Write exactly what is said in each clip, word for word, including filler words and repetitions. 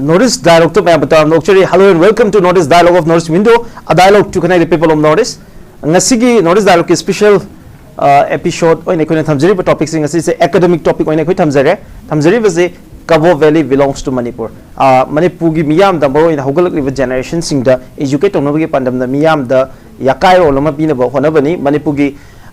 North East Dialogue ꯇ ꯃꯌꯥꯝꯕꯨ ꯇꯔꯥꯝꯅ ꯑꯣꯛꯆꯔꯤ꯫ Hello and welcome to North East Dialogue of North East Window, a dialogue to connect the people of North East. ꯉꯁꯤꯒꯤ North East Dialogue ꯀꯤ special, ꯑ, episode ꯑꯣꯏꯅ ꯑꯩꯈꯣꯏꯅ ꯊꯝꯖꯔꯤꯕ topic ꯁꯤꯡ ꯑꯁꯤꯁꯦ academic topic ꯑꯣꯏꯅ ꯑꯩꯈꯣꯏ ꯊꯝꯖꯔꯦ꯫ ꯊꯝꯖꯔꯤꯕꯁꯦ Kabo Valley belongs to Manipur꯫ ꯑ, ꯃꯅꯤꯄꯨꯔꯒꯤ ꯃꯤꯌꯥꯝꯗ, ꯃꯔꯨꯑꯣꯏꯅ ꯍꯧꯒꯠꯂꯛꯂꯤꯕ generation ꯁꯤꯡꯗ educate ꯇꯧꯅꯕꯒꯤ ꯄꯥꯟꯗꯝꯗ ꯃꯤꯌꯥꯝꯗ ꯌꯥꯀꯥꯏꯔꯣꯜ ꯑꯃ ꯄꯤꯅꯕ ꯍꯣꯠꯅꯕꯅꯤ꯫ ꯃꯅꯤꯄꯨꯔꯒꯤ,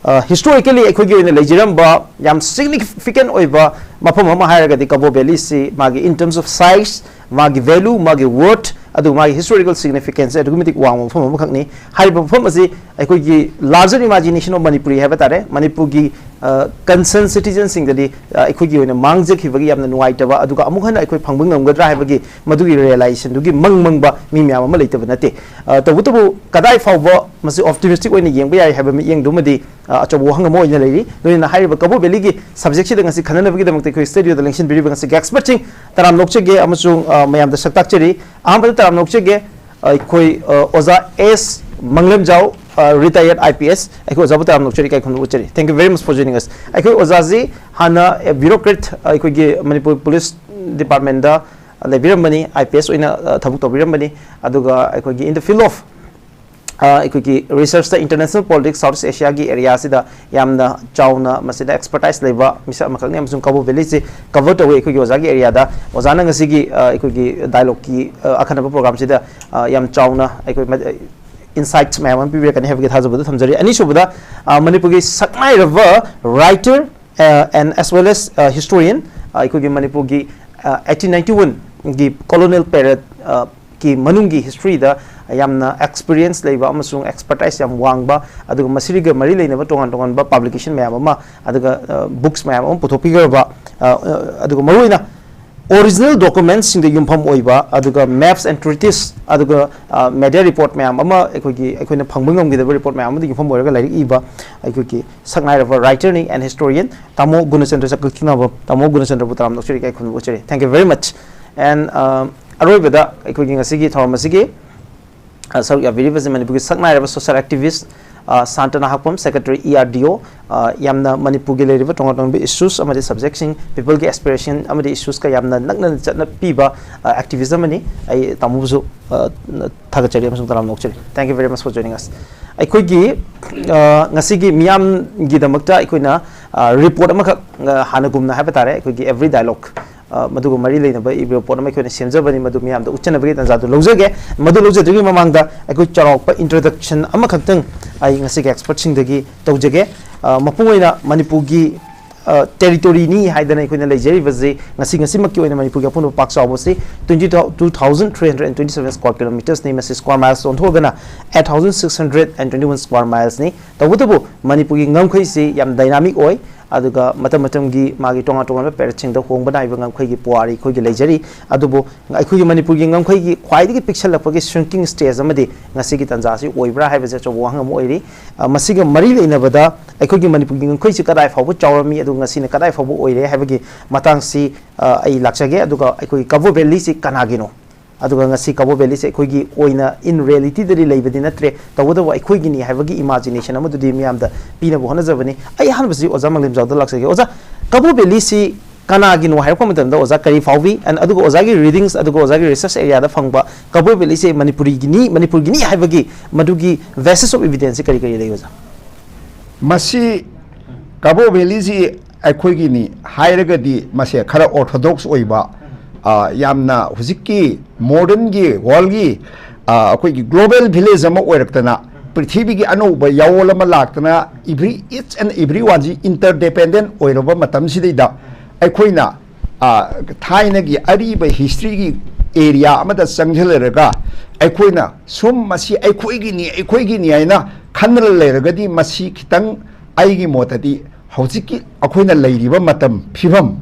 ꯑ, historically ꯑꯩꯈꯣꯏꯒꯤ ꯑꯣꯏꯅ ꯂꯩꯖꯔꯝꯕ ꯌꯥꯝ significant ꯑꯣꯏꯕ ꯃꯐꯝ ꯑꯃ ꯍꯥꯏꯔꯒꯗꯤ Kabo Valley ꯁꯤ ꯃꯥꯒꯤ in terms of size, ꯃꯥꯒꯤ value, ꯃꯥꯒꯤ worth, ꯑꯗꯨꯒ ꯃꯥꯒꯤ historical significance ꯑꯗꯨꯛꯀꯤ ꯃꯇꯤꯛ ꯋꯥꯡꯕ ꯃꯐꯝ ꯑꯃꯈꯛꯅꯤ꯫ ꯍꯥꯏꯔꯤꯕ ꯃꯐꯝ ꯑꯁꯤ ꯑꯩꯈꯣꯏꯒꯤ larger imagination of Manipuri ꯍꯥꯏꯕ ꯇꯥꯔꯦ, ꯃꯅꯤꯄꯨꯔꯒꯤ, ꯑ, concerned citizen ꯁꯤꯡꯗꯗꯤ, ꯑ, ꯑꯩꯈꯣꯏꯒꯤ ꯑꯣꯏꯅ ꯃꯥꯡꯖꯈꯤꯕꯒꯤ ꯌꯥꯝꯅ ꯅꯨꯡꯉꯥꯏꯇꯕ, ꯑꯗꯨꯒ ꯑꯃꯨꯛ ꯍꯟꯅ ꯑꯩꯈꯣꯏ ꯐꯪꯕ ꯉꯝꯒꯗ꯭ꯔꯥ ꯍꯥꯏꯕꯒꯤ ꯃꯗꯨꯒꯤ realization ꯗꯨꯒꯤ ꯃꯪ ꯃꯪꯕ ꯃꯤ ꯃꯌꯥꯝ ꯑꯃ ꯂꯩꯇꯕ ꯅꯠꯇꯦ꯫ ꯑ, ꯇꯧꯕꯇꯕꯨ ꯀꯗꯥꯏ ꯐꯥꯎꯕ ꯃꯁꯤ optimistic ꯑꯣꯏꯅ ꯌꯦꯡꯕ ꯌꯥꯏ ꯍꯥꯏꯕ ꯃꯤꯠꯌꯦꯡꯗꯨꯃꯗꯤ, ꯑ, ꯑꯆꯧꯕ ꯋꯥꯍꯪ ꯑꯃ ꯑꯣꯏꯅ ꯂꯩꯔꯤ꯫ ꯂꯣꯏꯅꯅ ꯍꯥꯏꯔꯤꯕ Kabo Valley ꯒꯤ subject ꯁꯤꯗ ꯉꯁꯤ ꯈꯟꯅꯅꯕꯒꯤꯗꯃꯛꯇ ꯑꯩꯈꯣꯏ studio ꯗ ꯂꯦꯡꯁꯤꯟꯕꯤꯔꯤꯕ ꯉꯁꯤꯒꯤ expert ꯁꯤꯡ ꯇꯔꯥꯝ ꯅꯣꯛꯆꯒꯦ ꯑꯃꯁꯨꯡ, ꯑ, ꯃꯌꯥꯝꯗ ꯁꯛ ꯇꯥꯛꯆꯔꯤ꯫ ꯑꯍꯥꯟꯕꯗ ꯇꯔꯥꯝ ꯅꯣꯛꯆꯒꯦ, ꯑ, ꯑꯩꯈꯣꯏ, ꯑ, ꯑꯣꯖꯥ ꯑꯦꯁ ꯃꯪꯂꯦꯝꯖꯥꯎ, ꯑ, retired I P S, ꯑꯩꯈꯣꯏ ꯑꯣꯖꯥꯕꯨ ꯇꯔꯥꯝ ꯅꯣꯛꯆꯔꯤ, ꯏꯀꯥꯏ ꯈꯨꯝꯅꯕ ꯎꯠꯆꯔꯤ꯫ Thank you very much for joining us. ꯑꯩꯈꯣꯏ ꯑꯣꯖꯥꯁꯤ ꯍꯥꯟꯅ, ꯑ, bureaucrat, ꯑ, ꯑꯩꯈꯣꯏꯒꯤ Manipur police department the ꯂꯩꯕꯤꯔꯝꯕꯅꯤ, I P S ꯑꯣꯏꯅ, ꯑ, ꯊꯕꯛ ꯇꯧꯕꯤꯔꯝꯕꯅꯤ꯫ ꯑꯗꯨꯒ ꯑꯩꯈꯣꯏꯒꯤ in the field of, ꯑ, ꯑꯩꯈꯣꯏꯒꯤ research ꯇ international politics, South East Asia ꯒꯤ area ꯁꯤꯗ ꯌꯥꯝꯅ ꯆꯥꯎꯅ ꯃꯁꯤꯗ expertise ꯂꯩꯕ ꯃꯤꯁꯛ ꯑꯃꯈꯛꯅꯤ, ꯑꯃꯁꯨꯡ Kabo Valley ꯁꯤ cover ꯇꯧꯏ ꯑꯩꯈꯣꯏꯒꯤ ꯑꯣꯖꯥꯒꯤ area ꯗ꯫ ꯑꯣꯖꯥꯅ ꯉꯁꯤꯒꯤ, ꯑ, ꯑꯩꯈꯣꯏꯒꯤ dialogue ꯀꯤ, ꯑ, ꯑꯈꯟꯅꯕ program ꯁꯤꯗ, ꯑ, ꯌꯥꯝ ꯆꯥꯎꯅ ꯑꯩꯈꯣꯏ ꯃ-, insights ꯃꯌꯥꯝ ꯑꯃ ꯄꯤꯕꯤꯔꯛꯀꯅꯤ ꯍꯥꯏꯕꯒꯤ ꯊꯥꯖꯕꯗꯨ ꯊꯝꯖꯔꯤ꯫ ꯑꯅꯤꯁꯨꯕꯗ, ꯑ, ꯃꯅꯤꯄꯨꯔꯒꯤ ꯁꯛꯅꯥꯏꯔꯕ writer, ꯑ, and as well as, ꯑ, historian, ꯑ, ꯑꯩꯈꯣꯏꯒꯤ ꯃꯅꯤꯄꯨꯔꯒꯤ, ꯑ, eighteen ninety-one ꯒꯤ colonial period, ꯑ, ꯀꯤ ꯃꯅꯨꯡꯒꯤ history ꯗ ꯌꯥꯝꯅ experience ꯂꯩꯕ ꯑꯃꯁꯨꯡ expertise ꯌꯥꯝ ꯋꯥꯡꯕ, ꯑꯗꯨꯒ ꯃꯁꯤꯒ ꯃꯔꯤ ꯂꯩꯅꯕ ꯇꯣꯉꯥꯟ ꯇꯣꯉꯥꯟꯕ publication ꯃꯌꯥꯝ ꯑꯃ, ꯑꯗꯨꯒ, ꯑ, books ꯃꯌꯥꯝ ꯑꯃ ꯄꯨꯊꯣꯛꯄꯤꯈ꯭ꯔꯕ, ꯑ, ꯑ, ꯑꯗꯨꯒ ꯃꯔꯨꯑꯣꯏꯅ original document ꯁꯤꯡꯗ ꯌꯨꯝꯐꯝ ꯑꯣꯏꯕ, ꯑꯗꯨꯒ maps and treatise, ꯑꯗꯨꯒ, ꯑ, media report ꯃꯌꯥꯝ ꯑꯃ ꯑꯩꯈꯣꯏꯒꯤ, ꯑꯩꯈꯣꯏꯅ ꯐꯪꯕ ꯉꯝꯈꯤꯗꯕ report ꯃꯌꯥꯝ ꯑꯃꯗ ꯌꯨꯝꯐꯝ ꯑꯣꯏꯔꯒ ꯂꯥꯏꯔꯤꯛ ꯏꯕ ꯑꯩꯈꯣꯏꯒꯤ ꯁꯛꯅꯥꯏꯔꯕ writer ꯅꯤ and historian ꯇꯥꯃꯣ ꯒꯨꯅꯆꯟꯗ꯭ꯔ ꯆꯀꯛꯊꯤꯅꯕ, ꯇꯥꯃꯣ ꯒꯨꯅꯆꯟꯗ꯭ꯔꯕꯨ ꯇꯔꯥꯝꯅ ꯅꯣꯛꯆꯔꯤ, ꯏꯀꯥꯏ ꯈꯨꯝꯅꯕ ꯎꯠꯆꯔꯤ꯫ Thank you very much. And, ꯑ, ꯑꯔꯣꯏꯕꯗ ꯑꯩꯈꯣꯏꯒꯤ ꯉꯁꯤꯒꯤ ꯊꯧꯔꯝ ꯑꯁꯤꯒꯤ, ꯑ, ꯁꯔꯨꯛ ꯌꯥꯕꯤꯔꯤꯕꯁꯤ ꯃꯅꯤꯄꯨꯔꯒꯤ ꯁꯛꯅꯥꯏꯔꯕ social activist, ꯑ, ꯁꯥꯟꯇꯅ ꯍꯥꯛꯄꯝ, Secretary E R D O, ꯑ, ꯌꯥꯝꯅ ꯃꯅꯤꯄꯨꯔꯒꯤ ꯂꯩꯔꯤꯕ ꯇꯣꯉꯥꯟ ꯇꯣꯉꯥꯟꯕ issues ꯑꯃꯗꯤ subjectꯁꯤꯡ, peopleꯒꯤ aspiration ꯑꯃꯗꯤ issuesꯀ ꯌꯥꯝꯅ ꯅꯛꯅ ꯆꯠꯅ ꯄꯤꯕ, ꯑ, activist ꯑꯃꯅꯤ꯫ ꯑꯩ ꯇꯥꯃꯣꯕꯨꯁꯨ, ꯑ, ꯊꯥꯒꯠꯆꯔꯤ ꯑꯃꯁꯨꯡ ꯇꯔꯥꯝꯅ ꯑꯣꯛꯆꯔꯤ꯫ Thank you very much for joining us꯫ ꯑꯩꯈꯣꯏꯒꯤ, ꯑ, ꯉꯁꯤꯒꯤ ꯃꯤꯌꯥꯝꯒꯤꯗꯃꯛꯇ ꯑꯩꯈꯣꯏꯅ, ꯑ, report ꯑꯃꯈꯛ, ꯑ, ꯍꯥꯟꯅꯒꯨꯝꯅ ꯍꯥꯏꯕ ꯇꯥꯔꯦ, ꯑꯩꯈꯣꯏꯒꯤ Every Dialogue, ꯑ, ꯃꯗꯨꯒ ꯃꯔꯤ ꯂꯩꯅꯕ report ꯑꯃ ꯑꯩꯈꯣꯏꯅ ꯁꯦꯝꯖꯕꯅꯤ꯫ ꯃꯗꯨ ꯃꯤꯌꯥꯝꯗ ꯎꯠꯆꯅꯕꯒꯤ ꯇꯥꯟꯖꯥꯗꯨ ꯂꯧꯖꯒꯦ꯫ ꯃꯗꯨ ꯂꯧꯖꯗ꯭ꯔꯤꯉꯩ ꯃꯃꯥꯡꯗ ꯑꯩꯈꯣꯏ ꯆꯥꯎꯔꯥꯛꯄ introduction ꯑꯃꯈꯛꯇꯪ ꯑꯩ ꯉꯁꯤꯒꯤ expertꯁꯤꯡꯗꯒꯤ ꯇꯧꯖꯒꯦ꯫ ꯑ, ꯃꯄꯨꯡ ꯑꯣꯏꯅ ꯃꯅꯤꯄꯨꯔꯒꯤ, ꯑ, territoryꯅꯤ ꯍꯥꯏꯗꯅ ꯑꯩꯈꯣꯏꯅ ꯂꯩꯖꯔꯤꯕꯁꯤ, ꯉꯁꯤ, ꯉꯁꯤꯃꯛꯀꯤ ꯑꯣꯏꯅ ꯃꯅꯤꯄꯨꯔꯒꯤ ꯑꯄꯨꯟꯕ ꯄꯥꯛ ꯆꯥꯎꯕꯁꯤ twenty, two thousand three hundred and twenty seven square kilometersꯅꯤ꯫ ꯃꯁꯤ square miles ꯑꯣꯟꯊꯣꯛꯑꯒꯅ eight thousand six hundred and twenty one square milesꯅꯤ꯫ ꯇꯧꯕꯇꯕꯨ ꯃꯅꯤꯄꯨꯔꯒꯤ ꯉꯝꯈꯩꯁꯤ ꯌꯥꯝ dynamic ꯑꯣꯏ, ꯑꯗꯨꯒ ꯃꯇꯝ ꯃꯇꯝꯒꯤ ꯃꯥꯒꯤ ꯇꯣꯉꯥꯟ ꯇꯣꯉꯥꯟꯕ periodꯁꯤꯡꯗ ꯍꯣꯡꯕ ꯅꯥꯏꯕ ꯉꯝꯈꯩꯒꯤ ꯄꯨꯋꯥꯔꯤ ꯑꯩꯈꯣꯏꯒꯤ ꯂꯩꯖꯔꯤ꯫ ꯑꯗꯨꯕꯨ ꯑꯩꯈꯣꯏꯒꯤ ꯃꯅꯤꯄꯨꯔꯒꯤ ꯉꯝꯈꯩꯒꯤ ꯈ꯭ꯋꯥꯏꯗꯒꯤ ꯄꯤꯛꯁꯜꯂꯛꯄꯒꯤ shrinking stage ꯑꯃꯗꯤ ꯉꯁꯤꯒꯤ ꯇꯥꯟꯖꯥꯁꯤ ꯑꯣꯏꯕ꯭ꯔꯥ ꯍꯥꯏꯕꯁꯦ ꯑꯆꯧꯕ ꯋꯥꯍꯪ ꯑꯃ ꯑꯣꯏꯔꯤ꯫ ꯑ, ꯃꯁꯤꯒ ꯃꯔꯤ ꯂꯩꯅꯕꯗ ꯑꯩꯈꯣꯏꯒꯤ ꯃꯅꯤꯄꯨꯔꯒꯤ ꯉꯝꯈꯩꯁꯤ ꯀꯗꯥꯏ ꯐꯥꯎꯕ ꯆꯥꯎꯔꯝꯃꯤ, ꯑꯗꯨꯒ ꯉꯁꯤꯅ ꯀꯗꯥꯏ ꯐꯥꯎꯕ ꯑꯣꯏꯔꯦ ꯍꯥꯏꯕꯒꯤ ꯃꯇꯥꯡꯁꯤ, ꯑ, ꯑꯩ ꯂꯥꯛꯆꯒꯦ꯫ ꯑꯗꯨꯒ ꯑꯩꯈꯣꯏꯒꯤ ꯀꯕꯣ ꯚꯦꯂꯤꯁꯤ ꯀꯅꯥꯒꯤꯅꯣ? ꯑꯗꯨꯒ ꯉꯁꯤ ꯀꯕꯣ ꯚꯦꯂꯤꯁꯦ ꯑꯩꯈꯣꯏꯒꯤ ꯑꯣꯏꯅ in realityꯗꯗꯤ ꯂꯩꯕꯗꯤ ꯅꯠꯇ꯭ꯔꯦ, ꯇꯧꯕꯇꯕꯨ ꯑꯩꯈꯣꯏꯒꯤꯅꯤ ꯍꯥꯏꯕꯒꯤ imagination ꯑꯃꯗꯨꯗꯤ ꯃꯤꯌꯥꯝꯗ ꯄꯤꯅꯕ ꯍꯣꯠꯅꯖꯕꯅꯤ꯫ ꯑꯩ ꯑꯍꯥꯟꯕꯁꯤ ꯑꯣꯖꯥ ꯃꯥꯂꯦꯝꯖꯥꯎꯗ ꯂꯥꯛꯆꯒꯦ꯫ ꯑꯣꯖꯥ, ꯀꯕꯣ ꯚꯦꯂꯤꯁꯤ ꯀꯅꯥꯒꯤꯅꯣ ꯍꯥꯏꯔꯛꯄ ꯃꯇꯝꯗ ꯑꯣꯖꯥ ꯀꯔꯤ ꯐꯥꯎꯏ? And ꯑꯗꯨꯒ ꯑꯣꯖꯥꯒꯤ readings, ꯑꯗꯨꯒ ꯑꯣꯖꯥꯒꯤ research areaꯗ ꯐꯪꯕ ꯀꯕꯣ ꯚꯦꯂꯤꯁꯦ ꯃꯅꯤꯄꯨꯔꯤꯒꯤꯅꯤ, ꯃꯅꯤꯄꯨꯔꯒꯤꯅꯤ ꯍꯥꯏꯕꯒꯤ ꯃꯗꯨꯒꯤ basis of evidenceꯁꯤ ꯀꯔꯤ ꯀꯔꯤ ꯂꯩ, ꯑꯣꯖꯥ? ꯃꯁꯤ ꯀꯕꯣ ꯚꯦꯂꯤꯁꯤ ꯑꯩꯈꯣꯏꯒꯤꯅꯤ ꯍꯥꯏꯔꯒꯗꯤ ꯃꯁꯦ ꯈꯔ orthodox ꯑꯣꯏꯕ, ꯑ, ꯌꯥꯝꯅ ꯍꯧꯖꯤꯛꯀꯤ modernꯒꯤ worldꯒꯤ, ꯑ, ꯑꯩꯈꯣꯏꯒꯤ global village ꯑꯃ ꯑꯣꯏꯔꯛꯇꯅ, ꯄ꯭ꯔꯤꯊꯤꯕꯤꯒꯤ ꯑꯅꯧꯕ ꯌꯥꯑꯣꯜ ꯑꯃ ꯂꯥꯛꯇꯅ, every, each and everyoneꯁꯤ interdependent ꯑꯣꯏꯔꯕ ꯃꯇꯝꯁꯤꯗꯩꯗ ꯑꯩꯈꯣꯏꯅ, ꯑ, ꯊꯥꯏꯅꯒꯤ ꯑꯔꯤꯕ historyꯒꯤ area ꯑꯃꯗ ꯆꯪꯁꯤꯜꯂꯔꯒ ꯑꯩꯈꯣꯏꯅ ꯁꯨꯝ ꯃꯁꯤ ꯑꯩꯈꯣꯏꯒꯤꯅꯤ, ꯑꯩꯈꯣꯏꯒꯤꯅꯤ ꯍꯥꯏꯅ ꯈꯟꯗꯅ ꯂꯩꯔꯒꯗꯤ ꯃꯁꯤ ꯈꯤꯇꯪ, ꯑꯩꯒꯤ ꯃꯣꯠꯇꯗꯤ ꯍꯧꯖꯤꯛꯀꯤ ꯑꯩꯈꯣꯏꯅ ꯂꯩꯔꯤꯕ ꯃꯇꯝ ꯐꯤꯕꯝ,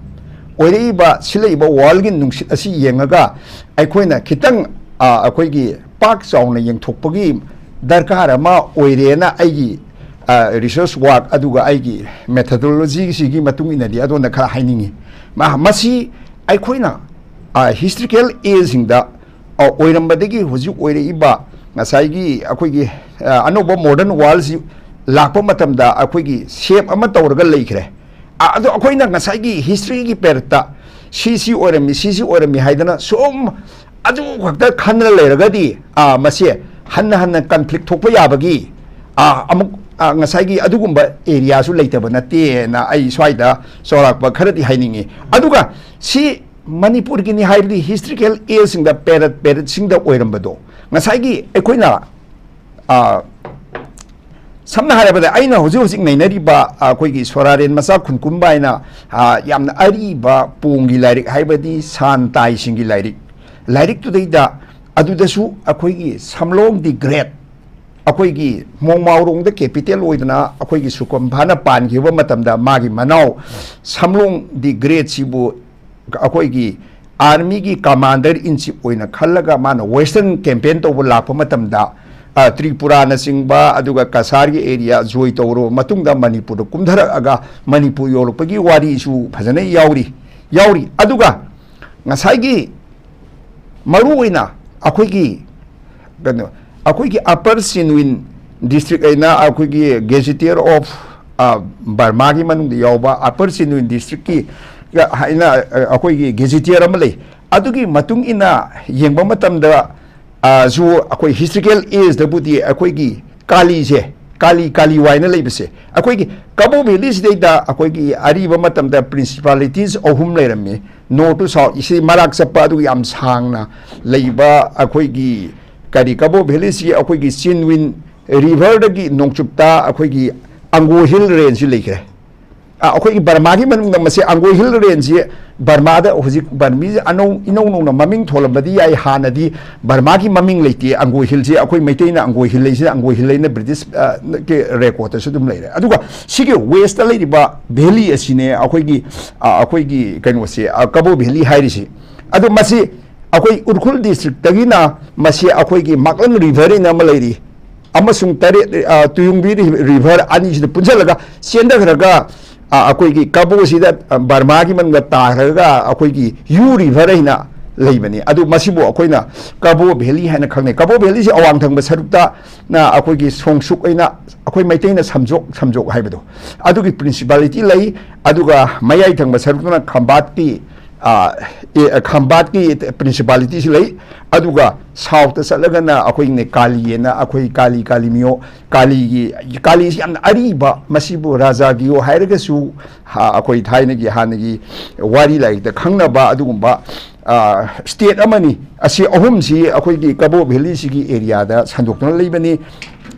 ꯑꯣꯏꯔꯛꯏꯕ, ꯁꯤꯜꯂꯛꯏꯕ worldꯒꯤ ꯅꯨꯡꯁꯤꯠ ꯑꯁꯤ ꯌꯦꯡꯉꯒ ꯑꯩꯈꯣꯏꯅ ꯈꯤꯇꯪ, ꯑ, ꯑꯩꯈꯣꯏꯒꯤ ꯄꯥꯛ ꯆꯥꯎꯅ ꯌꯦꯡꯊꯣꯛꯄꯒꯤ ꯗꯔꯀꯥꯔ ꯑꯃ ꯑꯣꯏꯔꯦꯅ ꯑꯩꯒꯤ, ꯑ, research work ꯑꯗꯨꯒ ꯑꯩꯒꯤ methodologyꯁꯤꯒꯤ ꯃꯇꯨꯡ ꯏꯟꯅꯗꯤ ꯑꯗꯣꯝꯗ ꯈꯔ ꯍꯥꯏꯅꯤꯡꯉꯤ꯫ ꯃ-, ꯃꯁꯤ ꯑꯩꯈꯣꯏꯅ, ꯑ, historical ageꯁꯤꯡꯗ, ꯑ, ꯑꯣꯏꯔꯝꯕꯗꯒꯤ ꯍꯧꯖꯤꯛ ꯑꯣꯏꯔꯛꯏꯕ ꯉꯁꯥꯏꯒꯤ ꯑꯩꯈꯣꯏꯒꯤ ꯑ, ꯑꯅꯧꯕ ꯃꯣꯗꯔꯟ ꯋꯥꯔꯜꯁꯤ ꯂꯥꯛꯄ ꯃꯇꯝꯗ ꯑꯩꯈꯣꯏꯒꯤ ꯁꯦꯞ ꯑꯃ ꯇꯧꯔꯒ ꯂꯩꯈ꯭ꯔꯦ꯫ ꯑ, ꯑꯗꯣ ꯑꯩꯈꯣꯏꯅ ꯉꯁꯥꯏꯒꯤ ꯍꯤꯁꯇ꯭ꯔꯤꯒꯤ ꯄꯦꯔꯠꯇ ꯁꯤ ꯁꯤ ꯑꯣꯏꯔꯝꯃꯤ, ꯁꯤ ꯁꯤ ꯑꯣꯏꯔꯝꯃꯤ ꯍꯥꯏꯗꯅ ꯁꯨꯝ ꯑꯗꯨ ꯈꯛꯇ ꯈꯟꯗꯅ ꯂꯩꯔꯒꯗꯤ, ꯑ, ꯃꯁꯦ ꯍꯟꯅ ꯍꯟꯅ ꯀꯟꯐ꯭ꯂꯤꯛ ꯊꯣꯛꯄ ꯌꯥꯕꯒꯤ, ꯑ, ꯑꯃꯨꯛ, ꯑ, ꯉꯁꯥꯏꯒꯤ ꯑꯗꯨꯒꯨꯝꯕ ꯑꯦꯔꯤꯌꯥꯁꯨ ꯂꯩꯇꯕ ꯅꯠꯇꯦꯅ ꯑꯩ ꯁ꯭ꯋꯥꯏꯗ ꯆꯥꯎꯔꯥꯛꯄ ꯈꯔꯗꯤ ꯍꯥꯏꯅꯤꯡꯉꯤ꯫ ꯑꯗꯨꯒ ꯁꯤ ꯃꯅꯤꯄꯨꯔꯒꯤꯅꯤ ꯍꯥꯏꯕꯗꯤ ꯍꯤꯁꯇ꯭ꯔꯤꯀꯦꯜ ꯑꯦꯖꯁꯤꯡꯗ ꯄꯦꯔꯠ ꯄꯦꯔꯠꯁꯤꯡꯗ ꯑꯣꯏꯔꯝꯕꯗꯣ ꯉꯁꯥꯏꯒꯤ ꯑꯩꯈꯣꯏꯅ, ꯑ, ꯁꯝꯅ ꯍꯥꯏꯔꯕꯗ ꯑꯩꯅ ꯍꯧꯖꯤꯛ ꯍꯧꯖꯤꯛ ꯅꯩꯅꯔꯤꯕ, ꯑ, ꯑꯩꯈꯣꯏꯒꯤ ꯁꯣꯔꯥꯔꯦꯟ ꯃꯆꯥ ꯈꯨꯟꯀꯨꯝꯕ ꯍꯥꯏꯅ, ꯑ, ꯌꯥꯝꯅ ꯑꯔꯤꯕ ꯄꯣꯡꯒꯤ ꯂꯥꯏꯔꯤꯛ ꯍꯥꯏꯕꯗꯤ ꯁꯥꯟ ꯇꯥꯏꯁꯤꯡꯒꯤ ꯂꯥꯏꯔꯤꯛ, ꯂꯥꯏꯔꯤꯛꯇꯨꯗꯩꯗ ꯑꯗꯨꯗꯁꯨ ꯑꯩꯈꯣꯏꯒꯤ ꯁꯝꯂꯣꯡ ꯗꯤ ꯒ꯭ꯔꯦꯠ, ꯑꯩꯈꯣꯏꯒꯤ ꯃꯣꯡꯃꯥꯎꯔꯣꯡꯗ ꯀꯦꯄꯤꯇꯦꯜ ꯑꯣꯏꯗꯅ ꯑꯩꯈꯣꯏꯒꯤ ꯁꯨꯀꯝꯐꯥꯅ ꯄꯥꯟꯈꯤꯕ ꯃꯇꯝꯗ ꯃꯥꯒꯤ ꯃꯅꯥꯎ ꯁꯝꯂꯣꯡ ꯗꯤ ꯒ꯭ꯔꯦꯠꯁꯤꯕꯨ ꯑꯩꯈꯣꯏꯒꯤ ꯑꯥꯔꯃꯤꯒꯤ ꯀꯃꯥꯟꯗꯔ ꯏꯟ ꯆꯤꯐ ꯑꯣꯏꯅ ꯈꯜꯂꯒ ꯃꯥꯅ ꯋꯦꯁꯇꯔꯟ ꯀꯦꯝꯄꯦꯟ ꯇꯧꯕ ꯂꯥꯛꯄ ꯃꯇꯝꯗ, ꯑ, ꯇ꯭ꯔꯤꯄꯨꯔꯥꯅꯆꯤꯡꯕ ꯑꯗꯨꯒ ꯀꯁꯥꯔꯒꯤ ꯑꯦꯔꯤꯌꯥ ꯖꯣꯏ ꯇꯧꯔꯕ ꯃꯇꯨꯡꯗ ꯃꯅꯤꯄꯨꯔꯗ ꯀꯨꯝꯊꯔꯛꯑꯒ ꯃꯅꯤꯄꯨꯔ ꯌꯧꯔꯛꯄꯒꯤ ꯋꯥꯔꯤꯁꯨ ꯐꯖꯅ ꯌꯥꯎꯔꯤ, ꯌꯥꯎꯔꯤ꯫ ꯑꯗꯨꯒ ꯉꯁꯥꯏꯒꯤ ꯃꯔꯨ ꯑꯣꯏꯅ ꯑꯩꯈꯣꯏꯒꯤ ꯀꯩꯅꯣ, ꯑꯩꯈꯣꯏꯒꯤ ꯑꯄꯔ ꯆꯤꯟꯋꯤꯟ ꯗꯤꯁꯇ꯭ꯔꯤꯛ ꯍꯥꯏꯅ ꯑꯩꯈꯣꯏꯒꯤ ꯒꯦꯖꯤꯇꯤꯌꯔ ꯑꯣꯐ, ꯑ, ꯕꯔꯃꯥꯒꯤ ꯃꯅꯨꯡꯗ ꯌꯥꯎꯕ ꯑꯄꯔ ꯆꯤꯟꯋꯤꯟ ꯗꯤꯁꯇ꯭ꯔꯤꯛꯀꯤ ꯍꯥꯏꯅ, ꯑ, ꯑꯩꯈꯣꯏꯒꯤ ꯒꯦꯖꯤꯇꯤꯌꯔ ꯑꯃ ꯂꯩ꯫ ꯑꯗꯨꯒꯤ ꯃꯇꯨꯡ ꯏꯟꯅ ꯌꯦꯡꯕ ꯃꯇꯝꯗ, ꯑ, ꯁꯨ ꯑꯩꯈꯣꯏ ꯍꯤꯁꯇ꯭ꯔꯤꯀꯦꯜ ꯑꯦꯖꯇꯕꯨꯗꯤ ꯑꯩꯈꯣꯏꯒꯤ ꯀꯥꯂꯤꯁꯦ, ꯀꯥꯂꯤ, ꯀꯥꯂꯤ ꯋꯥꯏꯅ ꯂꯩꯕꯁꯦ, ꯑꯩꯈꯣꯏꯒꯤ ꯀꯕꯣ ꯚꯦꯂꯤꯁꯤꯗꯩꯗ ꯑꯩꯈꯣꯏꯒꯤ ꯑꯔꯤꯕ ꯃꯇꯝꯗ ꯄ꯭ꯔꯤꯟꯁꯤꯄꯥꯂꯤꯇꯤꯁ ꯑꯍꯨꯝ ꯂꯩꯔꯝꯃꯤ꯫ ꯅꯣꯔꯠ ꯇꯨ ꯁꯥꯎꯠ, ꯁꯤ ꯃꯔꯥꯛ ꯆꯠꯄ ꯑꯗꯨꯒ ꯌꯥꯝ ꯁꯥꯡꯅ ꯂꯩꯕ ꯑꯩꯈꯣꯏꯒꯤ ꯀꯔꯤ ꯀꯕꯣ ꯚꯦꯂꯤꯁꯤ ꯑꯩꯈꯣꯏꯒꯤ ꯆꯤꯟꯋꯤꯟ ꯔꯤꯚꯔꯗꯒꯤ ꯅꯣꯡꯆꯨꯞꯇ ꯑꯩꯈꯣꯏꯒꯤ ꯑꯪꯒꯣ ꯍꯤꯜ ꯔꯦꯟꯖꯁꯤ ꯂꯩꯈ꯭ꯔꯦ꯫ ꯑ, ꯑꯩꯈꯣꯏꯒꯤ ꯕꯔꯃꯥꯒꯤ ꯃꯅꯨꯡꯗ ꯃꯁꯤ ꯑꯪꯒꯣ ꯍꯤꯜ ꯔꯦꯟꯖꯁꯤ ꯕꯔꯃꯥꯗ ꯍꯧꯖꯤꯛ ꯕꯔꯃꯤꯁꯦ ꯑꯅꯧ-, ꯏꯅꯧ ꯅꯧꯅ ꯃꯃꯤꯡ ꯊꯣꯜꯂꯝꯕꯗꯤ ꯌꯥꯏ, ꯍꯥꯟꯅꯗꯤ ꯕꯔꯃꯥꯒꯤ ꯃꯃꯤꯡ ꯂꯩꯇꯦ꯫ ꯑꯪꯒꯣ ꯍꯤꯜꯁꯤ ꯑꯩꯈꯣꯏ ꯃꯩꯇꯩꯅ ꯑꯪꯒꯣ ꯍꯤꯜ ꯂꯩꯁꯤꯅ ꯑꯪꯒꯣ ꯍꯤꯜ ꯂꯩꯅ ꯕ꯭ꯔꯤꯇꯤꯁ, ꯑ, ꯀꯤ ꯔꯦꯀꯣꯔꯠꯇꯁꯨ ꯑꯗꯨꯝ ꯂꯩꯔꯦ꯫ ꯑꯗꯨꯒ ꯁꯤꯒꯤ ꯋꯦꯁꯇ ꯂꯩꯔꯤꯕ ꯚꯦꯂꯤ ꯑꯁꯤꯅꯦ ꯑꯩꯈꯣꯏꯒꯤ, ꯑ, ꯑꯩꯈꯣꯏꯒꯤ ꯀꯩꯅꯣꯁꯦ, ꯑ, ꯀꯕꯣ ꯚꯦꯂꯤ ꯍꯥꯏꯔꯤꯁꯤ꯫ ꯑꯗꯣ ꯃꯁꯤ ꯑꯩꯈꯣꯏ ꯎꯈ꯭ꯔꯨꯜ ꯗꯤꯁꯇ꯭ꯔꯤꯛꯇꯒꯤꯅ ꯃꯁꯤ ꯑꯩꯈꯣꯏꯒꯤ ꯃꯥꯛꯂꯪ ꯔꯤꯚꯔ ꯍꯥꯏꯅ ꯑꯃ ꯂꯩꯔꯤ, ꯑꯃꯁꯨꯡ ꯇꯔꯦꯠ, ꯑ, ꯇꯨꯌꯨꯡꯕꯤ ꯔꯤ-, ꯔꯤꯚꯔ ꯑꯅꯤꯁꯤꯗ ꯄꯨꯟꯁꯤꯜꯂꯒ ꯆꯦꯟꯊꯈ꯭ꯔꯒ, ꯑ, ꯑꯩꯈꯣꯏꯒꯤ ꯀꯕꯣꯁꯤꯗ, ꯑ, ꯕꯔꯃꯥꯒꯤ ꯃꯅꯨꯡꯗ ꯇꯥꯈ꯭ꯔꯒ ꯑꯩꯈꯣꯏꯒꯤ ꯌꯨ ꯔꯤꯚꯔ ꯍꯥꯏꯅ ꯂꯩꯕꯅꯤ꯫ ꯑꯗꯨ ꯃꯁꯤꯕꯨ ꯑꯩꯈꯣꯏꯅ ꯀꯕꯣ ꯚꯦꯂꯤ ꯍꯥꯏꯅ ꯈꯪꯅꯩ꯫ ꯀꯕꯣ ꯚꯦꯂꯤꯁꯤ ꯑꯋꯥꯡ ꯊꯪꯕ ꯁꯔꯨꯛꯇ ꯅ ꯑꯩꯈꯣꯏꯒꯤ ꯁꯣꯡꯁꯨꯛ ꯑꯣꯏꯅ ꯑꯩꯈꯣꯏ ꯃꯩꯇꯩꯅ ꯁꯝꯖꯣꯛ, ꯁꯝꯖꯣꯛ ꯍꯥꯏꯕꯗꯣ, ꯑꯗꯨꯒꯤ ꯄ꯭ꯔꯤꯟꯁꯤꯄꯥꯂꯤꯇꯤ ꯂꯩ꯫ ꯑꯗꯨꯒ ꯃꯌꯥꯏ ꯊꯪꯕ ꯁꯔꯨꯛꯇꯅ ꯈꯝꯕꯥꯠꯀꯤ, ꯑ, ꯑꯦ, ꯈꯝꯕꯥꯠꯀꯤ ꯄ꯭ꯔꯤꯟꯁꯤꯄꯥꯂꯤꯇꯤꯁꯤ ꯂꯩ꯫ ꯑꯗꯨꯒ ꯁꯥꯎꯠꯇ ꯆꯠꯂꯒꯅ ꯑꯩꯈꯣꯏꯅꯦ ꯀꯥꯂꯤꯑꯅ, ꯑꯩꯈꯣꯏ ꯀꯥꯂꯤ, ꯀꯥꯂꯤ ꯃꯤꯌꯣ, ꯀꯥꯂꯤꯒꯤ, ꯀꯥꯂꯤꯁꯤ ꯌꯥꯝꯅ ꯑꯔꯤꯕ, ꯃꯁꯤꯕꯨ ꯔꯥꯖꯥꯒꯤꯌꯣ ꯍꯥꯏꯔꯒꯁꯨ, ꯍꯥ, ꯑꯩꯈꯣꯏ ꯊꯥꯏꯅꯒꯤ ꯍꯥꯟꯅꯒꯤ ꯋꯥꯔꯤ ꯂꯥꯏꯔꯤꯛꯇ ꯈꯪꯅꯕ ꯑꯗꯨꯒꯨꯝꯕ, ꯑ, ꯁ꯭ꯇꯦꯠ ꯑꯃꯅꯤ꯫ ꯑꯁꯤ ꯑꯍꯨꯝꯁꯤ ꯑꯩꯈꯣꯏꯒꯤ ꯀꯕꯣ ꯚꯦꯂꯤꯁꯤꯒꯤ ꯑꯦꯔꯤꯌꯥꯗ ꯁꯟꯗꯣꯛꯇꯨꯅ ꯂꯩꯕꯅꯤ꯫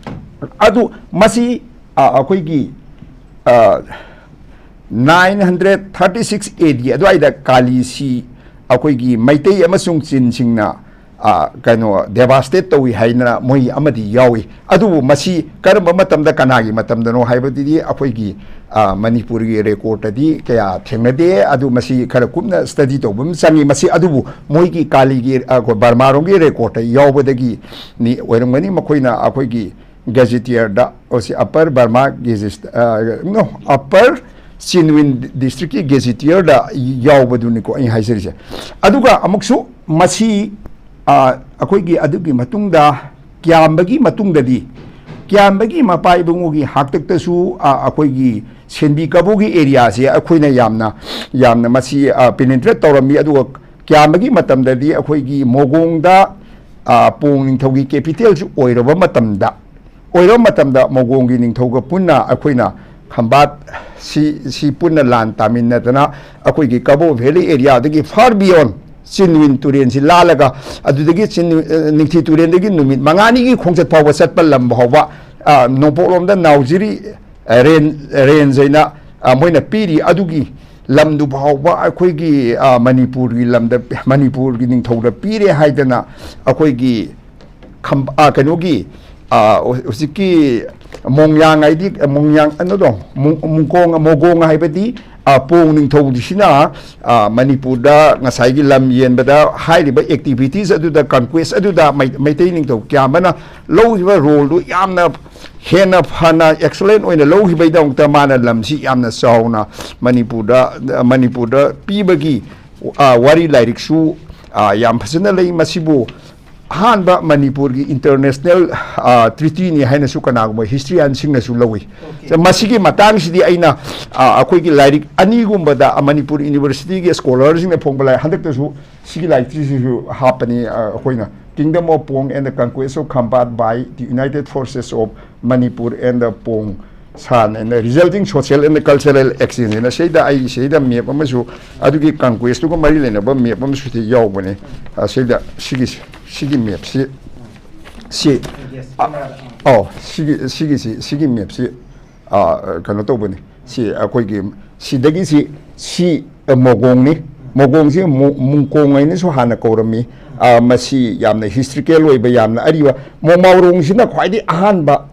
ꯑꯗꯨ ꯃꯁꯤ, ꯑ, ꯑꯩꯈꯣꯏꯒꯤ, ꯑ, nine hundred thirty six A D ꯑꯗꯨꯋꯥꯏꯗ ꯀꯥꯂꯤꯁꯤ ꯑꯩꯈꯣꯏꯒꯤ ꯃꯩꯇꯩ ꯑꯃꯁꯨꯡ ꯆꯤꯟꯁꯤꯡꯅ, ꯑ, ꯀꯩꯅꯣ, ꯗꯦꯕꯥꯁꯇꯦꯠ ꯇꯧꯏ ꯍꯥꯏꯅ ꯃꯣꯏ ꯑꯃꯗꯤ ꯌꯥꯎꯏ꯫ ꯑꯗꯨꯕꯨ ꯃꯁꯤ ꯀꯔꯝꯕ ꯃꯇꯝꯗ, ꯀꯅꯥꯒꯤ ꯃꯇꯝꯗꯅꯣ ꯍꯥꯏꯕꯗꯨꯗꯤ ꯑꯩꯈꯣꯏꯒꯤ, ꯑ, ꯃꯅꯤꯄꯨꯔꯒꯤ ꯔꯦꯀꯣꯔꯠꯇꯗꯤ ꯀꯌꯥ ꯊꯦꯡꯅꯗꯦ꯫ ꯑꯗꯨ ꯃꯁꯤ ꯈꯔ ꯀꯨꯞꯅ ꯁ꯭ꯇꯗꯤ ꯇꯧꯕ ꯑꯃ ꯆꯪꯉꯤ꯫ ꯃꯁꯤ ꯑꯗꯨꯕꯨ ꯃꯣꯏꯒꯤ ꯀꯥꯂꯤꯒꯤ, ꯑ, ꯑꯩꯈꯣꯏ ꯕꯔꯃꯥꯔꯣꯝꯒꯤ ꯔꯦꯀꯣꯔꯠꯇ ꯌꯥꯎꯕꯗꯒꯤꯅꯤ ꯑꯣꯏꯔꯝꯒꯅꯤ꯫ ꯃꯈꯣꯏꯅ ꯑꯩꯈꯣꯏꯒꯤ ꯒꯦꯖꯤꯇꯤꯌꯔꯗ, ꯑꯣ, ꯁꯤ ꯑꯄꯔ ꯕꯔꯃꯥ ꯒꯦꯖꯤꯁ-, ꯑ, no, ꯑꯄꯔ ꯆꯤꯟꯋꯤꯟ ꯗꯤꯁꯇ꯭ꯔꯤꯛꯀꯤ ꯒꯦꯖꯤꯇꯤꯌꯔꯗ ꯌꯥꯎꯕꯗꯨꯅꯤꯀꯣ ꯑꯩꯅ ꯍꯥꯏꯖꯔꯤꯁꯦ꯫ ꯑꯗꯨꯒ ꯑꯃꯨꯛꯁꯨ ꯃꯁꯤ, ꯑ, ꯑꯩꯈꯣꯏꯒꯤ ꯑꯗꯨꯒꯤ ꯃꯇꯨꯡꯗ, ꯀ꯭ꯌꯥꯝꯕꯒꯤ ꯃꯇꯨꯡꯗꯗꯤ, ꯀ꯭ꯌꯥꯝꯕꯒꯤ ꯃꯄꯥ ꯏꯕꯨꯡꯉꯣꯒꯤ ꯍꯥꯛꯇꯛꯇꯁꯨ, ꯑ, ꯑꯩꯈꯣꯏꯒꯤ ꯁꯦꯟꯕꯤ ꯀꯕꯣꯒꯤ ꯑꯦꯔꯤꯌꯥꯁꯦ ꯑꯩꯈꯣꯏꯅ ꯌꯥꯝꯅ, ꯌꯥꯝꯅ ꯃꯁꯤ, ꯑ, ꯄꯦꯅꯦꯇ꯭ꯔꯦꯠ ꯇꯧꯔꯝꯃꯤ꯫ ꯑꯗꯨꯒ ꯀ꯭ꯌꯥꯝꯕꯒꯤ ꯃꯇꯝꯗꯗꯤ ꯑꯩꯈꯣꯏꯒꯤ ꯃꯣꯒꯣꯡꯗ, ꯑ, ꯄꯣꯡ ꯅꯤꯡꯊꯧꯒꯤ ꯀꯦꯄꯤꯇꯦꯜꯁꯨ ꯑꯣꯏꯔꯕ ꯃꯇꯝꯗ, ꯑꯣꯏꯔꯕ ꯃꯇꯝꯗ ꯃꯣꯒꯣꯡꯒꯤ ꯅꯤꯡꯊꯧꯒ ꯄꯨꯟꯅ ꯑꯩꯈꯣꯏꯅ ꯈꯝꯕꯥꯠ ꯁꯤ, ꯁꯤ ꯄꯨꯟꯅ ꯂꯥꯟ ꯇꯥꯃꯤꯟꯅꯗꯅ ꯑꯩꯈꯣꯏꯒꯤ ꯀꯕꯣ ꯚꯦꯂꯤ ꯑꯦꯔꯤꯌꯥꯗꯒꯤ far beyond ꯆꯤꯟꯋꯤꯟ ꯇꯨꯔꯦꯟꯁꯤ ꯂꯥꯜꯂꯒ ꯑꯗꯨꯗꯒꯤ ꯆꯤꯟ-, ꯑ, ꯅꯤꯡꯊꯤ ꯇꯨꯔꯦꯟꯗꯒꯤ ꯅꯨꯃꯤꯠ ꯃꯉꯥꯅꯤꯒꯤ ꯈꯣꯡꯆꯠ ꯐꯥꯎꯕ ꯆꯠꯄ ꯂꯝ ꯐꯥꯎꯕ, ꯑ, ꯅꯣꯡꯄꯣꯛꯂꯣꯝꯗ ꯅꯥꯎꯖꯤꯔꯤ, ꯑ, ꯔꯦꯟ-, ꯔꯦꯟꯖ ꯍꯥꯏꯅ, ꯑ, ꯃꯣꯏꯅ ꯄꯤꯔꯤ꯫ ꯑꯗꯨꯒꯤ ꯂꯝꯗꯨ ꯐꯥꯎꯕ ꯑꯩꯈꯣꯏꯒꯤ, ꯑ, ꯃꯅꯤꯄꯨꯔꯒꯤ ꯂꯝꯗ, ꯃꯅꯤꯄꯨꯔꯒꯤ ꯅꯤꯡꯊꯧꯗ ꯄꯤꯔꯦ ꯍꯥꯏꯗꯅ ꯑꯩꯈꯣꯏꯒꯤ ꯈꯝ-, ꯑ, ꯀꯩꯅꯣꯒꯤ, ꯑ, ꯍꯧꯖꯤꯛꯀꯤ ꯃꯣꯡꯌꯥꯡ ꯍꯥꯏꯗꯤ, ꯃꯣꯡꯌꯥꯡ, ꯑ, no, no, ꯃꯨ-, ꯃꯨꯀꯣꯡ, ꯃꯣꯒꯣꯡ ꯍꯥꯏꯕꯗꯤ, ꯑ, ꯄꯣꯡ ꯅꯤꯡꯊꯧꯁꯤꯅ, ꯑ, ꯃꯅꯤꯄꯨꯔꯗ ꯉꯁꯥꯏꯒꯤ ꯂꯝ ꯌꯦꯟꯕꯗ ꯍꯥꯏꯔꯤꯕ ꯑꯦꯛꯇꯤꯚꯤꯇꯤꯁ ꯑꯗꯨꯗ, ꯀꯟꯀ꯭ꯋꯦꯁ ꯑꯗꯨꯗ ꯃꯩ-, ꯃꯩꯇꯩ ꯅꯤꯡꯊꯧ ꯀꯌꯥꯝꯕꯅ ꯂꯧꯈꯤꯕ ꯔꯣꯜꯗꯨ ꯌꯥꯝꯅ ꯍꯦꯟꯅ ꯐꯅ, ꯑꯦꯛꯁꯂꯦꯟ ꯑꯣꯏꯅ ꯂꯧꯈꯤꯕꯩꯗꯃꯛꯇ ꯃꯥꯅ ꯂꯝꯁꯤ ꯌꯥꯝꯅ ꯆꯥꯎꯅ ꯃꯅꯤꯄꯨꯔꯗ, ꯃꯅꯤꯄꯨꯔꯗ ꯄꯤꯕꯒꯤ, ꯑ, ꯋꯥꯔꯤ ꯂꯥꯏꯔꯤꯛꯁꯨ ꯑ, ꯌꯥꯝ ꯐꯖꯅ ꯂꯩ꯫ ꯃꯁꯤꯕꯨ ꯑꯍꯥꯟꯕ ꯃꯅꯤꯄꯨꯔꯒꯤ ꯏꯟꯇꯔꯅꯦꯁꯅꯦꯜ, ꯑ, ꯇ꯭ꯔꯤꯇꯤꯅꯤ ꯍꯥꯏꯅꯁꯨ ꯀꯅꯥꯒꯨꯝꯕ ꯍꯤꯁꯇ꯭ꯔꯤꯌꯥꯟꯁꯤꯡꯅꯁꯨ ꯂꯧꯏ꯫ ꯃꯁꯤꯒꯤ ꯃꯇꯥꯡꯁꯤꯗꯤ ꯑꯩꯅ, ꯑ, ꯑꯩꯈꯣꯏꯒꯤ ꯂꯥꯏꯔꯤꯛ ꯑꯅꯤꯒꯨꯝꯕꯗ, ꯑ, ꯃꯅꯤꯄꯨꯔ ꯌꯨꯅꯤꯚꯔꯁꯤꯇꯤꯒꯤ ꯁ꯭ꯀꯣꯂꯔꯁꯤꯡꯅ ꯐꯣꯡꯕ ꯂꯥꯏꯔꯤꯛ, ꯍꯟꯗꯛꯇꯁꯨ ꯁꯤꯒꯤ ꯂꯥꯏꯔꯤꯛꯁꯤꯁꯨ ꯍꯥꯞꯄꯅꯤ, ꯑ, ꯑꯩꯈꯣꯏꯅ Kingdom of Pong and the Conquest of Khampat by the United Forces of Manipur and the Pong San and the Resulting Social and Cultural Exchange ꯍꯥꯏꯅ ꯁꯤꯗ ꯑꯩ ꯁꯤꯗ ꯃꯦꯞ ꯑꯃꯁꯨ, ꯑꯗꯨꯒꯤ ꯀꯟꯀ꯭ꯋꯦꯁꯇꯨꯒ ꯃꯔꯤ ꯂꯩꯅꯕ ꯃꯦꯞ ꯑꯃꯁꯨ ꯁꯤꯗ ꯌꯥꯎꯕꯅꯦ꯫ ꯑ, ꯁꯤꯗ ꯁꯤꯒꯤ, ꯁꯤꯒꯤ ꯃꯦꯞꯁꯤ, ꯁꯤ, ꯑ, ꯑꯧ, ꯁꯤꯒꯤ, ꯁꯤꯒꯤꯁꯤ, ꯁꯤꯒꯤ ꯃꯦꯞꯁꯤ, ꯑ, ꯀꯩꯅꯣ ꯇꯧꯕꯅꯤ꯫ ꯁꯤ ꯑꯩꯈꯣꯏꯒꯤ ꯁꯤꯗꯒꯤꯁꯤ, ꯁꯤ, ꯑ, ꯃꯣꯒꯣꯡꯅꯤ꯫ ꯃꯣꯒꯣꯡꯁꯤ ꯃꯨ-, ꯃꯨꯡꯀꯣꯡ ꯍꯥꯏꯅꯁꯨ ꯍꯥꯟꯅ ꯀꯧꯔꯝꯃꯤ꯫ ꯑ, ꯃꯁꯤ ꯌꯥꯝꯅ ꯍꯤꯁꯇ꯭ꯔꯤꯀꯦꯜ ꯑꯣꯏꯕ, ꯌꯥꯝꯅ ꯑꯔꯤꯕ, ꯃꯣꯡꯃꯥꯎꯔꯣꯡꯁꯤꯅ ꯈ꯭ꯋꯥꯏꯗꯒꯤ ꯑꯍꯥꯟꯕ,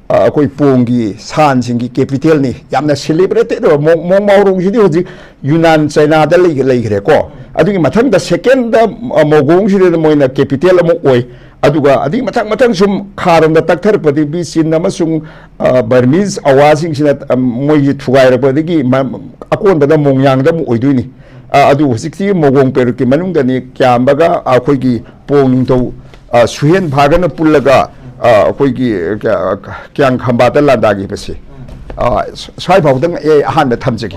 ꯑ, ꯑꯩꯈꯣꯏ ꯄꯣꯡꯒꯤ ꯁꯥꯟꯁꯤꯡꯒꯤ ꯀꯦꯄꯤꯇꯦꯜꯅꯤ꯫ ꯌꯥꯝꯅ ꯁꯦꯂꯦꯕ꯭ꯔꯦꯇꯦꯠ ꯑꯣꯏꯕ, ꯃꯣꯡ-, ꯃꯣꯡꯃꯥꯎꯔꯣꯡꯁꯤꯗꯤ ꯍꯧꯖꯤꯛ ꯌꯨꯅꯥꯟ, ꯆꯩꯅꯥꯗ ꯂꯩ-, ꯂꯩꯈ꯭ꯔꯦꯀꯣ꯫ ꯑꯗꯨꯒꯤ ꯃꯊꯪꯗ ꯁꯦꯀꯦꯟꯗ, ꯑ, ꯃꯣꯒꯣꯡꯁꯤꯗ ꯃꯣꯏꯅ ꯀꯦꯄꯤꯇꯦꯜ ꯑꯃ ꯑꯣꯏ꯫ ꯑꯗꯨꯒ ꯑꯗꯨꯒꯤ ꯃꯊꯪ ꯃꯊꯪ ꯁꯨꯝ ꯈꯥꯔꯣꯝꯗ ꯇꯛꯊꯔꯛꯄꯗꯒꯤ ꯆꯤꯟ ꯑꯃꯁꯨꯡ, ꯑ, ꯕꯔꯃꯤꯁ ꯑꯋꯥꯁꯤꯡꯁꯤꯅ, ꯑ, ꯃꯣꯏꯒꯤ ꯊꯨꯒꯥꯏꯔꯛꯄꯗꯒꯤ ꯃ-, ꯑꯀꯣꯟꯕꯗ ꯃꯣꯡꯌꯥꯡꯗ ꯑꯃꯨꯛ ꯑꯣꯏꯗꯣꯏꯅꯤ꯫ ꯑ, ꯑꯗꯨ ꯍꯧꯖꯤꯛꯇꯤ ꯃꯣꯒꯣꯡ ꯄꯦꯔꯨꯛꯀꯤ ꯃꯅꯨꯡꯗꯅꯤ ꯀ꯭ꯌꯥꯝꯕꯒ ꯑꯩꯈꯣꯏꯒꯤ ꯄꯣꯡ ꯅꯤꯡꯊꯧ, ꯑ, ꯁꯨꯍꯦꯟ ꯐꯥꯒꯅ ꯄꯨꯜꯂꯒ, ꯑ, ꯑꯩꯈꯣꯏꯒꯤ ꯀ꯭ꯌꯥ-, ꯀ꯭ꯌꯥꯡ ꯈꯝꯕꯥꯠꯇ ꯂꯥꯟꯗꯥꯈꯤꯕꯁꯦ꯫ ꯑ, ꯁ꯭ꯋꯥꯏ ꯐꯥꯎꯗꯪ ꯑꯩ ꯑꯍꯥꯟꯕ ꯊꯝꯖꯒꯦ꯫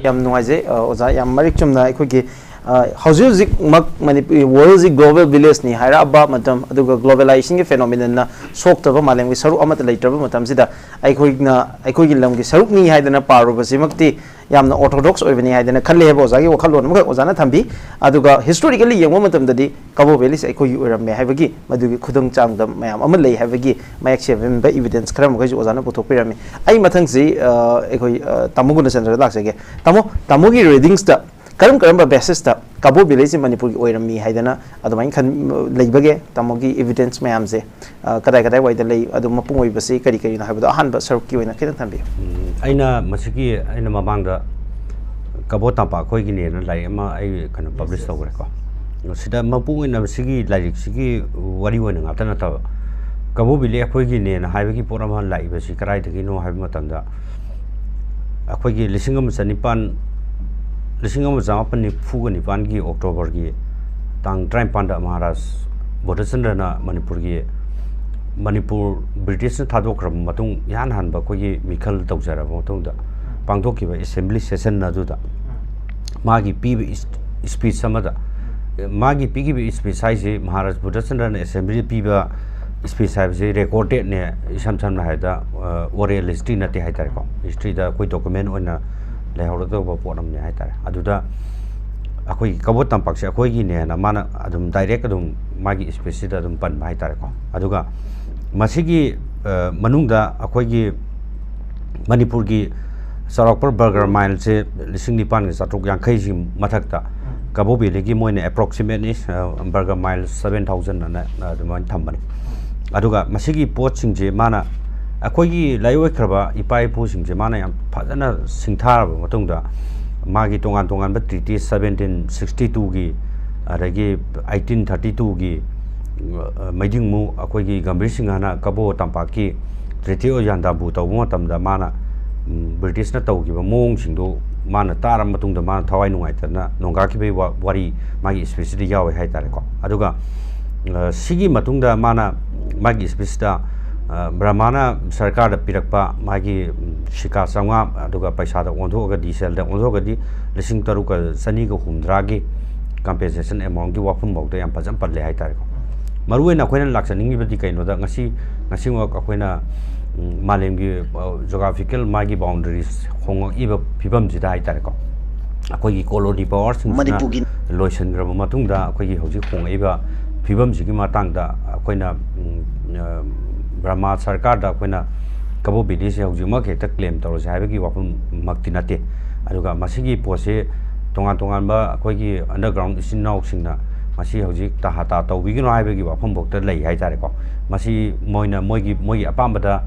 ꯌꯥꯝ ꯅꯨꯡꯉꯥꯏꯖꯩ, ꯑ, ꯑꯣꯖꯥ꯫ ꯌꯥꯝ ꯃꯔꯤꯛ ꯆꯨꯝꯅ ꯑꯩꯈꯣꯏꯒꯤ, ꯑ, ꯍꯧꯖꯤꯛ ꯍꯧꯖꯤꯛꯃꯛ ꯃꯅꯤꯄꯨꯔ, ꯋꯥꯔꯜꯁꯤ ꯒ꯭ꯂꯣꯕꯦꯜ ꯚꯤꯂꯦꯖꯅꯤ ꯍꯥꯏꯔꯛꯑꯕ ꯃꯇꯝ, ꯑꯗꯨꯒ ꯒ꯭ꯂꯣꯕꯦꯂꯥꯏꯖꯦꯁꯟꯒꯤ ꯐꯦꯅꯣꯃꯤꯅꯟꯅ ꯁꯣꯛꯇꯕ ꯃꯥꯂꯦꯝꯒꯤ ꯁꯔꯨꯛ ꯑꯃꯠꯇ ꯂꯩꯇ꯭ꯔꯕ ꯃꯇꯝꯁꯤꯗ, ꯑꯩꯈꯣꯏꯅ ꯑꯩꯈꯣꯏꯒꯤ ꯂꯝꯒꯤ ꯁꯔꯨꯛꯅꯤ ꯍꯥꯏꯗꯅ ꯄꯥꯔꯨꯕꯁꯤꯃꯛꯇꯤ ꯌꯥꯝꯅ ꯑꯣꯔꯊꯣꯗꯣꯛꯁ ꯑꯣꯏꯕꯅꯤ ꯍꯥꯏꯗꯅ ꯈꯜꯂꯦ ꯍꯥꯏꯕ ꯑꯣꯖꯥꯒꯤ ꯋꯥꯈꯜꯂꯣꯟ ꯑꯃꯈꯛ ꯑꯣꯖꯥꯅ ꯊꯝꯕꯤ꯫ ꯑꯗꯨꯒ ꯍꯤꯁꯇꯣꯔꯤꯀꯦꯜꯂꯤ ꯌꯦꯡꯕ ꯃꯇꯝꯗꯗꯤ ꯀꯕꯣ ꯚꯦꯂꯤꯁꯦ ꯑꯩꯈꯣꯏꯒꯤ ꯑꯣꯏꯔꯝꯃꯦ ꯍꯥꯏꯕꯒꯤ ꯃꯗꯨꯒꯤ ꯈꯨꯗꯣꯡ ꯆꯥꯡꯗꯝ ꯃꯌꯥꯝ ꯑꯃ ꯂꯩ ꯍꯥꯏꯕꯒꯤ ꯃꯌꯦꯛ ꯁꯦꯡꯕ ꯏꯚꯤꯗꯦꯟꯁ ꯈꯔ ꯃꯈꯩꯁꯨ ꯑꯣꯖꯥꯅ ꯄꯨꯊꯣꯛꯄꯤꯔꯝꯃꯤ꯫ ꯑꯩ ꯃꯊꯪꯁꯤ, ꯑ, ꯑꯩꯈꯣꯏ, ꯑ, ꯇꯥꯃꯣ ꯒꯨꯅꯆꯟꯗ꯭ꯔꯗ ꯂꯥꯛꯆꯒꯦ꯫ ꯇꯥꯃꯣ, ꯇꯥꯃꯣꯒꯤ ꯔꯤꯗꯤꯡꯁꯇ ꯀꯔꯝ ꯀꯔꯝꯕ ꯕꯦꯁꯤꯁꯇ ꯀꯕꯣ ꯚꯦꯂꯤꯁꯤ ꯃꯅꯤꯄꯨꯔꯒꯤ ꯑꯣꯏꯔꯝꯃꯤ ꯍꯥꯏꯗꯅ ꯑꯗꯨꯃꯥꯏꯅ ꯈꯟ-, ꯂꯩꯕꯒꯦ? ꯇꯥꯃꯣꯒꯤ ꯏꯚꯤꯗꯦꯟꯁ ꯃꯌꯥꯝꯁꯦ, ꯑ, ꯀꯗꯥꯏ ꯀꯗꯥꯏꯋꯥꯏꯗ ꯂꯩ, ꯑꯗꯨ ꯃꯄꯨꯡ ꯑꯣꯏꯕꯁꯤ ꯀꯔꯤ ꯀꯔꯤꯅꯣ ꯍꯥꯏꯕꯗꯣ ꯑꯍꯥꯟꯕ ꯁꯔꯨꯛꯀꯤ ꯑꯣꯏꯅ ꯈꯤꯇꯪ ꯊꯝꯕꯤꯌꯨ꯫ ꯎꯝ, ꯑꯩꯅ ꯃꯁꯤꯒꯤ, ꯑꯩꯅ ꯃꯃꯥꯡꯗ ꯀꯕꯣ ꯇꯝꯄꯥꯛ ꯑꯩꯈꯣꯏꯒꯤꯅꯦꯅ ꯂꯥꯏꯔꯤꯛ ꯑꯃ ꯑꯩ ꯀꯩꯅꯣ ꯄꯕ꯭ꯂꯤꯁ ꯇꯧꯈ꯭ꯔꯦꯀꯣ꯫ ꯁꯤꯗ ꯃꯄꯨꯡ ꯑꯣꯏꯅ ꯃꯁꯤꯒꯤ ꯂꯥꯏꯔꯤꯛꯁꯤꯒꯤ ꯋꯥꯔꯤ ꯑꯣꯏꯅ ꯉꯥꯛꯇ ꯅꯠꯇꯕ, ꯀꯕꯣ ꯚꯦꯂꯤ ꯑꯩꯈꯣꯏꯒꯤꯅꯦꯅ ꯍꯥꯏꯕꯒꯤ ꯄꯣꯠ ꯑꯃ ꯂꯥꯛꯏꯕꯁꯤ ꯀꯗꯥꯏꯗꯒꯤꯅꯣ ꯍꯥꯏꯕ ꯃꯇꯝꯗ, ꯑꯩꯈꯣꯏꯒꯤ ꯂꯤꯁꯤꯡ ꯑꯃ ꯆꯅꯤꯄꯥꯟ, ꯂꯤꯁꯤꯡ ꯑꯃ ꯆꯃꯥꯄꯟ ꯅꯤꯐꯨꯒ ꯅꯤꯄꯥꯟꯒꯤ ꯑꯣꯛꯇꯣꯕꯔꯒꯤ ꯇꯥꯡ ꯇꯔꯥꯅꯤꯄꯥꯟꯗ ꯃꯍꯥꯔꯥꯖ ꯕꯣꯙꯆꯟꯗ꯭ꯔꯅ ꯃꯅꯤꯄꯨꯔꯒꯤ, ꯃꯅꯤꯄꯨꯔ ꯕ꯭ꯔꯤꯇꯤꯁꯅ ꯊꯥꯗꯣꯛꯈ꯭ꯔꯕ ꯃꯇꯨꯡ, ꯏꯍꯥꯟ ꯍꯥꯟꯕ ꯑꯩꯈꯣꯏꯒꯤ ꯃꯤꯈꯜ ꯇꯧꯖꯔꯕ ꯃꯇꯨꯡꯗ ꯄꯥꯡꯊꯣꯛꯈꯤꯕ ꯑꯦꯁꯦꯝꯕ꯭ꯂꯤ ꯁꯦꯁꯟ ꯑꯗꯨꯗ ꯃꯥꯒꯤ ꯄꯤꯕ ꯏꯁ-, ꯏꯁꯄꯤꯆ ꯑꯃꯗ, ꯃꯥꯒꯤ ꯄꯤꯈꯤꯕ ꯏꯁꯄꯤꯆ ꯍꯥꯏꯁꯤ ꯃꯍꯥꯔꯥꯖ ꯕꯣꯙꯆꯟꯗ꯭ꯔꯅ ꯑꯦꯁꯦꯝꯕ꯭ꯂꯤꯗ ꯄꯤꯕ ꯏꯁꯄꯤꯆ ꯍꯥꯏꯕꯁꯤ ꯔꯦꯀꯣꯔꯗꯦꯠꯅꯦ, ꯏꯁꯝ ꯁꯝꯅ ꯍꯥꯏꯔꯕꯗ ꯑꯣꯔꯦꯜ ꯍꯤꯁꯇ꯭ꯔꯤ ꯅꯠꯇꯦ ꯍꯥꯏꯇꯥꯔꯦꯀꯣ꯫ ꯍꯤꯁꯇ꯭ꯔꯤꯗ ꯑꯩꯈꯣꯏ ꯗꯣꯀꯨꯃꯦꯟ ꯑꯣꯏꯅ ꯂꯩꯍꯧꯔꯗꯧꯕ ꯄꯣꯠ ꯑꯃꯅꯦ ꯍꯥꯏꯇꯥꯔꯦ꯫ ꯑꯗꯨꯗ ꯑꯩꯈꯣꯏꯒꯤ ꯀꯕꯣ ꯇꯝꯄꯥꯛꯁꯦ ꯑꯩꯈꯣꯏꯒꯤꯅꯦꯅ ꯃꯥꯅ ꯑꯗꯨꯝ ꯗꯥꯏꯔꯦꯛ ꯑꯗꯨꯝ ꯃꯥꯒꯤ ꯏꯁꯄꯤꯆꯁꯤꯗ ꯑꯗꯨꯝ ꯄꯟꯕ ꯍꯥꯏꯇꯥꯔꯦꯀꯣ꯫ ꯑꯗꯨꯒ ꯃꯁꯤꯒꯤ ꯑ, ꯃꯅꯨꯡꯗ ꯑꯩꯈꯣꯏꯒꯤ ꯃꯅꯤꯄꯨꯔꯒꯤ ꯆꯥꯎꯔꯥꯛꯄ ꯕꯔꯒꯔ ꯃꯥꯏꯜꯁꯦ ꯂꯤꯁꯤꯡ ꯅꯤꯄꯥꯟꯒ ꯆꯥꯇ꯭ꯔꯨꯛ ꯌꯥꯡꯈꯩꯁꯤ ꯃꯊꯛꯇ ꯀꯕꯣ ꯚꯦꯂꯤꯒꯤ ꯃꯣꯏꯅ approximately burger mile seven thousand ꯑꯅ ꯑꯗꯨꯃꯥꯏꯅ ꯊꯝꯕꯅꯤ꯫ ꯑꯗꯨꯒ ꯃꯁꯤꯒꯤ ꯄꯣꯠꯁꯤꯡꯁꯦ ꯃꯥꯅ ꯑꯩꯈꯣꯏꯒꯤ ꯂꯥꯏꯑꯣꯏꯈ꯭ꯔꯕ ꯏꯄꯥ ꯏꯄꯨꯁꯤꯡꯁꯦ ꯃꯥꯅ ꯌꯥꯝ ꯐꯖꯅ ꯁꯤꯡꯊꯥꯔꯕ ꯃꯇꯨꯡꯗ ꯃꯥꯒꯤ ꯇꯣꯉꯥꯟ ꯇꯣꯉꯥꯟꯕ ꯇ꯭ꯔꯤꯇꯤ ꯁꯕꯦꯟꯇꯤꯟ ꯁꯤꯛꯁꯇꯤ ꯇꯨꯒꯤ, ꯑꯗꯒꯤ ꯑꯩꯠꯇꯤꯟ ꯊꯥꯔꯇꯤ ꯇꯨꯒꯤ ꯃꯩꯗꯤꯡꯃꯨ ꯑꯩꯈꯣꯏꯒꯤ ꯒꯝꯚꯤꯔ ꯁꯤꯡꯍꯅ ꯀꯕꯣ ꯇꯝꯄꯥꯛꯀꯤ ꯇ꯭ꯔꯤꯇꯤ ꯑꯣꯐ ꯌꯥꯟꯗꯥꯕꯨ ꯇꯧꯕ ꯃꯇꯝꯗ ꯃꯥꯅ, ꯎꯝ, ꯕ꯭ꯔꯤꯇꯤꯁꯅ ꯇꯧꯈꯤꯕ ꯃꯑꯣꯡꯁꯤꯡꯗꯨ ꯃꯥꯅ ꯇꯥꯔꯕ ꯃꯇꯨꯡꯗ ꯃꯥꯅ ꯊꯋꯥꯏ ꯅꯨꯡꯉꯥꯏꯇꯗꯅ ꯅꯣꯡꯒꯥꯈꯤꯕꯒꯤ ꯋꯥ-, ꯋꯥꯔꯤ ꯃꯥꯒꯤ ꯏꯁꯄꯤꯆꯁꯤꯗ ꯌꯥꯎꯋꯦ ꯍꯥꯏꯇꯥꯔꯦꯀꯣ꯫ ꯑꯗꯨꯒ, ꯑ, ꯁꯤꯒꯤ ꯃꯇꯨꯡꯗ ꯃꯥꯅ ꯃꯥꯒꯤ ꯏꯁꯄꯤꯆꯇ, ꯑ, ꯕ꯭ꯔꯍꯃꯥꯅ ꯁꯔꯀꯥꯔꯗ ꯄꯤꯔꯛꯄ ꯃꯥꯒꯤ, ꯎꯝ, ꯁꯤꯀꯥ ꯆꯥꯝꯃꯉꯥ, ꯑꯗꯨꯒ ꯄꯩꯁꯥꯗ ꯑꯣꯟꯊꯣꯛꯑꯒꯗꯤ, ꯁꯦꯜꯗ ꯑꯣꯟꯊꯣꯛꯑꯒꯗꯤ ꯂꯤꯁꯤꯡ ꯇꯔꯨꯛꯀ ꯆꯅꯤꯒ ꯍꯨꯝꯗ꯭ꯔꯥꯒꯤ ꯀꯝꯄꯦꯟꯁꯦꯁꯟ ꯑꯦꯃꯥꯎꯟꯒꯤ ꯋꯥꯐꯝꯐꯥꯎꯗ ꯌꯥꯝ ꯐꯖꯅ ꯄꯜꯂꯦ ꯍꯥꯏꯇꯥꯔꯦꯀꯣ꯫ ꯃꯔꯨꯑꯣꯏꯅ ꯑꯩꯈꯣꯏꯅ ꯂꯥꯛꯆꯅꯤꯡꯉꯤꯕꯗꯤ ꯀꯩꯅꯣꯗ, ꯉꯁꯤ, ꯉꯁꯤꯃꯛ ꯑꯩꯈꯣꯏꯅ, ꯎꯝ, ꯃꯥꯂꯦꯝꯒꯤ, ꯑ, ꯖꯣꯒ꯭ꯔꯥꯐꯤꯀꯦꯜ ꯃꯥꯒꯤ ꯕꯥꯎꯟꯗꯔꯤꯁ ꯍꯣꯡꯉꯛꯏꯕ ꯐꯤꯕꯝꯁꯤꯗ ꯍꯥꯏꯇꯥꯔꯦꯀꯣ, ꯑꯩꯈꯣꯏꯒꯤ ꯀꯣꯂꯣꯅꯤ ꯄꯋꯥꯔꯁꯤꯡꯁꯤꯅ ꯃꯅꯤꯄꯨꯔꯒꯤ ꯂꯣꯏꯁꯤꯟꯈ꯭ꯔꯕ ꯃꯇꯨꯡꯗ ꯑꯩꯈꯣꯏꯒꯤ ꯍꯧꯖꯤꯛ ꯍꯣꯡꯉꯛꯏꯕ ꯐꯤꯕꯝꯁꯤꯒꯤ ꯃꯇꯥꯡꯗ ꯑꯩꯈꯣꯏꯅ, ꯎꯝ, ꯑ, ꯕ꯭ꯔꯍꯃꯥ ꯁꯔꯀꯥꯔꯗ ꯑꯩꯈꯣꯏꯅ ꯀꯕꯣ ꯚꯦꯂꯤꯁꯦ ꯍꯧꯖꯤꯛꯃꯛ ꯍꯦꯛꯇ ꯀ꯭ꯂꯦꯝ ꯇꯧꯔꯁꯦ ꯍꯥꯏꯕꯒꯤ ꯋꯥꯐꯝꯃꯛꯇꯤ ꯅꯠꯇꯦ꯫ ꯑꯗꯨꯒ ꯃꯁꯤꯒꯤ ꯄꯣꯠꯁꯤ ꯇꯣꯉꯥꯟ ꯇꯣꯉꯥꯟꯕ ꯑꯩꯈꯣꯏꯒꯤ ꯑꯟꯗꯔꯒ꯭ꯔꯥꯎꯟ ꯏꯆꯤꯟ ꯏꯅꯥꯎꯁꯤꯡꯅ ꯃꯁꯤ ꯍꯧꯖꯤꯛ ꯇꯍꯥꯇꯥ ꯇꯧꯕꯤꯒꯅꯨ ꯍꯥꯏꯕꯒꯤ ꯋꯥꯐꯝꯐꯥꯎꯗ ꯂꯩ ꯍꯥꯏꯇꯥꯔꯦꯀꯣ꯫ ꯃꯁꯤ ꯃꯣꯏꯅ ꯃꯣꯏꯒꯤ, ꯃꯣꯏꯒꯤ ꯑꯄꯥꯝꯕꯗ,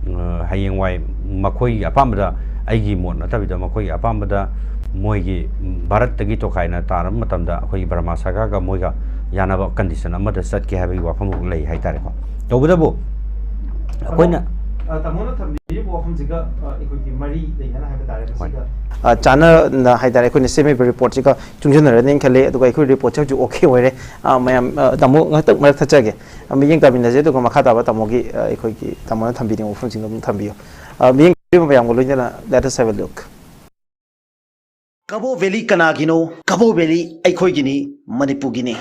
ꯑ, ꯍꯌꯦꯡꯋꯥꯏ ꯃꯈꯣꯏꯒꯤ ꯑꯄꯥꯝꯕꯗ, ꯑꯩꯒꯤ ꯃꯣꯠ ꯅꯠꯇꯕꯤꯗ ꯃꯈꯣꯏꯒꯤ ꯑꯄꯥꯝꯕꯗ ꯃꯣꯏꯒꯤ ꯚꯥꯔꯠꯇꯒꯤ ꯇꯣꯈꯥꯏꯅ ꯇꯥꯔꯕ ꯃꯇꯝꯗ ꯑꯩꯈꯣꯏꯒꯤ ꯕꯔꯃꯥ ꯁꯔꯀꯥꯔꯒ ꯃꯣꯏꯒ ꯌꯥꯅꯕ ꯀꯟꯗꯤꯁꯟ ꯑꯃꯗ ꯆꯠꯀꯦ ꯍꯥꯏꯕꯒꯤ ꯋꯥꯐꯝꯐꯥꯎ ꯂꯩ ꯍꯥꯏꯇꯥꯔꯦꯀꯣ꯫ ꯇꯧꯕꯇꯕꯨ ꯑꯩꯈꯣꯏꯅ ꯑ, ꯇꯥꯃꯣꯅ ꯊꯝꯕꯤꯔꯤꯕ ꯋꯥꯐꯝꯁꯤꯒ, ꯑ, ꯑꯩꯈꯣꯏꯒꯤ ꯃꯔꯤ ꯂꯩꯅꯅ ꯍꯥꯏꯕ ꯇꯥꯔꯦ꯫ ꯃꯁꯤꯗ ꯑ, ꯆꯥꯟꯅꯅ ꯍꯥꯏꯇꯥꯔꯦ, ꯑꯩꯈꯣꯏꯅ ꯁꯦꯝꯃꯤꯕ ꯔꯤꯄꯣꯔꯠꯁꯤꯒ ꯆꯨꯡꯁꯤꯟꯅꯔꯅꯤꯅ ꯈꯜꯂꯦ꯫ ꯑꯗꯨꯒ ꯑꯩꯈꯣꯏ ꯔꯤꯄꯣꯔꯠꯁꯦ ꯍꯧꯖꯤꯛ ꯑꯣꯀꯦ ꯑꯣꯏꯔꯦ꯫ ꯑ, ꯃꯌꯥꯝ, ꯑ, ꯇꯥꯃꯣ ꯉꯥꯏꯍꯥꯛꯇꯪ ꯃꯔꯛ ꯊꯠꯆꯒꯦ꯫ ꯑ, ꯃꯤꯠꯌꯦꯡ ꯇꯥꯃꯤꯟꯅꯁꯦ, ꯑꯗꯨꯒ ꯃꯈꯥ ꯇꯥꯕ ꯇꯥꯃꯣꯒꯤ, ꯑ, ꯑꯩꯈꯣꯏꯒꯤ ꯇꯥꯃꯣꯅ ꯊꯝꯕꯤꯅꯤꯡꯕ ꯋꯥꯐꯝꯁꯤꯡꯗꯣ ꯑꯗꯨꯝ ꯊꯝꯕꯤꯌꯨ꯫ ꯑ, ꯃꯤꯠꯌꯦꯡ ꯇꯥꯕꯤꯔꯤꯕ ꯃꯌꯥꯝꯒ ꯂꯣꯏꯅꯅ let us have a look꯫ Kabaw valley ꯀꯅꯥꯒꯤꯅꯣ? ꯀꯕꯣ ꯚꯦꯂꯤ ꯑꯩꯈꯣꯏꯒꯤꯅꯤ, ꯃꯅꯤꯄꯨꯔꯒꯤꯅꯤ꯫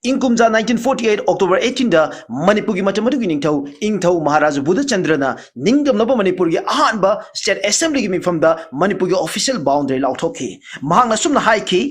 ꯏꯪ ꯀꯨꯝꯖꯥ nineteen forty eight October eighteen ꯗ ꯃꯅꯤꯄꯨꯔꯒꯤ ꯃꯇꯝ ꯑꯗꯨꯒꯤ ꯅꯤꯡꯊꯧ, ꯏꯪꯊꯧ ꯃꯍꯥꯔꯥꯖꯥ ꯕꯨꯙꯆꯟꯗ꯭ꯔꯅ ꯅꯤꯡꯇꯝꯅꯕ ꯃꯅꯤꯄꯨꯔꯒꯤ ꯑꯍꯥꯟꯕ state assembly ꯒꯤ ꯃꯤꯐꯝꯗ ꯃꯅꯤꯄꯨꯔꯒꯤ official boundary ꯂꯥꯎꯊꯣꯛꯈꯤ꯫ ꯃꯍꯥꯛꯅ ꯑꯁꯨꯝꯅ ꯍꯥꯏꯈꯤ,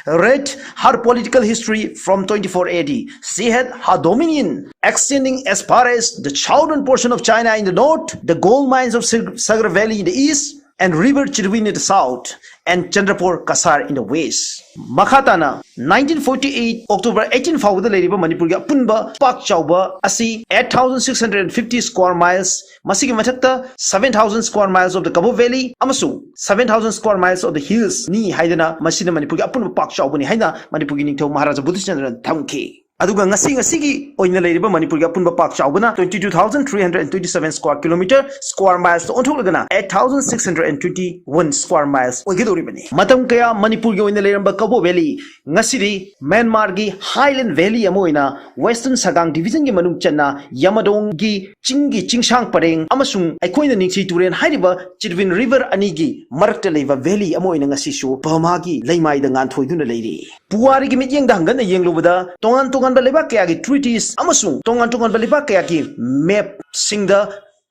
"Read her political history from twenty-four A D. She had her dominion extending as far as the southern portion of China in the north, the gold mines of Sag-, Sagar Valley in the east, and River Chirwin in the south, and Chandrapur Kasar in the west." ꯃꯈꯥ ꯇꯥꯅ nineteen forty eight October eighteen ꯐꯥꯎꯕꯗ ꯂꯩꯔꯤꯕ ꯃꯅꯤꯄꯨꯔꯒꯤ ꯑꯄꯨꯟꯕ ꯄꯥꯛ ꯆꯥꯎꯕ ꯑꯁꯤ eight thousand six hundred fifty square miles, ꯃꯁꯤꯒꯤ ꯃꯊꯛꯇ seven thousand square miles of the Kabo Valley ꯑꯃꯁꯨꯡ seven thousand square miles of the hills ꯅꯤ ꯍꯥꯏꯗꯅ, ꯃꯁꯤꯅ ꯃꯅꯤꯄꯨꯔꯒꯤ ꯑꯄꯨꯟꯕ ꯄꯥꯛ ꯆꯥꯎꯕꯅꯤ ꯍꯥꯏꯅ ꯃꯅꯤꯄꯨꯔꯒꯤ ꯅꯤꯡꯊꯧ ꯃꯍꯥꯔꯥꯖꯥ ꯕꯨꯙꯆꯟꯗ꯭ꯔꯅ ꯊꯝꯈꯤ꯫ ꯑꯗꯨꯒ ꯉꯁꯤ, ꯉꯁꯤꯒꯤ ꯑꯣꯏꯅ ꯂꯩꯔꯤꯕ ꯃꯅꯤꯄꯨꯔꯒꯤ ꯑꯄꯨꯟꯕ ꯄꯥꯛ ꯆꯥꯎꯕꯅ twenty two thousand three hundred and twenty seven square kilometer, square miles ꯇ ꯑꯣꯟꯊꯣꯛꯂꯒꯅ eight thousand six hundred and twenty one square miles ꯑꯣꯏꯒꯗꯧꯔꯤꯕꯅꯤ꯫ ꯃꯇꯝ ꯀꯌꯥ ꯃꯅꯤꯄꯨꯔꯒꯤ ꯑꯣꯏꯅ ꯂꯩꯔꯝꯕ ꯀꯕꯣ ꯚꯦꯂꯤ ꯉꯁꯤꯗꯤ ꯃ꯭ꯌꯥꯟꯃꯥꯔꯒꯤ highland valley ꯑꯃ ꯑꯣꯏꯅ Western Sagang division ꯒꯤ ꯃꯅꯨꯡ ꯆꯟꯅ ꯌꯥꯃꯗꯣꯡꯒꯤ ꯆꯤꯡꯒꯤ ꯆꯤꯡꯁꯥꯡ ꯄꯔꯦꯡ ꯑꯃꯁꯨꯡ ꯑꯩꯈꯣꯏꯅ ꯅꯤꯡꯊꯤ ꯇꯨꯔꯦꯜ ꯍꯥꯏꯔꯤꯕ Chirwin River ꯑꯅꯤꯒꯤ ꯃꯔꯛꯇ ꯂꯩꯕ valley ꯑꯃ ꯑꯣꯏꯅ ꯉꯁꯤꯁꯨ ꯕꯔꯃꯥꯒꯤ ꯂꯩꯃꯥꯏꯗ ꯉꯥꯟꯊꯣꯏꯗꯨꯅ ꯂꯩꯔꯤ꯫ ꯄꯨꯋꯥꯔꯤꯒꯤ ꯃꯤꯠꯌꯦꯡꯗ ꯍꯪꯒꯠꯅ ꯌꯦꯡꯂꯨꯕꯗ, ꯇꯣꯉꯥꯟ ꯇꯣꯉꯥꯟꯕ ꯂꯩꯕꯥꯛ ꯀꯌꯥꯒꯤ treaties ꯑꯃꯁꯨꯡ ꯇꯣꯉꯥꯟ ꯇꯣꯉꯥꯟꯕ ꯂꯩꯕꯥꯛ ꯀꯌꯥꯒꯤ map ꯁꯤꯡꯗ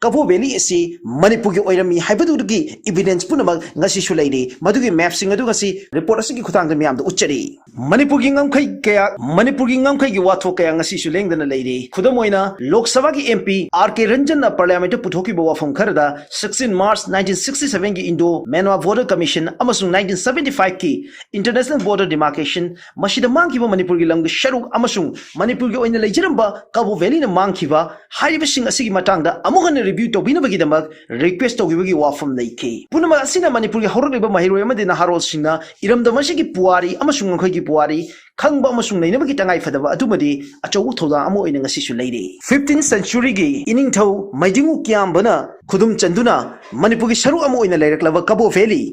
ꯀꯕꯣ ꯚꯦꯂꯤ ꯑꯁꯤ ꯃꯅꯤꯄꯨꯔꯒꯤ ꯑꯣꯏꯔꯝꯃꯤ ꯍꯥꯏꯕꯗꯨꯒꯤ evidence ꯄꯨꯝꯅꯃꯛ ꯉꯁꯤꯁꯨ ꯂꯩꯔꯤ꯫ ꯃꯗꯨꯒꯤ map ꯁꯤꯡ ꯑꯗꯨ ꯉꯁꯤ report ꯑꯁꯤꯒꯤ ꯈꯨꯠꯊꯥꯡꯗ ꯃꯤꯌꯥꯝꯗ ꯎꯠꯆꯔꯤ꯫ ꯃꯅꯤꯄꯨꯔꯒꯤ ꯉꯝꯈꯩ ꯀꯌꯥ, ꯃꯅꯤꯄꯨꯔꯒꯤ ꯉꯝꯈꯩꯒꯤ ꯋꯥꯊꯣꯛ ꯀꯌꯥ ꯉꯁꯤꯁꯨ ꯂꯦꯡꯗꯅ ꯂꯩꯔꯤ꯫ ꯈꯨꯗꯝ ꯑꯣꯏꯅ, ꯂꯣꯛ ꯁꯚꯥꯒꯤ M P R K Ranjan ꯅ Parliament ꯇ ꯄꯨꯊꯣꯛꯈꯤꯕ ꯋꯥꯐꯝ ꯈꯔꯗ sixteen March nineteen sixty seven ꯒꯤ Indo Myanmar Border Commission ꯑꯃꯁꯨꯡ nineteen seventy five ꯀꯤ International Border Demarcation, ꯃꯁꯤꯗ ꯃꯥꯡꯈꯤꯕ ꯃꯅꯤꯄꯨꯔꯒꯤ ꯂꯝꯒꯤ ꯁꯔꯨꯛ ꯑꯃꯁꯨꯡ ꯃꯅꯤꯄꯨꯔꯒꯤ ꯑꯣꯏꯅ ꯂꯩꯖꯔꯝꯕ ꯀꯕꯣ ꯚꯦꯂꯤꯅ ꯃꯥꯡꯈꯤꯕ ꯍꯥꯏꯔꯤꯕꯁꯤꯡ ꯑꯁꯤꯒꯤ ꯃꯇꯥꯡꯗ ꯑꯃꯨꯛ ꯍꯟꯅ ꯔꯤꯚ꯭ꯌꯨ ꯇꯧꯕꯤꯅꯕꯒꯤꯗꯃꯛ ꯔꯤꯀ꯭ꯋꯦꯁ ꯇꯧꯈꯤꯕꯒꯤ ꯋꯥꯐꯝ ꯂꯩꯈꯤ꯫ ꯄꯨꯝꯅꯃꯛ ꯑꯁꯤꯅ ꯃꯅꯤꯄꯨꯔꯒꯤ ꯍꯧꯔꯛꯂꯤꯕ ꯃꯍꯩꯔꯣꯏ ꯑꯃꯗꯤ ꯅꯍꯥꯔꯣꯜꯁꯤꯡꯅ ꯏꯔꯝꯗꯝ ꯑꯁꯤꯒꯤ ꯄꯨꯋꯥꯔꯤ ꯑꯃꯁꯨꯡ ꯉꯝꯈꯩꯒꯤ ꯄꯨꯋꯥꯔꯤ ꯈꯪꯕ ꯑꯃꯁꯨꯡ ꯅꯩꯅꯕꯒꯤ ꯇꯉꯥꯏ ꯐꯗꯕ ꯑꯗꯨꯃꯗꯤ ꯑꯆꯧꯕ ꯊꯧꯗꯥꯡ ꯑꯃ ꯑꯣꯏꯅ ꯉꯁꯤꯁꯨ ꯂꯩꯔꯤ꯫ Fifteenth century ꯒꯤ ꯏꯅꯤꯡꯊꯧ ꯃꯩꯗꯤꯡꯉꯨ ꯀꯤꯌꯥꯝꯕꯅ ꯈꯨꯗꯨꯝ ꯆꯟꯗꯨꯅ ꯃꯅꯤꯄꯨꯔꯒꯤ ꯁꯔꯨꯛ ꯑꯃ ꯑꯣꯏꯅ ꯂꯩꯔꯛꯂꯕ Kabaw valley,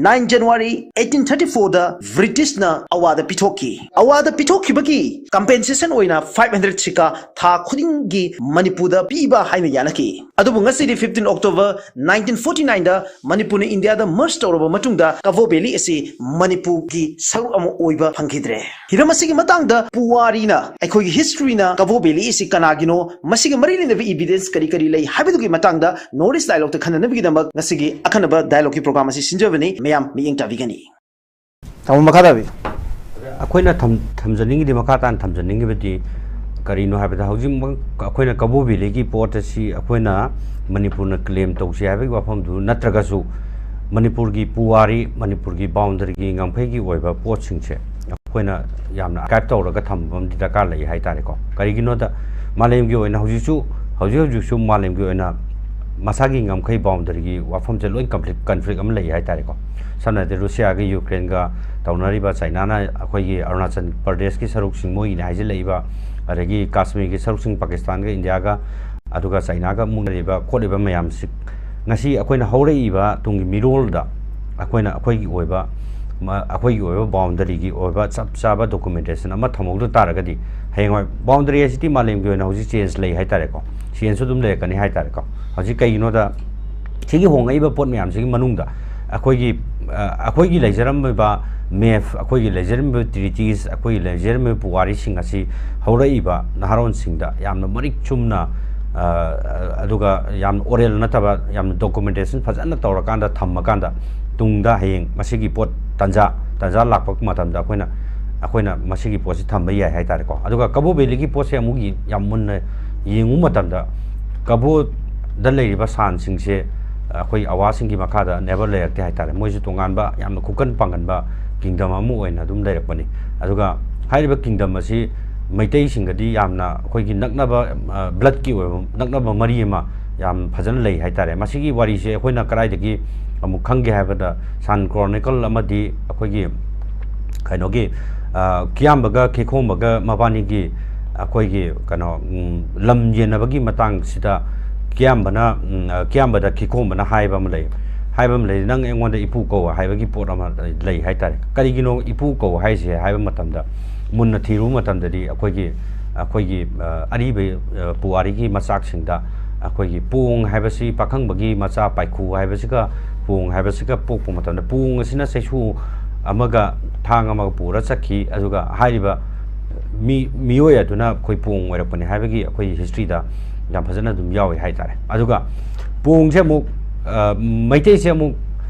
nine January eighteen thirty four ꯗ ꯕ꯭ꯔꯤꯇꯤꯁꯅ ꯑꯋꯥꯗ ꯄꯤꯊꯣꯛꯈꯤ꯫ ꯑꯋꯥꯗ ꯄꯤꯊꯣꯛꯈꯤꯕꯒꯤ ꯀꯝꯄꯦꯟꯁꯦꯁꯟ ꯑꯣꯏꯅ five hundred ꯁꯤꯀꯥ ꯊꯥ ꯈꯨꯗꯤꯡꯒꯤ ꯃꯅꯤꯄꯨꯔꯗ ꯄꯤꯕ ꯍꯥꯏꯅ ꯌꯥꯅꯈꯤ꯫ ꯑꯗꯨꯕꯨ ꯉꯁꯤꯗꯤ fifteen October nineteen forty nine ꯗ ꯃꯅꯤꯄꯨꯔꯅ ꯏꯟꯗꯤꯌꯥꯗ ꯃꯔꯁ ꯇꯧꯔꯕ ꯃꯇꯨꯡꯗ ꯀꯕꯣ ꯚꯦꯂꯤ ꯑꯁꯤ ꯃꯅꯤꯄꯨꯔꯒꯤ ꯁꯔꯨꯛ ꯑꯃ ꯑꯣꯏꯕ ꯐꯪꯈꯤꯗ꯭ꯔꯦ꯫ ꯍꯤꯔꯝ ꯑꯁꯤꯒꯤ ꯃꯇꯥꯡꯗ ꯄꯨꯋꯥꯔꯤꯅ, ꯑꯩꯈꯣꯏꯒꯤ ꯍꯤꯁꯇ꯭ꯔꯤꯅ ꯀꯕꯣ ꯚꯦꯂꯤ ꯑꯁꯤ ꯀꯅꯥꯒꯤꯅꯣ, ꯃꯁꯤꯒ ꯃꯔꯤ ꯂꯩꯅꯕ ꯏꯚꯤꯗꯦꯟꯁ ꯀꯔꯤ ꯀꯔꯤ ꯂꯩ ꯍꯥꯏꯕꯗꯨꯒꯤ ꯃꯇꯥꯡꯗ ꯅꯣꯔꯠ ꯏꯁ ꯗꯥꯏꯂꯣꯛꯇ ꯈꯟꯅꯅꯕꯒꯤꯗꯃꯛ ꯉꯁꯤꯒꯤ ꯑꯈꯟꯅꯕ ꯗꯥꯏꯂꯣꯛꯀꯤ ꯄ꯭ꯔꯣꯒ꯭ꯔꯥꯝ ꯑꯁꯤ ꯁꯤꯟꯖꯕꯅꯤ꯫ ꯃꯌꯥꯝ ꯃꯤꯠꯌꯦꯡ ꯇꯥꯕꯤꯒꯅꯤ꯫ ꯇꯥꯃꯣ, ꯃꯈꯥ ꯇꯥꯕꯤꯌꯨ꯫ ꯑꯩꯈꯣꯏꯅ ꯊꯝ-, ꯊꯝꯖꯅꯤꯡꯉꯤꯗꯤ, ꯃꯈꯥ ꯇꯥꯅ ꯊꯝꯖꯅꯤꯡꯉꯤꯕꯗꯤ ꯀꯔꯤꯅꯣ ꯍꯥꯏꯕꯗ, ꯍꯧꯖꯤꯛꯃꯛ ꯑꯩꯈꯣꯏꯅ ꯀꯕꯣ ꯚꯦꯂꯤꯒꯤ ꯄꯣꯠ ꯑꯁꯤ ꯑꯩꯈꯣꯏꯅ ꯃꯅꯤꯄꯨꯔꯅ ꯀ꯭ꯂꯦꯝ ꯇꯧꯁꯤ ꯍꯥꯏꯕꯒꯤ ꯋꯥꯐꯝꯗꯨ ꯅꯠꯇ꯭ꯔꯒꯁꯨ, ꯃꯅꯤꯄꯨꯔꯒꯤ ꯄꯨꯋꯥꯔꯤ, ꯃꯅꯤꯄꯨꯔꯒꯤ ꯕꯥꯎꯟꯗꯔꯤꯒꯤ ꯉꯝꯈꯩꯒꯤ ꯑꯣꯏꯕ ꯄꯣꯠꯁꯤꯡꯁꯦ ꯑꯩꯈꯣꯏꯅ ꯌꯥꯝꯅ ꯑꯥꯔꯀꯥꯏꯞ ꯇꯧꯔꯒ ꯊꯝꯕ ꯑꯃꯗꯤ ꯗꯔꯀꯥꯔ ꯂꯩ ꯍꯥꯏ ꯇꯥꯔꯦꯀꯣ꯫ ꯀꯔꯤꯒꯤꯅꯣꯗ, ꯃꯥꯂꯦꯝꯒꯤ ꯑꯣꯏꯅ ꯍꯧꯖꯤꯛꯁꯨ, ꯍꯧꯖꯤꯛ ꯍꯧꯖꯤꯛꯁꯨ ꯃꯥꯂꯦꯝꯒꯤ ꯑꯣꯏꯅ ꯃꯁꯥꯒꯤ ꯉꯝꯈꯩ, ꯕꯥꯎꯟꯗꯔꯤꯒꯤ ꯋꯥꯐꯝꯁꯦ ꯂꯣꯏ ꯀꯟꯐ꯭ꯂꯤꯛ, ꯀꯟꯐ꯭ꯂꯤꯛ ꯑꯃ ꯂꯩ ꯍꯥꯏ ꯇꯥꯔꯦꯀꯣ꯫ ꯁꯝꯅ ꯍꯥꯏꯔꯕꯗ, ꯔꯨꯁꯤꯌꯥꯒ ꯌꯨꯀ꯭ꯔꯦꯟꯒ ꯇꯧꯅꯔꯤꯕ, ꯆꯥꯏꯅꯥꯅ ꯑꯩꯈꯣꯏꯒꯤ ꯑꯔꯨꯅꯥꯆꯜ ꯄ꯭ꯔꯗꯦꯁꯀꯤ ꯁꯔꯨꯛꯁꯤꯡ ꯃꯣꯏꯒꯤꯅꯤ ꯍꯥꯏꯖꯤꯜꯂꯛꯏꯕ, ꯑꯗꯒꯤ ꯀꯥꯁꯃꯤꯔꯒꯤ ꯁꯔꯨꯛꯁꯤꯡ ꯄꯥꯀꯤꯁꯇꯥꯟꯒ ꯏꯟꯗꯤꯌꯥꯒ, ꯑꯗꯨꯒ ꯆꯥꯏꯅꯥꯒ ꯃꯨꯛꯅꯔꯤꯕ ꯈꯣꯠꯂꯤꯕ ꯃꯌꯥꯝꯁꯤ, ꯉꯁꯤ ꯑꯩꯈꯣꯏꯅ ꯍꯧꯔꯛꯏꯕ ꯇꯨꯡꯒꯤ ꯃꯤꯔꯣꯜꯗ ꯑꯩꯈꯣꯏꯅ ꯑꯩꯈꯣꯏꯒꯤ ꯑꯣꯏꯕ, ꯃ-, ꯑꯩꯈꯣꯏꯒꯤ ꯑꯣꯏꯕ ꯕꯥꯎꯟꯗꯔꯤꯒꯤ ꯑꯣꯏꯕ ꯆꯞ ꯆꯥꯕ ꯗꯣꯀꯨꯃꯦꯟꯇꯦꯁꯟ ꯑꯃ ꯊꯝꯍꯧꯗ ꯇꯥꯔꯒꯗꯤ, ꯍꯌꯦꯡꯋꯥꯏ ꯕꯥꯎꯟꯗꯔꯤ ꯍꯥꯏꯁꯤꯗꯤ ꯃꯥꯂꯦꯝꯒꯤ ꯑꯣꯏꯅ ꯍꯧꯖꯤꯛ ꯆꯦꯟꯖ ꯂꯩ ꯍꯥꯏ ꯇꯥꯔꯦꯀꯣ, ꯆꯦꯟꯖꯁꯨ ꯑꯗꯨꯝ ꯂꯩꯔꯛꯀꯅꯤ ꯍꯥꯏ ꯇꯥꯔꯦꯀꯣ꯫ ꯍꯧꯖꯤꯛ ꯀꯩꯒꯤꯅꯣꯗ, ꯁꯤꯒꯤ ꯍꯣꯡꯉꯛꯏꯕ ꯄꯣꯠ ꯃꯌꯥꯝꯁꯤꯒꯤ ꯃꯅꯨꯡꯗ ꯑꯩꯈꯣꯏꯒꯤ, ꯑ, ꯑꯩꯈꯣꯏꯒꯤ ꯂꯩꯖꯔꯝꯃꯤꯕ ꯃꯦꯞ, ꯑꯩꯈꯣꯏꯒꯤ ꯂꯩꯖꯔꯝꯃꯤꯕ ꯇ꯭ꯔꯤꯇꯤꯁ, ꯑꯩꯈꯣꯏꯒꯤ ꯂꯩꯖꯔꯝꯃꯤꯕ ꯄꯨꯋꯥꯔꯤꯁꯤꯡ ꯑꯁꯤ ꯍꯧꯔꯛꯏꯕ ꯅꯍꯥꯔꯣꯟꯁꯤꯡꯗ ꯌꯥꯝꯅ ꯃꯔꯤꯛ ꯆꯨꯝꯅ, ꯑ, ꯑꯗꯨꯒ ꯌꯥꯝꯅ ꯑꯣꯔꯦꯜ ꯅꯠꯇꯕ, ꯌꯥꯝꯅ ꯗꯣꯀꯨꯃꯦꯟꯇꯦꯁꯟ ꯐꯖꯅ ꯇꯧꯔꯀꯥꯟꯗ ꯊꯝꯃꯀꯥꯟꯗ, ꯇꯨꯡꯗ ꯍꯌꯦꯡ ꯃꯁꯤꯒꯤ ꯄꯣꯠ ꯇꯟꯖꯥ, ꯇꯟꯖꯥ ꯂꯥꯛꯄ ꯃꯇꯝꯗ ꯑꯩꯈꯣꯏꯅ, ꯑꯩꯈꯣꯏꯅ ꯃꯁꯤꯒꯤ ꯄꯣꯠꯁꯤ ꯊꯝꯕ ꯌꯥꯏ ꯍꯥꯏ ꯇꯥꯔꯦꯀꯣ꯫ ꯑꯗꯨꯒ ꯀꯕꯣ ꯚꯦꯂꯤꯒꯤ ꯄꯣꯠꯁꯦ ꯑꯃꯨꯛ ꯌꯦ-, ꯌꯥꯝ ꯃꯨꯟꯅ ꯌꯦꯡꯉꯨ ꯃꯇꯝꯗ, ꯀꯕꯣꯗ ꯂꯩꯔꯤꯕ ꯁꯥꯟꯁꯤꯡꯁꯦ ꯑꯩꯈꯣꯏ ꯑꯋꯥꯁꯤꯡꯒꯤ ꯃꯈꯥꯗ ꯅꯦꯕꯔ ꯂꯩꯔꯛꯇꯦ ꯍꯥꯏ ꯇꯥꯔꯦ꯫ ꯃꯣꯏꯁꯨ ꯇꯣꯉꯥꯟꯕ ꯌꯥꯝꯅ ꯈꯨꯀꯟ ꯄꯥꯡꯒꯟꯕ ꯀꯤꯡꯗꯝ ꯑꯃ ꯑꯣꯏꯅ ꯑꯗꯨꯝ ꯂꯩꯔꯛꯄꯅꯤ꯫ ꯑꯗꯨꯒ ꯍꯥꯏꯔꯤꯕ ꯀꯤꯡꯗꯝ ꯑꯁꯤ ꯃꯩꯇꯩꯁꯤꯡꯒꯗꯤ ꯌꯥꯝꯅ ꯑꯩꯈꯣꯏꯒꯤ ꯅꯛꯅꯕ, ꯑ, ꯕ꯭ꯂꯠꯀꯤ ꯑꯣꯏꯕ ꯅꯛꯅꯕ ꯃꯔꯤ ꯑꯃ ꯌꯥꯝ ꯐꯖꯅ ꯂꯩ ꯍꯥꯏꯇꯥꯔꯦ꯫ ꯃꯁꯤꯒꯤ ꯋꯥꯔꯤꯁꯦ ꯑꯩꯈꯣꯏꯅ ꯀꯗꯥꯏꯗꯒꯤ ꯑꯃꯨꯛ ꯈꯪꯒꯦ ꯍꯥꯏꯕꯗ, ꯁꯥꯟ ꯀ꯭ꯔꯣꯅꯤꯀꯜ ꯑꯃꯗꯤ ꯑꯩꯈꯣꯏꯒꯤ ꯀꯩꯅꯣꯒꯤ, ꯑ, ꯀꯤꯌꯥꯝꯕꯒ ꯀꯤꯈꯣꯝꯕꯒ ꯃꯕꯥꯅꯤꯒꯤ ꯑꯩꯈꯣꯏꯒꯤ ꯀꯩꯅꯣ, ꯎꯝ, ꯂꯝ ꯌꯦꯟꯅꯕꯒꯤ ꯃꯇꯥꯡꯁꯤꯗ ꯀꯤꯌꯥꯝꯕꯅ, ꯎꯝ, ꯑ, ꯀꯤꯌꯥꯝꯕꯗ ꯀꯤꯈꯣꯝꯕꯅ ꯍꯥꯏꯕ ꯑꯃ ꯂꯩ꯫ ꯍꯥꯏꯕ ꯑꯃ ꯂꯩ, "ꯅꯪ ꯑꯩꯉꯣꯟꯗ ꯏꯄꯨ ꯀꯧ" ꯍꯥꯏꯕꯒꯤ ꯄꯣꯠ ꯑꯃ ꯂꯩ ꯍꯥꯏꯇꯥꯔꯦ꯫ ꯀꯔꯤꯒꯤꯅꯣ ꯏꯄꯨ ꯀꯧ ꯍꯥꯏꯁꯦ ꯍꯥꯏꯕ ꯃꯇꯝꯗ, ꯃꯨꯟꯅ ꯊꯤꯔꯨꯕ ꯃꯇꯝꯗꯗꯤ ꯑꯩꯈꯣꯏꯒꯤ, ꯑꯩꯈꯣꯏꯒꯤ, ꯑ, ꯑꯔꯤꯕ, ꯑ, ꯄꯨꯋꯥꯔꯤꯒꯤ ꯃꯆꯥꯛꯁꯤꯡꯗ ꯑꯩꯈꯣꯏꯒꯤ ꯄꯣꯡ ꯍꯥꯏꯕꯁꯤ ꯄꯥꯈꯪꯕꯒꯤ ꯃꯆꯥ ꯄꯥꯏꯈꯨ ꯍꯥꯏꯕꯁꯤꯒ ꯄꯣꯡ ꯍꯥꯏꯕꯁꯤꯒ ꯄꯣꯛꯄ ꯃꯇꯝꯗ, ꯄꯣꯡ ꯑꯁꯤꯅ ꯆꯩꯁꯨ ꯑꯃꯒ ꯊꯥꯡ ꯑꯃꯒ ꯄꯨꯔ ꯆꯠꯈꯤ, ꯑꯗꯨꯒ ꯍꯥꯏꯔꯤꯕ ꯃꯤ-, ꯃꯤꯑꯣꯏ ꯑꯗꯨꯅ ꯑꯩꯈꯣꯏ ꯄꯣꯡ ꯑꯣꯏꯔꯛꯄꯅꯤ ꯍꯥꯏꯕꯒꯤ ꯑꯩꯈꯣꯏꯒꯤ ꯍꯤꯁꯇ꯭ꯔꯤꯗ ꯌꯥꯝ ꯐꯖꯅ ꯑꯗꯨꯝ ꯌꯥꯎꯏ ꯍꯥꯏꯇꯥꯔꯦ꯫ ꯑꯗꯨꯒ ꯄꯣꯡꯁꯦ ꯑꯃꯨꯛ, ꯑ, ꯃꯩꯇꯩꯁꯦ ꯑꯃꯨꯛ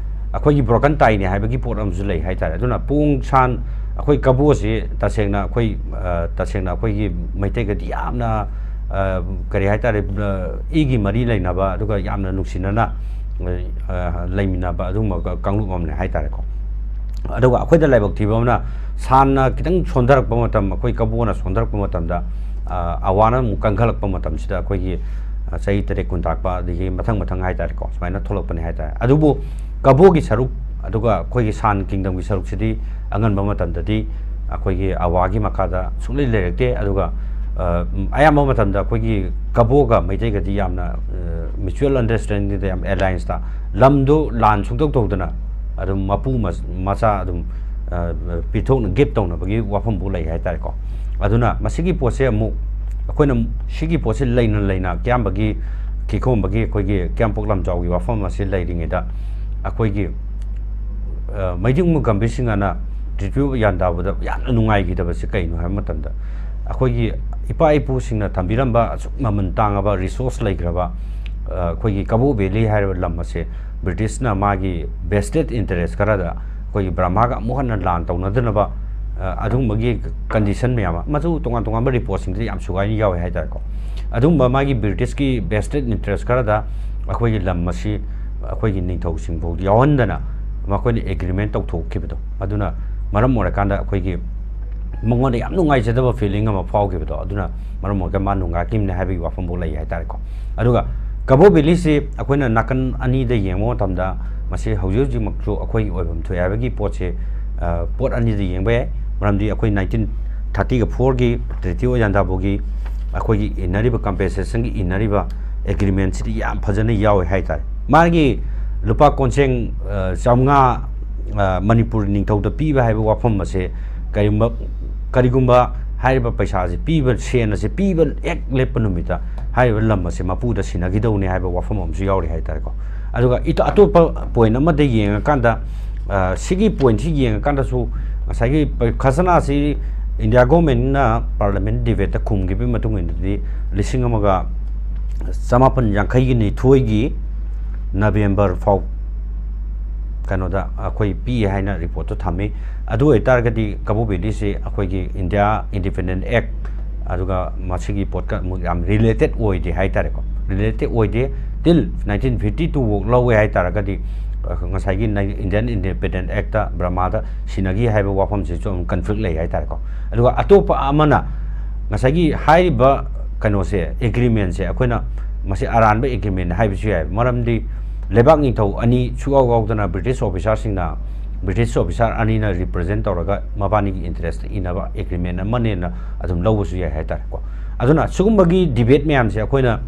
ꯑꯩꯈꯣꯏꯒꯤ ꯕ꯭ꯔꯣꯀꯟ ꯇꯥꯏꯅꯤ ꯍꯥꯏꯕꯒꯤ ꯄꯣꯠ ꯑꯃꯁꯨ ꯂꯩ ꯍꯥꯏꯇꯥꯔꯦ꯫ ꯑꯗꯨꯅ ꯄꯣꯡ ꯁꯥꯟ, ꯑꯩꯈꯣꯏ ꯀꯕꯣꯁꯤ ꯇꯁꯦꯡꯅ ꯑꯩꯈꯣꯏ, ꯑ, ꯇꯁꯦꯡꯅ ꯑꯩꯈꯣꯏꯒꯤ ꯃꯩꯇꯩꯒꯗꯤ ꯌꯥꯝꯅ, ꯑ, ꯀꯔꯤ ꯍꯥꯏꯇꯥꯔꯦ, ꯑ, ꯏꯒꯤ ꯃꯔꯤ ꯂꯩꯅꯕ, ꯑꯗꯨꯒ ꯌꯥꯝꯅ ꯅꯨꯡꯁꯤꯅꯅ, ꯑ, ꯂꯩꯃꯤꯟꯅꯕ ꯑꯗꯨꯒꯨꯝꯕ ꯀꯥꯡꯂꯨꯞ ꯑꯃꯅꯤ ꯍꯥꯏꯇꯥꯔꯦꯀꯣ꯫ ꯑꯗꯨꯒ ꯑꯩꯈꯣꯏꯗ ꯂꯥꯏꯕꯛ ꯊꯤꯕ ꯑꯃꯅ, ꯁꯥꯟꯅ ꯈꯤꯇꯪ ꯁꯣꯟꯊꯔꯛꯄ ꯃꯇꯝ, ꯑꯩꯈꯣꯏ ꯀꯕꯣꯅ ꯁꯣꯟꯊꯔꯛꯄ ꯃꯇꯝꯗ, ꯑ, ꯑꯋꯥꯅ ꯑꯃꯨꯛ ꯀꯟꯈꯠꯂꯛꯄ ꯃꯇꯝꯁꯤꯗ ꯑꯩꯈꯣꯏꯒꯤ, ꯑ, ꯆꯍꯤ ꯇꯔꯦꯠ ꯀꯨꯟ ꯇꯥꯛꯄ, ꯑꯗꯒꯤ ꯃꯊꯪ ꯃꯊꯪ ꯍꯥꯏꯇꯥꯔꯦꯀꯣ, ꯁꯨꯃꯥꯏꯅ ꯊꯣꯛꯂꯛꯄꯅꯦ ꯍꯥꯏꯇꯥꯔꯦ꯫ ꯑꯗꯨꯕꯨ ꯀꯕꯣꯒꯤ ꯁꯔꯨꯛ, ꯑꯗꯨꯒ ꯑꯩꯈꯣꯏꯒꯤ ꯁꯥꯟ ꯀꯤꯡꯗꯝꯒꯤ ꯁꯔꯨꯛꯁꯤꯗꯤ ꯑꯉꯟꯕ ꯃꯇꯝꯗꯗꯤ ꯑꯩꯈꯣꯏꯒꯤ ꯑꯋꯥꯒꯤ ꯃꯈꯥꯗ ꯁꯨꯡꯂꯩ ꯂꯩꯔꯛꯇꯦ꯫ ꯑꯗꯨꯒ, ꯑ, ꯑꯌꯥꯝꯕ ꯃꯇꯝꯗ ꯑꯩꯈꯣꯏꯒꯤ ꯀꯕꯣꯒ ꯃꯩꯇꯩꯒꯗꯤ ꯌꯥꯝꯅ, ꯑ, mutual understandingꯗ, ꯌꯥꯝ allianceꯇ, ꯂꯝꯗꯣ ꯂꯥꯟ ꯁꯨꯡꯇꯧ ꯇꯧꯗꯅ ꯑꯗꯨꯝ ꯃꯄꯨ ꯃ-, ꯃꯆꯥ ꯑꯗꯨꯝ, ꯑ, ꯄꯤꯊꯣꯛꯅ, gift ꯇꯧꯅꯕꯒꯤ ꯋꯥꯐꯝꯕꯨ ꯂꯩ ꯍꯥꯏꯇꯥꯔꯦꯀꯣ꯫ ꯑꯗꯨꯅ ꯃꯁꯤꯒꯤ ꯄꯣꯠꯁꯦ ꯑꯃꯨꯛ ꯑꯩꯈꯣꯏꯅ ꯁꯤꯒꯤ ꯄꯣꯠꯁꯦ ꯂꯩꯅ ꯂꯩꯅ ꯀꯤꯌꯥꯝꯕꯒꯤ, ꯀꯤꯈꯣꯝꯕꯒꯤ, ꯑꯩꯈꯣꯏꯒꯤ ꯀꯤꯌꯥꯝꯄꯣꯛ ꯂꯝꯖꯥꯎꯒꯤ ꯋꯥꯐꯝ ꯑꯁꯤ ꯂꯩꯔꯤꯉꯩꯗ ꯑꯩꯈꯣꯏꯒꯤ, ꯑ, ꯃꯩꯗꯤꯡ ꯃꯨꯒꯝꯕꯤꯁꯤꯡ ꯑꯅ ꯇ꯭ꯔꯤꯇꯤ ꯑꯣꯐ ꯌꯥꯟꯗꯥꯕꯨꯗ ꯌꯥꯝꯅ ꯅꯨꯡꯉꯥꯏꯈꯤꯗꯕꯁꯤ ꯀꯩꯅꯣ ꯍꯥꯏꯕ ꯃꯇꯝꯗ, ꯑꯩꯈꯣꯏꯒꯤ ꯏꯄꯥ ꯏꯄꯨꯁꯤꯡꯅ ꯊꯝꯕꯤꯔꯝꯕ ꯑꯁꯨꯛ ꯃꯃꯜ ꯇꯥꯡꯉꯕ resource ꯂꯩꯈ꯭ꯔꯕ, ꯑ, ꯑꯩꯈꯣꯏꯒꯤ ꯀꯕꯣ valley ꯍꯥꯏꯔꯤꯕ ꯂꯝ ꯑꯁꯦ ꯕ꯭ꯔꯤꯇꯤꯁꯅ ꯃꯥꯒꯤ vested interest ꯈꯔꯗ ꯑꯩꯈꯣꯏꯒꯤ ꯕ꯭ꯔꯍꯃꯥꯒ ꯑꯃꯨꯛ ꯍꯟꯅ ꯂꯥꯟ ꯇꯧꯅꯗꯅꯕ, ꯑ, ꯑꯗꯨꯒꯨꯝꯕꯒꯤ condition ꯃꯌꯥꯝ ꯑꯃ, ꯃꯆꯨ ꯇꯣꯉꯥꯟ ꯇꯣꯉꯥꯟꯕ reportꯁꯤꯡꯗ ꯌꯥꯝ ꯁꯨꯒꯥꯏꯅ ꯌꯥꯎꯋꯦ ꯍꯥꯏꯇꯥꯔꯦꯀꯣ꯫ ꯑꯗꯨꯒꯨꯝꯕ ꯃꯥꯒꯤ ꯕ꯭ꯔꯤꯇꯤꯁꯀꯤ vested interest ꯈꯔꯗ ꯑꯩꯈꯣꯏꯒꯤ ꯂꯝ ꯑꯁꯤ ꯑꯩꯈꯣꯏꯒꯤ ꯅꯤꯡꯊꯧꯁꯤꯡꯐꯥꯎ ꯌꯥꯎꯍꯟꯗꯅ ꯃꯈꯣꯏꯅ agreement ꯇꯧꯊꯣꯛꯈꯤꯕꯗꯣ, ꯑꯗꯨꯅ ꯃꯔꯝ ꯑꯣꯏꯔꯀꯥꯟꯗ ꯑꯩꯈꯣꯏꯒꯤ ꯃꯉꯣꯟꯗ ꯌꯥꯝ ꯅꯨꯡꯉꯥꯏꯖꯗꯕ feeling ꯑꯃ ꯐꯥꯎꯈꯤꯕꯗꯣ, ꯑꯗꯨꯅ ꯃꯔꯝ ꯑꯣꯏꯔꯒ ꯃꯥ ꯅꯨꯡꯉꯥꯏꯈꯤꯕꯅꯦ ꯍꯥꯏꯕꯒꯤ ꯋꯥꯐꯝꯐꯥꯎ ꯂꯩ ꯍꯥꯏꯇꯥꯔꯦꯀꯣ꯫ ꯑꯗꯨꯒ ꯀꯕꯣ ꯚꯦꯂꯤꯁꯤ ꯑꯩꯈꯣꯏꯅ ꯅꯥꯀꯟ ꯑꯅꯤꯗ ꯌꯦꯡꯕ ꯃꯇꯝꯗ ꯃꯁꯤ ꯍꯧꯖꯤꯛ ꯍꯧꯖꯤꯛꯃꯛꯁꯨ ꯑꯩꯈꯣꯏꯒꯤ ꯑꯣꯏꯐꯝ ꯊꯣꯛꯑꯦ ꯍꯥꯏꯕꯒꯤ ꯄꯣꯠꯁꯦ, ꯑ, ꯄꯣꯠ ꯑꯅꯤꯗ ꯌꯦꯡꯕ ꯌꯥꯏ꯫ ꯃꯔꯝꯗꯤ ꯑꯩꯈꯣꯏ ꯅꯥꯏꯟꯇꯤꯟ ꯊꯥꯔꯇꯤꯒ ꯐꯣꯔꯒꯤ ꯇ꯭ꯔꯤꯇꯤ ꯑꯣꯐ ꯌꯥꯟꯗꯥꯕꯨꯒꯤ ꯑꯩꯈꯣꯏꯒꯤ ꯏꯟꯅꯔꯤꯕ ꯀꯝꯄꯦꯟꯁꯦꯁꯟꯒꯤ ꯏꯟꯅꯔꯤꯕ ꯑꯦꯒ꯭ꯔꯤꯃꯦꯟꯁꯤꯗ ꯌꯥꯝ ꯐꯖꯅ ꯌꯥꯎꯋꯦ ꯍꯥꯏꯇꯥꯔꯦ꯫ ꯃꯥꯒꯤ ꯂꯨꯄꯥ ꯀꯣꯟꯁꯦꯡ, ꯑ, ꯆꯥꯝꯃꯉꯥ, ꯑ, ꯃꯅꯤꯄꯨꯔ ꯅꯤꯡꯊꯧꯗ ꯄꯤꯕ ꯍꯥꯏꯕ ꯋꯥꯐꯝ ꯑꯁꯦ ꯀꯔꯤꯒꯨꯝꯕ, ꯀꯔꯤꯒꯨꯝꯕ ꯍꯥꯏꯔꯤꯕ ꯄꯩꯁꯥ ꯑꯁꯤ ꯄꯤꯕ, ꯁꯦꯟ ꯑꯁꯤ ꯄꯤꯕ ꯍꯦꯛ ꯂꯦꯞꯄ ꯅꯨꯃꯤꯠꯇ ꯍꯥꯏꯔꯤꯕ ꯂꯝ ꯑꯁꯤ ꯃꯄꯨꯗ ꯁꯤꯟꯅꯈꯤꯗꯧꯅꯤ ꯍꯥꯏꯕ ꯋꯥꯐꯝ ꯑꯃꯁꯨ ꯌꯥꯎꯔꯤ ꯍꯥꯏꯇꯥꯔꯦꯀꯣ꯫ ꯑꯗꯨꯒ ꯏꯇ-, ꯑꯇꯣꯞꯄ ꯄꯣꯏꯟ ꯑꯃꯗ ꯌꯦꯡꯉꯀꯥꯟꯗ, ꯑ, ꯁꯤꯒꯤ ꯄꯣꯏꯟꯁꯤ ꯌꯦꯡꯉꯀꯥꯟꯗꯁꯨ ꯉꯁꯥꯏꯒꯤ ꯄ-, ꯈꯖꯅꯥꯁꯤ ꯏꯟꯗꯤꯌꯥ ꯒꯣꯔꯃꯦꯟꯅ ꯄꯥꯔꯂꯤꯌꯥꯃꯦꯟ ꯗꯤꯕꯦꯠꯇ ꯈꯨꯝꯈꯤꯕꯒꯤ ꯃꯇꯨꯡ ꯏꯟꯅꯗꯤ ꯂꯤꯁꯤꯡ ꯑꯃꯒ ꯆꯃꯥꯄꯟ ꯌꯥꯡꯈꯩꯒꯤ ꯅꯤꯊꯣꯏꯒꯤ ꯅꯕꯦꯝꯕꯔ ꯐꯥꯎ ꯀꯩꯅꯣꯗ ꯑꯩꯈꯣꯏ ꯄꯤ ꯍꯥꯏꯅ ꯔꯤꯄꯣꯔꯠꯇꯣ ꯊꯝꯃꯤ꯫ ꯑꯗꯨ ꯑꯣꯏꯇꯥꯔꯒꯗꯤ ꯀꯕꯣ ꯚꯦꯂꯤꯁꯤ ꯑꯩꯈꯣꯏꯒꯤ ꯏꯟꯗꯤꯌꯥ ꯏꯟꯗꯤꯄꯦꯟꯗꯦꯟ ꯑꯦꯛ ꯑꯗꯨꯒ ꯃꯁꯤꯒꯤ ꯄꯣꯠꯀ ꯑꯃꯨꯛ ꯌꯥꯝ ꯔꯤꯂꯦꯇꯦꯠ ꯑꯣꯏꯗꯦ ꯍꯥꯏꯇꯥꯔꯦꯀꯣ, ꯔꯤꯂꯦꯇꯦꯠ ꯑꯣꯏꯗꯦ꯫ ꯇꯤꯜ ꯅꯥꯏꯟꯇꯤꯟ ꯐꯤꯐꯇꯤ ꯇꯨ ꯐꯥꯎ ꯂꯧꯋꯦ ꯍꯥꯏꯇꯥꯔꯒꯗꯤ, ꯑ, ꯉꯁꯥꯏꯒꯤ ꯅꯥꯏ-, ꯏꯟꯗꯤꯌꯥꯟ ꯏꯟꯗꯤꯄꯦꯟꯗꯦꯟ ꯑꯦꯛꯇ ꯕꯔꯃꯥꯗ ꯁꯤꯟꯅꯈꯤ ꯍꯥꯏꯕ ꯋꯥꯐꯝꯁꯤꯁꯨ ꯑꯗꯨꯝ ꯀꯟꯐ꯭ꯂꯤꯛ ꯂꯩ ꯍꯥꯏꯇꯥꯔꯦꯀꯣ꯫ ꯑꯗꯨꯒ ꯑꯇꯣꯞꯄ ꯑꯃꯅ ꯉꯁꯥꯏꯒꯤ ꯍꯥꯏꯔꯤꯕ ꯀꯩꯅꯣꯁꯦ, ꯑꯦꯒ꯭ꯔꯤꯃꯦꯟꯁꯦ ꯑꯩꯈꯣꯏꯅ ꯃꯁꯤ ꯑꯔꯥꯟꯕ ꯑꯦꯒ꯭ꯔꯤꯃꯦꯟ ꯍꯥꯏꯕꯁꯨ ꯌꯥꯏ꯫ ꯃꯔꯝꯗꯤ ꯂꯩꯕꯥꯛ ꯅꯤꯡꯊꯧ ꯑꯅꯤ ꯁꯨꯛꯌꯥꯎ ꯌꯥꯎꯗꯅ ꯕ꯭ꯔꯤꯇꯤꯁ ꯑꯣꯐꯤꯁꯥꯔꯁꯤꯡꯅ, ꯕ꯭ꯔꯤꯇꯤꯁ ꯑꯣꯐꯤꯁꯥꯔ ꯑꯅꯤꯅ ꯔꯤꯄ꯭ꯔꯖꯦꯟ ꯇꯧꯔꯒ ꯃꯕꯥꯅꯤꯒꯤ ꯏꯟꯇꯔꯦꯁꯇ ꯏꯟꯅꯕ ꯑꯦꯒ꯭ꯔꯤꯃꯦꯟ ꯑꯃꯅꯦꯅ ꯑꯗꯨꯝ ꯂꯧꯕꯁꯨ ꯌꯥꯏ ꯍꯥꯏꯇꯥꯔꯦꯀꯣ꯫ ꯑꯗꯨꯅ ꯁꯤꯒꯨꯝꯕꯒꯤ ꯗꯤꯕꯦꯠ ꯃꯌꯥꯝꯁꯦ ꯑꯩꯈꯣꯏꯅ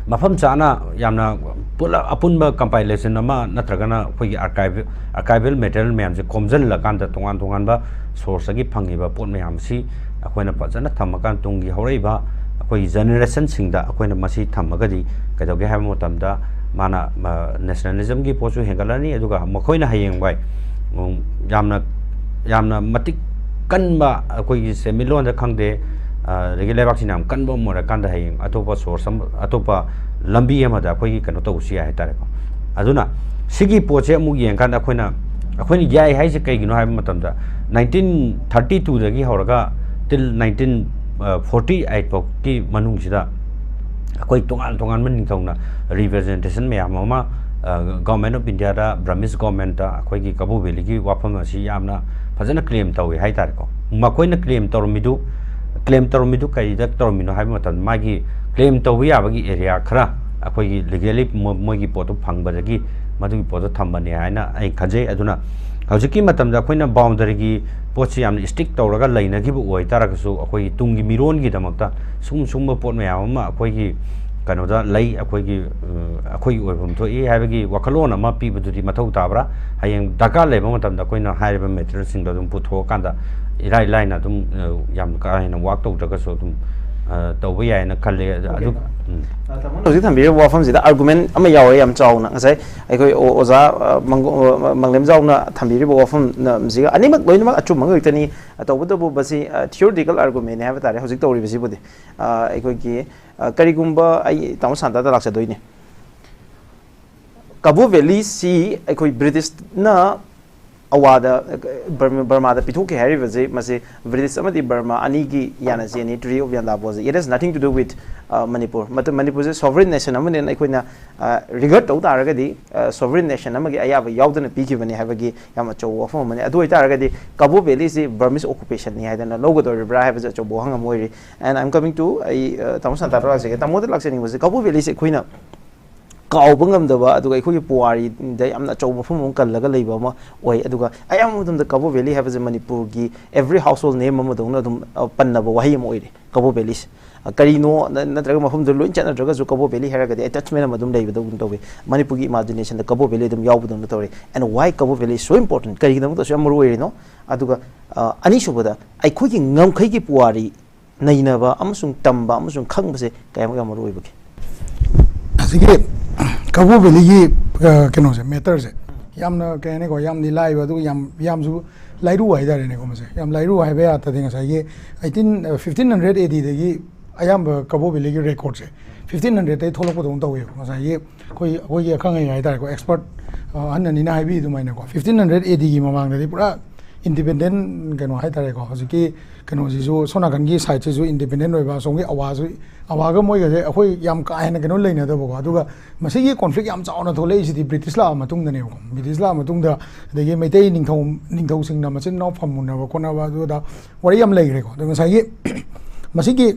ꯃꯐꯝ ꯆꯥꯅ ꯌꯥꯝꯅ ꯄꯨꯂꯞ ꯑꯄꯨꯟꯕ ꯀꯝꯄꯥꯏꯂꯦꯁꯟ ꯑꯃ ꯅꯠꯇ꯭ꯔꯒꯅ ꯑꯩꯈꯣꯏꯒꯤ ꯑꯥꯔꯀꯥꯏꯚ-, ꯑꯥꯔꯀꯥꯏꯚꯦꯜ ꯃꯦꯇꯔꯤꯌꯦꯜ ꯃꯌꯥꯝꯁꯦ ꯈꯣꯝꯖꯤꯜꯂꯀꯥꯟꯗ ꯇꯣꯉꯥꯟ ꯇꯣꯉꯥꯟꯕ ꯁꯣꯔꯁꯇꯒꯤ ꯐꯪꯉꯤꯕ ꯄꯣꯠ ꯃꯌꯥꯝꯁꯤ ꯑꯩꯈꯣꯏꯅ ꯐꯖꯅ ꯊꯝꯃꯀꯥꯟꯗ ꯇꯨꯡꯒꯤ ꯍꯧꯔꯛꯏꯕ ꯑꯩꯈꯣꯏꯒꯤ ꯖꯦꯅꯦꯔꯦꯁꯟꯁꯤꯡꯗ ꯑꯩꯈꯣꯏꯅ ꯃꯁꯤ ꯊꯝꯃꯒꯗꯤ ꯀꯩꯗꯧꯒꯦ ꯍꯥꯏꯕ ꯃꯇꯝꯗ ꯃꯥꯅ, ꯑ, ꯅꯦꯁꯅꯦꯂꯤꯖꯝꯒꯤ ꯄꯣꯠꯁꯨ ꯍꯦꯟꯒꯠꯂꯅꯤ, ꯑꯗꯨꯒ ꯃꯈꯣꯏꯅ ꯍꯌꯦꯡꯋꯥꯏ, ꯎꯝ, ꯌꯥꯝꯅ, ꯌꯥꯝꯅ ꯃꯇꯤꯛ ꯀꯟꯕ ꯑꯩꯈꯣꯏꯒꯤ ꯁꯦꯟꯃꯤꯠꯂꯣꯟꯗ ꯈꯪꯗꯦ, ꯑ, ꯑꯗꯒꯤ ꯂꯩꯕꯥꯛꯁꯤꯅ ꯌꯥꯝ ꯀꯟꯕ ꯑꯃ ꯑꯣꯏꯔꯀꯥꯟꯗ ꯍꯌꯦꯡ ꯑꯇꯣꯞꯄ ꯁꯣꯔꯁ ꯑꯃ, ꯑꯇꯣꯞꯄ ꯂꯝꯕꯤ ꯑꯃꯗ ꯑꯩꯈꯣꯏꯒꯤ ꯀꯩꯅꯣ ꯇꯧꯕꯁꯨ ꯌꯥꯏ ꯍꯥꯏꯇꯥꯔꯦꯀꯣ꯫ ꯑꯗꯨꯅ ꯁꯤꯒꯤ ꯄꯣꯠꯁꯦ ꯑꯃꯨꯛ ꯌꯦꯡꯀꯥꯟꯗ ꯑꯩꯈꯣꯏꯅ, ꯑꯩꯈꯣꯏꯅ ꯌꯥꯏ ꯍꯥꯏꯁꯦ ꯀꯩꯒꯤꯅꯣ ꯍꯥꯏꯕ ꯃꯇꯝꯗ ꯅꯥꯏꯟꯇꯤꯟ ꯊꯥꯔꯇꯤ ꯇꯨꯗꯒꯤ ꯍꯧꯔꯒ ꯇꯤꯜ ꯅꯥꯏꯟꯇꯤꯟ ꯐꯣꯔꯇꯤ ꯑꯩꯠ ꯐꯥꯎꯒꯤ ꯃꯅꯨꯡꯁꯤꯗ ꯑꯩꯈꯣꯏ ꯇꯣꯉꯥꯟ ꯇꯣꯉꯥꯟꯕ ꯅꯤꯡꯊꯧꯅ ꯔꯤꯄ꯭ꯔꯖꯦꯟꯇꯦꯁꯟ ꯃꯌꯥꯝ ꯑꯃ, ꯑ, ꯒꯣꯔꯃꯦꯟ ꯑꯣꯐ ꯏꯟꯗꯤꯌꯥꯗ, ꯕ꯭ꯔꯃꯤꯁ ꯒꯣꯔꯃꯦꯟꯇ ꯑꯩꯈꯣꯏꯒꯤ ꯀꯕꯣ ꯚꯦꯂꯤꯒꯤ ꯋꯥꯐꯝ ꯑꯁꯤ ꯌꯥꯝꯅ ꯐꯖꯅ ꯀ꯭ꯂꯦꯝ ꯇꯧꯏ ꯍꯥꯏꯇꯥꯔꯦꯀꯣ꯫ ꯃꯈꯣꯏꯅ ꯀ꯭ꯂꯦꯝ ꯇꯧꯔꯝꯃꯤꯗꯨ, ꯀ꯭ꯂꯦꯝ ꯇꯧꯔꯝꯃꯤꯗꯨ ꯀꯔꯤꯗ ꯇꯧꯔꯝꯃꯤꯅꯣ ꯍꯥꯏꯕ ꯃꯇꯝꯗ ꯃꯥꯒꯤ ꯀ꯭ꯂꯦꯝ ꯇꯧꯕ ꯌꯥꯕꯒꯤ ꯑꯦꯔꯤꯌꯥ ꯈꯔ ꯑꯩꯈꯣꯏꯒꯤ ꯂꯤꯒꯦꯂꯤ ꯃꯣꯏꯒꯤ ꯄꯣꯠꯇꯣ ꯐꯪꯕꯗꯒꯤ ꯃꯗꯨꯒꯤ ꯄꯣꯠꯇꯣ ꯊꯝꯕꯅꯦ ꯍꯥꯏꯅ ꯑꯩ ꯈꯟꯖꯩ꯫ ꯑꯗꯨꯅ ꯍꯧꯖꯤꯛꯀꯤ ꯃꯇꯝꯗ ꯑꯩꯈꯣꯏꯅ ꯕꯥꯎꯟꯗꯔꯤꯒꯤ ꯄꯣꯠꯁꯤ ꯌꯥꯝꯅ ꯏꯁꯇ꯭ꯔꯤꯛ ꯇꯧꯔꯒ ꯂꯩꯅꯈꯤꯕ ꯑꯣꯏꯇꯥꯔꯒꯁꯨ, ꯑꯩꯈꯣꯏꯒꯤ ꯇꯨꯡꯒꯤ ꯃꯤꯔꯣꯟꯒꯤꯗꯃꯛꯇ ꯁꯨꯝ ꯁꯨꯝꯕ ꯄꯣꯠ ꯃꯌꯥꯝ ꯑꯃ ꯑꯩꯈꯣꯏꯒꯤ ꯀꯩꯅꯣꯗ ꯂꯩ, ꯑꯩꯈꯣꯏꯒꯤ ꯑ, ꯑꯩꯈꯣꯏꯒꯤ ꯑꯣꯏꯐꯝ ꯊꯣꯛꯏ ꯍꯥꯏꯕꯒꯤ ꯋꯥꯈꯜꯂꯣꯟ ꯑꯃ ꯄꯤꯕꯗꯨꯗꯤ ꯃꯊꯧ ꯇꯥꯕ꯭ꯔꯥ? ꯍꯌꯦꯡ ꯗꯔꯀꯥꯔ ꯂꯩꯕ ꯃꯇꯝꯗ ꯑꯩꯈꯣꯏꯅ ꯍꯥꯏꯔꯤꯕ ꯃꯦꯇꯔꯤꯌꯦꯜꯁꯤꯡꯗꯣ ꯑꯗꯨꯝ ꯄꯨꯊꯣꯛꯑꯀꯥꯟꯗ ꯏꯔꯥꯏ ꯂꯥꯏꯅ ꯑꯗꯨꯝ, ꯑ, ꯌꯥꯝ ꯀꯥ ꯍꯦꯟꯅ ꯋꯥꯛ ꯇꯧꯗ꯭ꯔꯒꯁꯨ ꯑꯗꯨꯝ, ꯑ, ꯇꯧꯕ ꯌꯥꯏꯅ ꯈꯜꯂꯦ꯫ ꯑꯗꯨ, ꯎꯝ꯫ ꯑ, ꯇꯥꯃꯣꯅ ꯍꯧꯖꯤꯛ ꯊꯝꯕꯤꯔꯤꯕ ꯋꯥꯐꯝꯁꯤꯗ ꯑꯥꯔꯒꯨꯃꯦꯟ ꯑꯃ ꯌꯥꯎꯔꯦ ꯌꯥꯝ ꯆꯥꯎꯅ꯫ ꯉꯁꯥꯏ ꯑꯩꯈꯣꯏ ꯑꯣ-, ꯑꯣꯖꯥ, ꯑ, ꯃꯪꯒꯣ-, ꯑ, ꯃꯪꯂꯦꯝꯖꯥꯎꯅ ꯊꯝꯕꯤꯔꯤꯕ ꯋꯥꯐꯝꯁꯤꯒ ꯑꯅꯤꯃꯛ ꯂꯣꯏꯅꯃꯛ ꯑꯆꯨꯝꯕ ꯉꯥꯛꯇꯅꯤ꯫ ꯑ, ꯇꯧꯕꯇꯕꯨ ꯃꯁꯤ, ꯑ, ꯊꯤꯑꯣꯔꯤꯇꯤꯀꯦꯜ ꯑꯥꯔꯒꯨꯃꯦꯟꯅꯤ ꯍꯥꯏꯕ ꯇꯥꯔꯦ ꯍꯧꯖꯤꯛ ꯇꯧꯔꯤꯕꯁꯤꯕꯨꯗꯤ꯫ ꯑ, ꯑꯩꯈꯣꯏꯒꯤ, ꯑ, ꯀꯔꯤꯒꯨꯝꯕ ꯑꯩ ꯇꯥꯃꯣ ꯁꯥꯟꯇꯥꯗ ꯂꯥꯛꯆꯗꯣꯏꯅꯤ꯫ ꯀꯕꯣ ꯚꯦꯂꯤꯁꯤ ꯑꯩꯈꯣꯏ ꯕ꯭ꯔꯤꯇꯤꯁꯅ ꯑꯋꯥꯗ, ꯕꯔꯃ-, ꯕꯔꯃꯥꯗ ꯄꯤꯊꯣꯛꯈꯤ ꯍꯥꯏꯔꯤꯕꯁꯤ, ꯃꯁꯤ ꯕ꯭ꯔꯤꯇꯤꯁ ꯑꯃꯗꯤ ꯕꯔꯃꯥ ꯑꯅꯤꯒꯤ ꯌꯥꯅꯆꯦꯅꯤ, Treaty of Yandabo say. It has nothing to do with, uh, Manipur꯫ ꯃꯇꯝ, ꯃꯅꯤꯄꯨꯔꯁꯦ sovereign nation ꯑꯃꯅꯦꯅ ꯑꯩꯈꯣꯏꯅ, ꯑ, ꯔꯤꯒꯥꯔꯗ ꯇꯧ ꯇꯥꯔꯒꯗꯤ, ꯑ, sovereign nation ꯑꯃꯒꯤ ꯑꯌꯥꯕ ꯌꯥꯎꯗꯅ ꯄꯤꯈꯤꯕꯅꯤ ꯍꯥꯏꯕꯒꯤ ꯌꯥꯝ ꯑꯆꯧꯕ ꯋꯥꯐꯝ ꯑꯃꯅꯤ꯫ ꯑꯗꯨ ꯑꯣꯏꯇꯥꯔꯒꯗꯤ ꯀꯕꯣ ꯚꯦꯂꯤꯁꯤ Burmese occupation ꯅꯤ ꯍꯥꯏꯗꯅ ꯂꯧꯒꯗꯧꯔꯤꯕ꯭ꯔꯥ ꯍꯥꯏꯕꯁꯤ ꯑꯆꯧꯕ ꯋꯥꯍꯪ ꯑꯃ ꯑꯣꯏꯔꯤ꯫ And I'm coming to, ꯑꯩ, ꯑ, ꯇꯥꯃꯣ ꯁꯥꯟꯇꯥꯗ ꯂꯥꯛꯆꯒꯦ꯫ ꯇꯥꯃꯣꯗ ꯂꯥꯛꯆꯅꯤꯡꯕꯁꯦ, ꯀꯕꯣ ꯚꯦꯂꯤꯁꯦ ꯑꯩꯈꯣꯏꯅ ꯀꯥꯎꯕ ꯉꯝꯗꯕ, ꯑꯗꯨꯒ ꯑꯩꯈꯣꯏꯒꯤ ꯄꯨꯋꯥꯔꯤꯗ ꯌꯥꯝꯅ ꯑꯆꯧꯕ ꯃꯐꯝ ꯑꯃ ꯀꯜꯂꯒ ꯂꯩꯕ ꯑꯃ ꯑꯣꯏ꯫ ꯑꯗꯨꯒ ꯑꯌꯥꯝꯕ ꯃꯇꯝꯗ ꯀꯕꯣ ꯚꯦꯂꯤ ꯍꯥꯏꯕꯁꯦ ꯃꯅꯤꯄꯨꯔꯒꯤ every household name ꯑꯃꯗꯧꯅ ꯑꯗꯨꯝ, ꯑ, ꯄꯟꯅꯕ ꯋꯥꯍꯩ ꯑꯃ ꯑꯣꯏꯔꯦ, ꯀꯕꯣ ꯚꯦꯂꯤꯁꯦ꯫ ꯑ, ꯀꯔꯤꯅꯣ ꯅ-, ꯅꯠꯇ꯭ꯔꯒ ꯃꯐꯝꯗꯨ ꯂꯣꯏ ꯆꯠꯅꯗ꯭ꯔꯒꯁꯨ ꯀꯕꯣ ꯚꯦꯂꯤ ꯍꯥꯏꯔꯒꯗꯤ attachment ꯑꯃ ꯑꯗꯨꯝ ꯂꯩꯕꯗꯧꯅ ꯇꯧꯋꯤ꯫ ꯃꯅꯤꯄꯨꯔꯒꯤ imagination ꯗ ꯀꯕꯣ ꯚꯦꯂꯤ ꯑꯗꯨꯝ ꯌꯥꯎꯕꯗꯧꯅ ꯇꯧꯔꯦ꯫ And why Kabobvalley is so important? ꯀꯔꯤꯒꯤꯗꯃꯛꯇ ꯑꯁꯨꯛ ꯌꯥꯝ ꯃꯔꯨ ꯑꯣꯏꯔꯤꯅꯣ? ꯑꯗꯨꯒ, ꯑ, ꯑꯅꯤꯁꯨꯕꯗ, ꯑꯩꯈꯣꯏꯒꯤ ꯉꯝꯈꯩꯒꯤ ꯄꯨꯋꯥꯔꯤ ꯅꯩꯅꯕ ꯑꯃꯁꯨꯡ ꯇꯝꯕ ꯑꯃꯁꯨꯡ ꯈꯪꯕꯁꯦ ꯀꯌꯥꯃꯨꯛ ꯌꯥꯝ ꯃꯔꯨ ꯑꯣꯏꯕꯒꯦ? ꯑꯁꯤꯒꯤ ꯀꯕꯣ ꯚꯦꯂꯤꯒꯤ, ꯑ, ꯀꯩꯅꯣꯁꯦ, ꯃꯦꯇꯔꯁꯦ ꯌꯥꯝꯅ, ꯀꯩ ꯍꯥꯏꯅꯤꯀꯣ, ꯌꯥꯝꯗꯤ ꯂꯥꯏꯕ, ꯑꯗꯨꯒ ꯌꯥꯝ, ꯌꯥꯝꯁꯨ ꯂꯥꯏꯔꯨ ꯍꯥꯏꯇꯥꯔꯦꯅꯦꯀꯣ꯫ ꯃꯁꯦ ꯌꯥꯝ ꯂꯥꯏꯔꯨ ꯍꯥꯏꯕ ꯌꯥꯗꯗꯤ, ꯉꯁꯥꯏꯒꯤ eighteen, ꯑ, fifteen hundred A D ꯗꯒꯤ ꯑꯌꯥꯝꯕ ꯀꯕꯣ ꯚꯦꯂꯤꯒꯤ ꯔꯦꯀꯣꯔꯠꯁꯦ fifteen hundred ꯇꯩ ꯊꯣꯛꯂꯛꯄꯗꯧꯅ ꯇꯧꯋꯦꯕ꯫ ꯉꯁꯥꯏꯒꯤ ꯑꯩꯈꯣꯏ, ꯑꯩꯈꯣꯏꯒꯤ ꯑꯈꯪ ꯑꯍꯩ ꯍꯥꯏꯇꯥꯔꯦꯀꯣ, expert, ꯑ, ꯑꯍꯟ ꯑꯅꯤꯅ ꯍꯥꯏꯕꯤ ꯑꯗꯨꯃꯥꯏꯅꯀꯣ, fifteen hundred A D ꯒꯤ ꯃꯃꯥꯡꯗꯗꯤ ꯄꯨꯔꯥ independent ꯀꯩꯅꯣ ꯍꯥꯏꯇꯥꯔꯦꯀꯣ, ꯍꯧꯖꯤꯛꯀꯤ ꯀꯩꯅꯣꯁꯤꯁꯨ, ꯁꯣꯝ ꯅꯥꯀꯟꯒꯤ ꯁꯥꯏꯠꯁꯤꯁꯨ independent ꯑꯣꯏꯕ, ꯑꯁꯣꯝꯒꯤ ꯑꯋꯥꯁꯨ, ꯑꯋꯥꯒ ꯃꯣꯏꯒꯁꯦ ꯑꯩꯈꯣꯏ ꯌꯥꯝ ꯀꯥ ꯍꯦꯟꯅ ꯀꯩꯅꯣ ꯂꯩꯅꯗꯕꯀꯣ꯫ ꯑꯗꯨꯒ ꯃꯁꯤꯒꯤ conflict ꯌꯥꯝ ꯆꯥꯎꯅ ꯊꯣꯛꯂꯛꯏꯁꯤꯗꯤ ꯕ꯭ꯔꯤꯇꯤꯁ ꯂꯥꯛꯑ ꯃꯇꯨꯡꯗꯅꯦꯕꯀꯣ꯫ ꯕ꯭ꯔꯤꯇꯤꯁ ꯂꯥꯛꯑ ꯃꯇꯨꯡꯗ, ꯑꯗꯒꯤ ꯃꯩꯇꯩ ꯅꯤꯡꯊꯧ, ꯅꯤꯡꯊꯧꯁꯤꯡꯅ ꯃꯆꯤꯟ ꯃꯅꯥꯎ ꯐꯝꯃꯨꯅꯕ ꯈꯣꯠꯅꯕ, ꯑꯗꯨꯗ ꯋꯥꯔꯤ ꯌꯥꯝ ꯂꯩꯈ꯭ꯔꯦꯀꯣ꯫ ꯑꯗꯣ ꯉꯁꯥꯏꯒꯤ ꯃꯁꯤꯒꯤ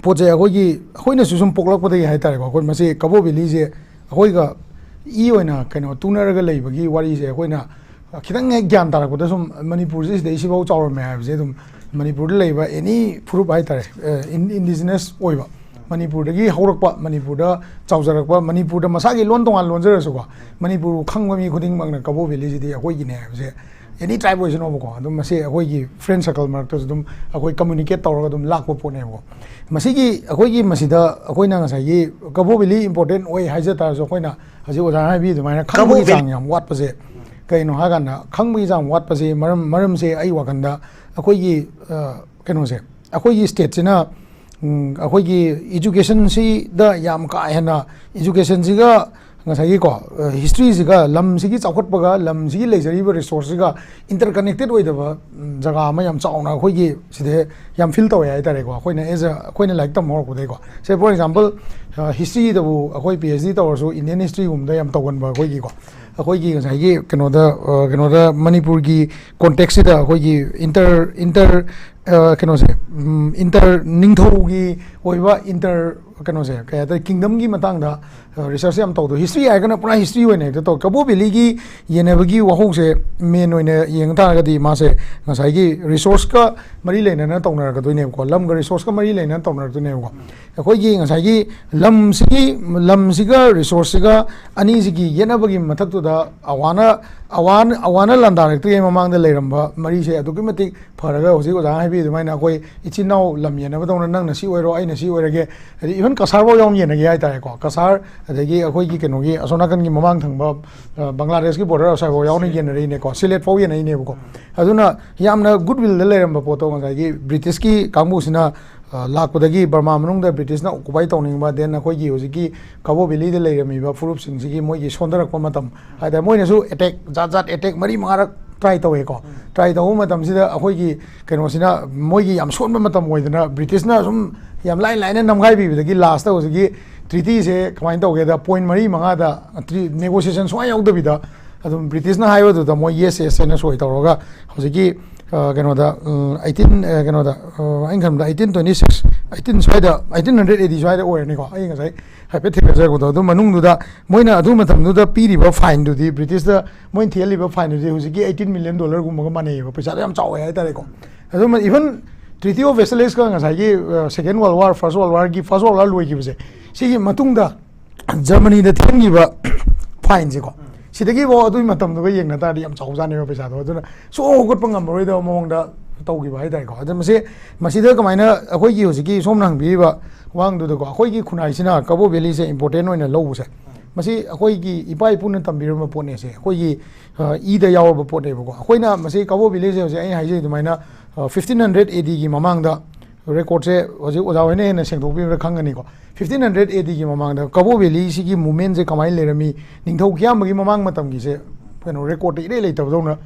ꯄꯣꯠꯁꯦ ꯑꯩꯈꯣꯏꯒꯤ, ꯑꯩꯈꯣꯏꯅꯁꯨ ꯁꯨꯝ ꯄꯣꯛꯂꯛꯄꯗꯒꯤ ꯍꯥꯏꯇꯥꯔꯦꯀꯣ, ꯑꯩꯈꯣꯏ ꯃꯁꯤ ꯀꯕꯣ ꯚꯦꯂꯤꯁꯦ ꯑꯩꯈꯣꯏꯒ ꯏ ꯑꯣꯏꯅ ꯀꯩꯅꯣ ꯇꯨꯅꯔꯒ ꯂꯩꯕꯒꯤ ꯋꯥꯔꯤꯁꯦ ꯑꯩꯈꯣꯏꯅ ꯈꯤꯇꯪ ꯍꯦꯛ ꯒ꯭ꯌꯥꯟ ꯇꯥꯔꯛꯄꯗ ꯁꯨꯝ ꯃꯅꯤꯄꯨꯔꯁꯦ ꯁꯤꯗꯩ ꯁꯤꯐꯥꯎ ꯆꯥꯎꯔꯝꯃꯦ ꯍꯥꯏꯕꯁꯦ ꯑꯗꯨꯝ ꯃꯅꯤꯄꯨꯔꯗ ꯂꯩꯕ ꯑꯦꯅꯤ ꯐꯨꯔꯨꯞ ꯍꯥꯏꯇꯥꯔꯦ, ꯏꯟꯗꯤꯖꯤꯅꯁ ꯑꯣꯏꯕ, ꯃꯅꯤꯄꯨꯔꯗꯒꯤ ꯍꯧꯔꯛꯄ, ꯃꯅꯤꯄꯨꯔꯗ ꯆꯥꯎꯖꯔꯛꯄ, ꯃꯅꯤꯄꯨꯔꯗ ꯃꯁꯥꯒꯤ ꯂꯣꯟ ꯇꯣꯉꯥꯟ ꯂꯣꯟꯖꯔꯁꯨꯀꯣ, ꯃꯅꯤꯄꯨꯔꯕꯨ ꯈꯪꯕ ꯃꯤ ꯈꯨꯗꯤꯡꯃꯛꯅ ꯀꯕꯣ ꯚꯦꯂꯤꯁꯤꯗꯤ ꯑꯩꯈꯣꯏꯒꯤꯅꯦ ꯍꯥꯏꯕꯁꯦ ꯑꯦꯅꯤ ꯇ꯭ꯔꯥꯏꯕ ꯑꯣꯏꯁꯅꯣꯕꯀꯣ, ꯑꯗꯨꯝ ꯃꯁꯤ ꯑꯩꯈꯣꯏꯒꯤ ꯐ꯭ꯔꯦꯟ ꯁꯔꯀꯜ ꯃꯔꯛꯇꯁꯨ ꯑꯗꯨꯝ ꯑꯩꯈꯣꯏ ꯀꯝꯃꯨꯅꯤꯀꯦꯠ ꯇꯧꯔꯒ ꯑꯗꯨꯝ ꯂꯥꯛꯄ ꯄꯣꯠꯅꯦꯕꯀꯣ꯫ ꯃꯁꯤꯒꯤ ꯑꯩꯈꯣꯏꯒꯤ ꯃꯁꯤꯗ ꯑꯩꯈꯣꯏꯅ ꯉꯁꯥꯏꯒꯤ ꯀꯕꯣ ꯚꯦꯂꯤ ꯏꯝꯄꯣꯔꯇꯦꯟ ꯑꯣꯏ ꯍꯥꯏꯖ ꯇꯥꯔꯁꯨ, ꯑꯩꯈꯣꯏꯅ ꯍꯧꯖꯤꯛ ꯑꯣꯖꯥꯅ ꯍꯥꯏꯕꯤ ꯑꯗꯨꯃꯥꯏꯅ ꯈꯪꯕꯒꯤ ꯆꯥꯡ ꯌꯥꯝ ꯋꯥꯠꯄꯁꯦ ꯀꯩꯅꯣ ꯍꯥꯏ ꯀꯥꯟꯗ, ꯈꯪꯕꯒꯤ ꯆꯥꯡ ꯋꯥꯠꯄꯁꯦ ꯃꯔꯝ, ꯃꯔꯝꯁꯦ ꯑꯩ ꯋꯥꯈꯜꯗ ꯑꯩꯈꯣꯏꯒꯤ, ꯑ, ꯀꯩꯅꯣꯁꯦ, ꯑꯩꯈꯣꯏꯒꯤ ꯁ꯭ꯇꯦꯠꯁꯤꯅ, ꯎꯝ, ꯑꯩꯈꯣꯏꯒꯤ ꯏꯖꯨꯀꯦꯁꯟꯁꯤꯗ ꯌꯥꯝ ꯀꯥ ꯍꯦꯟꯅ, ꯏꯖꯨꯀꯦꯁꯟꯁꯤꯒ ꯉꯁꯥꯏꯒꯤꯀꯣ, ꯑ, ꯍꯤꯁꯇ꯭ꯔꯤꯁꯤꯒ, ꯂꯝꯁꯤꯒꯤ ꯆꯥꯎꯈꯠꯄꯒ ꯂꯝꯁꯤꯒꯤ ꯂꯩꯖꯔꯤꯕ ꯔꯤꯁꯣꯔꯁꯁꯤꯒ ꯏꯟꯇꯔꯀꯅꯦꯛꯇꯦꯠ ꯑꯣꯏꯗꯕ, ꯎꯝ, ꯖꯒꯥ ꯑꯃ ꯌꯥꯝ ꯆꯥꯎꯅ ꯑꯩꯈꯣꯏꯒꯤ ꯁꯤꯗ ꯌꯥꯝ ꯐꯤꯜ ꯇꯧꯋꯦ ꯍꯥꯏꯇꯥꯔꯦꯀꯣ꯫ ꯑꯩꯈꯣꯏꯅ ꯑꯦꯖ ꯑ, ꯑꯩꯈꯣꯏꯅ ꯂꯥꯏꯔꯤꯛ ꯇꯝꯕ ꯍꯧꯔꯛꯄꯗꯒꯤꯀꯣ, ꯁꯦ, ꯐꯣꯔ ꯑꯦꯛꯖꯥꯝꯄꯜ, ꯑ, ꯍꯤꯁꯇ꯭ꯔꯤꯗꯕꯨ ꯑꯩꯈꯣꯏ ꯄꯤ ꯑꯩꯆ ꯗꯤ ꯇꯧꯔꯁꯨ, ꯏꯟꯗꯤꯌꯟ ꯍꯤꯁꯇ꯭ꯔꯤꯒꯨꯝꯕꯗ ꯌꯥꯝ ꯇꯧꯒꯟꯕ ꯑꯩꯈꯣꯏꯒꯤꯀꯣ, ꯑꯩꯈꯣꯏꯒꯤ ꯉꯁꯥꯏꯒꯤ ꯀꯩꯅꯣꯗ, ꯑ, ꯀꯩꯅꯣꯗ ꯃꯅꯤꯄꯨꯔꯒꯤ ꯀꯣꯟꯇꯦꯛꯁꯁꯤꯗ ꯑꯩꯈꯣꯏꯒꯤ ꯏꯟꯇꯔ, ꯏꯟꯇꯔ, ꯑ, ꯀꯩꯅꯣꯁꯦ, ꯎꯝ, ꯏꯟꯇꯔ, ꯅꯤꯡꯊꯧꯒꯤ ꯑꯣꯏꯕ ꯏꯟꯇꯔ, ꯀꯩꯅꯣꯁꯦ, ꯀꯩ ꯍꯥꯏꯇꯥꯔꯦ, ꯀꯤꯡꯗꯝꯒꯤ ꯃꯇꯥꯡꯗ, ꯑ, ꯔꯤꯁꯔꯁ ꯌꯥꯝ ꯇꯧꯗꯣ꯫ ꯍꯤꯁꯇ꯭ꯔꯤ ꯍꯥꯏꯔꯒꯅ ꯄꯨꯔꯥ ꯍꯤꯁꯇ꯭ꯔꯤ ꯑꯣꯏꯅ ꯍꯦꯛꯇ ꯇꯧ꯫ ꯀꯕꯣ ꯚꯦꯂꯤꯒꯤ ꯌꯦꯟꯅꯕꯒꯤ ꯋꯥꯍꯧꯁꯦ ꯃꯦꯟ ꯑꯣꯏꯅ ꯌꯦꯡ ꯇꯥꯔꯒꯗꯤ ꯃꯥꯁꯦ ꯉꯁꯥꯏꯒꯤ ꯔꯤꯁꯣꯔꯁꯀ ꯃꯔꯤ ꯂꯩꯅꯅ ꯇꯧꯅꯔꯛꯀꯗꯣꯏꯅꯦꯕꯀꯣ, ꯂꯝꯒ ꯔꯤꯁꯣꯔꯁꯀ ꯃꯔꯤ ꯂꯩꯅꯅ ꯇꯧꯅꯔꯛꯇꯣꯏꯅꯦꯕꯀꯣ꯫ ꯑꯩꯈꯣꯏꯒꯤ ꯉꯁꯥꯏꯒꯤ ꯂꯝꯁꯤꯒꯤ, ꯂꯝꯁꯤꯒ ꯔꯤꯁꯣꯔꯁꯁꯤꯒ ꯑꯅꯤꯁꯤꯒꯤ ꯌꯦꯠꯅꯕꯒꯤ ꯃꯊꯛꯇꯨꯗ ꯑꯋꯥꯅ, ꯑꯋꯥꯅ, ꯑꯋꯥꯅ ꯂꯥꯟꯗꯥꯔꯛꯇ꯭ꯔꯤꯉꯩ ꯃꯃꯥꯡꯗ ꯂꯩꯔꯝꯕ ꯃꯔꯤꯁꯦ ꯑꯗꯨꯛꯀꯤ ꯃꯇꯤꯛ ꯐꯔꯒ, ꯍꯧꯖꯤꯛ ꯑꯣꯖꯥꯅ ꯍꯥꯏꯕꯤ ꯑꯗꯨꯃꯥꯏꯅ ꯑꯩꯈꯣꯏ ꯏꯆꯤꯟ ꯏꯅꯥꯎ ꯂꯝ ꯌꯦꯟꯅꯕꯗꯧꯅ ꯅꯪꯅ ꯁꯤ ꯑꯣꯏꯔꯣ, ꯑꯩꯅ ꯁꯤ ꯑꯣꯏꯔꯒꯦ, ꯍꯥꯏꯗꯤ ꯏꯚꯟ ꯀꯁꯥꯔꯐꯥꯎ ꯌꯥꯎꯅ ꯌꯦꯟꯅꯒꯦ ꯍꯥꯏꯇꯥꯔꯦꯀꯣ꯫ ꯀꯁꯥꯔ, ꯑꯗꯒꯤ ꯑꯩꯈꯣꯏꯒꯤ ꯀꯩꯅꯣꯒꯤ ꯑꯁꯣꯝ ꯅꯥꯀꯟꯒꯤ ꯃꯃꯥꯡ ꯊꯪꯕ, ꯑ, ꯕꯪꯒ꯭ꯂꯥꯗꯦꯁꯀꯤ ꯕꯣꯔꯗꯔ ꯑꯁ꯭ꯋꯥꯏꯐꯥꯎ ꯌꯥꯎꯅ ꯌꯦꯟꯅꯔꯤꯅꯦꯀꯣ, ꯁꯤꯂꯦꯠ ꯐꯥꯎ ꯌꯦꯟꯅꯔꯤꯅꯦꯕꯀꯣ꯫ ꯑꯗꯨꯅ ꯌꯥꯝꯅ ꯒꯨꯗ ꯋꯤꯜꯗ ꯂꯩꯔꯝꯕ ꯄꯣꯠꯇꯣ ꯉꯁꯥꯏꯒꯤ ꯕ꯭ꯔꯤꯇꯤꯁꯀꯤ ꯀꯥꯡꯕꯨꯁꯤꯅ, ꯑ, ꯂꯥꯛꯄꯗꯒꯤ ꯕꯔꯃꯥ ꯃꯅꯨꯡꯗ ꯕ꯭ꯔꯤꯇꯤꯁꯅ ꯑꯣꯀꯨꯄꯥꯏ ꯇꯧꯅꯤꯡꯕ, ꯗꯦꯟ ꯑꯩꯈꯣꯏꯒꯤ ꯍꯧꯖꯤꯛꯀꯤ ꯀꯕꯣ ꯚꯦꯂꯤꯗ ꯂꯩꯔꯝꯃꯤꯕ ꯐꯨꯔꯨꯞꯁꯤꯡꯁꯤꯒꯤ ꯃꯣꯏꯒꯤ ꯁꯣꯟꯊꯔꯛꯄ ꯃꯇꯝ ꯍꯥꯏꯇꯥꯔꯦ, ꯃꯣꯏꯅꯁꯨ ꯑꯦꯇꯦꯛ ꯖꯥꯠ ꯖꯥꯠ, ꯑꯦꯇꯦꯛ ꯃꯔꯤ ꯃꯉꯥꯔꯛ ꯇ꯭ꯔꯥꯏ ꯇꯧꯋꯦꯀꯣ꯫ ꯇ꯭ꯔꯥꯏ ꯇꯧꯕ ꯃꯇꯝꯁꯤꯗ ꯑꯩꯈꯣꯏꯒꯤ ꯀꯩꯅꯣꯁꯤꯅ ꯃꯣꯏꯒꯤ ꯌꯥꯝ ꯁꯣꯟꯕ ꯃꯇꯝ ꯑꯣꯏꯗꯅ ꯕ꯭ꯔꯤꯇꯤꯁꯅ ꯁꯨꯝ ꯌꯥꯝ ꯂꯥꯏ ꯂꯥꯏꯅ ꯅꯝꯈꯥꯏꯕꯤꯕꯗꯒꯤ ꯂꯥꯁꯇ ꯍꯧꯖꯤꯛꯀꯤ ꯇ꯭ꯔꯤꯇꯤꯁꯦ ꯀꯃꯥꯏꯅ ꯇꯧꯒꯦꯗ, ꯄꯣꯏꯟ ꯃꯔꯤ ꯃꯉꯥꯗ ꯅꯦꯒꯣꯁꯤꯌꯦꯁꯟ ꯁꯨꯡꯌꯥ ꯌꯥꯎꯗꯕꯤꯗ ꯑꯗꯨꯝ ꯕ꯭ꯔꯤꯇꯤꯁꯅ ꯍꯥꯏꯕꯗꯨꯗ ꯃꯣꯏ ꯌꯦꯁ ꯌꯦꯁ ꯍꯥꯏꯅ ꯁꯣꯏ ꯇꯧꯔꯒ ꯍꯧꯖꯤꯛꯀꯤ ꯑ, ꯀꯩꯅꯣꯗ ꯑꯩꯠꯇꯤꯟ ꯀꯩꯅꯣꯗ ꯑ, ꯑꯩꯅ ꯈꯟꯕꯗ ꯑꯩꯠꯇꯤꯟ ꯇ꯭ꯋꯦꯟꯇꯤ ꯁꯤꯛꯁ ꯑꯩꯠꯇꯤꯟ ꯁ꯭ꯋꯥꯏꯗ ꯑꯩꯠꯇꯤꯟ ꯍꯟꯗ꯭ꯔꯦꯠ ꯑꯦ ꯗꯤ ꯁ꯭ꯋꯥꯏꯗ ꯑꯣꯏꯔꯅꯤꯀꯣ꯫ ꯑꯩ ꯉꯁꯥꯏ ꯍꯥꯏꯐꯦꯠ ꯊꯦꯡꯅꯖꯔꯛꯄꯗꯣ ꯑꯗꯨ ꯃꯅꯨꯡꯗꯨꯗ ꯃꯣꯏꯅ ꯑꯗꯨ ꯃꯇꯝꯗꯨꯗ ꯄꯤꯔꯤꯕ ꯐꯥꯏꯟꯗꯨꯗꯤ ꯕ꯭ꯔꯤꯇꯤꯁꯇ ꯃꯣꯏꯅ ꯊꯤꯍꯜꯂꯤꯕ ꯐꯥꯏꯟꯗꯨꯗꯤ ꯍꯧꯖꯤꯛꯀꯤ ꯑꯩꯠꯇꯤꯟ ꯃꯤꯂꯤꯌꯟ ꯗꯣꯂꯔꯒꯨꯝꯕꯒ ꯃꯥꯟꯅꯩꯌꯦꯕ꯫ ꯄꯩꯁꯥꯗꯣ ꯌꯥꯝ ꯆꯥꯎꯋꯦ ꯍꯥꯏꯇꯥꯔꯦꯀꯣ꯫ ꯑꯗꯨꯝ ꯏꯚꯟ ꯇ꯭ꯔꯤꯇꯤ ꯑꯣꯐ ꯋꯦꯁꯂꯦꯁꯀ ꯉꯁꯥꯏꯒꯤ second world war first world ꯋꯥꯔꯒꯤ ꯐꯥꯔꯁ ꯋꯥꯔꯜ ꯋꯥꯔ ꯂꯣꯏꯈꯤꯕꯁꯦ ꯁꯤꯒꯤ ꯃꯇꯨꯡꯗ ꯖꯔꯃꯅꯤꯗ ꯊꯤꯍꯟꯈꯤꯕ ꯐꯥꯏꯟꯁꯦꯀꯣ ꯁꯤꯗꯒꯤꯐꯥꯎ ꯑꯗꯨꯒꯤ ꯃꯇꯝꯗꯨꯒ ꯌꯦꯡꯅ ꯇꯥꯔꯗꯤ ꯌꯥꯝ ꯆꯥꯎꯖꯥꯠꯅꯦꯕ ꯄꯩꯁꯥꯗꯣ꯫ ꯑꯗꯨꯅ ꯁꯨꯡ ꯍꯧꯒꯠꯄ ꯉꯝꯃꯔꯣꯏꯗꯕ ꯃꯑꯣꯡꯗ ꯇꯧꯈꯤꯕ ꯍꯥꯏꯇꯥꯔꯦꯀꯣ꯫ ꯑꯗꯣ ꯃꯁꯤ ꯃꯁꯤꯗ ꯀꯃꯥꯏꯅ ꯑꯩꯈꯣꯏꯒꯤ ꯍꯧꯖꯤꯛꯀꯤ ꯁꯣꯝꯅ ꯍꯪꯕꯤꯔꯤꯕ ꯋꯥꯍꯪꯗꯨꯗꯀꯣ ꯑꯩꯈꯣꯏꯒꯤ ꯈꯨꯟꯅꯥꯏꯁꯤꯅ ꯀꯕꯣ ꯚꯦꯂꯤꯁꯦ ꯏꯝꯄꯣꯔꯇꯦꯟ ꯑꯣꯏꯅ ꯂꯧꯕꯁꯦ ꯃꯁꯤ ꯑꯩꯈꯣꯏꯒꯤ ꯏꯄꯥ ꯏꯄꯨꯅ ꯇꯝꯕꯤꯔꯝꯕ ꯄꯣꯠꯅꯦꯁꯦ ꯑꯩꯈꯣꯏꯒꯤ ꯑ, ꯏꯗ ꯌꯥꯎꯔꯕ ꯄꯣꯠꯅꯦꯕꯀꯣ꯫ ꯑꯩꯈꯣꯏꯅ ꯃꯁꯤ ꯀꯕꯣ ꯚꯦꯂꯤꯁꯦ ꯍꯧꯖꯤꯛ ꯑꯩꯅ ꯍꯥꯏꯖꯩ ꯑꯗꯨꯃꯥꯏꯅ ꯐꯤꯐꯇꯤꯟ ꯍꯟꯗ꯭ꯔꯦꯠ ꯑꯦ ꯗꯤꯒꯤ ꯃꯃꯥꯡꯗ ꯔꯦꯀꯣꯔꯠꯁꯦ ꯍꯧꯖꯤꯛ ꯑꯣꯖꯥ ꯍꯣꯏꯅ ꯍꯦꯟꯅ ꯁꯦꯡꯗꯣꯛꯄꯤꯕꯗ ꯈꯪꯒꯅꯤꯀꯣ꯫ ꯐꯤꯐꯇꯤꯟ ꯍꯟꯗ꯭ꯔꯦꯠ ꯑꯦ ꯗꯤꯒꯤ ꯃꯃꯥꯡꯗ ꯀꯕꯣ ꯚꯦꯂꯤꯁꯤꯒꯤ ꯃꯨꯞꯃꯦꯟꯁꯦ ꯀꯃꯥꯏꯅ ꯂꯩꯔꯝꯃꯤ, ꯅꯤꯡꯊꯧ ꯀꯤꯌꯥꯝꯕꯒꯤ ꯃꯃꯥꯡ ꯃꯇꯝꯒꯤꯁꯦ ꯀꯩꯅꯣ ꯔꯦꯀꯣꯔꯠꯇ ꯏꯔꯩ ꯂꯩꯇꯕꯗꯧꯅ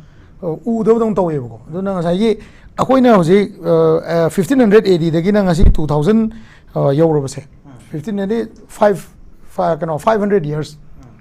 ꯑ, ꯎꯗꯕꯗꯧꯅ ꯇꯧꯋꯦꯕꯀꯣ꯫ ꯑꯗꯨꯅ ꯉꯁꯥꯏꯒꯤ ꯑꯩꯈꯣꯏꯅ ꯍꯧꯖꯤꯛ ꯐꯤꯐꯇꯤꯟ ꯍꯟꯗ꯭ꯔꯦꯠ ꯑꯦ ꯗꯤꯗꯒꯤꯅ ꯉꯁꯤ ꯇꯨ ꯊꯥꯎꯖꯟ ꯌꯧꯔꯕꯁꯦ ꯐꯤꯐꯇꯤꯟ ꯍꯥꯏꯗꯤ ꯐꯥꯏꯚ ꯀꯩꯅꯣ ꯐꯥꯏꯚ ꯍꯟꯗ꯭ꯔꯦꯠ ꯌꯔꯁ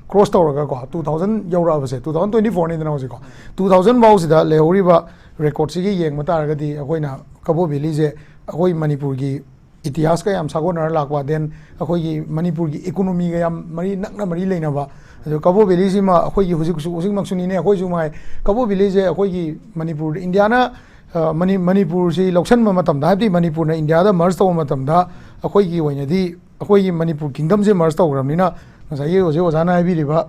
ꯀ꯭ꯔꯣꯁ ꯇꯧꯔꯒꯀꯣ ꯇꯨ ꯊꯥꯎꯖꯟ ꯌꯧꯔꯛꯑꯕꯁꯦ ꯇꯨ ꯊꯥꯎꯖꯟ ꯇ꯭ꯋꯦꯟꯇꯤ ꯐꯣꯔꯅꯤꯗꯅ ꯍꯧꯖꯤꯛꯀꯣ꯫ ꯇꯨ ꯊꯥꯎꯖꯟ ꯐꯥꯎꯁꯤꯗ ꯂꯩꯍꯧꯔꯤꯕ ꯔꯦꯀꯣꯔꯠꯁꯤꯒꯤ ꯌꯦꯡꯕ ꯇꯥꯔꯒꯗꯤ ꯑꯩꯈꯣꯏꯅ ꯀꯕꯣ ꯚꯦꯂꯤꯁꯦ ꯑꯩꯈꯣꯏ ꯃꯅꯤꯄꯨꯔꯒꯤ ꯏꯇꯤꯍꯥꯁꯀ ꯌꯥꯝ ꯁꯥꯒꯣꯟꯅꯔ ꯂꯥꯛꯄ, ꯗꯦꯟ ꯑꯩꯈꯣꯏꯒꯤ ꯃꯅꯤꯄꯨꯔꯒꯤ ꯏꯀꯣꯅꯣꯃꯤꯒ ꯌꯥꯝ ꯃꯔꯤ ꯅꯛꯅ ꯃꯔꯤ ꯂꯩꯅꯕ, ꯑꯗꯣ ꯀꯕꯣ ꯚꯦꯂꯤꯁꯤꯃ ꯑꯩꯈꯣꯏꯒꯤ ꯍꯧꯖꯤꯛ ꯍꯧꯖꯤꯛꯃꯛꯁꯨꯅꯤꯅꯦ ꯑꯩꯈꯣꯏꯁꯨ ꯉꯥꯏ ꯀꯕꯣ ꯚꯦꯂꯤꯁꯦ ꯑꯩꯈꯣꯏꯒꯤ ꯃꯅꯤꯄꯨꯔꯗ ꯏꯟꯗꯤꯌꯥꯅ ꯑ, ꯃꯅꯤ ꯃꯅꯤꯄꯨꯔꯁꯤ ꯂꯧꯁꯤꯟꯕ ꯃꯇꯝꯗ ꯍꯥꯏꯕꯗꯤ ꯃꯅꯤꯄꯨꯔꯅ ꯏꯟꯗꯤꯌꯥꯗ ꯃꯔꯁ ꯇꯧꯕ ꯃꯇꯝꯗ ꯑꯩꯈꯣꯏꯒꯤ ꯑꯣꯏꯅꯗꯤ ꯑꯩꯈꯣꯏꯒꯤ ꯃꯅꯤꯄꯨꯔ ꯀꯤꯡꯗꯝꯁꯦ ꯃꯔꯁ ꯇꯧꯈ꯭ꯔꯕꯅꯤꯅ ꯉꯁꯥꯏꯒꯤ ꯍꯧꯖꯤꯛ ꯑꯣꯖꯥꯅ ꯍꯥꯏꯕꯤꯔꯤꯕ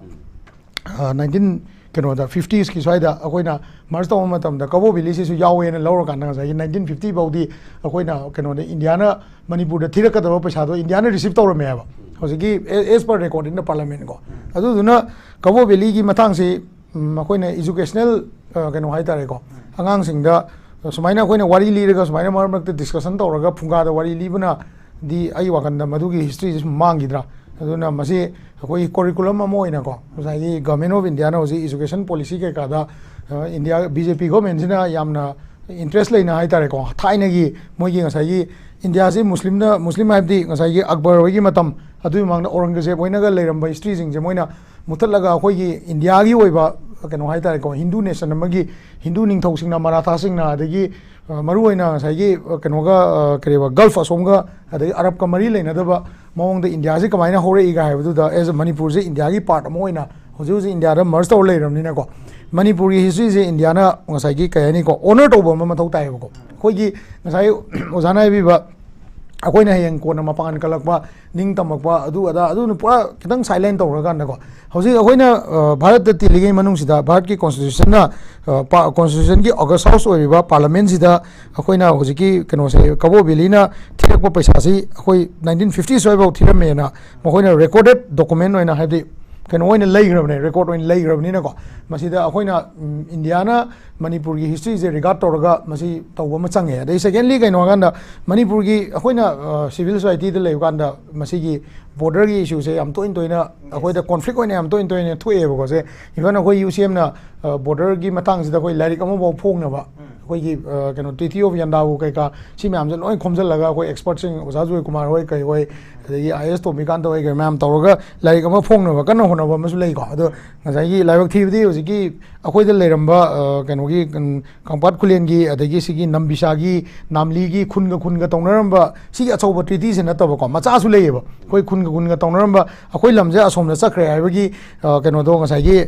ꯅꯥꯏꯟꯇꯤꯟ ꯀꯩꯅꯣꯗ ꯐꯤꯐꯇꯤꯁꯀꯤ ꯁ꯭ꯋꯥꯏꯗ ꯑꯩꯈꯣꯏꯅ ꯃꯔꯁ ꯇꯧꯕ ꯃꯇꯝꯗ ꯀꯕꯣ ꯚꯦꯂꯤꯁꯤꯁꯨ ꯌꯥꯎꯋꯦꯅ ꯂꯧꯔꯀꯥꯟꯗ ꯉꯁꯥꯏꯒꯤ ꯅꯥꯏꯟꯇꯤꯟ ꯐꯤꯐꯇꯤ ꯐꯥꯎꯗꯤ ꯑꯩꯈꯣꯏꯅ ꯀꯩꯅꯣꯗ ꯏꯟꯗꯤꯌꯥꯅ ꯃꯅꯤꯄꯨꯔꯗ ꯊꯤꯔꯛꯀꯗꯕ ꯄꯩꯁꯥꯗꯣ ꯏꯟꯗꯤꯌꯥꯅ ꯔꯤꯁꯤꯞ ꯇꯧꯔꯝꯃꯦ ꯍꯥꯏꯕ ꯍꯧꯖꯤꯛꯀꯤ as per record in the parliament ꯀꯣ꯫ ꯑꯗꯨꯗꯨꯅ ꯀꯕꯣ ꯚꯦꯂꯤꯒꯤ ꯃꯇꯥꯡꯁꯤ ꯎꯝ, ꯑꯩꯈꯣꯏꯅ ꯏꯖꯨꯀꯦꯁꯅꯦꯜ ꯀꯩꯅꯣ ꯍꯥꯏꯇꯥꯔꯦꯀꯣ꯫ ꯑꯉꯥꯡꯁꯤꯡꯗ ꯁꯨꯃꯥꯏꯅ ꯑꯩꯈꯣꯏꯅ ꯋꯥꯔꯤ ꯂꯤꯔꯒ ꯁꯨꯃꯥꯏꯅ ꯃꯔꯛ ꯃꯔꯛꯇ ꯗꯤꯁꯀꯁꯟ ꯇꯧꯔꯒ ꯐꯨꯡꯒꯥꯗ ꯋꯥꯔꯤ ꯂꯤꯕꯅꯗꯤ ꯑꯩ ꯋꯥꯈꯜꯗ ꯃꯗꯨꯒꯤ ꯍꯤꯁꯇ꯭ꯔꯤꯁꯦ ꯁꯨꯝ ꯃꯥꯡꯈꯤꯗ꯭ꯔꯥ꯫ ꯑꯗꯨꯅ ꯃꯁꯤ ꯑꯩꯈꯣꯏꯒꯤ ꯀꯣꯔꯤꯀꯨꯂꯝ ꯑꯃ ꯑꯣꯏꯅꯀꯣ ꯉꯁꯥꯏꯒꯤ ꯒꯚꯔꯟꯃꯦꯟ ꯑꯣꯐ ꯏꯟꯗꯤꯌꯥꯅ ꯍꯧꯖꯤꯛ ꯏꯖꯨꯀꯦꯁꯟ ꯄꯣꯂꯤꯁꯤ ꯀꯩꯀꯥꯗ ꯏꯟꯗꯤꯌꯥ ꯕꯤ ꯖꯦ ꯄꯤ ꯒꯣꯔꯃꯦꯟꯁꯤꯅ ꯌꯥꯝꯅ ꯏꯟꯇꯔꯦꯁ ꯂꯩꯅ ꯍꯥꯏꯇꯥꯔꯦꯀꯣ꯫ ꯊꯥꯏꯅꯒꯤ ꯃꯣꯏꯒꯤ ꯉꯁꯥꯏꯒꯤ ꯏꯟꯗꯤꯌꯥꯁꯤ ꯃꯨꯁꯂꯤꯝꯅ ꯃꯨꯁꯂꯤꯝ ꯍꯥꯏꯕꯗꯤ ꯉꯁꯥꯏꯒꯤ ꯑꯛꯕꯔ ꯍꯣꯏꯒꯤ ꯃꯇꯝ ꯑꯗꯨꯒꯤ ꯃꯃꯥꯡꯗ ꯑꯧꯔꯪꯒꯖꯦꯕ ꯍꯣꯏꯅꯒ ꯂꯩꯔꯝꯕ ꯍꯤꯁꯇ꯭ꯔꯤꯁꯤꯡꯁꯦ ꯃꯣꯏꯅ ꯃꯨꯊꯠꯂꯒ ꯑꯩꯈꯣꯏꯒꯤ ꯏꯟꯗꯤꯌꯥꯒꯤ ꯑꯣꯏꯕ ꯀꯩꯅꯣ ꯍꯥꯏꯇꯥꯔꯦꯀꯣ, ꯍꯤꯟꯗꯨ ꯅꯦꯁꯟ ꯑꯃꯒꯤ, ꯍꯤꯟꯗꯨ ꯅꯤꯡꯊꯧꯁꯤꯡꯅ, ꯃꯔꯥꯊꯥꯁꯤꯡꯅ, ꯑꯗꯒꯤ ꯑ, ꯃꯔꯨꯑꯣꯏꯅ ꯉꯁꯥꯏꯒꯤ ꯑ, ꯀꯩꯅꯣꯒ ꯑ, ꯀꯔꯤꯕ, ꯒꯜꯐ ꯑꯁꯣꯝꯒ ꯑꯗꯒꯤ ꯑꯔꯕꯀ ꯃꯔꯤ ꯂꯩꯅꯗꯕ ꯃꯑꯣꯡꯗ ꯏꯟꯗꯤꯌꯥꯁꯤ ꯀꯃꯥꯏꯅ ꯍꯧꯔꯛꯏꯒ ꯍꯥꯏꯕꯗꯨꯗ, ꯑꯦꯁ ꯃꯅꯤꯄꯨꯔꯁꯦ ꯏꯟꯗꯤꯌꯥꯒꯤ ꯄꯥꯔꯠ ꯑꯃ ꯑꯣꯏꯅ ꯍꯧꯖꯤꯛ ꯍꯧꯖꯤꯛ ꯏꯟꯗꯤꯌꯥꯗ ꯃꯔꯖ ꯇꯧꯔ ꯂꯩꯔꯕꯅꯤꯅꯀꯣ, ꯃꯅꯤꯄꯨꯔꯒꯤ ꯍꯤꯁꯇ꯭ꯔꯤꯁꯦ ꯏꯟꯗꯤꯌꯥꯅ ꯉꯁꯥꯏꯒꯤ ꯀꯩ ꯍꯥꯏꯅꯤꯀꯣ, ꯑꯣꯅꯔ ꯇꯧꯕ ꯑꯃ ꯃꯊꯧ ꯇꯥꯏꯌꯦꯕꯀꯣ꯫ ꯑꯩꯈꯣꯏꯒꯤ ꯉꯁꯥꯏ ꯑꯣꯖꯥꯅ ꯍꯥꯏꯕꯤꯕ, ꯑꯩꯈꯣꯏꯅ ꯍꯌꯦꯡ ꯀꯣꯟꯅ ꯃꯄꯥꯡꯒꯜ ꯀꯜꯂꯛꯄ, ꯅꯤꯡ ꯇꯝꯃꯛꯄ, ꯑꯗꯨ ꯑꯗꯥ, ꯑꯗꯨꯅ ꯄꯨꯔꯥ ꯈꯤꯇꯪ ꯁꯥꯏꯂꯦꯟ ꯇꯧꯔꯀꯥꯟꯗꯀꯣ, ꯍꯧꯖꯤꯛ ꯑꯩꯈꯣꯏꯅ ꯑ, ꯚꯥꯔꯠꯇ ꯇꯤꯜꯂꯤꯉꯩ ꯃꯅꯨꯡꯁꯤꯗ ꯚꯥꯔꯠꯀꯤ ꯀꯣꯟꯁꯇꯤꯇ꯭ꯌꯨꯁꯟꯅ, ꯑ, ꯄꯥ-, ꯀꯣꯟꯁꯇꯤꯇ꯭ꯌꯨꯁꯟꯒꯤ ꯑꯣꯒꯁ ꯍꯥꯎꯁ ꯑꯣꯏꯔꯤꯕ ꯄꯥꯔꯂꯥꯃꯦꯟꯁꯤꯗ ꯑꯩꯈꯣꯏꯅ ꯍꯧꯖꯤꯛꯀꯤ ꯀꯩꯅꯣꯁꯦ, ꯀꯕꯣ ꯚꯦꯂꯤꯅ ꯊꯤꯔꯛꯄ ꯄꯩꯁꯥꯁꯤ ꯑꯩꯈꯣꯏ ꯅꯥꯏꯟꯇꯤꯟ ꯐꯤꯐꯇꯤ ꯁ꯭ꯋꯥꯏꯐꯥꯎ ꯊꯤꯔꯝꯃꯦꯅ ꯃꯈꯣꯏꯅ ꯔꯦꯀꯣꯔꯗꯦꯠ ꯗꯣꯀꯨꯃꯦꯟ ꯑꯣꯏꯅ, ꯍꯥꯏꯕꯗꯤ ꯀꯩꯅꯣ ꯑꯣꯏꯅ ꯂꯩꯈ꯭ꯔꯕꯅꯦ, ꯔꯦꯀꯣꯔꯗ ꯑꯣꯏꯅ ꯂꯩꯈ꯭ꯔꯕꯅꯤꯅꯀꯣ, ꯃꯁꯤꯗ ꯑꯩꯈꯣꯏꯅ, ꯎꯝ, ꯏꯟꯗꯤꯌꯥꯅ ꯃꯅꯤꯄꯨꯔꯒꯤ ꯍꯤꯁꯇ꯭ꯔꯤꯁꯦ ꯔꯤꯒꯥꯔꯗ ꯇꯧꯔꯒ ꯃꯁꯤ ꯇꯧꯕ ꯑꯃ ꯆꯪꯉꯦ꯫ ꯑꯗꯩ ꯁꯦꯀꯦꯟꯂꯤ ꯀꯩꯅꯣ ꯍꯥꯏꯀꯥꯟꯗ, ꯃꯅꯤꯄꯨꯔꯒꯤ ꯑꯩꯈꯣꯏꯅ, ꯑ, ꯁꯤꯚꯤꯜ ꯁꯣꯁꯥꯏꯇꯤꯗ ꯂꯩꯕ ꯀꯥꯟꯗ ꯃꯁꯤꯒꯤ ꯕꯣꯔꯗꯔꯒꯤ ꯏꯁꯨꯁꯦ ꯌꯥꯝ ꯇꯣꯏꯅ ꯇꯣꯏꯅ ꯑꯩꯈꯣꯏꯗ ꯀꯣꯟꯐ꯭ꯂꯤꯛ ꯑꯣꯏꯅ ꯌꯥꯝ ꯇꯣꯏꯅ ꯇꯣꯏꯅ ꯊꯣꯛꯑꯦꯕꯀꯣ꯫ ꯁꯦ, ꯏꯚꯟ ꯑꯩꯈꯣꯏ ꯌꯨ ꯁꯤ ꯑꯦꯝꯅ, ꯑ, ꯕꯣꯔꯗꯔꯒꯤ ꯃꯇꯥꯡꯁꯤꯗ ꯑꯩꯈꯣꯏ ꯂꯥꯏꯔꯤꯛ ꯑꯃꯐꯥꯎ ꯐꯣꯡꯅꯕ, ꯑꯩꯈꯣꯏꯒꯤ, ꯑ, ꯀꯩꯅꯣ, ꯇ꯭ꯔꯤꯇꯤ ꯑꯣꯐ ꯌꯥꯟꯗꯥꯕꯨ ꯀꯩꯀꯥ, ꯁꯤ ꯃꯌꯥꯝꯁꯦ ꯂꯣꯏ ꯈꯣꯝꯖꯤꯜꯂꯒ ꯑꯩꯈꯣꯏ ꯑꯦꯛꯁꯄꯔꯠꯁꯤꯡ, ꯑꯣꯖꯥ ꯖꯣꯏꯀꯨꯃꯥꯔ ꯍꯣꯏ ꯀꯩ ꯍꯣꯏ, ꯑꯗꯒꯤ ꯑꯥꯏ ꯑꯦꯁ ꯇꯣꯃꯤꯀꯥꯟꯇ ꯍꯣꯏ ꯀꯩ ꯃꯌꯥꯝ ꯇꯧꯔꯒ ꯂꯥꯏꯔꯤꯛ ꯑꯃ ꯐꯣꯡꯅꯕ ꯀꯟꯅ ꯍꯣꯠꯅꯕ ꯑꯃꯁꯨ ꯂꯩꯀꯣ꯫ ꯑꯗꯣ ꯉꯁꯥꯏꯒꯤ ꯂꯥꯏꯕꯛ ꯊꯤꯕꯗꯤ ꯍꯧꯖꯤꯛꯀꯤ ꯑꯩꯈꯣꯏꯗ ꯂꯩꯔꯝꯕ, ꯑ, ꯀꯩꯅꯣꯒꯤ, ꯎꯝ, ꯀꯪꯄꯥꯠ ꯈꯨꯂꯦꯟꯒꯤ, ꯑꯗꯒꯤ ꯁꯤꯒꯤ ꯅꯝꯕꯤꯁꯥꯒꯤ, ꯅꯥꯝꯂꯤꯒꯤ, ꯈꯨꯟꯒ ꯈꯨꯟꯒ ꯇꯧꯅꯔꯝꯕ ꯁꯤꯒꯤ ꯑꯆꯧꯕ ꯇ꯭ꯔꯤꯇꯤꯁꯦ ꯅꯠꯇꯕꯀꯣ, ꯃꯆꯥꯁꯨ ꯂꯩꯌꯦꯕ꯫ ꯑꯩꯈꯣꯏ ꯈꯨꯟꯒ ꯈꯨꯟꯒ ꯇꯧꯅꯔꯝꯕ, ꯑꯩꯈꯣꯏ ꯂꯝꯁꯦ ꯑꯁꯣꯝꯗ ꯆꯠꯈ꯭ꯔꯦ ꯍꯥꯏꯕꯒꯤ, ꯑ, ꯀꯩꯅꯣꯗꯣ ꯉꯁꯥꯏꯒꯤ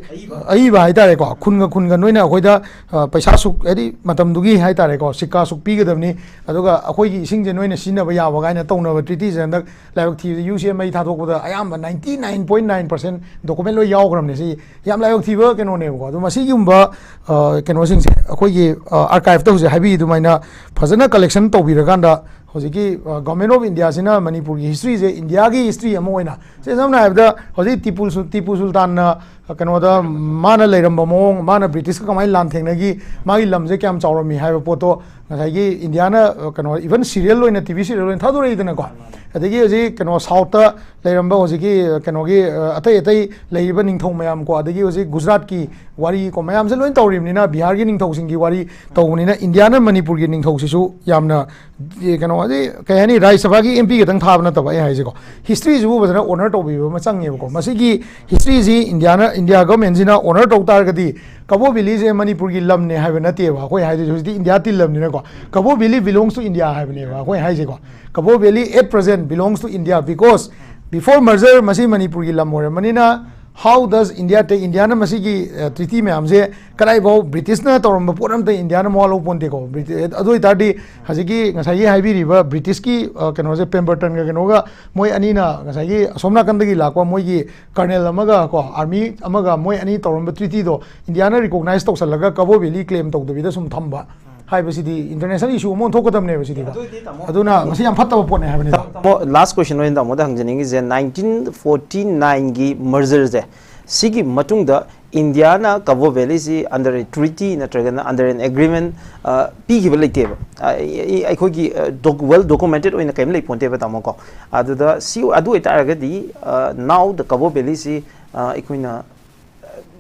ꯑꯏꯕ ꯍꯥꯏꯇꯥꯔꯦꯀꯣ, ꯈꯨꯟꯒ ꯈꯨꯟꯒ ꯅꯣꯏꯅ ꯑꯩꯈꯣꯏꯗ, ꯑ, ꯄꯩꯁꯥ ꯁꯨꯛ, ꯍꯥꯏꯗꯤ ꯃꯇꯝꯗꯨꯒꯤ ꯍꯥꯏꯇꯥꯔꯦꯀꯣ, ꯁꯤꯛꯀꯥ ꯁꯨꯛ ꯄꯤꯒꯗꯕꯅꯤ, ꯑꯗꯨꯒ ꯑꯩꯈꯣꯏꯒꯤ ꯏꯁꯤꯡꯁꯦ ꯅꯣꯏꯅ ꯁꯤꯖꯤꯟꯅꯕ ꯌꯥꯕ ꯀꯥꯏꯅ ꯇꯧꯅꯕ ꯇ꯭ꯔꯤꯇꯤꯁꯦ ꯍꯟꯗꯛ ꯂꯥꯏꯕꯛ ꯊꯤꯕꯗ ꯌꯨ ꯁꯤ ꯑꯦꯝ ꯃꯩ ꯊꯥꯗꯣꯛꯄꯗ ꯑꯌꯥꯝꯕ ninety nine point nine percent document ꯂꯣꯏ ꯌꯥꯎꯈ꯭ꯔꯕꯅꯦ꯫ ꯁꯤ ꯌꯥꯝ ꯂꯥꯏꯕꯛ ꯊꯤꯕ ꯀꯩꯅꯣꯅꯦꯕꯀꯣ꯫ ꯑꯗꯣ ꯃꯁꯤꯒꯨꯝꯕ, ꯑ, ꯀꯩꯅꯣꯁꯤꯡꯁꯦ ꯑꯩꯈꯣꯏꯒꯤ, ꯑ, ꯑꯥꯔꯀꯥꯏꯞꯇ ꯍꯧꯖꯤꯛ ꯍꯥꯏꯕꯤꯔꯤ ꯑꯗꯨꯃꯥꯏꯅ ꯐꯖꯅ ꯀꯂꯦꯛꯁꯟ ꯇꯧꯕꯤꯔꯀꯥꯟꯗ ꯍꯧꯖꯤꯛꯀꯤ, ꯑ, ꯒꯣꯔꯃꯦꯟ ꯑꯣꯐ ꯏꯟꯗꯤꯌꯥꯁꯤꯅ ꯃꯅꯤꯄꯨꯔꯒꯤ ꯍꯤꯁꯇ꯭ꯔꯤꯁꯦ ꯏꯟꯗꯤꯌꯥꯒꯤ ꯍꯤꯁꯇ꯭ꯔꯤ ꯑꯃ ꯑꯣꯏꯅ, ꯁꯦ, ꯁꯝꯅ ꯍꯥꯏꯔꯕꯗ ꯍꯧꯖꯤꯛ ꯇꯤꯄꯨ ꯁꯨ-, ꯇꯤꯄꯨ ꯁꯨꯜꯇꯥꯟꯅ, ꯑ, ꯀꯩꯅꯣꯗ ꯃꯥꯅ ꯂꯩꯔꯝꯕ ꯃꯑꯣꯡ, ꯃꯥꯅ ꯕ꯭ꯔꯤꯇꯤꯁꯀ ꯀꯃꯥꯏꯅ ꯂꯥꯟ ꯊꯦꯡꯅꯈꯤ, ꯃꯥꯒꯤ ꯂꯝꯁꯦ ꯀꯌꯥꯝ ꯆꯥꯎꯔꯝꯃꯤ ꯍꯥꯏꯕ ꯄꯣꯠꯇꯣ ꯉꯁꯥꯏꯒꯤ ꯏꯟꯗꯤꯌꯥꯅ, ꯑ, ꯀꯩꯅꯣ, ꯏꯚꯟ ꯁꯤꯔꯤꯌꯦꯜ ꯑꯣꯏꯅ, ꯇꯤ ꯚꯤ ꯁꯤꯔꯤꯌꯦꯜ ꯑꯣꯏꯅ ꯊꯥꯗꯣꯔꯛꯏꯗꯅꯀꯣ꯫ ꯑꯗꯒꯤ ꯍꯧꯖꯤꯛ ꯀꯩꯅꯣ ꯁꯥꯎꯠꯇ ꯂꯩꯔꯝꯕ ꯍꯧꯖꯤꯛꯀꯤ, ꯑ, ꯀꯩꯅꯣꯒꯤ, ꯑ, ꯑꯇꯩ ꯑꯇꯩ ꯂꯩꯔꯤꯕ ꯅꯤꯡꯊꯧ ꯃꯌꯥꯝ ꯀꯣ, ꯑꯗꯒꯤ ꯍꯧꯖꯤꯛ ꯒꯨꯖꯔꯥꯠꯀꯤ ꯋꯥꯔꯤ ꯀꯣ, ꯃꯌꯥꯝꯁꯦ ꯂꯣꯏ ꯇꯧꯔꯤꯕꯅꯤꯅ, ꯕꯤꯍꯥꯔꯒꯤ ꯅꯤꯡꯊꯧꯁꯤꯡꯒꯤ ꯋꯥꯔꯤ ꯇꯧꯕꯅꯤꯅ, ꯏꯟꯗꯤꯌꯥꯅ ꯃꯅꯤꯄꯨꯔꯒꯤ ꯅꯤꯡꯊꯧꯁꯤꯁꯨ ꯌꯥꯝꯅ, ꯑ, ꯀꯩꯅꯣ ꯑꯗꯩ ꯀꯩ ꯍꯥꯏꯅꯤ, ꯔꯥꯖ꯭ꯌ ꯁꯚꯥꯒꯤ ꯑꯦꯝ ꯄꯤꯒꯗꯪ ꯊꯥꯕ ꯅꯠꯇꯕ ꯑꯩ ꯍꯥꯏꯁꯦꯀꯣ, ꯍꯤꯁꯇ꯭ꯔꯤꯁꯤꯕꯨ ꯐꯖꯅ ꯑꯣꯅꯔ ꯇꯧꯕꯤꯕ ꯑꯃ ꯆꯪꯉꯦꯕꯀꯣ꯫ ꯃꯁꯤꯒꯤ ꯍꯤꯁꯇ꯭ꯔꯤꯁꯤ ꯏꯟꯗꯤꯌꯥꯅ, ꯏꯟꯗꯤꯌꯥ ꯒꯚꯔꯟꯃꯦꯟꯁꯤꯅ ꯑꯣꯅꯔ ꯇꯧ ꯇꯥꯔꯒꯗꯤ ꯀꯕꯣ ꯚꯦꯂꯤꯁꯦ ꯃꯅꯤꯄꯨꯔꯒꯤ ꯂꯝꯅꯦ ꯍꯥꯏꯕ ꯅꯠꯇꯦꯕ ꯑꯩꯈꯣꯏ ꯍꯥꯏꯗꯣꯏꯁꯦ꯫ ꯍꯧꯖꯤꯛꯇꯤ ꯏꯟꯗꯤꯌꯥ ꯇꯤꯜꯂꯕꯅꯤꯅꯀꯣ, Kabaw valley belongs to India ꯍꯥꯏꯕꯅꯦꯕ ꯑꯩꯈꯣꯏ ꯍꯥꯏꯁꯦꯀꯣ꯫ Kabo Valley at present belongs to India because before merger ꯃꯁꯤ ꯃꯅꯤꯄꯨꯔꯒꯤ ꯂꯝ ꯑꯣꯏꯔꯕꯅꯤꯅ, how does India take, ꯏꯟꯗꯤꯌꯥꯅ ꯃꯁꯤꯒꯤ ꯇ꯭ꯔꯤꯇꯤ ꯃꯌꯥꯝꯁꯦ ꯀꯗꯥꯏꯐꯥꯎ ꯕ꯭ꯔꯤꯇꯤꯁꯅ ꯇꯧꯔꯝꯕ ꯄꯣꯠ ꯑꯝꯇ ꯏꯟꯗꯤꯌꯥꯅ ꯃꯋꯥ ꯂꯧꯕ ꯄꯣꯟꯇꯦꯀꯣ꯫ ꯕ꯭ꯔꯤꯇꯤ-, ꯑꯗꯨ ꯑꯣꯏꯇꯥꯔꯗꯤ ꯍꯧꯖꯤꯛꯀꯤ ꯉꯁꯥꯏꯒꯤ ꯍꯥꯏꯕꯤꯔꯤꯕ ꯕ꯭ꯔꯤꯇꯤꯁꯀꯤ, ꯑ, ꯀꯩꯅꯣꯁꯦ, ꯄꯦꯝꯕꯔꯇꯟꯒ ꯀꯩꯅꯣꯒ, ꯃꯣꯏ ꯑꯅꯤꯅ ꯉꯁꯥꯏꯒꯤ ꯑꯁꯣꯝ ꯅꯥꯀꯟꯗꯒꯤ ꯂꯥꯛꯄ ꯃꯣꯏꯒꯤ ꯀꯔꯅꯦꯜ ꯑꯃꯒ ꯀꯣ, ꯑꯥꯔꯃꯤ ꯑꯃꯒ, ꯃꯣꯏ ꯑꯅꯤ ꯇꯧꯔꯝꯕ ꯇ꯭ꯔꯤꯇꯤꯗꯣ ꯏꯟꯗꯤꯌꯥꯅ ꯔꯤꯀꯣꯛꯅꯥꯏꯁ ꯇꯧꯁꯜꯂꯒ ꯀꯕꯣ ꯚꯦꯂꯤ ꯀ꯭ꯂꯦꯝ ꯇꯧꯗꯕꯤꯗ ꯁꯨꯝ ꯊꯝꯕ ꯍꯥꯏꯕꯁꯤꯗꯤ ꯏꯟꯇꯔꯅꯦꯁꯅꯦꯜ ꯏꯁꯨ ꯑꯃ ꯑꯣꯟꯊꯣꯛꯀꯗꯕꯅꯦꯕ ꯁꯤꯗꯤꯀꯣ꯫ ꯑꯗꯨꯏꯗꯤ ꯇꯥꯃꯣ, ꯑꯗꯨꯅ ꯃꯁꯤ ꯌꯥꯝ ꯐꯠꯇꯕ ꯄꯣꯠꯅꯦ ꯍꯥꯏꯕꯅꯤꯗ꯫ ꯇꯥꯃꯣ, ꯂꯥꯁ ꯀ꯭ꯋꯦꯁꯟ ꯑꯣꯏꯅ ꯇꯥꯃꯣꯗ ꯍꯪꯖꯅꯤꯡꯉꯤꯁꯦ, ꯅꯥꯏꯟꯇꯤꯟ ꯐꯣꯔꯇꯤ ꯅꯥꯏꯟꯒꯤ ꯃꯔꯖꯔꯁꯦ, ꯁꯤꯒꯤ ꯃꯇꯨꯡꯗ ꯏꯟꯗꯤꯌꯥꯅ ꯀꯕꯣ ꯚꯦꯂꯤꯁꯤ under a treaty ꯅꯠꯇ꯭ꯔꯒꯅ under an agreement ꯄꯤꯈꯤꯕ ꯂꯩꯇꯦꯕ꯫ ꯑ, ꯑꯩ- ꯑꯩꯈꯣꯏꯒꯤ ꯋꯦꯜ ꯗꯣꯀꯨꯃꯦꯟꯇꯦꯠ ꯑꯣꯏꯅ ꯀꯔꯤꯝ ꯂꯩꯄꯣꯟꯇꯦꯕ ꯇꯥꯃꯣꯀꯣ꯫ ꯑꯗꯨꯗ ꯁꯤ, ꯑꯗꯨ ꯑꯣꯏꯇꯥꯔꯒꯗꯤ, now the ꯀꯕꯣ ꯚꯦꯂꯤꯁꯤ ꯑꯩꯈꯣꯏꯅ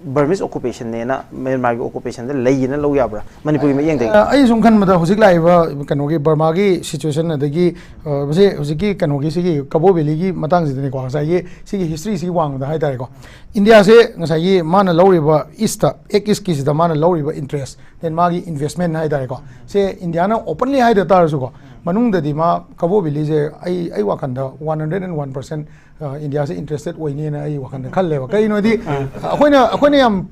ꯕꯔꯃꯤꯁ ꯑꯣꯀꯨꯄꯦꯁꯟꯅꯦꯅ, ꯃ꯭ꯌꯥꯟꯃꯥꯔꯒꯤ ꯑꯣꯀꯨꯄꯦꯁꯟꯗ ꯂꯩꯌꯦꯅ ꯂꯧ ꯌꯥꯕ꯭ꯔꯥ ꯃꯅꯤꯄꯨꯔꯒꯤ ꯃꯤꯠꯌꯦꯡꯗꯒꯤ? ꯑ, ꯑꯩ ꯁꯨꯝ ꯈꯟꯕꯗ ꯍꯧꯖꯤꯛ ꯂꯥꯛꯏꯕ ꯀꯩꯅꯣꯒꯤ ꯕꯔꯃꯥꯒꯤ ꯁꯤꯆꯨꯋꯦꯁꯟ, ꯑꯗꯒꯤ, ꯑ, ꯃꯁꯤ ꯍꯧꯖꯤꯛꯀꯤ ꯀꯩꯅꯣꯒꯤ, ꯁꯤꯒꯤ ꯀꯕꯣ ꯚꯦꯂꯤꯒꯤ ꯃꯇꯥꯡꯁꯤꯗꯅꯤꯀꯣ, ꯉꯁꯥꯏꯒꯤ ꯁꯤꯒꯤ ꯍꯤꯁꯇ꯭ꯔꯤꯁꯤ ꯋꯥꯡꯃꯗ ꯍꯥꯏꯇꯥꯔꯦꯀꯣ, ꯏꯟꯗꯤꯌꯥꯁꯦ ꯉꯁꯥꯏꯒꯤ ꯃꯥꯅ ꯂꯧꯔꯤꯕ ꯏꯁꯇ, ꯑꯦꯛ ꯏꯁꯀꯤꯁꯤꯗ ꯃꯥꯅ ꯂꯧꯔꯤꯕ ꯏꯟꯇꯔꯦꯁ, ꯗꯦꯟ ꯃꯥꯒꯤ ꯏꯟꯚꯦꯁꯃꯦꯟ ꯍꯥꯏꯇꯥꯔꯦꯀꯣ, ꯁꯦ ꯏꯟꯗꯤꯌꯥꯅ ꯑꯣꯄꯟꯂꯤ ꯍꯥꯏꯗ ꯇꯥꯔꯁꯨꯀꯣ, ꯃꯅꯨꯡꯗꯗꯤ ꯃꯥ ꯀꯕꯣ ꯚꯦꯂꯤꯁꯦ ꯑꯩ ꯑꯩ ꯋꯥꯈꯜꯗ one hundred and one percent ꯏꯟꯗꯤꯌꯥꯁꯦ ꯏꯟꯇꯔꯦꯁꯇꯦꯠ ꯑꯣꯏꯅꯦꯅ ꯑꯩ ꯋꯥꯈꯜꯗ ꯈꯜꯂꯦꯕ꯫ ꯀꯩꯒꯤꯅꯣꯗꯤ ꯑꯩꯈꯣꯏꯅ ꯑꯩꯈꯣꯏꯅ ꯌꯥꯝ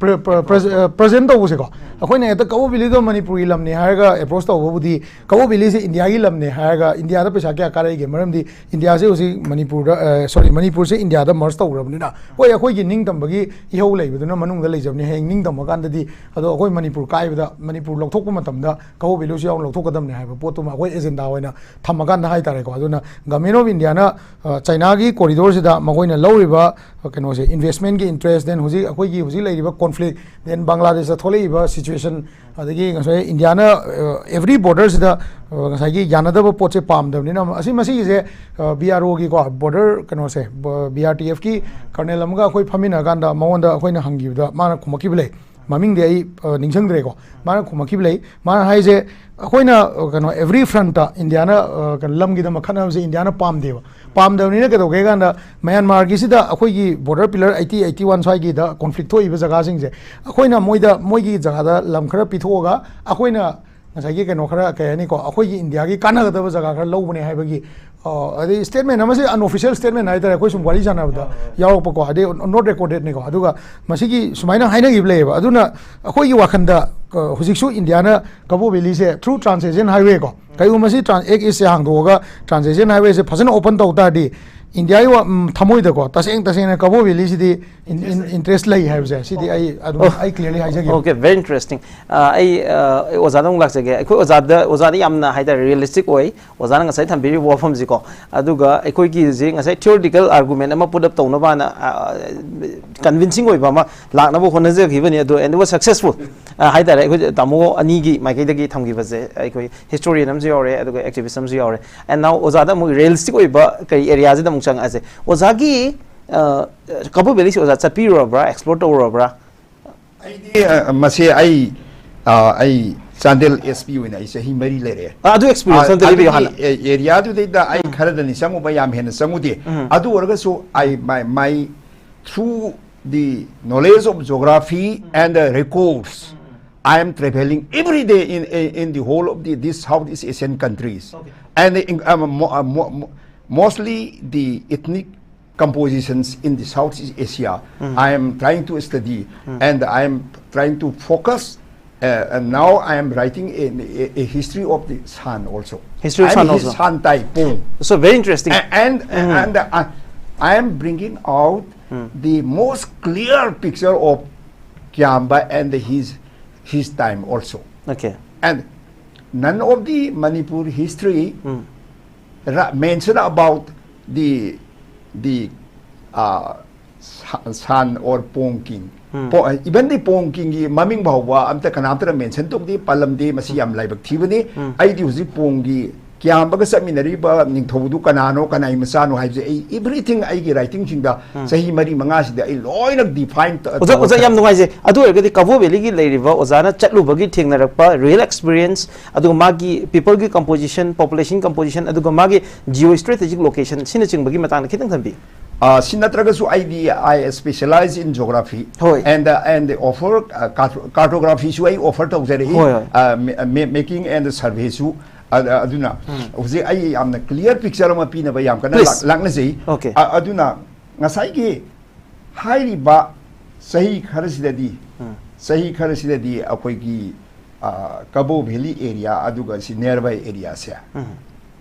ꯄ꯭ꯔꯖꯦꯟ ꯇꯧꯕꯁꯦꯀꯣ, ꯑꯩꯈꯣꯏꯅ ꯍꯦꯛꯇ ꯀꯕꯣ ꯚꯦꯂꯤꯗꯣ ꯃꯅꯤꯄꯨꯔꯒꯤ ꯂꯝꯅꯦ ꯍꯥꯏꯔꯒ ꯑꯦꯄ꯭ꯔꯣꯁ ꯇꯧꯕꯕꯨꯗꯤ, ꯀꯕꯣ ꯚꯦꯂꯤꯁꯦ ꯏꯟꯗꯤꯌꯥꯒꯤ ꯂꯝꯅꯦ ꯍꯥꯏꯔꯒ ꯏꯟꯗꯤꯌꯥꯗ ꯄꯩꯁꯥ ꯀꯌꯥ ꯀꯥꯔꯛꯏꯒꯦ? ꯃꯔꯝꯗꯤ ꯏꯟꯗꯤꯌꯥꯁꯦ ꯍꯧꯖꯤꯛ ꯃꯅꯤꯄꯨꯔꯗ, ꯁꯣꯔꯤ, ꯃꯅꯤꯄꯨꯔꯁꯦ ꯏꯟꯗꯤꯌꯥꯗ ꯃꯔꯖ ꯇꯧꯈ꯭ꯔꯕꯅꯤꯅ, ꯍꯣꯏ, ꯑꯩꯈꯣꯏꯒꯤ ꯅꯤꯡꯇꯝꯕꯒꯤ ꯏꯍꯧ ꯂꯩꯕꯗꯨꯅ ꯃꯅꯨꯡꯗ ꯂꯩꯖꯕꯅꯤ꯫ ꯍꯌꯦꯡ ꯅꯤꯡꯇꯝꯃꯀꯥꯟꯗꯗꯤ ꯑꯗꯣ ꯑꯩꯈꯣꯏ ꯃꯅꯤꯄꯨꯔ ꯀꯥꯏꯕꯗ ꯃꯅꯤꯄꯨꯔ ꯂꯧꯊꯣꯛꯄ ꯃꯇꯝꯗ ꯀꯕꯣ ꯚꯦꯂꯤꯁꯨ ꯌꯥꯎꯅ ꯂꯧꯊꯣꯛꯀꯗꯕꯅꯤ ꯍꯥꯏꯕ ꯄꯣꯠꯇꯨꯃ ꯑꯩꯈꯣꯏ ꯑꯦꯖꯦꯟꯗꯥ ꯑꯣꯏꯅ ꯊꯝꯃꯀꯥꯟꯗ ꯍꯥꯏꯇꯥꯔꯦꯀꯣ꯫ ꯑꯗꯨꯅ ꯒꯃꯦꯟ ꯑꯣꯐ ꯏꯟꯗꯤꯌꯥꯅ ꯆꯥꯏꯅꯥꯒꯤ ꯀꯣꯔꯤꯗꯣꯔꯁꯤꯗ ꯃꯈꯣꯏꯅ ꯂꯧꯔꯤꯕ, ꯑ, ꯀꯩꯅꯣꯁꯦ, ꯏꯟꯚꯦꯁꯃꯦꯟꯒꯤ ꯏꯟꯇꯔꯦꯁ, ꯗꯦꯟ ꯍꯧꯖꯤꯛ ꯑꯩꯈꯣꯏꯒꯤ ꯍꯧꯖꯤꯛ ꯂꯩꯔꯤꯕ ꯀꯣꯟꯐ꯭ꯂꯤꯛ, ꯗꯦꯟ ꯕꯪꯒ꯭ꯂꯥꯗꯦꯁꯇ ꯊꯣꯛꯂꯛꯏꯕ ꯁꯤꯆꯨꯋꯦꯁꯟ, ꯑꯗꯒꯤ ꯉꯁꯥꯏ ꯏꯟꯗꯤꯌꯥꯅ ꯑꯦꯚ꯭ꯔꯤ ꯕꯣꯔꯗꯔꯁꯤꯗ ꯉꯁꯥꯏꯒꯤ ꯌꯥꯅꯗꯕ ꯄꯣꯠꯁꯦ ꯄꯥꯝꯗꯕꯅꯤꯅ, ꯑꯁꯤ ꯃꯁꯤꯒꯤꯁꯦ ꯕꯤ ꯑꯥꯔ ꯑꯣꯒꯤꯀꯣ, ꯕꯣꯔꯗꯔ ꯀꯩꯅꯣꯁꯦ, ꯕꯤ ꯑꯥꯔ ꯇꯤ ꯑꯦꯐꯀꯤ ꯀꯔꯅꯦꯜ ꯑꯃꯒ ꯑꯩꯈꯣꯏ ꯐꯝꯃꯤꯟꯅꯔꯀꯥꯟꯗ ꯃꯉꯣꯟꯗ ꯑꯩꯈꯣꯏꯅ ꯍꯪꯈꯤꯕꯗ ꯃꯥꯅ ꯈꯨꯝꯃꯛꯈꯤꯕ ꯂꯩ꯫ ꯃꯃꯤꯡꯗꯤ ꯑꯩ ꯑ, ꯅꯤꯡꯁꯤꯡꯗ꯭ꯔꯦꯀꯣ꯫ ꯃꯥꯅ ꯈꯨꯝꯃꯛꯈꯤꯕ ꯂꯩ꯫ ꯃꯥꯅ ꯍꯥꯏꯁꯦ, ꯑꯩꯈꯣꯏꯅ ꯑ, ꯀꯩꯅꯣ, every front ꯏꯟꯗꯤꯌꯥꯅ ꯑ, ꯀꯩꯅꯣ, ꯂꯝꯒꯤꯗꯃꯛ ꯈꯠꯅꯕꯁꯦ ꯏꯟꯗꯤꯌꯥꯅ ꯄꯥꯝꯗꯦꯕ꯫ ꯄꯥꯝꯗꯕꯅꯤꯅ ꯀꯩꯗꯧꯒꯦ ꯀꯥꯟꯗ, ꯃ꯭ꯌꯥꯟꯃꯥꯔꯒꯤꯁꯤꯗ ꯑꯩꯈꯣꯏꯒꯤ border pillar eighty, eighty one ꯁ꯭ꯋꯥꯏꯒꯤꯗ conflict ꯊꯣꯛꯏꯕ ꯖꯒꯥꯁꯤꯡꯁꯦ, ꯑꯩꯈꯣꯏꯅ ꯃꯣꯏꯗ, ꯃꯣꯏꯒꯤ ꯖꯒꯥꯗ ꯂꯝ ꯈꯔ ꯄꯤꯊꯣꯛꯑꯒ, ꯑꯩꯈꯣꯏꯅ ꯉꯁꯥꯏꯒꯤ ꯀꯩꯅꯣ ꯈꯔ, ꯀꯩ ꯍꯥꯏꯅꯤꯀꯣ, ꯑꯩꯈꯣꯏꯒꯤ ꯏꯟꯗꯤꯌꯥꯒꯤ ꯀꯥꯟꯅꯒꯗꯕ ꯖꯒꯥ ꯈꯔ ꯂꯧꯕꯅꯦ ꯍꯥꯏꯕꯒꯤ, ꯑ, ꯑꯗꯩ statement ꯑꯃꯁꯦ unofficial statement ꯍꯥꯏꯇꯥꯔꯦ, ꯑꯩꯈꯣꯏ ꯁꯨꯝ ꯋꯥꯔꯤ ꯁꯥꯟꯅꯕꯗ ꯌꯥꯎꯔꯛꯄꯀꯣ, ꯑꯗꯩ not recordedꯅꯤꯀꯣ꯫ ꯑꯗꯨꯒ ꯃꯁꯤꯒꯤ ꯁꯨꯃꯥꯏꯅ ꯍꯥꯏꯅꯈꯤꯕ ꯂꯩꯌꯦꯕ꯫ ꯑꯗꯨꯅ ꯑꯩꯈꯣꯏꯒꯤ ꯋꯥꯈꯜꯗ, ꯑ, ꯍꯧꯖꯤꯛꯁꯨ ꯏꯟꯗꯤꯌꯥꯅ ꯀꯕꯣ ꯚꯦꯂꯤꯁꯦ through Trans Asian Highway ꯀꯣ, ꯀꯩꯒꯨꯝꯕ ꯃꯁꯤ Trans, Act Eastꯁꯦ ꯍꯥꯡꯗꯣꯛꯑꯒ Trans Asian Highwayꯁꯦ ꯐꯖꯅ open ꯇꯧ ꯇꯥꯔꯗꯤ, ꯏꯟꯗꯤꯌꯥꯒꯤ ꯋꯥ-, ꯎꯝ, ꯊꯃꯣꯏꯗꯀꯣ, ꯇꯁꯦꯡ ꯇꯁꯦꯡꯅ ꯀꯕꯣ ꯚꯦꯂꯤꯁꯤꯗꯤ in-, in-, interest ꯂꯩ ꯍꯥꯏꯕꯁꯦ, ꯁꯤꯗꯤ ꯑꯩ ꯑꯗꯨꯝ, ꯑꯣ꯫ ꯑꯩ clearly ꯍꯥꯏꯖꯒꯦ꯫ Okay, very interesting. ꯑ, ꯑꯩ, ꯑ, ꯑꯩ ꯑꯣꯖꯥꯗ ꯑꯃꯨꯛ ꯂꯥꯛꯆꯒꯦ꯫ ꯑꯩꯈꯣꯏ ꯑꯣꯖꯥꯗ, ꯑꯣꯖꯥꯗ ꯌꯥꯝꯅ ꯍꯥꯏꯇꯥꯔꯦ realistic ꯑꯣꯏ꯫ ꯑꯣꯖꯥꯅ ꯉꯁꯥꯏ ꯊꯝꯕꯤꯔꯤꯕ ꯋꯥꯐꯝꯁꯤꯀꯣ꯫ ꯑꯗꯨꯒ ꯑꯩꯈꯣꯏꯒꯤ ꯍꯧꯖꯤꯛ ꯉꯁꯥꯏ theoretical argument ꯑꯃ put up ꯇꯧꯅꯕꯅ, ꯑ, convincing ꯑꯣꯏꯕ ꯑꯃ ꯂꯥꯛꯅꯕ ꯍꯣꯠꯅꯖꯈꯤꯕꯅꯤ꯫ ꯑꯗꯣ, and it was successful꯫ ꯑ, ꯍꯥꯏꯇꯥꯔꯦ, ꯑꯩꯈꯣꯏ ꯇꯥꯃꯣ ꯑꯅꯤꯒꯤ ꯃꯥꯏꯀꯩꯗꯒꯤ ꯊꯝꯈꯤꯕꯁꯦ, ꯑꯩꯈꯣꯏ historian ꯑꯃꯁꯨ ꯌꯥꯎꯔꯦ, ꯑꯗꯨꯒ activist ꯑꯃꯁꯨ ꯌꯥꯎꯔꯦ꯫ And now ꯑꯣꯖꯥꯗ ꯑꯃꯨꯛ realistic ꯑꯣꯏꯕ ꯀꯔꯤ areaꯁꯤꯗ ꯑꯃꯨꯛ ꯆꯪꯉꯛꯑꯁꯦ꯫ ꯑꯣꯖꯥꯒꯤ, ꯑ, ꯀꯕꯣ ꯚꯦꯂꯤꯁꯤ ꯑꯣꯖꯥ ꯆꯠꯄꯤꯔꯨꯔꯕ꯭ꯔꯥ, explore ꯇꯧꯔꯨꯔꯕ꯭ꯔꯥ? ꯑꯩꯗꯤ ꯑ, ꯃꯁꯦ ꯑꯩ ꯑ, ꯑꯩ ꯆꯥꯟꯗꯦꯜ S P ꯑꯣꯏꯅ ꯑꯩ ꯆꯍꯤ ꯃꯔꯤ ꯂꯩꯔꯦ꯫ ꯑ, ꯑꯗꯨ experience ꯑꯝꯇ ꯂꯤꯕꯤꯌꯨ ꯍꯥꯟꯅ꯫ ꯑꯦꯔꯤꯌꯥꯗꯨꯗꯩꯗ ꯑꯩ ꯈꯔꯗꯅꯤ ꯆꯪꯉꯨꯕ, ꯌꯥꯝ ꯍꯦꯟꯅ ꯆꯪꯉꯨꯗꯦ꯫ ꯑꯗꯨ ꯑꯣꯏꯔꯒꯁꯨ ꯑꯩ my, my through the knowledge of geography and the records, I am traveling every day in, in, in the whole of the, these Southeast Asian countries. And in, um, mo- uh, mo- mo- mostly the ethnic compositions in the Southeast Asia. I am trying to study and I am trying to focus. Uh, and now I am writing a, a, a history of the Shan also. History of I am Shan his also. Shan Tai Pung. So very interesting. A- And and uh, I am bringing out the most clear picture of Kiamba and his his time also. Okay. And none of the Manipur history ra- mention about the the uh, Sa- San or Pong King. Po- even the Pong King ꯒꯤ ꯃꯃꯤꯡ ꯐꯥꯎꯕ ꯑꯝꯇ ꯀꯅꯥꯝꯇꯅ mention ꯇꯧꯗꯦ, ꯄꯜꯂꯝꯗꯦ꯫ ꯃꯁꯤ ꯌꯥꯝ ꯂꯥꯏꯕꯛ ꯊꯤꯕꯅꯤ꯫ ꯑꯩꯗꯤ ꯍꯧꯖꯤꯛ ꯄꯣꯡꯒꯤ ꯀ꯭ꯌꯥꯝꯕꯒ ꯆꯠꯃꯤꯟꯅꯔꯤꯕ ꯅꯤꯡꯊꯧꯗꯨ ꯀꯅꯥꯅꯣ, ꯀꯅꯥꯏ ꯃꯆꯥꯅꯣ ꯍꯥꯏꯕꯁꯦ ꯑꯩ everything ꯑꯩꯒꯤ writingꯁꯤꯡꯗ ꯎꯝ꯫ ꯆꯍꯤ ꯃꯔꯤ ꯃꯉꯥꯁꯤꯗ ꯑꯩ ꯂꯣꯏꯅ define ꯇ- ꯑꯣꯖꯥ ꯑꯣꯖꯥ, ꯌꯥꯝ ꯅꯨꯡꯉꯥꯏꯖꯩ꯫ ꯑꯗꯨ ꯑꯣꯏꯔꯒꯗꯤ ꯀꯕꯣ ꯚꯦꯂꯤꯒꯤ ꯂꯩꯔꯤꯕ ꯑꯣꯖꯥꯅ ꯆꯠꯂꯨꯕꯒꯤ ꯊꯦꯡꯅꯔꯛꯄ real experience, ꯑꯗꯨꯒ ꯃꯥꯒꯤ peopleꯒꯤ composition, population composition, ꯑꯗꯨꯒ ꯃꯥꯒꯤ geo strategic location ꯁꯤꯅꯆꯤꯡꯕꯒꯤ ꯃꯇꯥꯡꯗ ꯈꯤꯇꯪ ꯊꯝꯕꯤꯌꯨ꯫ ꯑ, ꯁꯤ ꯅꯠꯇ꯭ꯔꯒꯁꯨ ꯑꯩꯗꯤ I specialize in geography ꯍꯣꯏ꯫ and and offer, ꯑ, carto- cartographyꯁꯨ ꯑꯩ offer ꯇꯧꯖꯔꯛꯏ꯫ ꯍꯣꯏ, ꯍꯣꯏ꯫ ꯑ, ma- ma- making and surveyꯁꯨ, ꯑ, ꯑ, ꯑꯗꯨꯅ ꯎꯝ꯫ ꯍꯧꯖꯤꯛ ꯑꯩ ꯌꯥꯝꯅ clear picture ꯑꯃ ꯄꯤꯅꯕ ꯌꯥꯝ ꯀꯟꯅ Please꯫ ꯂꯥꯛ- ꯂꯥꯛꯅꯖꯩ꯫ Okay꯫ ꯑ, ꯑꯗꯨꯅ ꯉꯁꯥꯏꯒꯤ ꯍꯥꯏꯔꯤꯕ ꯆꯍꯤ ꯈꯔꯁꯤꯗꯗꯤ ꯎꯝ꯫ ꯆꯍꯤ ꯈꯔꯁꯤꯗꯗꯤ ꯑꯩꯈꯣꯏꯒꯤ, ꯑ, ꯀꯕꯣ ꯚꯦꯂꯤ area ꯑꯗꯨꯒ ꯁꯤ nearby areaꯁꯦ ꯎꯝ꯫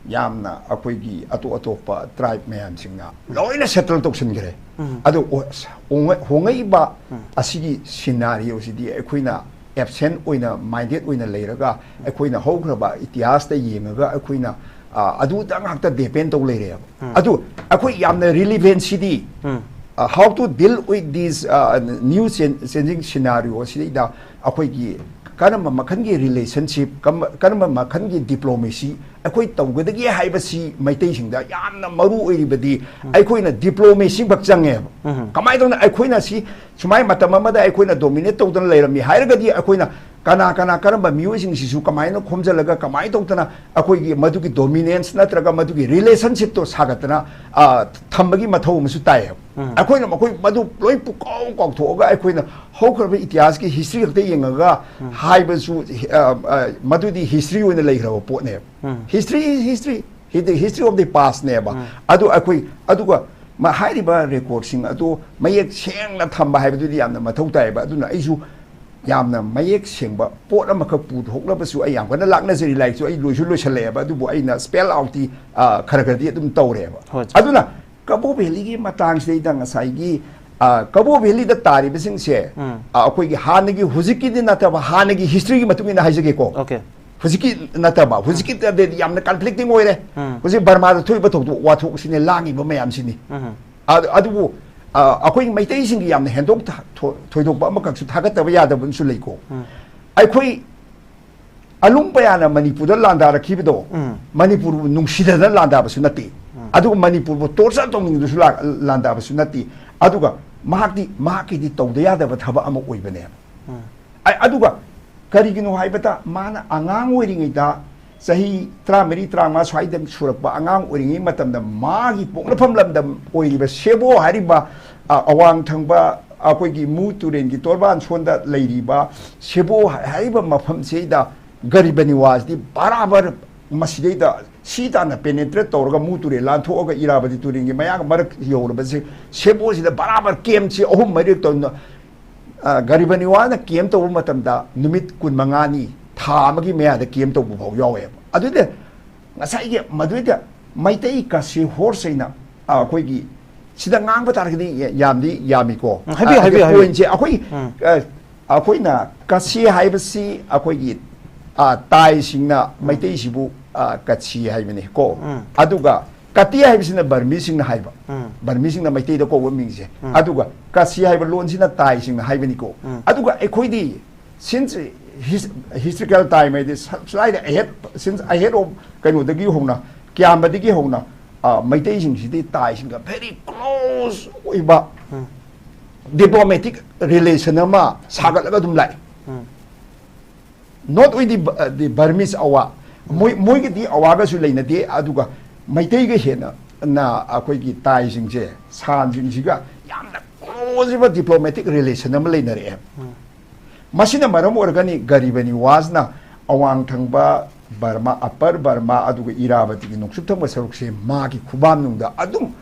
ꯌꯥꯝꯅ ꯑꯩꯈꯣꯏꯒꯤ ꯑꯇꯣꯞ ꯑꯇꯣꯞꯄ tribe ꯃꯌꯥꯝꯁꯤꯡꯅ ꯂꯣꯏꯅ settle ꯇꯧꯁꯤꯟꯈ꯭ꯔꯦ꯫ ꯎꯝ꯫ ꯑꯗꯣ ꯍꯣ- ꯍꯣꯡꯉ- ꯍꯣꯡꯉꯛꯏꯕ ꯎꯝ꯫ ꯑꯁꯤꯒꯤ scenarioꯁꯤꯗꯤ ꯑꯩꯈꯣꯏꯅ absent ꯑꯣꯏꯅ minded ꯑꯣꯏꯅ ꯂꯩꯔꯒ ꯑꯩꯈꯣꯏꯅ ꯍꯧꯈ꯭ꯔꯕ ꯏꯇꯤꯍꯥꯁꯇ ꯌꯦꯡꯉꯒ ꯑꯩꯈꯣꯏꯅ, ꯑ, ꯑꯗꯨꯗ ꯉꯥꯛꯇ depend ꯇꯧ ꯂꯩꯔꯦꯕ꯫ ꯎꯝ꯫ ꯑꯗꯨ ꯑꯩꯈꯣꯏ ꯌꯥꯝꯅ relevancyꯗꯤ, ꯎꯝ꯫ ꯑ, how to deal with this, ꯑ, new chan- changing scenario ꯁꯤꯗꯩꯗ ꯑꯩꯈꯣꯏꯒꯤ ꯀꯔꯝꯕ ꯃꯈꯜꯒꯤ relationship, ꯀꯝꯕ- ꯀꯔꯝꯕ ꯃꯈꯜꯒꯤ diplomacy ꯑꯩꯈꯣꯏ ꯇꯧꯒꯗꯒꯦ ꯍꯥꯏꯕꯁꯤ ꯃꯩꯇꯩꯁꯤꯡꯗ ꯌꯥꯝꯅ ꯃꯔꯨ ꯑꯣꯏꯔꯤꯕꯗꯤ ꯑꯩꯈꯣꯏꯅ diplomacy ꯈꯛ ꯆꯪꯉꯦꯕ꯫ ꯎꯝ꯫ ꯀꯃꯥꯏꯅ ꯇꯧꯅ ꯑꯩꯈꯣꯏꯅ ꯁꯤ ꯁꯨꯃꯥꯏꯅ ꯃꯇꯝ ꯑꯃꯗ ꯑꯩꯈꯣꯏꯅ dominate ꯇꯧꯗꯅ ꯂꯩꯔꯝꯃꯤ ꯍꯥꯏꯔꯒꯗꯤ ꯑꯩꯈꯣꯏꯅ ꯀꯅꯥ ꯀꯅꯥ ꯀꯔꯝꯕ ꯃꯤꯑꯣꯏꯁꯤꯡꯁꯤꯁꯨ ꯀꯃꯥꯏꯅ ꯈꯣꯝꯖꯤꯜꯂꯒ ꯀꯃꯥꯏꯅ ꯇꯧꯗꯅ ꯑꯩꯈꯣꯏꯒꯤ ꯃꯗꯨꯒꯤ dominance ꯅꯠꯇ꯭ꯔꯒ ꯃꯗꯨꯒꯤ relationshipꯇꯣ ꯁꯥꯒꯠꯇꯅ, ꯑ, ꯊꯝꯕꯒꯤ ꯃꯊꯧ ꯑꯃꯁꯨ ꯇꯥꯏꯌꯦꯕ꯫ ꯎꯝ꯫ ꯑꯩꯈꯣꯏꯅ ꯃꯈꯣꯏ ꯃꯗꯨ ꯂꯣꯏ ꯄꯨꯀꯥꯎ ꯀꯥꯎꯊꯣꯛꯑꯒ ꯑꯩꯈꯣꯏꯅ ꯍꯧꯈ꯭ꯔꯕ ꯏꯇꯤꯍꯥꯁꯀꯤ history ꯈꯛꯇ ꯌꯦꯡꯉꯒ ꯍꯥꯏꯕꯁꯨ, ꯑ, ꯑ, ꯃꯗꯨꯗꯤ history ꯑꯣꯏꯅ ꯂꯩꯈ꯭ꯔꯕ ꯄꯣꯠꯅꯦꯕ꯫ ꯎꯝ꯫ History is history, the history of the pastꯅꯦꯕ꯫ ꯎꯝ꯫ ꯑꯗꯨ ꯑꯩꯈꯣꯏ, ꯑꯗꯨꯒ ꯃ- ꯍꯥꯏꯔꯤꯕ recordꯁꯤꯡ ꯑꯗꯨ ꯃꯌꯦꯛ ꯁꯦꯡꯅ ꯊꯝꯕ ꯍꯥꯏꯕꯗꯨꯗꯤ ꯌꯥꯝꯅ ꯃꯊꯧ ꯇꯥꯏꯌꯦꯕ꯫ ꯑꯗꯨꯅ ꯑꯩꯁꯨ ꯌꯥꯝꯅ ꯃꯌꯦꯛ ꯁꯦꯡꯕ ꯄꯣꯠ ꯑꯃꯈꯛ ꯄꯨꯊꯣꯛꯅꯕꯁꯨ ꯑꯩ ꯌꯥꯝ ꯀꯟꯅ ꯂꯥꯛꯅꯖꯔꯤ꯫ ꯂꯥꯏꯔꯤꯛꯁꯨ ꯑꯩ ꯂꯣꯏꯁꯨ ꯂꯣꯏꯁꯜꯂꯛꯑꯦꯕ, ꯑꯗꯨꯕꯨ ꯑꯩꯅ spell outꯇꯤ, ꯑ, ꯈꯔ ꯈꯔꯗꯤ ꯑꯗꯨꯝ ꯇꯧꯔꯦꯕ꯫ ꯍꯣꯏ꯫ ꯑꯗꯨꯅ ꯀꯕꯣ ꯚꯦꯂꯤꯒꯤ ꯃꯇꯥꯡꯁꯤꯗꯩꯗ ꯉꯁꯥꯏꯒꯤ, ꯑ, ꯀꯕꯣ ꯚꯦꯂꯤꯗ ꯇꯥꯔꯤꯕꯁꯤꯡꯁꯦ, ꯎꯝ꯫ ꯑ, ꯑꯩꯈꯣꯏꯒꯤ ꯍꯥꯟꯅꯒꯤ ꯍꯧꯖꯤꯛꯀꯤꯗꯤ ꯅꯠꯇꯕ ꯍꯥꯟꯅꯒꯤ historyꯒꯤ ꯃꯇꯨꯡ ꯏꯟꯅ ꯍꯥꯏꯖꯒꯦꯀꯣ꯫ Okay꯫ ꯍꯧꯖꯤꯛꯀꯤ ꯅꯠꯇꯕ, ꯍꯧꯖꯤꯛꯀꯤꯗꯗꯤ ꯌꯥꯝꯅ conflicting ꯑꯣꯏꯔꯦ꯫ ꯎꯝ꯫ ꯍꯧꯖꯤꯛ ꯕꯔꯃꯥꯗ ꯊꯣꯛꯏꯕ ꯊꯧꯗꯣꯛ ꯋꯥꯊꯣꯛꯁꯤꯅꯦ ꯂꯥꯡꯉꯤꯕ ꯃꯌꯥꯝꯁꯤꯅꯤ꯫ ꯎꯝ꯫ ꯑꯗꯨ- ꯑꯗꯨꯕꯨ, ꯑ, ꯑꯩꯈꯣꯏ ꯃꯩꯇꯩꯁꯤꯡꯒꯤ ꯌꯥꯝꯅ ꯍꯦꯟꯗꯣꯛ ꯊ- ꯊꯣ- ꯊꯣꯏꯗꯣꯛꯄ ꯑꯃꯈꯛꯁꯨ ꯊꯥꯒꯠꯇꯕ ꯌꯥꯗꯕ ꯑꯃꯁꯨ ꯂꯩꯀꯣ꯫ ꯎꯝ꯫ ꯑꯩꯈꯣꯏ ꯑꯂꯨꯝ ꯄꯌꯥꯅ ꯃꯅꯤꯄꯨꯔꯗ ꯂꯥꯟꯗꯥꯔꯛꯈꯤꯕꯗꯣ, ꯎꯝ꯫ ꯃꯅꯤꯄꯨꯔꯕꯨ ꯅꯨꯡꯁꯤꯗꯗꯅ ꯂꯥꯟꯗꯥꯕꯁꯨ ꯅꯠꯇꯦ꯫ ꯑꯗꯨꯒ ꯃꯅꯤꯄꯨꯔꯕꯨ torture ꯇꯧꯅꯤꯡꯗꯨꯁꯨ ꯂꯥ-, ꯂꯥꯟꯗꯥꯕꯁꯨ ꯅꯠꯇꯦ꯫ ꯑꯗꯨꯒ ꯃꯍꯥꯛꯇꯤ, ꯃꯍꯥꯛꯀꯤꯗꯤ ꯇꯧꯗ ꯌꯥꯗꯕ ꯊꯕꯛ ꯑꯃ ꯑꯣꯏꯕꯅꯦꯕ꯫ ꯎꯝ꯫ ꯑ-, ꯑꯗꯨꯒ ꯀꯔꯤꯒꯤꯅꯣ ꯍꯥꯏꯕꯗ, ꯃꯥꯅ ꯑꯉꯥꯡ ꯑꯣꯏꯔꯤꯉꯩꯗ, ꯆꯍꯤ ꯇꯔꯥꯃꯔꯤ, ꯇꯔꯥꯃꯉꯥ ꯁ꯭ꯋꯥꯏꯗ ꯁꯨꯔꯛꯄ ꯑꯉꯥꯡ ꯑꯣꯏꯔꯤꯉꯩ ꯃꯇꯝꯗ, ꯃꯥꯒꯤ ꯄꯣꯛꯅꯐꯝ ꯂꯝꯗꯝ ꯑꯣꯏꯔꯤꯕ ꯁꯦꯕꯣ ꯍꯥꯏꯔꯤꯕ, ꯑ, ꯑꯋꯥꯡ ꯊꯪꯕ ꯑꯩꯈꯣꯏꯒꯤ ꯃꯨ ꯇꯨꯔꯦꯜꯒꯤ ꯇꯣꯔꯕꯥꯟ ꯁꯣꯟꯗ ꯂꯩꯔꯤꯕ ꯁꯦꯕꯣ ꯍꯥꯏꯔꯤꯕ ꯃꯐꯝꯁꯤꯗ ꯒꯔꯤꯕ ꯅꯤꯋꯥꯖꯗꯤ ꯕꯔꯥꯕꯔ ꯃꯁꯤꯗꯩꯗ ꯁꯤ ꯇꯥꯟꯅ penetrate ꯇꯧꯔꯒ ꯃꯨ ꯇꯨꯔꯦꯜ ꯂꯥꯟꯊꯣꯛꯑꯒ ꯏꯔꯥꯕꯗꯤ ꯇꯨꯔꯦꯜꯒꯤ ꯃꯌꯥꯒ ꯃꯔꯛ ꯌꯧꯔꯕꯁꯦ, ꯁꯦꯕꯣꯁꯤꯗ ꯕꯔꯥꯕꯔ camp ꯁꯤ ꯑꯍꯨꯝ ꯃꯔꯤꯔꯛ ꯇꯧꯅ, ꯑ, ꯒꯔꯤꯕ ꯅꯤꯋꯥꯖꯅ camp ꯇꯧꯕ ꯃꯇꯝꯗ ꯅꯨꯃꯤꯠ ꯀꯨꯟꯃꯉꯥꯅꯤ, ꯊꯥ ꯑꯃꯒꯤ ꯃꯌꯥꯗ camp ꯇꯧꯕ ꯐꯥꯎ ꯌꯥꯎꯋꯦꯕ꯫ ꯑꯗꯨꯗ ꯉꯁꯥꯏꯒꯤ ꯃꯗꯨꯏꯗ ꯃꯩꯇꯩ ꯀꯁꯤ horse ꯍꯥꯏꯅ, ꯑ, ꯑꯩꯈꯣꯏꯒꯤ ꯁꯤꯗ ꯉꯥꯡꯕ ꯇꯥꯔꯒꯗꯤ ꯌꯥꯝꯗꯤ ꯌꯥꯝꯃꯤꯀꯣ꯫ ꯎꯝ, ꯍꯥꯏꯕꯤꯌꯨ, ꯑ, ꯍꯥꯏꯕꯤꯌꯨ, ꯍꯥꯏꯕꯤꯌꯨ꯫ Point ꯁꯦ ꯑꯩꯈꯣꯏ, ꯎꯝ꯫ ꯑ, ꯑꯩꯈꯣꯏꯅ ꯀꯁꯤ ꯍꯥꯏꯕꯁꯤ ꯑꯩꯈꯣꯏꯒꯤ, ꯑ, ꯇꯥꯏꯁꯤꯡꯅ ꯃꯩꯇꯩꯁꯤꯕꯨ, ꯑ, ꯀꯠꯁꯤ ꯍꯥꯏꯕꯅꯤ ꯀꯣ꯫ ꯎꯝ꯫ ꯑꯗꯨꯒ ꯀꯇꯤ ꯍꯥꯏꯕꯁꯤꯅ ꯕꯔꯃꯤꯁꯤꯡꯅ ꯍꯥꯏꯕ꯫ ꯎꯝ꯫ ꯕꯔꯃꯤꯁꯤꯡꯅ ꯃꯩꯇꯩꯗ ꯀꯧꯕ ꯃꯤꯡꯁꯦ꯫ ꯎꯝ꯫ ꯑꯗꯨꯒ ꯀꯁꯤ ꯍꯥꯏꯕ ꯂꯣꯟꯁꯤꯅ ꯇꯥꯏꯁꯤꯡꯅ ꯍꯥꯏꯕꯅꯤꯀꯣ꯫ ꯎꯝ꯫ ꯑꯗꯨꯒ ꯑꯩꯈꯣꯏꯗꯤ since his-, historical time ꯍꯥꯏꯗꯤ ꯁ-, ꯁ꯭ꯋꯥꯏꯗ ahead, since ahead of ꯀꯩꯅꯣꯗꯒꯤ ꯍꯧꯅ, ꯀꯌꯥꯝꯕꯗꯒꯤ ꯍꯧꯅ, ꯑ, ꯃꯩꯇꯩꯁꯤꯡꯁꯤꯗꯤ ꯇꯥꯏꯁꯤꯡꯒ very close ꯑꯣꯏꯕ ꯎꯝ꯫ diplomatic relation ꯑꯃ ꯁꯥꯒꯠꯂꯒ ꯑꯗꯨꯝ ꯂꯥꯛꯏ꯫ ꯎꯝ꯫ Not with the, the Burmese Awa. ꯃꯣꯏ, ꯃꯣꯏꯒꯗꯤ ꯑꯋꯥꯒꯁꯨ ꯂꯩꯅꯗꯦ, ꯑꯗꯨꯒ ꯃꯩꯇꯩꯒ ꯍꯦꯟꯅ ꯅ ꯑꯩꯈꯣꯏꯒꯤ ꯇꯥꯏꯁꯤꯡꯁꯦ, ꯁꯥꯟꯁꯤꯡꯁꯤꯒ ꯌꯥꯝꯅ close ꯑꯣꯏꯕ diplomatic relation ꯑꯃ ꯂꯩꯅꯔꯛꯑꯦ꯫ ꯎꯝ꯫ ꯃꯁꯤꯅ ꯃꯔꯝ ꯑꯣꯏꯔꯒꯅꯤ ꯒꯔꯤꯕ ꯅꯤꯋꯥꯖꯅ ꯑꯋꯥꯡ ꯊꯪꯕ ꯕꯔꯃꯥ, Upper Burma, ꯑꯗꯨꯒ ꯏꯔꯥꯕꯇꯤꯒꯤ ꯅꯣꯡꯆꯨꯞ ꯊꯪꯕ ꯁꯔꯨꯛꯁꯦ ꯃꯥꯒꯤ ꯈꯨꯕꯥꯝꯅꯨꯡꯗ ꯑꯗꯨꯝ,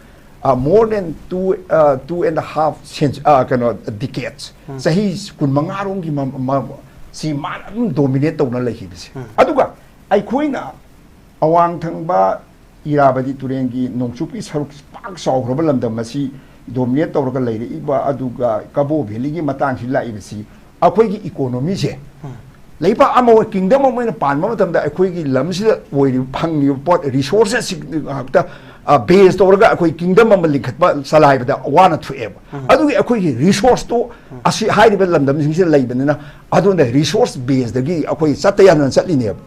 ꯑ, more than two, ꯑ, two and a half centu-, ꯑ, ꯀꯩꯅꯣ, decades, ꯎꯝ꯫ ꯆꯍꯤ ꯀꯨꯟꯃꯉꯥ ꯔꯣꯝꯒꯤ ꯃ-, ꯃ-, ꯁꯤ ꯃꯥꯅ ꯑꯗꯨꯝ dominate ꯇꯧꯅ ꯂꯩꯈꯤꯕꯁꯦ꯫ ꯎꯝ꯫ ꯑꯗꯨꯒ ꯑꯩꯈꯣꯏꯅ ꯑꯋꯥꯡ ꯊꯪꯕ ꯏꯔꯥꯕꯗꯤ ꯇꯨꯔꯦꯜꯒꯤ ꯅꯣꯡꯆꯨꯞꯀꯤ ꯁꯔꯨꯛ ꯄꯥꯛ ꯆꯥꯎꯈ꯭ꯔꯕ ꯂꯝꯗꯝ ꯑꯁꯤ dominate ꯇꯧꯔꯒ ꯂꯩꯔꯛꯏꯕ, ꯑꯗꯨꯒ ꯀꯕꯣ ꯚꯦꯂꯤꯒꯤ ꯃꯇꯥꯡꯁꯤ ꯂꯥꯛꯏꯕꯁꯤ, ꯑꯩꯈꯣꯏꯒꯤ economy ꯁꯦ, ꯎꯝ꯫ ꯂꯩꯕꯥꯛ ꯑꯃ ꯑꯣꯏ, kingdom ꯑꯃ ꯑꯣꯏꯅ ꯄꯥꯟꯕ ꯃꯇꯝꯗ ꯑꯩꯈꯣꯏꯒꯤ ꯂꯝꯁꯤꯗ ꯑꯣꯏꯔꯤꯕ, ꯐꯪꯉꯤꯕ ꯄꯣꯠ, resources ꯁꯤ ꯉꯥꯛꯇ ꯕꯦꯁ ꯇꯧꯔꯒ ꯑꯩꯈꯣꯏ ꯀꯤꯡꯗꯝ ꯑꯃ ꯂꯤꯡꯈꯠꯄ ꯆꯂꯥꯏꯕꯗ ꯋꯥꯅ ꯊꯣꯛꯑꯦꯕ꯫ ꯑꯗꯨꯒꯤ ꯑꯩꯈꯣꯏꯒꯤ ꯔꯤꯁꯣꯔꯁꯇꯣ ꯑꯁꯤ ꯍꯥꯏꯔꯤꯕ ꯂꯝꯗꯝꯁꯤꯡꯁꯤꯗ ꯂꯩꯕꯅꯤꯅ, ꯑꯗꯨꯅ ꯔꯤꯁꯣꯔꯁ ꯕꯦꯁꯇꯒꯤ ꯑꯩꯈꯣꯏ ꯆꯠꯇ ꯌꯥꯗꯅ ꯆꯠꯂꯤꯅꯦꯕ꯫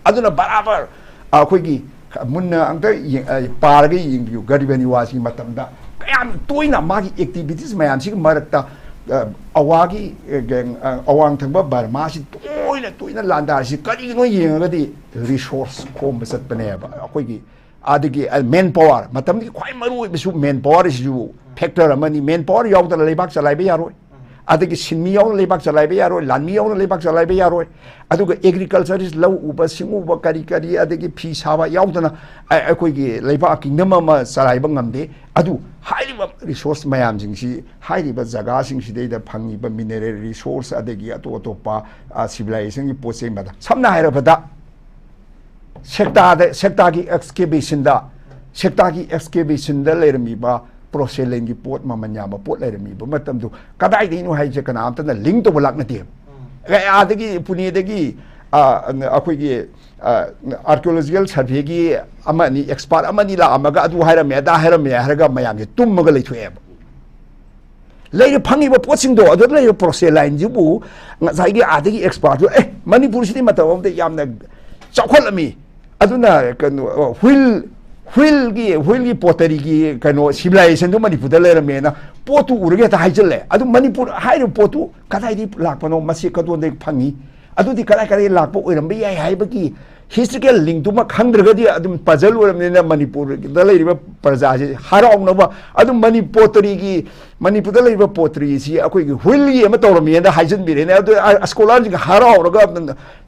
ꯑꯗꯨꯅ ꯕꯔꯥꯕꯔ ꯑꯩꯈꯣꯏꯒꯤ ꯃꯨꯟꯅ ꯑꯝꯇ ꯌꯦꯡ-, ꯑ, ꯄꯥꯔꯒ ꯌꯦꯡꯕꯤꯌꯨ꯫ ꯒꯔꯤꯕ ꯅꯤꯋꯥꯖꯒꯤ ꯃꯇꯝꯗ ꯀꯌꯥꯝ ꯇꯣꯏꯅ ꯃꯥꯒꯤ ꯑꯦꯛꯇꯤꯚꯤꯇꯤꯁ ꯃꯌꯥꯝꯁꯤꯒꯤ ꯃꯔꯛꯇ, ꯑ, ꯑꯋꯥꯒꯤ, ꯑ, ꯒꯦꯡ-, ꯑ, ꯑꯋꯥꯡ ꯊꯪꯕ ꯕꯔꯃꯥꯁꯤ ꯇꯣꯏꯅ ꯇꯣꯏꯅ ꯂꯥꯟꯗꯥꯔꯤꯁꯤ ꯀꯔꯤꯒꯤꯅꯣ ꯌꯦꯡꯉꯒꯗꯤ ꯔꯤꯁꯣꯔꯁ ꯈꯣꯝꯕ ꯆꯠꯄꯅꯦꯕ꯫ ꯑꯩꯈꯣꯏꯒꯤ ꯑꯗꯒꯤ ꯃꯦꯟ ꯄꯥꯋꯔ, ꯃꯇꯝꯒꯤ ꯈ꯭ꯋꯥꯏ ꯃꯔꯨ ꯑꯣꯏꯕꯁꯨ ꯃꯦꯟ ꯄꯥꯋꯔ ꯑꯁꯤꯁꯨ ꯐꯦꯛꯇꯔ ꯑꯃꯅꯤ꯫ ꯃꯦꯟ ꯄꯥꯋꯔ ꯌꯥꯎꯗꯅ ꯂꯩꯕꯥꯛ ꯆꯂꯥꯏꯕ ꯌꯥꯔꯣꯏ꯫ ꯑꯗꯒꯤ ꯁꯤꯟꯃꯤ ꯌꯥꯎꯅ ꯂꯩꯕꯥꯛ ꯆꯂꯥꯏꯕ ꯌꯥꯔꯣꯏ, ꯂꯥꯟꯃꯤ ꯌꯥꯎꯅ ꯂꯩꯕꯥꯛ ꯆꯂꯥꯏꯕ ꯌꯥꯔꯣꯏ꯫ ꯑꯗꯨꯒ ꯑꯦꯒ꯭ꯔꯤꯀꯜꯆꯔꯤꯁ, ꯂꯧ ꯎꯕ, ꯁꯤꯡꯎꯕ, ꯀꯔꯤ ꯀꯔꯤ, ꯑꯗꯒꯤ ꯐꯤ ꯁꯥꯕ ꯌꯥꯎꯗꯅ ꯑ-, ꯑꯩꯈꯣꯏꯒꯤ ꯂꯩꯕꯥꯛ ꯀꯤꯡꯗꯝ ꯑꯃ ꯆꯂꯥꯏꯕ ꯉꯝꯗꯦ꯫ ꯑꯗꯨ ꯍꯥꯏꯔꯤꯕ ꯔꯤꯁꯣꯔꯁ ꯃꯌꯥꯝꯁꯤꯡꯁꯤ ꯍꯥꯏꯔꯤꯕ ꯖꯒꯥꯁꯤꯡꯁꯤꯗꯩꯗ ꯐꯪꯉꯤꯕ ꯃꯤꯅꯔꯦꯜ ꯔꯤꯁꯣꯔꯁ, ꯑꯗꯒꯤ ꯑꯇꯣꯞ ꯑꯇꯣꯞꯄ, ꯑ, ꯁꯤꯚꯤꯂꯥꯏꯖꯦꯁꯟꯒꯤ ꯄꯣꯠ ꯆꯩ ꯃꯊꯪ, ꯁꯝꯅ ꯍꯥꯏꯔꯕꯗ ꯁꯦꯛꯇꯥꯗ, ꯁꯦꯛꯇꯥꯒꯤ ꯑꯦꯛꯁꯀꯦꯚꯦꯁꯟꯗ, ꯁꯦꯛꯇꯥꯒꯤ ꯑꯦꯛꯁꯀꯦꯚꯦꯁꯟꯗ ꯂꯩꯔꯝꯃꯤꯕ ꯄꯣꯔꯁꯦꯂꯦꯟꯒꯤ ꯄꯣꯠ, ꯃꯃꯜ ꯌꯥꯝꯕ ꯄꯣꯠ ꯂꯩꯔꯝꯃꯤꯕ ꯃꯇꯝꯗꯨ ꯀꯗꯥꯏꯗꯒꯤꯅꯣ ꯍꯥꯏꯁꯦ ꯀꯅꯥꯝꯇꯅ ꯂꯤꯡ ꯇꯧꯕ ꯂꯥꯛꯅꯗꯦꯕ꯫ ꯑꯥꯗꯒꯤ ꯄꯨꯅꯦꯗꯒꯤ, ꯑ, ꯑꯩꯈꯣꯏꯒꯤ, ꯑ, ꯑꯥꯔꯀꯤꯑꯣꯂꯣꯖꯤꯀꯦꯜ ꯁꯔꯚꯦꯒꯤ ꯑꯃ ꯑꯅꯤ, ꯑꯦꯛꯁꯄꯥꯔꯠ ꯑꯃ ꯑꯅꯤ ꯂꯥꯛꯑꯝꯃꯒ ꯑꯗꯨ ꯍꯥꯏꯔꯝꯃꯦ, ꯑꯗꯥ ꯍꯥꯏꯔꯝꯃꯦ ꯍꯥꯏꯔꯒ ꯃꯌꯥꯝꯁꯦ ꯇꯨꯝꯃꯒ ꯂꯩꯊꯣꯛꯑꯦꯕ꯫ ꯂꯩꯔ ꯐꯪꯉꯤꯕ ꯄꯣꯠꯁꯤꯡꯗꯣ, ꯑꯗꯨꯗ ꯂꯩꯔꯤꯕ ꯄ꯭ꯔꯣꯁꯦꯁ ꯂꯥꯏꯟꯁꯤꯕꯨ ꯉꯁꯥꯏꯒꯤ ꯑꯥꯗꯒꯤ ꯑꯦꯛꯁꯄꯥꯔꯠꯇꯨ, "ꯑꯦ, ꯃꯅꯤꯄꯨꯔꯁꯤꯗꯤ ꯃꯇꯝ ꯑꯃꯗ ꯌꯥꯝꯅ ꯆꯥꯎꯈꯠꯂꯝꯃꯤ, ꯑꯗꯨꯅ ꯀꯩꯅꯣ, ꯍꯨꯏꯜ, ꯍꯨꯏꯜꯒꯤ, ꯍꯨꯏꯜꯒꯤ ꯄꯣꯇꯔꯤꯒꯤ ꯀꯩꯅꯣ ꯁꯤꯚꯤꯂꯥꯏꯖꯦꯁꯟꯗꯨ ꯃꯅꯤꯄꯨꯔꯗ ꯂꯩꯔꯝꯃꯦꯅ" ꯄꯣꯠꯇꯨ ꯎꯔꯒ ꯍꯦꯛꯇ ꯍꯥꯏꯖꯤꯜꯂꯦ꯫ ꯑꯗꯨ ꯃꯅꯤꯄꯨꯔ ꯍꯥꯏꯔꯤꯕ ꯄꯣꯠꯇꯨ ꯀꯗꯥꯏꯗꯒꯤ ꯂꯥꯛꯄꯅꯣ, ꯃꯁꯤ ꯀꯗꯣꯝꯗꯒꯤ ꯐꯪꯉꯤ, ꯑꯗꯨꯗꯤ ꯀꯗꯥꯏ ꯀꯗꯥꯏ ꯂꯥꯛꯄ ꯑꯣꯏꯔꯝꯕ ꯌꯥꯏ ꯍꯥꯏꯕꯒꯤ ꯍꯤꯁꯇ꯭ꯔꯤꯀꯦꯜ ꯂꯤꯡꯇꯨꯃ ꯈꯪꯗ꯭ꯔꯒꯗꯤ ꯑꯗꯨꯝ ꯄꯖꯜ ꯑꯣꯏꯔꯕꯅꯤꯅ ꯃꯅꯤꯄꯨꯔꯗ ꯂꯩꯔꯤꯕ ꯄ꯭ꯔꯖꯥꯁꯤ ꯍꯔꯥꯎꯅꯕ, ꯑꯗꯨꯝ ꯃꯅꯤ-, ꯄꯣꯇꯔꯤꯒꯤ, ꯃꯅꯤꯄꯨꯔꯗ ꯂꯩꯔꯤꯕ ꯄꯣꯇ꯭ꯔꯤꯁꯤ ꯑꯩꯈꯣꯏꯒꯤ ꯍꯨꯏꯜꯒꯤ ꯑꯃ ꯇꯧꯔꯝꯃꯦꯅ ꯍꯥꯏꯖꯤꯟꯕꯤꯔꯦꯅꯦ꯫ ꯑꯗꯨ ꯑ-, ꯁ꯭ꯀꯣꯂꯔꯁꯤꯡ ꯍꯔꯥꯎꯔꯒ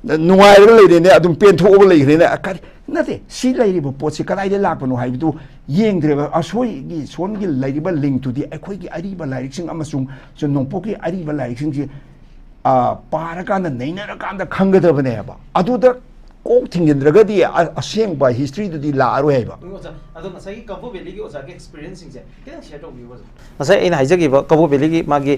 ꯅꯨꯡꯉꯥꯏꯔꯒ ꯂꯩꯔꯦꯅꯦ, ꯑꯗꯨꯝ ꯄꯦꯟꯊꯣꯛꯑꯒ ꯂꯩꯈ꯭ꯔꯦꯅꯦ꯫ ꯑ, ꯀꯔꯤ ꯅꯠꯇꯦ, ꯁꯤ ꯂꯩꯔꯤꯕ ꯄꯣꯠꯁꯤ ꯀꯗꯥꯏꯗ ꯂꯥꯛꯄꯅꯣ ꯍꯥꯏꯕꯗꯨ ꯌꯦꯡꯗ꯭ꯔꯦꯕ꯫ ꯑꯁꯣꯏꯒꯤ ꯁꯣꯟꯒꯤ ꯂꯩꯔꯤꯕ ꯂꯤꯡꯇꯨꯗꯤ ꯑꯩꯈꯣꯏꯒꯤ ꯑꯔꯤꯕ ꯂꯥꯏꯔꯤꯛꯁꯤꯡ ꯑꯃꯁꯨꯡ ꯅꯣꯡꯄꯣꯛꯀꯤ ꯑꯔꯤꯕ ꯂꯥꯏꯔꯤꯛꯁꯤꯡꯁꯤ, ꯑ, ꯄꯥꯔꯀꯥꯟꯗ, ꯅꯩꯅꯔꯀꯥꯟꯗ ꯈꯪꯒꯗꯕꯅꯦꯕ꯫ ꯑꯗꯨꯗ ꯀꯣꯛ ꯊꯤꯡꯖꯤꯟꯗ꯭ꯔꯒꯗꯤ ꯑ- ꯑꯁꯦꯡꯕ ꯍꯤꯁꯇ꯭ꯔꯤꯗꯨꯗꯤ ꯂꯥꯛꯑꯔꯣꯏ ꯍꯥꯏꯕ꯫ ꯑꯣꯖꯥ, ꯑꯗꯣ ꯉꯁꯥꯏꯒꯤ ꯀꯕꯣ ꯚꯦꯂꯤꯒꯤ ꯑꯣꯖꯥꯒꯤ ꯑꯦꯛꯁꯄꯤꯔꯤꯌꯦꯟꯁꯁꯤꯡꯁꯦ ꯈꯤꯇꯪ ꯁꯤꯌꯔ ꯇꯧꯕꯤꯌꯨ ꯑꯣꯖꯥ꯫ ꯉꯁꯥꯏ ꯑꯩꯅ ꯍꯥꯏꯖꯈꯤꯕ ꯀꯕꯣ ꯚꯦꯂꯤꯒꯤ ꯃꯥꯒꯤ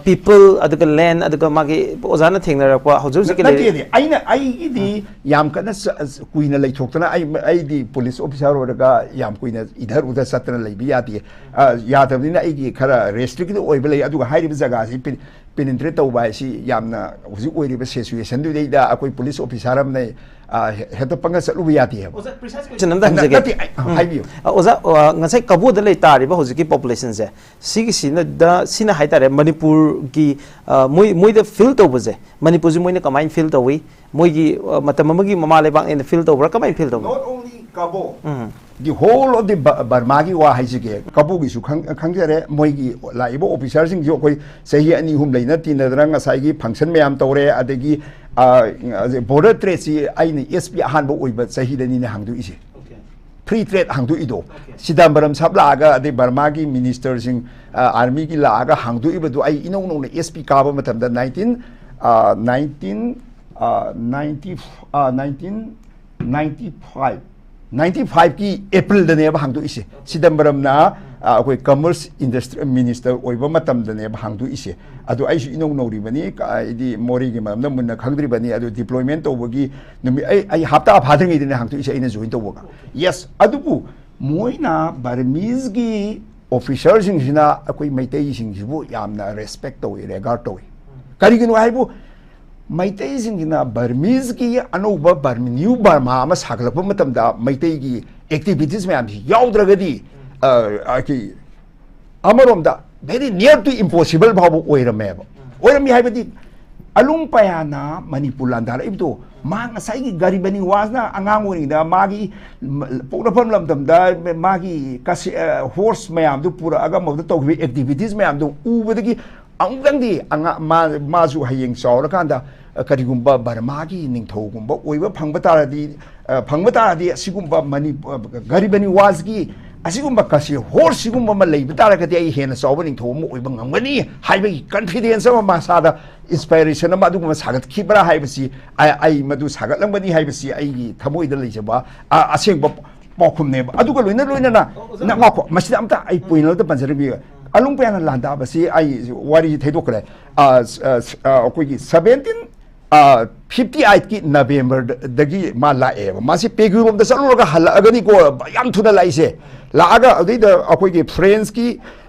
ꯄꯤꯄꯜ, ꯑꯗꯨꯒ ꯂꯦꯟ, ꯑꯗꯨꯒ ꯃꯥꯒꯤ ꯑꯣꯖꯥꯅ ꯊꯦꯡꯅꯔꯛꯄ ꯍꯧꯖꯤꯛ ꯍꯧꯖꯤꯛꯀꯤ ꯂꯩꯔꯤ- ꯅꯠꯇꯦꯗꯤ ꯑꯩꯅ ꯑꯩꯒꯤꯗꯤ ꯌꯥꯝ ꯀꯟꯅ ꯆ- ꯀꯨꯏꯅ ꯂꯩꯊꯣꯛꯇꯅ ꯑꯩ ꯑꯩꯗꯤ ꯄꯨꯂꯤꯁ ꯑꯣꯐꯤꯁꯥꯔ ꯑꯣꯏꯔꯒ ꯌꯥꯝ ꯀꯨꯏꯅ ꯏꯙꯔ ꯎꯙꯔ ꯆꯠꯇꯅ ꯂꯩꯕ ꯌꯥꯗꯦ꯫ ꯑ, ꯌꯥꯗꯕꯅꯤꯅ ꯑꯩꯒꯤ ꯈꯔ ꯔꯦꯁꯇ꯭ꯔꯤꯛꯇꯦꯠ ꯑꯣꯏꯕ ꯂꯩ꯫ ꯑꯗꯨꯒ ꯍꯥꯏꯔꯤꯕ ꯖꯒꯥꯁꯤ ꯄꯦꯅꯤꯇ꯭ꯔꯦꯠ ꯇꯧꯕ ꯍꯥꯏꯁꯤ ꯌꯥꯝꯅ ꯍꯧꯖꯤꯛ ꯑꯣꯏꯔꯤꯕ ꯁꯤꯆꯨꯋꯦꯁꯟꯗꯨꯗꯩꯗ ꯑꯩꯈꯣꯏ ꯄꯨꯂꯤꯁ ꯑꯣꯐꯤꯁꯥꯔ ꯑꯃꯅ ꯑ, ꯍꯦ- ꯍꯦꯛꯇ ꯄꯪꯒ ꯆꯠꯂꯨꯕ ꯌꯥꯗꯦ ꯍꯥꯏꯕ꯫ ꯑꯣꯖꯥ, ꯄ꯭ꯔꯤꯁꯥꯏꯁ ꯀꯣꯏꯁꯟ ꯑꯝꯇ ꯍꯪꯖꯒꯦ꯫ ꯅꯠꯇꯦ, ꯑꯩ- ꯎꯝ꯫ ꯍꯥꯏꯕꯤꯌꯨ꯫ ꯑ, ꯑꯣꯖꯥ, ꯑ, ꯉꯁꯥꯏ ꯀꯕꯣꯗ ꯂꯩ ꯇꯥꯔꯤꯕ ꯍꯧꯖꯤꯛꯀꯤ ꯄꯣꯄꯨꯂꯦꯁꯟꯁꯦ, ꯁꯤꯒꯤꯁꯤꯅꯗ ꯁꯤꯅ ꯍꯥꯏꯇꯥꯔꯦ, ꯃꯅꯤꯄꯨꯔꯒꯤ ꯑ, ꯃꯣꯏ ꯃꯣꯏꯗ ꯐꯤꯜ ꯇꯧꯕꯁꯦ, ꯃꯅꯤꯄꯨꯔꯁꯦ ꯃꯣꯏꯅ ꯀꯃꯥꯏꯅ ꯐꯤꯜ ꯇꯧꯏ? ꯃꯣꯏꯒꯤ ꯑ, ꯃꯇꯝ ꯑꯃꯒꯤ ꯃꯃꯥ ꯂꯩꯕꯥꯛꯅꯦꯅ ꯐꯤꯜ ꯇꯧꯕ꯭ꯔꯥ? ꯀꯃꯥꯏꯅ ꯐꯤꯜ ꯇꯧꯕ꯭ꯔꯥ? Not only ꯀꯕꯣ, um. the whole of the Ba- ꯕꯔꯃꯥꯒꯤ ꯋꯥ ꯍꯥꯏꯖꯒꯦ꯫ ꯀꯕꯣꯒꯤꯁꯨ ꯈꯪ- ꯈꯪꯖꯔꯦ꯫ ꯃꯣꯏꯒꯤ ꯂꯥꯛꯏꯕ ꯑꯣꯐꯤꯁꯥꯔꯁꯤꯡꯁꯨ ꯑꯩꯈꯣꯏ ꯆꯍꯤ ꯑꯅꯤ ꯑꯍꯨꯝ ꯂꯩꯅ ꯇꯤꯟꯅꯗꯅ ꯉꯁꯥꯏꯒꯤ ꯐꯪꯁꯟ ꯃꯌꯥꯝ ꯇꯧꯔꯦ꯫ ꯑꯗꯒꯤ ꯕꯣꯔꯗꯔ ꯇ꯭ꯔꯦꯠꯁꯤ ꯑꯩꯅ ꯑꯦꯁ ꯄꯤ ꯑꯍꯥꯟꯕ ꯑꯣꯏꯕ ꯆꯍꯤꯗꯅꯤꯅꯦ ꯍꯥꯡꯗꯣꯛꯏꯁꯦ꯫ ꯑꯣꯀꯦ꯫ ꯐ꯭ꯔꯤ ꯇ꯭ꯔꯦꯠ ꯍꯥꯡꯗꯣꯛꯏꯗꯣ꯫ Okay. ꯁꯤꯗꯥꯝꯕꯔꯝ ꯁꯥꯍꯕ ꯂꯥꯛꯑꯒ, ꯑꯗꯩ ꯕꯔꯃꯥꯒꯤ ꯃꯤꯅꯤꯁꯇꯔꯁꯤꯡ, ꯑꯥꯔꯃꯤꯒꯤ ꯂꯥꯛꯑꯒ ꯍꯥꯡꯗꯣꯛꯏꯕꯗꯨ ꯑꯩ ꯏꯅꯧ ꯅꯧꯅ ꯑꯦꯁ ꯄꯤ ꯀꯥꯕ ꯃꯇꯝꯗ nineteen nineteen ninety nineteen ninety five ninety ꯐꯥꯏꯚꯀꯤ ꯑꯦꯄ꯭ꯔꯤꯜꯗꯅꯦꯕ ꯍꯥꯡꯗꯣꯛꯏꯁꯦ꯫ ꯁꯤꯗꯝꯕꯔꯝꯅ ꯑ, ꯑꯩꯈꯣꯏ ꯀꯃꯔꯁ ꯏꯟꯗꯁꯇ꯭ꯔꯤ ꯃꯤꯅꯤꯁꯇꯔ ꯑꯣꯏꯕ ꯃꯇꯝꯗꯅꯦꯕ ꯍꯥꯡꯗꯣꯛꯏꯁꯦ꯫ ꯑꯗꯣ ꯑꯩꯁꯨ ꯏꯅꯧ ꯅꯧꯔꯤꯕꯅꯤ, ꯀ- ꯍꯥꯏꯗꯤ ꯃꯣꯔꯦꯒꯤ ꯃꯔꯝꯗ ꯃꯨꯟꯅ ꯈꯪꯗ꯭ꯔꯤꯕꯅꯤ꯫ ꯑꯗꯣ ꯗꯤꯄ꯭ꯂꯣꯏꯃꯦꯟ ꯇꯧꯕꯒꯤ ꯅꯨꯃꯤꯠ ꯑꯩ ꯑꯩ ꯍꯞꯇꯥ ꯐꯥꯗ꯭ꯔꯤꯉꯩꯗꯅꯦ ꯍꯥꯡꯗꯣꯛꯏꯁꯦ ꯑꯩꯅ ꯖꯣꯏꯟ ꯇꯧꯕꯒ꯫ ꯌꯦꯁ, ꯑꯗꯨꯕꯨ ꯃꯣꯏꯅ ꯕꯔꯃꯤꯁꯒꯤ ꯑꯣꯐꯤꯁꯥꯔꯁꯤꯡꯁꯤꯅ ꯑꯩꯈꯣꯏ ꯃꯩꯇꯩꯁꯤꯡꯁꯤꯕꯨ ꯌꯥꯝꯅ ꯔꯦꯁꯄꯦꯛ ꯇꯧꯏ, ꯔꯦꯒꯥꯔꯗ ꯇꯧꯏ꯫ ꯀꯔꯤꯒꯤꯅꯣ ꯍꯥꯏꯕꯨ ꯃꯩꯇꯩꯁꯤꯡꯁꯤꯅ ꯕꯔꯃꯤꯁꯀꯤ ꯑꯅꯧꯕ ꯕꯔꯃꯤ ꯅ꯭ꯌꯨ ꯕꯔꯃꯥ ꯑꯃ ꯁꯥꯒꯠꯂꯛꯄ ꯃꯇꯝꯗ ꯃꯩꯇꯩꯒꯤ ꯑꯦꯛꯇꯤꯚꯤꯇꯤꯁ ꯃꯌꯥꯝꯁꯤ ꯌꯥꯎꯗ꯭ꯔꯒꯗꯤ ꯑ, ꯑꯩꯈꯣꯏ ꯑꯃꯔꯣꯝꯗ very near to impossible ꯐꯥꯎꯕ ꯑꯣꯏꯔꯝꯃꯦꯕ꯫ ꯑꯣꯏꯔꯝꯃꯤ ꯍꯥꯏꯕꯗꯤ ꯑꯂꯨꯡ ꯄꯌꯥꯅ ꯃꯅꯤꯄꯨꯔ ꯂꯥꯟꯗꯥꯔꯛꯏꯕꯗꯣ ꯃꯥ ꯉꯁꯥꯏꯒꯤ ꯒꯔꯤꯕ ꯅꯤꯋꯥꯖꯅ ꯑꯉꯥꯡ ꯑꯣꯏꯔꯤꯉꯩꯗ ꯃꯥꯒꯤ ꯃ- ꯄꯣꯛꯅꯐꯝ ꯂꯝꯗꯝꯗ ꯃꯥꯒꯤ ꯀꯁꯤ- ꯑ, ꯍꯣꯔꯁ ꯃꯌꯥꯝꯗꯨ ꯄꯨꯔꯛꯑꯒ ꯃꯗꯨꯗ ꯇꯧꯈꯤꯕ ꯑꯦꯛꯇꯤꯚꯤꯇꯤꯁ ꯃꯌꯥꯝꯗꯨ ꯎꯕꯗꯒꯤ ꯑꯃꯨꯛꯇꯪꯗꯤ ꯑꯉꯥ- ꯃꯥ- ꯃꯥꯁꯨ ꯍꯌꯦꯡ ꯆꯥꯎꯔꯀꯥꯟꯗ ꯑ, ꯀꯔꯤꯒꯨꯝꯕ ꯕꯔꯃꯥꯒꯤ ꯅꯤꯡꯊꯧꯒꯨꯝꯕ ꯑꯣꯏꯕ ꯐꯪꯕ ꯇꯥꯔꯗꯤ ꯑ, ꯐꯪꯕ ꯇꯥꯔꯗꯤ ꯑꯁꯤꯒꯨꯝꯕ ꯃꯅꯤ ꯑ, ꯒꯔꯤꯕ ꯅꯤꯋꯥꯖꯒꯤ ꯑꯁꯤꯒꯨꯝꯕ ꯀꯁꯤ ꯍꯣꯔꯁ ꯁꯤꯒꯨꯝꯕ ꯑꯃ ꯂꯩꯕ ꯇꯥꯔꯒꯗꯤ ꯑꯩ ꯍꯦꯟꯅ ꯆꯥꯎꯕ ꯅꯤꯡꯊꯧ ꯑꯃ ꯑꯣꯏꯕ ꯉꯝꯒꯅꯤ ꯍꯥꯏꯕꯒꯤ ꯀꯟꯐꯤꯗꯦꯟꯁ ꯑꯃ ꯃꯁꯥꯗ ꯏꯟꯁꯄꯥꯏꯔꯦꯁꯟ ꯑꯃ ꯑꯗꯨꯒꯨꯝꯕ ꯁꯥꯒꯠꯈꯤꯕ꯭ꯔꯥ ꯍꯥꯏꯕꯁꯤ ꯑꯩ, ꯑꯩ ꯃꯗꯨ ꯁꯥꯒꯠꯂꯝꯒꯅꯤ ꯍꯥꯏꯕꯁꯤ ꯑꯩꯒꯤ ꯊꯃꯣꯏꯗ ꯂꯩꯖꯕ ꯑ, ꯑꯁꯦꯡꯕ ꯄꯥꯎꯈꯨꯝꯅꯦꯕ꯫ ꯑꯗꯨꯒ ꯂꯣꯏꯅ ꯂꯣꯏꯅꯅ ꯅ-, ꯉꯥꯏꯈꯣ, ꯃꯁꯤꯗ ꯑꯝꯇ ꯑꯩ ꯄꯣꯏꯟ ꯑꯃꯇ ꯄꯟꯖꯔꯝꯒꯦ꯫ ꯑꯂꯨꯡꯄꯌꯥꯅ ꯂꯥꯟꯗꯥꯕꯁꯤ ꯑꯩ ꯋꯥꯔꯤꯁꯤ ꯊꯩꯗꯣꯛꯈ꯭ꯔꯦ꯫ ꯑ, ꯁ-, ꯑ, ꯁ-, ꯑ, ꯑꯩꯈꯣꯏꯒꯤ ꯁꯕꯦꯟꯇꯤꯟ ꯐꯤꯐꯇꯤ ꯑꯩꯠꯀꯤ ꯅꯕꯦꯝꯕꯔꯗꯒꯤ ꯃꯥ ꯂꯥꯛꯑꯦꯕ꯫ ꯃꯥꯁꯤ ꯄꯦꯒꯨꯔꯣꯝꯗ ꯆꯠꯂꯨꯔꯒ ꯍꯜꯂꯛꯑꯒꯅꯤꯀꯣ ꯌꯥꯝ ꯊꯨꯅ ꯂꯥꯛꯏꯁꯦ꯫ ꯂꯥꯛꯑꯒ ꯑꯗꯨꯏꯗ ꯑꯩꯈꯣꯏꯒꯤ ꯐ꯭ꯔꯦꯟꯁꯀꯤ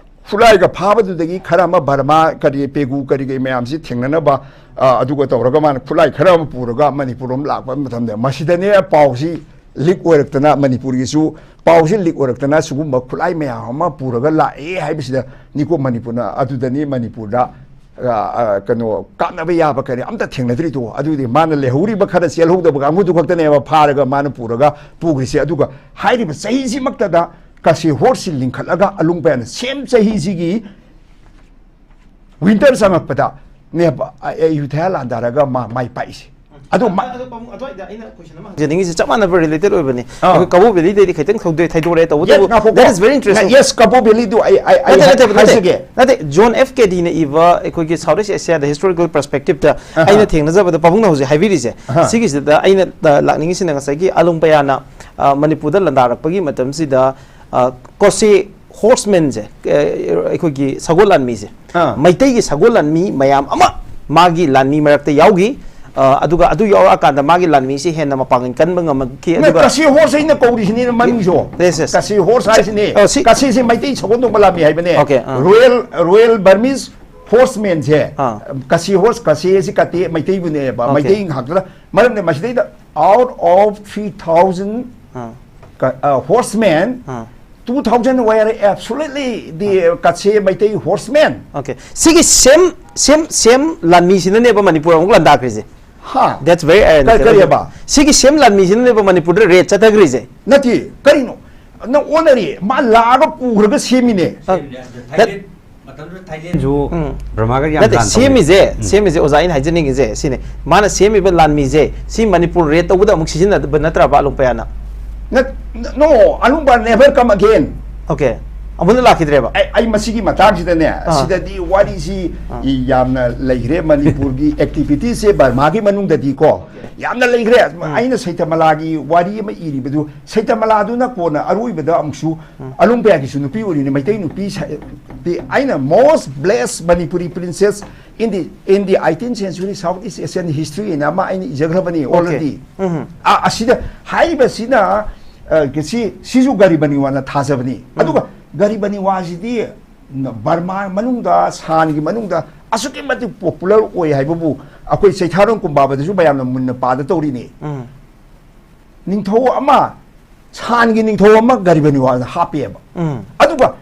ꯈꯨꯠꯂꯥꯏꯒ ꯐꯥꯕꯗꯨꯗꯒꯤ ꯈꯔ ꯑꯃ ꯕꯔꯃꯥ ꯀꯔꯤ ꯄꯦꯒꯨ ꯀꯔꯤ ꯀꯔꯤ ꯃꯌꯥꯝꯁꯤ ꯊꯦꯡꯅꯅꯕ, ꯑ, ꯑꯗꯨꯒ ꯇꯧꯔꯒ ꯃꯥꯅ ꯈꯨꯠꯂꯥꯏ ꯈꯔ ꯑꯃ ꯄꯨꯔꯒ ꯃꯅꯤꯄꯨꯔ ꯑꯃ ꯂꯥꯛꯄ ꯃꯇꯝꯗ ꯃꯁꯤꯗꯅꯦ ꯄꯥꯎꯁꯤ ꯂꯤꯛ ꯑꯣꯏꯔꯛꯇꯅ, ꯃꯅꯤꯄꯨꯔꯒꯤꯁꯨ ꯄꯥꯎꯁꯤ ꯂꯤꯛ ꯑꯣꯏꯔꯛꯇꯅ ꯁꯤꯒꯨꯝꯕ ꯈꯨꯠꯂꯥꯏ ꯃꯌꯥꯝ ꯑꯃ ꯄꯨꯔꯒ ꯂꯥꯛꯑꯦ ꯍꯥꯏꯕꯁꯤꯗ ꯅꯤꯀꯣ ꯃꯅꯤꯄꯨꯔꯅ ꯑꯗꯨꯗꯅꯤ ꯃꯅꯤꯄꯨꯔꯗ, ꯑ, ꯑ, ꯀꯩꯅꯣ ꯀꯥꯞꯅꯕ ꯌꯥꯕ ꯀꯔꯤ ꯑꯝꯇ ꯊꯦꯡꯅꯗ꯭ꯔꯤꯗꯣ꯫ ꯑꯗꯨꯗꯤ ꯃꯥꯅ ꯂꯩꯍꯧꯔꯤꯕ ꯈꯔ ꯆꯦꯜꯍꯧꯗꯕ ꯀꯥꯡꯕꯨꯗꯨ ꯈꯛꯇꯅꯦꯕ ꯐꯥꯔꯒ ꯃꯥꯅ ꯄꯨꯔꯒ ꯄꯨꯈ꯭ꯔꯤꯁꯦ꯫ ꯑꯗꯨꯒ ꯍꯥꯏꯔꯤꯕ ꯆꯍꯤꯁꯤꯃꯛꯇꯗ ꯀꯁꯤ ꯍꯣꯔꯁꯁꯤ ꯂꯤꯡꯈꯠꯂꯒ ꯑꯂꯨꯡꯄꯌꯥꯅ ꯁꯦꯝ ꯆꯍꯤꯁꯤꯒꯤ ꯋꯤꯟꯇꯔ ꯆꯪꯉꯛꯄꯗ ꯅꯦꯕ ꯑ-, ꯑꯌꯨꯊꯌꯥ ꯂꯥꯟꯗꯥꯔꯒ ꯃꯥ ꯃꯥꯏ ꯄꯥꯛꯏꯁꯦ꯫ ꯑꯗꯣ ꯃꯥ-, ꯑꯗꯣ ꯄꯥꯕꯨꯡ, ꯑꯗꯨꯋꯥꯏꯗ ꯑꯩꯅ ꯀꯣꯏꯁꯟ ꯑꯃ ꯍꯪꯖꯅꯤꯡꯉꯤꯁꯦ ꯆꯞ ꯃꯥꯟꯅꯕ ꯔꯤꯂꯦꯇꯦꯠ ꯑꯣꯏꯕꯅꯤ꯫ ꯑꯥ꯫ ꯑꯩꯈꯣꯏ ꯀꯕꯣ ꯚꯦꯂꯤꯗꯩꯗꯤ ꯈꯤꯇꯪ ꯊꯧꯗꯣꯛ-, ꯊꯩꯗꯣꯔꯛꯑꯦ꯫ ꯇꯧꯕꯇꯕꯨ, ꯌꯦꯁ, ꯉꯥꯏꯈꯣꯀꯣ꯫ That is very interesting. Yes, Kabaw ꯚꯦꯂꯤꯗꯨ ꯑꯩ, ꯑꯩ, ꯑꯩ ꯅꯠꯇꯦ, ꯅꯠꯇꯦ, ꯅꯠꯇꯦ꯫ ꯍꯥꯏꯖꯒꯦ꯫ ꯅꯠꯇꯦ, ꯖꯣꯟ ꯑꯦꯐ ꯀꯦꯗꯤꯅ ꯏꯕ ꯑꯩꯈꯣꯏꯒꯤ South East Asia-ꯗ Historical Perspective-ꯇ ꯑꯍꯥ꯫ ꯑꯩꯅ ꯊꯦꯡꯅꯖꯕꯗ ꯄꯥꯕꯨꯡꯅ ꯍꯧꯖꯤꯛ ꯍꯥꯏꯕꯤꯔꯤꯁꯦ, ꯑꯍꯥ꯫ ꯁꯤꯒꯤꯁꯤꯗ ꯑꯩꯅ, ꯑ, ꯂꯥꯛꯅꯤꯡꯉꯤꯁꯤꯅ ꯉꯁꯥꯏꯒꯤ ꯑꯂꯨꯡꯄꯌꯥꯅ, ꯑ, ꯃꯅꯤꯄꯨꯔꯗ ꯂꯥꯟꯗꯥꯔꯛꯄꯒꯤ ꯃꯇꯝꯁꯤꯗ, ꯑ, ꯀꯣꯁꯦ ꯍꯣꯔꯁꯃꯦꯟꯁꯦ, ꯑ, ꯑꯩꯈꯣꯏꯒꯤ ꯁꯒꯣꯜ ꯂꯥꯟꯃꯤꯁꯦ, ꯑꯥ꯫ ꯃꯩꯇꯩꯒꯤ ꯁꯒꯣꯜ ꯂꯥꯟꯃꯤ ꯃꯌꯥꯝ ꯑꯃ ꯃꯥꯒꯤ ꯂꯥꯟꯃꯤ ꯃꯔꯛꯇ ꯌꯥꯎꯈꯤ꯫ ꯑ, ꯑꯗꯨꯒ ꯑꯗꯨ ꯌꯥꯎꯔꯛꯑꯀꯥꯟꯗ ꯃꯥꯒꯤ ꯂꯥꯟꯃꯤꯁꯦ ꯍꯦꯟꯅ ꯃꯄꯥꯡꯒꯜ ꯀꯟꯕ ꯉꯝꯃꯛꯈꯤ꯫ ꯅ ꯑꯗꯨꯒ ꯀꯁꯤ ꯍꯣꯔꯁ ꯑꯩꯅ ꯀꯧꯔꯤꯁꯤꯅꯦ ꯃꯃꯤꯡꯁꯨ꯫ Yes, yes. ꯀꯁꯤ ꯍꯣꯔꯁ ꯍꯥꯏꯁꯤꯅꯦ꯫ ꯑ, ꯁꯤ ꯀꯁꯤꯁꯦ ꯃꯩꯇꯩ ꯁꯒꯣꯜ ꯇꯣꯡꯕ ꯂꯥꯟꯃꯤ ꯍꯥꯏꯕꯅꯦ꯫ Okay, ꯑ꯫ Royal, Royal Burmese Horseman-ꯁꯦ, ꯑꯥ꯫ ꯀꯁꯤ ꯍꯣꯔꯁ, ꯀꯁꯤ ꯑꯁꯤ ꯀꯠꯇꯦ, ꯃꯩꯇꯩꯕꯨꯅꯦꯕ꯫ Okay. ꯃꯩꯇꯩ ꯉꯥꯛꯇ꯫ ꯃꯔꯝꯗꯤ ꯃꯁꯤꯗꯩꯗ out of three thousand ꯑꯥ꯫ ꯀ-, ꯑ, horsemen, ah. Two thousand were absolutely the ꯀꯠꯁꯦ Meitei horsemen꯫ Okay. ꯁꯤꯒꯤ ꯁꯦꯝ, ꯁꯦꯝ, ꯁꯦꯝ ꯂꯥꯟꯃꯤꯁꯤꯅꯅꯦꯕ ꯃꯅꯤꯄꯨꯔ ꯑꯃꯨꯛ ꯂꯥꯟꯗꯥꯈ꯭ꯔꯤꯁꯦ꯫ ꯍꯥ? That's very ironical. ꯀ-, ꯀꯔꯤꯑꯕ? ꯁꯤꯒꯤ ꯁꯦꯝ ꯂꯥꯟꯃꯤꯁꯤꯅꯅꯦꯕ ꯃꯅꯤꯄꯨꯔꯗ ꯔꯦꯠ ꯆꯠꯊꯈ꯭ꯔꯤꯁꯦ꯫ ꯅꯠꯇꯦ, ꯀꯔꯤꯅꯣ? ꯅꯪ ꯑꯣꯟꯅꯔꯤ꯫ ꯃꯥ ꯂꯥꯛꯑꯒ ꯄꯨꯈ꯭ꯔꯒ ꯁꯦꯝꯃꯤꯅꯦ꯫ ꯑ, ꯊꯥꯏꯂꯦꯟ, ꯃꯇꯝꯗꯨꯗ ꯊꯥꯏꯂꯦꯟꯁꯨ ꯎꯝ꯫ ꯕ꯭ꯔꯍꯃꯒ ꯌꯥꯝ ꯅꯠꯇꯦ, ꯂꯥꯟ ꯇꯧꯅꯩ꯫ ꯁꯦꯝꯃꯤꯁꯦ, ꯎꯝ꯫ ꯁꯦꯝꯃꯤꯁꯦ ꯑꯣꯖꯥ ꯑꯩꯅ ꯍꯥꯏꯖꯅꯤꯡꯉꯤꯁꯦ ꯁꯤꯅꯦ꯫ ꯃꯥꯅ ꯁꯦꯝꯃꯤꯕ ꯂꯥꯟꯃꯤꯁꯦ ꯁꯤ ꯃꯅꯤꯄꯨꯔ ꯔꯦꯠ ꯇꯧꯕꯗ ꯑꯃꯨꯛ ꯁꯤꯖꯤꯟꯅꯗꯕ ꯅꯠꯇ꯭ꯔꯕ ꯑꯂꯨꯡꯄꯌꯥꯅ? ꯅꯠ- ꯅꯣ, ꯑꯂꯨꯝꯕ never come again. ꯑꯣꯀꯦ, ꯑꯃꯨꯛ ꯍꯟꯅ ꯂꯥꯛꯈꯤꯗ꯭ꯔꯦꯕ? ꯑꯩ ꯑꯩ ꯃꯁꯤꯒꯤ ꯃꯇꯥꯡꯁꯤꯗꯅꯦ, ꯁꯤꯗꯗꯤ ꯋꯥꯔꯤꯁꯤ ꯌꯥꯝꯅ ꯂꯩꯈ꯭ꯔꯦ, ꯃꯅꯤꯄꯨꯔꯒꯤ ꯑꯦꯛꯇꯤꯚꯤꯇꯤꯁꯁꯦ ꯕꯔꯃꯥꯒꯤ ꯃꯅꯨꯡꯗꯗꯤꯀꯣ ꯌꯥꯝꯅ ꯂꯩꯈ꯭ꯔꯦ꯫ ꯑꯩꯅ ꯁꯩꯇꯃꯂꯥꯒꯤ ꯋꯥꯔꯤ ꯑꯃ ꯏꯔꯤꯕꯗꯨ, ꯁꯩꯇꯃꯂꯥꯗꯨꯅ ꯀꯣꯟꯅ ꯑꯔꯣꯏꯕꯗ ꯑꯃꯨꯛꯁꯨ, ꯑꯂꯨꯝꯕꯤꯌꯥꯒꯤꯁꯨ ꯅꯨꯄꯤ ꯑꯣꯏꯔꯤꯅꯤ, ꯃꯩꯇꯩ ꯅꯨꯄꯤ ꯁ- ꯗꯤ ꯑꯩꯅ most blessed Manipuri princess in the in the eighteenth century South East Asian history ꯍꯥꯏꯅ ꯑꯃ ꯑꯩꯅ ꯏꯖꯈ꯭ꯔꯕꯅꯤ already꯫ ꯑ- ꯑꯁꯤꯗ ꯍꯥꯏꯔꯤꯕꯁꯤꯅ, ꯑ, ꯁꯤ ꯁꯤꯁꯨ ꯒꯔꯤꯕꯅꯤꯋꯥꯅ ꯊꯥꯖꯕꯅꯤ꯫ ꯑꯗꯨꯒ ꯒꯔꯤꯕꯅꯤꯋꯥꯁꯤꯗꯤ ꯕꯔꯃꯥ ꯃꯅꯨꯡꯗ, ꯁꯥꯟꯒꯤ ꯃꯅꯨꯡꯗ ꯑꯁꯨꯛꯀꯤ ꯃꯇꯤꯛ ꯄꯣꯄꯨꯂꯔ ꯑꯣꯏ ꯍꯥꯏꯕꯕꯨ ꯑꯩꯈꯣꯏ ꯆꯩꯊꯥꯔꯣꯟ ꯀꯨꯝꯕꯥꯕꯗꯁꯨ ꯃꯌꯥꯝꯅ ꯃꯨꯟꯅ ꯄꯥꯗ ꯇꯧꯔꯤꯅꯤ꯫ ꯅꯤꯡꯊꯧ ꯑꯃ, ꯁꯥꯟꯒꯤ ꯅꯤꯡꯊꯧ ꯑꯃ ꯒꯔꯤꯕꯅꯤꯋꯥꯗ ꯍꯥꯞꯄꯦꯕ꯫ ꯑꯗꯨꯒ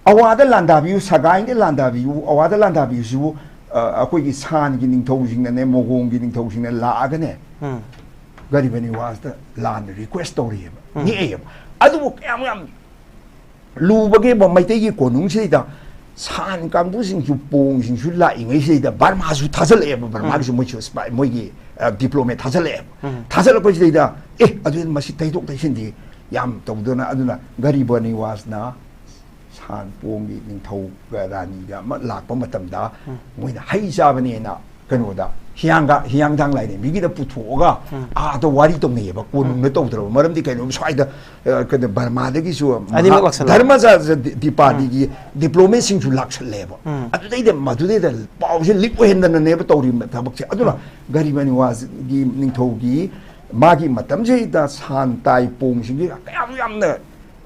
ꯑꯋꯥꯗ ꯂꯥꯟꯗꯥꯕꯤꯌꯨ, ꯁꯒꯥꯏꯗ ꯂꯥꯟꯗꯥꯕꯤꯌꯨ, ꯑꯋꯥꯗ ꯂꯥꯟꯗꯥꯕꯤꯌꯨꯁꯤꯕꯨ, ꯑ, ꯑꯩꯈꯣꯏꯒꯤ ꯁꯥꯟꯒꯤ ꯅꯤꯡꯊꯧꯁꯤꯡꯅꯅꯦ, ꯃꯣꯒꯣꯡꯒꯤ ꯅꯤꯡꯊꯧꯁꯤꯡꯅ ꯂꯥꯛꯑꯒꯅꯦ, ꯒꯔꯤꯕꯅꯤꯋꯥꯁꯇ ꯂꯥꯟ ꯔꯤꯀ꯭ꯋꯦꯁ ꯇꯧꯔꯤꯑꯕ, ꯅꯦꯛꯑꯦꯕ꯫ ꯑꯗꯨꯕꯨ ꯀꯌꯥꯝ ꯌꯥꯝ ꯂꯨꯕꯒꯦꯕ ꯃꯩꯇꯩꯒꯤ ꯀꯣꯅꯨꯡꯁꯤꯗꯩꯗ ꯁꯥꯟ ꯀꯥꯡꯕꯨꯁꯤꯡꯁꯨ, ꯄꯣꯡꯁꯤꯡꯁꯨ ꯂꯥꯛꯏꯉꯩꯁꯤꯗꯩꯗ ꯕꯔꯃꯥꯁꯨ ꯊꯥꯖꯜꯂꯛꯑꯦꯕ꯫ ꯕꯔꯃꯥꯒꯤꯁꯨ ꯃꯣꯏꯁꯨ ꯁꯤꯐꯥꯏ, ꯃꯣꯏꯒꯤ ꯗꯤꯄ꯭ꯂꯣꯃꯦꯠ ꯊꯥꯖꯜꯂꯛꯑꯦꯕ꯫ ꯊꯥꯖꯜꯂꯛꯄꯁꯤꯗꯩꯗ, ꯑꯦ, ꯑꯗꯨꯗꯤ ꯃꯁꯤ ꯇꯩꯊꯣꯛ ꯇꯩꯁꯤꯟꯗꯤ ꯌꯥꯝ ꯇꯧꯗꯅ, ꯑꯗꯨꯅ ꯒꯔꯤꯕ ꯅꯤꯋꯥꯁꯅ ꯁꯥꯟ ꯄꯣꯡꯒꯤ ꯅꯤꯡꯊꯧꯒ ꯔꯥꯅꯤꯒ ꯑꯃ ꯂꯥꯛꯄ ꯃꯇꯝꯗ ꯃꯣꯏꯅ ꯍꯩ ꯆꯥꯕꯅꯦꯅ ꯀꯩꯅꯣꯗ ꯍꯤꯌꯥꯡꯒ-, ꯍꯤꯌꯥꯡꯊꯥꯡ ꯂꯥꯏꯔꯦꯝꯕꯤꯒꯤꯗ ꯄꯨꯊꯣꯛꯑꯒ ꯑꯥꯗ ꯋꯥꯔꯤ ꯇꯧꯅꯩꯌꯦꯕ꯫ ꯀꯣꯅꯨꯡꯅ ꯇꯧꯗ꯭ꯔꯕ ꯃꯔꯝꯗꯤ ꯀꯩꯅꯣ, ꯁ꯭ꯋꯥꯏꯗ, ꯑ, ꯀꯩꯅꯣ, ꯕꯔꯃꯥꯗꯒꯤꯁꯨ ꯃꯍꯥ-, ꯑꯅꯤꯃꯛ ꯂꯥꯛꯁꯜꯂꯦ꯫ ꯙꯔꯃ ꯖ-, ꯖ-, ꯗꯤ-, ꯗꯤꯄꯥꯔꯇꯤꯒꯤ ꯗꯤꯄ꯭ꯂꯣꯃꯦꯠꯁꯤꯡꯁꯨ ꯂꯥꯛꯁꯜꯂꯦꯕ꯫ ꯑꯗꯨꯗꯩꯗ ꯃꯗꯨꯗꯩꯗ ꯄꯥꯎꯁꯦ ꯂꯤꯛ ꯑꯣꯏꯍꯟꯗꯅꯅꯦꯕ ꯇꯧꯔꯤꯕ ꯊꯕꯛꯁꯦ꯫ ꯑꯗꯨꯅ ꯒꯔꯤꯕ ꯅꯤꯋꯥꯖꯒꯤ ꯅꯤꯡꯊꯧꯒꯤ ꯃꯥꯒꯤ ꯃꯇꯝꯁꯤꯗ ꯁꯥꯟ ꯇꯥꯏ ꯄꯣꯡꯁꯤꯡꯁꯤ ꯀꯌꯥꯝ ꯌꯥꯝꯅ,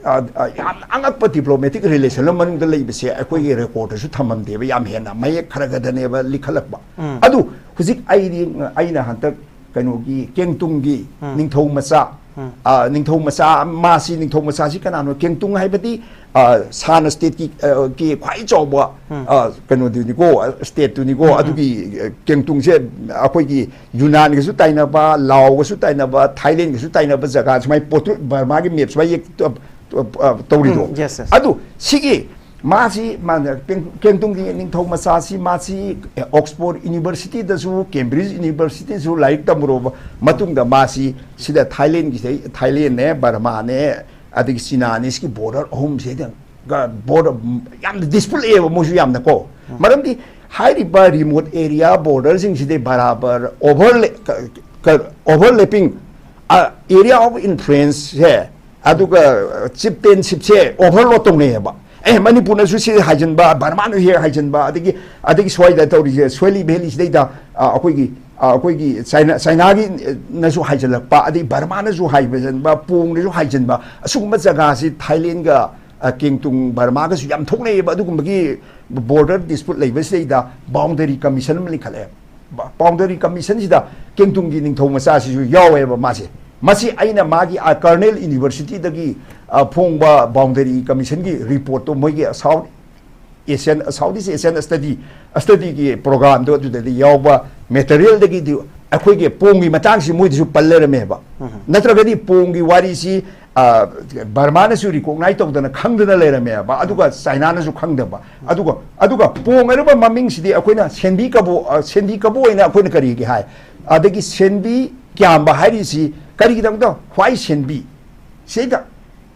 ꯑ, ꯑ, ꯌꯥꯝꯅ ꯑꯉꯛꯄ ꯗꯤꯄ꯭ꯂꯣꯃꯦꯇꯤꯛ ꯔꯤꯂꯦꯁꯟ ꯑꯃ ꯃꯅꯨꯡꯗ ꯂꯩꯕꯁꯦ ꯑꯩꯈꯣꯏꯒꯤ ꯔꯦꯀꯣꯔꯗꯁꯨ ꯊꯝꯃꯝꯗꯦꯕ, ꯌꯥꯝ ꯍꯦꯟꯅ ꯃꯌꯦꯛ ꯈꯔ ꯈꯔꯗꯅꯦꯕ ꯂꯤꯈꯠꯂꯛꯄ꯫ ꯑꯗꯨ ꯍꯧꯖꯤꯛ ꯑꯩꯗꯤ, ꯑꯩꯅ ꯍꯟꯗꯛ ꯀꯩꯅꯣꯒꯤ ꯀꯦꯡꯇꯨꯡꯒꯤ ꯅꯤꯡꯊꯧ ꯃꯆꯥ, ꯑ, ꯅꯤꯡꯊꯧ ꯃꯆꯥ, ꯃꯥꯁꯤ, ꯅꯤꯡꯊꯧ ꯃꯆꯥꯁꯤ ꯀꯅꯥꯅꯣ? ꯀꯦꯡꯇꯨꯡ ꯍꯥꯏꯕꯗꯤ, ꯑ, ꯁꯥꯟ ꯁ꯭ꯇꯦꯠꯀꯤ, ꯑ, ꯀꯤ ꯈ꯭ꯋꯥꯏ ꯆꯥꯎꯕ, ꯑ, ꯀꯩꯅꯣꯗꯨꯅꯤꯀꯣ, ꯑ, ꯁ꯭ꯇꯦꯠꯇꯨꯅꯤꯀꯣ꯫ ꯑꯗꯨꯒꯤ, ꯑ, ꯀꯦꯡꯇꯨꯡꯁꯦ ꯑꯩꯈꯣꯏꯒꯤ ꯌꯨꯅꯥꯟꯒꯁꯨ ꯇꯥꯏꯅꯕ, ꯂꯥꯎꯒꯁꯨ ꯇꯥꯏꯅꯕ, ꯊꯥꯏꯂꯦꯟꯒꯁꯨ ꯇꯥꯏꯅꯕ ꯖꯒꯥ, ꯁꯨꯃꯥꯏꯅ ꯄꯣꯠꯇꯨ ꯕꯔꯃꯥꯒꯤ ꯃꯦꯞ ꯁꯨꯃꯥꯏꯅ ꯌꯦꯛ-, ꯑ, ꯑ, ꯇꯧꯔꯤꯗꯣ꯫ ꯎꯝ, yes, yes. ꯑꯗꯨ ꯁꯤꯒꯤ ꯃꯥꯁꯤ ꯃꯥꯅ ꯀꯦꯡ- ꯀꯦꯡꯇꯨꯡꯒꯤ ꯅꯤꯡꯊꯧ ꯃꯆꯥꯁꯤ, ꯃꯥꯁꯤ ꯑꯣꯛꯁꯐꯣꯔꯗ ꯌꯨꯅꯤꯚꯔꯁꯤꯇꯤꯗꯁꯨ, ꯀꯦꯝꯕ꯭ꯔꯤꯖ ꯌꯨꯅꯤꯚꯔꯁꯤꯇꯤꯗꯁꯨ ꯂꯥꯏꯔꯤꯛ ꯇꯝꯃꯨꯔꯕ ꯃꯇꯨꯡꯗ, ꯃꯥꯁꯤ ꯁꯤꯗ ꯊꯥꯏꯂꯦꯟꯒꯤꯁꯦ, ꯊꯥꯏꯂꯦꯟꯅꯦ, ꯕꯔꯃꯥꯅꯦ, ꯑꯗꯒꯤ ꯆꯤꯅꯥꯅꯦ, ꯁꯤꯒꯤ ꯕꯣꯔꯗꯔ ꯑꯍꯨꯝꯁꯤꯗ ꯕꯣꯔꯗꯔ ꯌꯥꯝꯅ ꯗꯤꯁꯄ꯭ꯌꯨꯠ ꯂꯩꯌꯦꯕ ꯃꯣꯏꯁꯨ ꯌꯥꯝꯅꯀꯣ꯫ ꯃꯔꯝꯗꯤ ꯍꯥꯏꯔꯤꯕ ꯔꯤꯃꯣꯠ ꯑꯦꯔꯤꯌꯥ ꯕꯣꯔꯗꯔꯁꯤꯡꯁꯤꯗꯤ ꯕꯔꯥꯕꯔ ꯑꯣꯚꯔꯂꯦ ꯑꯣꯚꯔꯂꯦꯄꯤꯡ ꯑꯦꯔꯤꯌꯥ ꯑꯣꯐ ꯏꯟꯐ꯭ꯂꯨꯌꯦꯟꯁꯁꯦ, ꯑꯗꯨꯒ ꯆꯤꯞꯇꯦꯟꯁꯤꯞꯁꯦ ꯑꯣꯚꯔꯂꯣꯗ ꯇꯧꯅꯩꯌꯦꯕ꯫ ꯑꯦ, ꯃꯅꯤꯄꯨꯔꯅꯁꯨ ꯁꯤ ꯍꯥꯏꯖꯤꯟꯕ, ꯕꯔꯃꯥꯅꯁꯨ ꯍꯦꯛ ꯍꯥꯏꯖꯤꯟꯕ, ꯑꯗꯒꯤ ꯑꯗꯒꯤ ꯁ꯭ꯋꯥꯏꯗ ꯇꯧꯔꯤꯁꯦ ꯁꯣꯏꯂꯤ ꯚꯦꯂꯤꯁꯤꯗꯩꯗ, ꯑ, ꯑꯩꯈꯣꯏꯒꯤ ꯑ, ꯑꯩꯈꯣꯏꯒꯤ ꯆꯥꯏꯅꯥ ꯆꯥꯏꯅꯥꯒꯤꯅꯁꯨ ꯍꯥꯏꯖꯤꯜꯂꯛꯄ, ꯑꯗꯩ ꯕꯔꯃꯥꯅꯁꯨ ꯍꯥꯏꯖꯤꯟꯕ, ꯄꯣꯡꯅꯁꯨ ꯍꯥꯏꯖꯤꯟꯕ, ꯑꯁꯤꯒꯨꯝꯕ ꯖꯒꯥꯁꯤ ꯊꯥꯏꯂꯦꯟꯒ, ꯑ, ꯀꯦꯡꯇꯨꯡ ꯕꯔꯃꯥꯒꯁꯨ ꯌꯥꯝ ꯊꯣꯛꯅꯩꯌꯦꯕ꯫ ꯑꯗꯨꯒꯨꯝꯕꯒꯤ ꯕꯣꯔꯗꯔ ꯗꯤꯁꯄ꯭ꯌꯨꯠ ꯂꯩꯕꯁꯤꯗꯩꯗ ꯕꯥꯎꯟꯗꯔꯤ ꯀꯃꯤꯁꯟ ꯑꯃ ꯂꯤꯡꯈꯠꯂꯛꯑꯦ꯫ ꯕꯥꯎꯟꯗꯔꯤ ꯀꯃꯤꯁꯟꯁꯤꯗ ꯀꯦꯡꯇꯨꯡꯒꯤ ꯅꯤꯡꯊꯧ ꯃꯆꯥꯁꯤꯁꯨ ꯌꯥꯎꯋꯦꯕ ꯃꯥꯁꯦ꯫ ꯃꯁꯤ ꯑꯩꯅ ꯃꯥꯒꯤ, ꯑ, ꯀꯔꯅꯦꯜ ꯌꯨꯅꯤꯚꯔꯁꯤꯇꯤꯗꯒꯤ, ꯑ, ꯐꯣꯡꯕ ꯕꯥꯎꯟꯗꯔꯤ ꯀꯃꯤꯁꯟꯒꯤ ꯔꯤꯄꯣꯔꯠꯇꯣ, ꯃꯣꯏꯒꯤ ꯁꯥꯎꯠ ꯑꯦꯁꯤꯌꯥꯟ, ꯁꯥꯎꯠ ꯏꯁ ꯑꯦꯁꯤꯌꯥꯟ ꯁ꯭ꯇꯗꯤ, ꯁ꯭ꯇꯗꯤꯒꯤ ꯄ꯭ꯔꯣꯒ꯭ꯔꯥꯝꯗꯣ, ꯑꯗꯨꯗꯗꯤ ꯌꯥꯎꯕ ꯃꯦꯇꯔꯤꯌꯦꯜꯗꯒꯤꯗꯤ ꯑꯩꯈꯣꯏꯒꯤ ꯄꯣꯡꯒꯤ ꯃꯇꯥꯡꯁꯤ ꯃꯣꯏꯗꯁꯨ ꯄꯜ ꯂꯩꯔꯝꯃꯦꯕ꯫ ꯅꯠꯇ꯭ꯔꯒꯗꯤ ꯄꯣꯡꯒꯤ ꯋꯥꯔꯤꯁꯤ, ꯑ, ꯕꯔꯃꯥꯅꯁꯨ ꯔꯤꯀꯣꯛꯅꯥꯏꯖ ꯇꯧꯗꯅ ꯈꯪꯗꯅ ꯂꯩꯔꯝꯃꯦꯕ, ꯑꯗꯨꯒ ꯆꯥꯏꯅꯥꯅꯁꯨ ꯈꯪꯗꯕ꯫ ꯑꯗꯨꯒ ꯑꯗꯨꯒ ꯄꯣꯡ ꯍꯥꯏꯔꯤꯕ ꯃꯃꯤꯡꯁꯤꯗꯤ ꯑꯩꯈꯣꯏꯅ ꯁꯦꯟꯕꯤ ꯀꯕꯣ ꯑ, ꯁꯦꯟꯕꯤ ꯀꯕꯣ ꯑꯣꯏꯅ ꯑꯩꯈꯣꯏꯅ ꯀꯔꯤꯒꯤ ꯍꯥꯏ? ꯑꯗꯒꯤ ꯁꯦꯟꯕꯤ ꯀ꯭ꯌꯥꯝꯕ ꯍꯥꯏꯔꯤꯁꯤ ꯀꯔꯤꯒꯤꯗꯃꯛꯇ? ꯍ꯭ꯋꯥꯏ ꯁꯦꯟꯕꯤ? ꯁꯤꯗ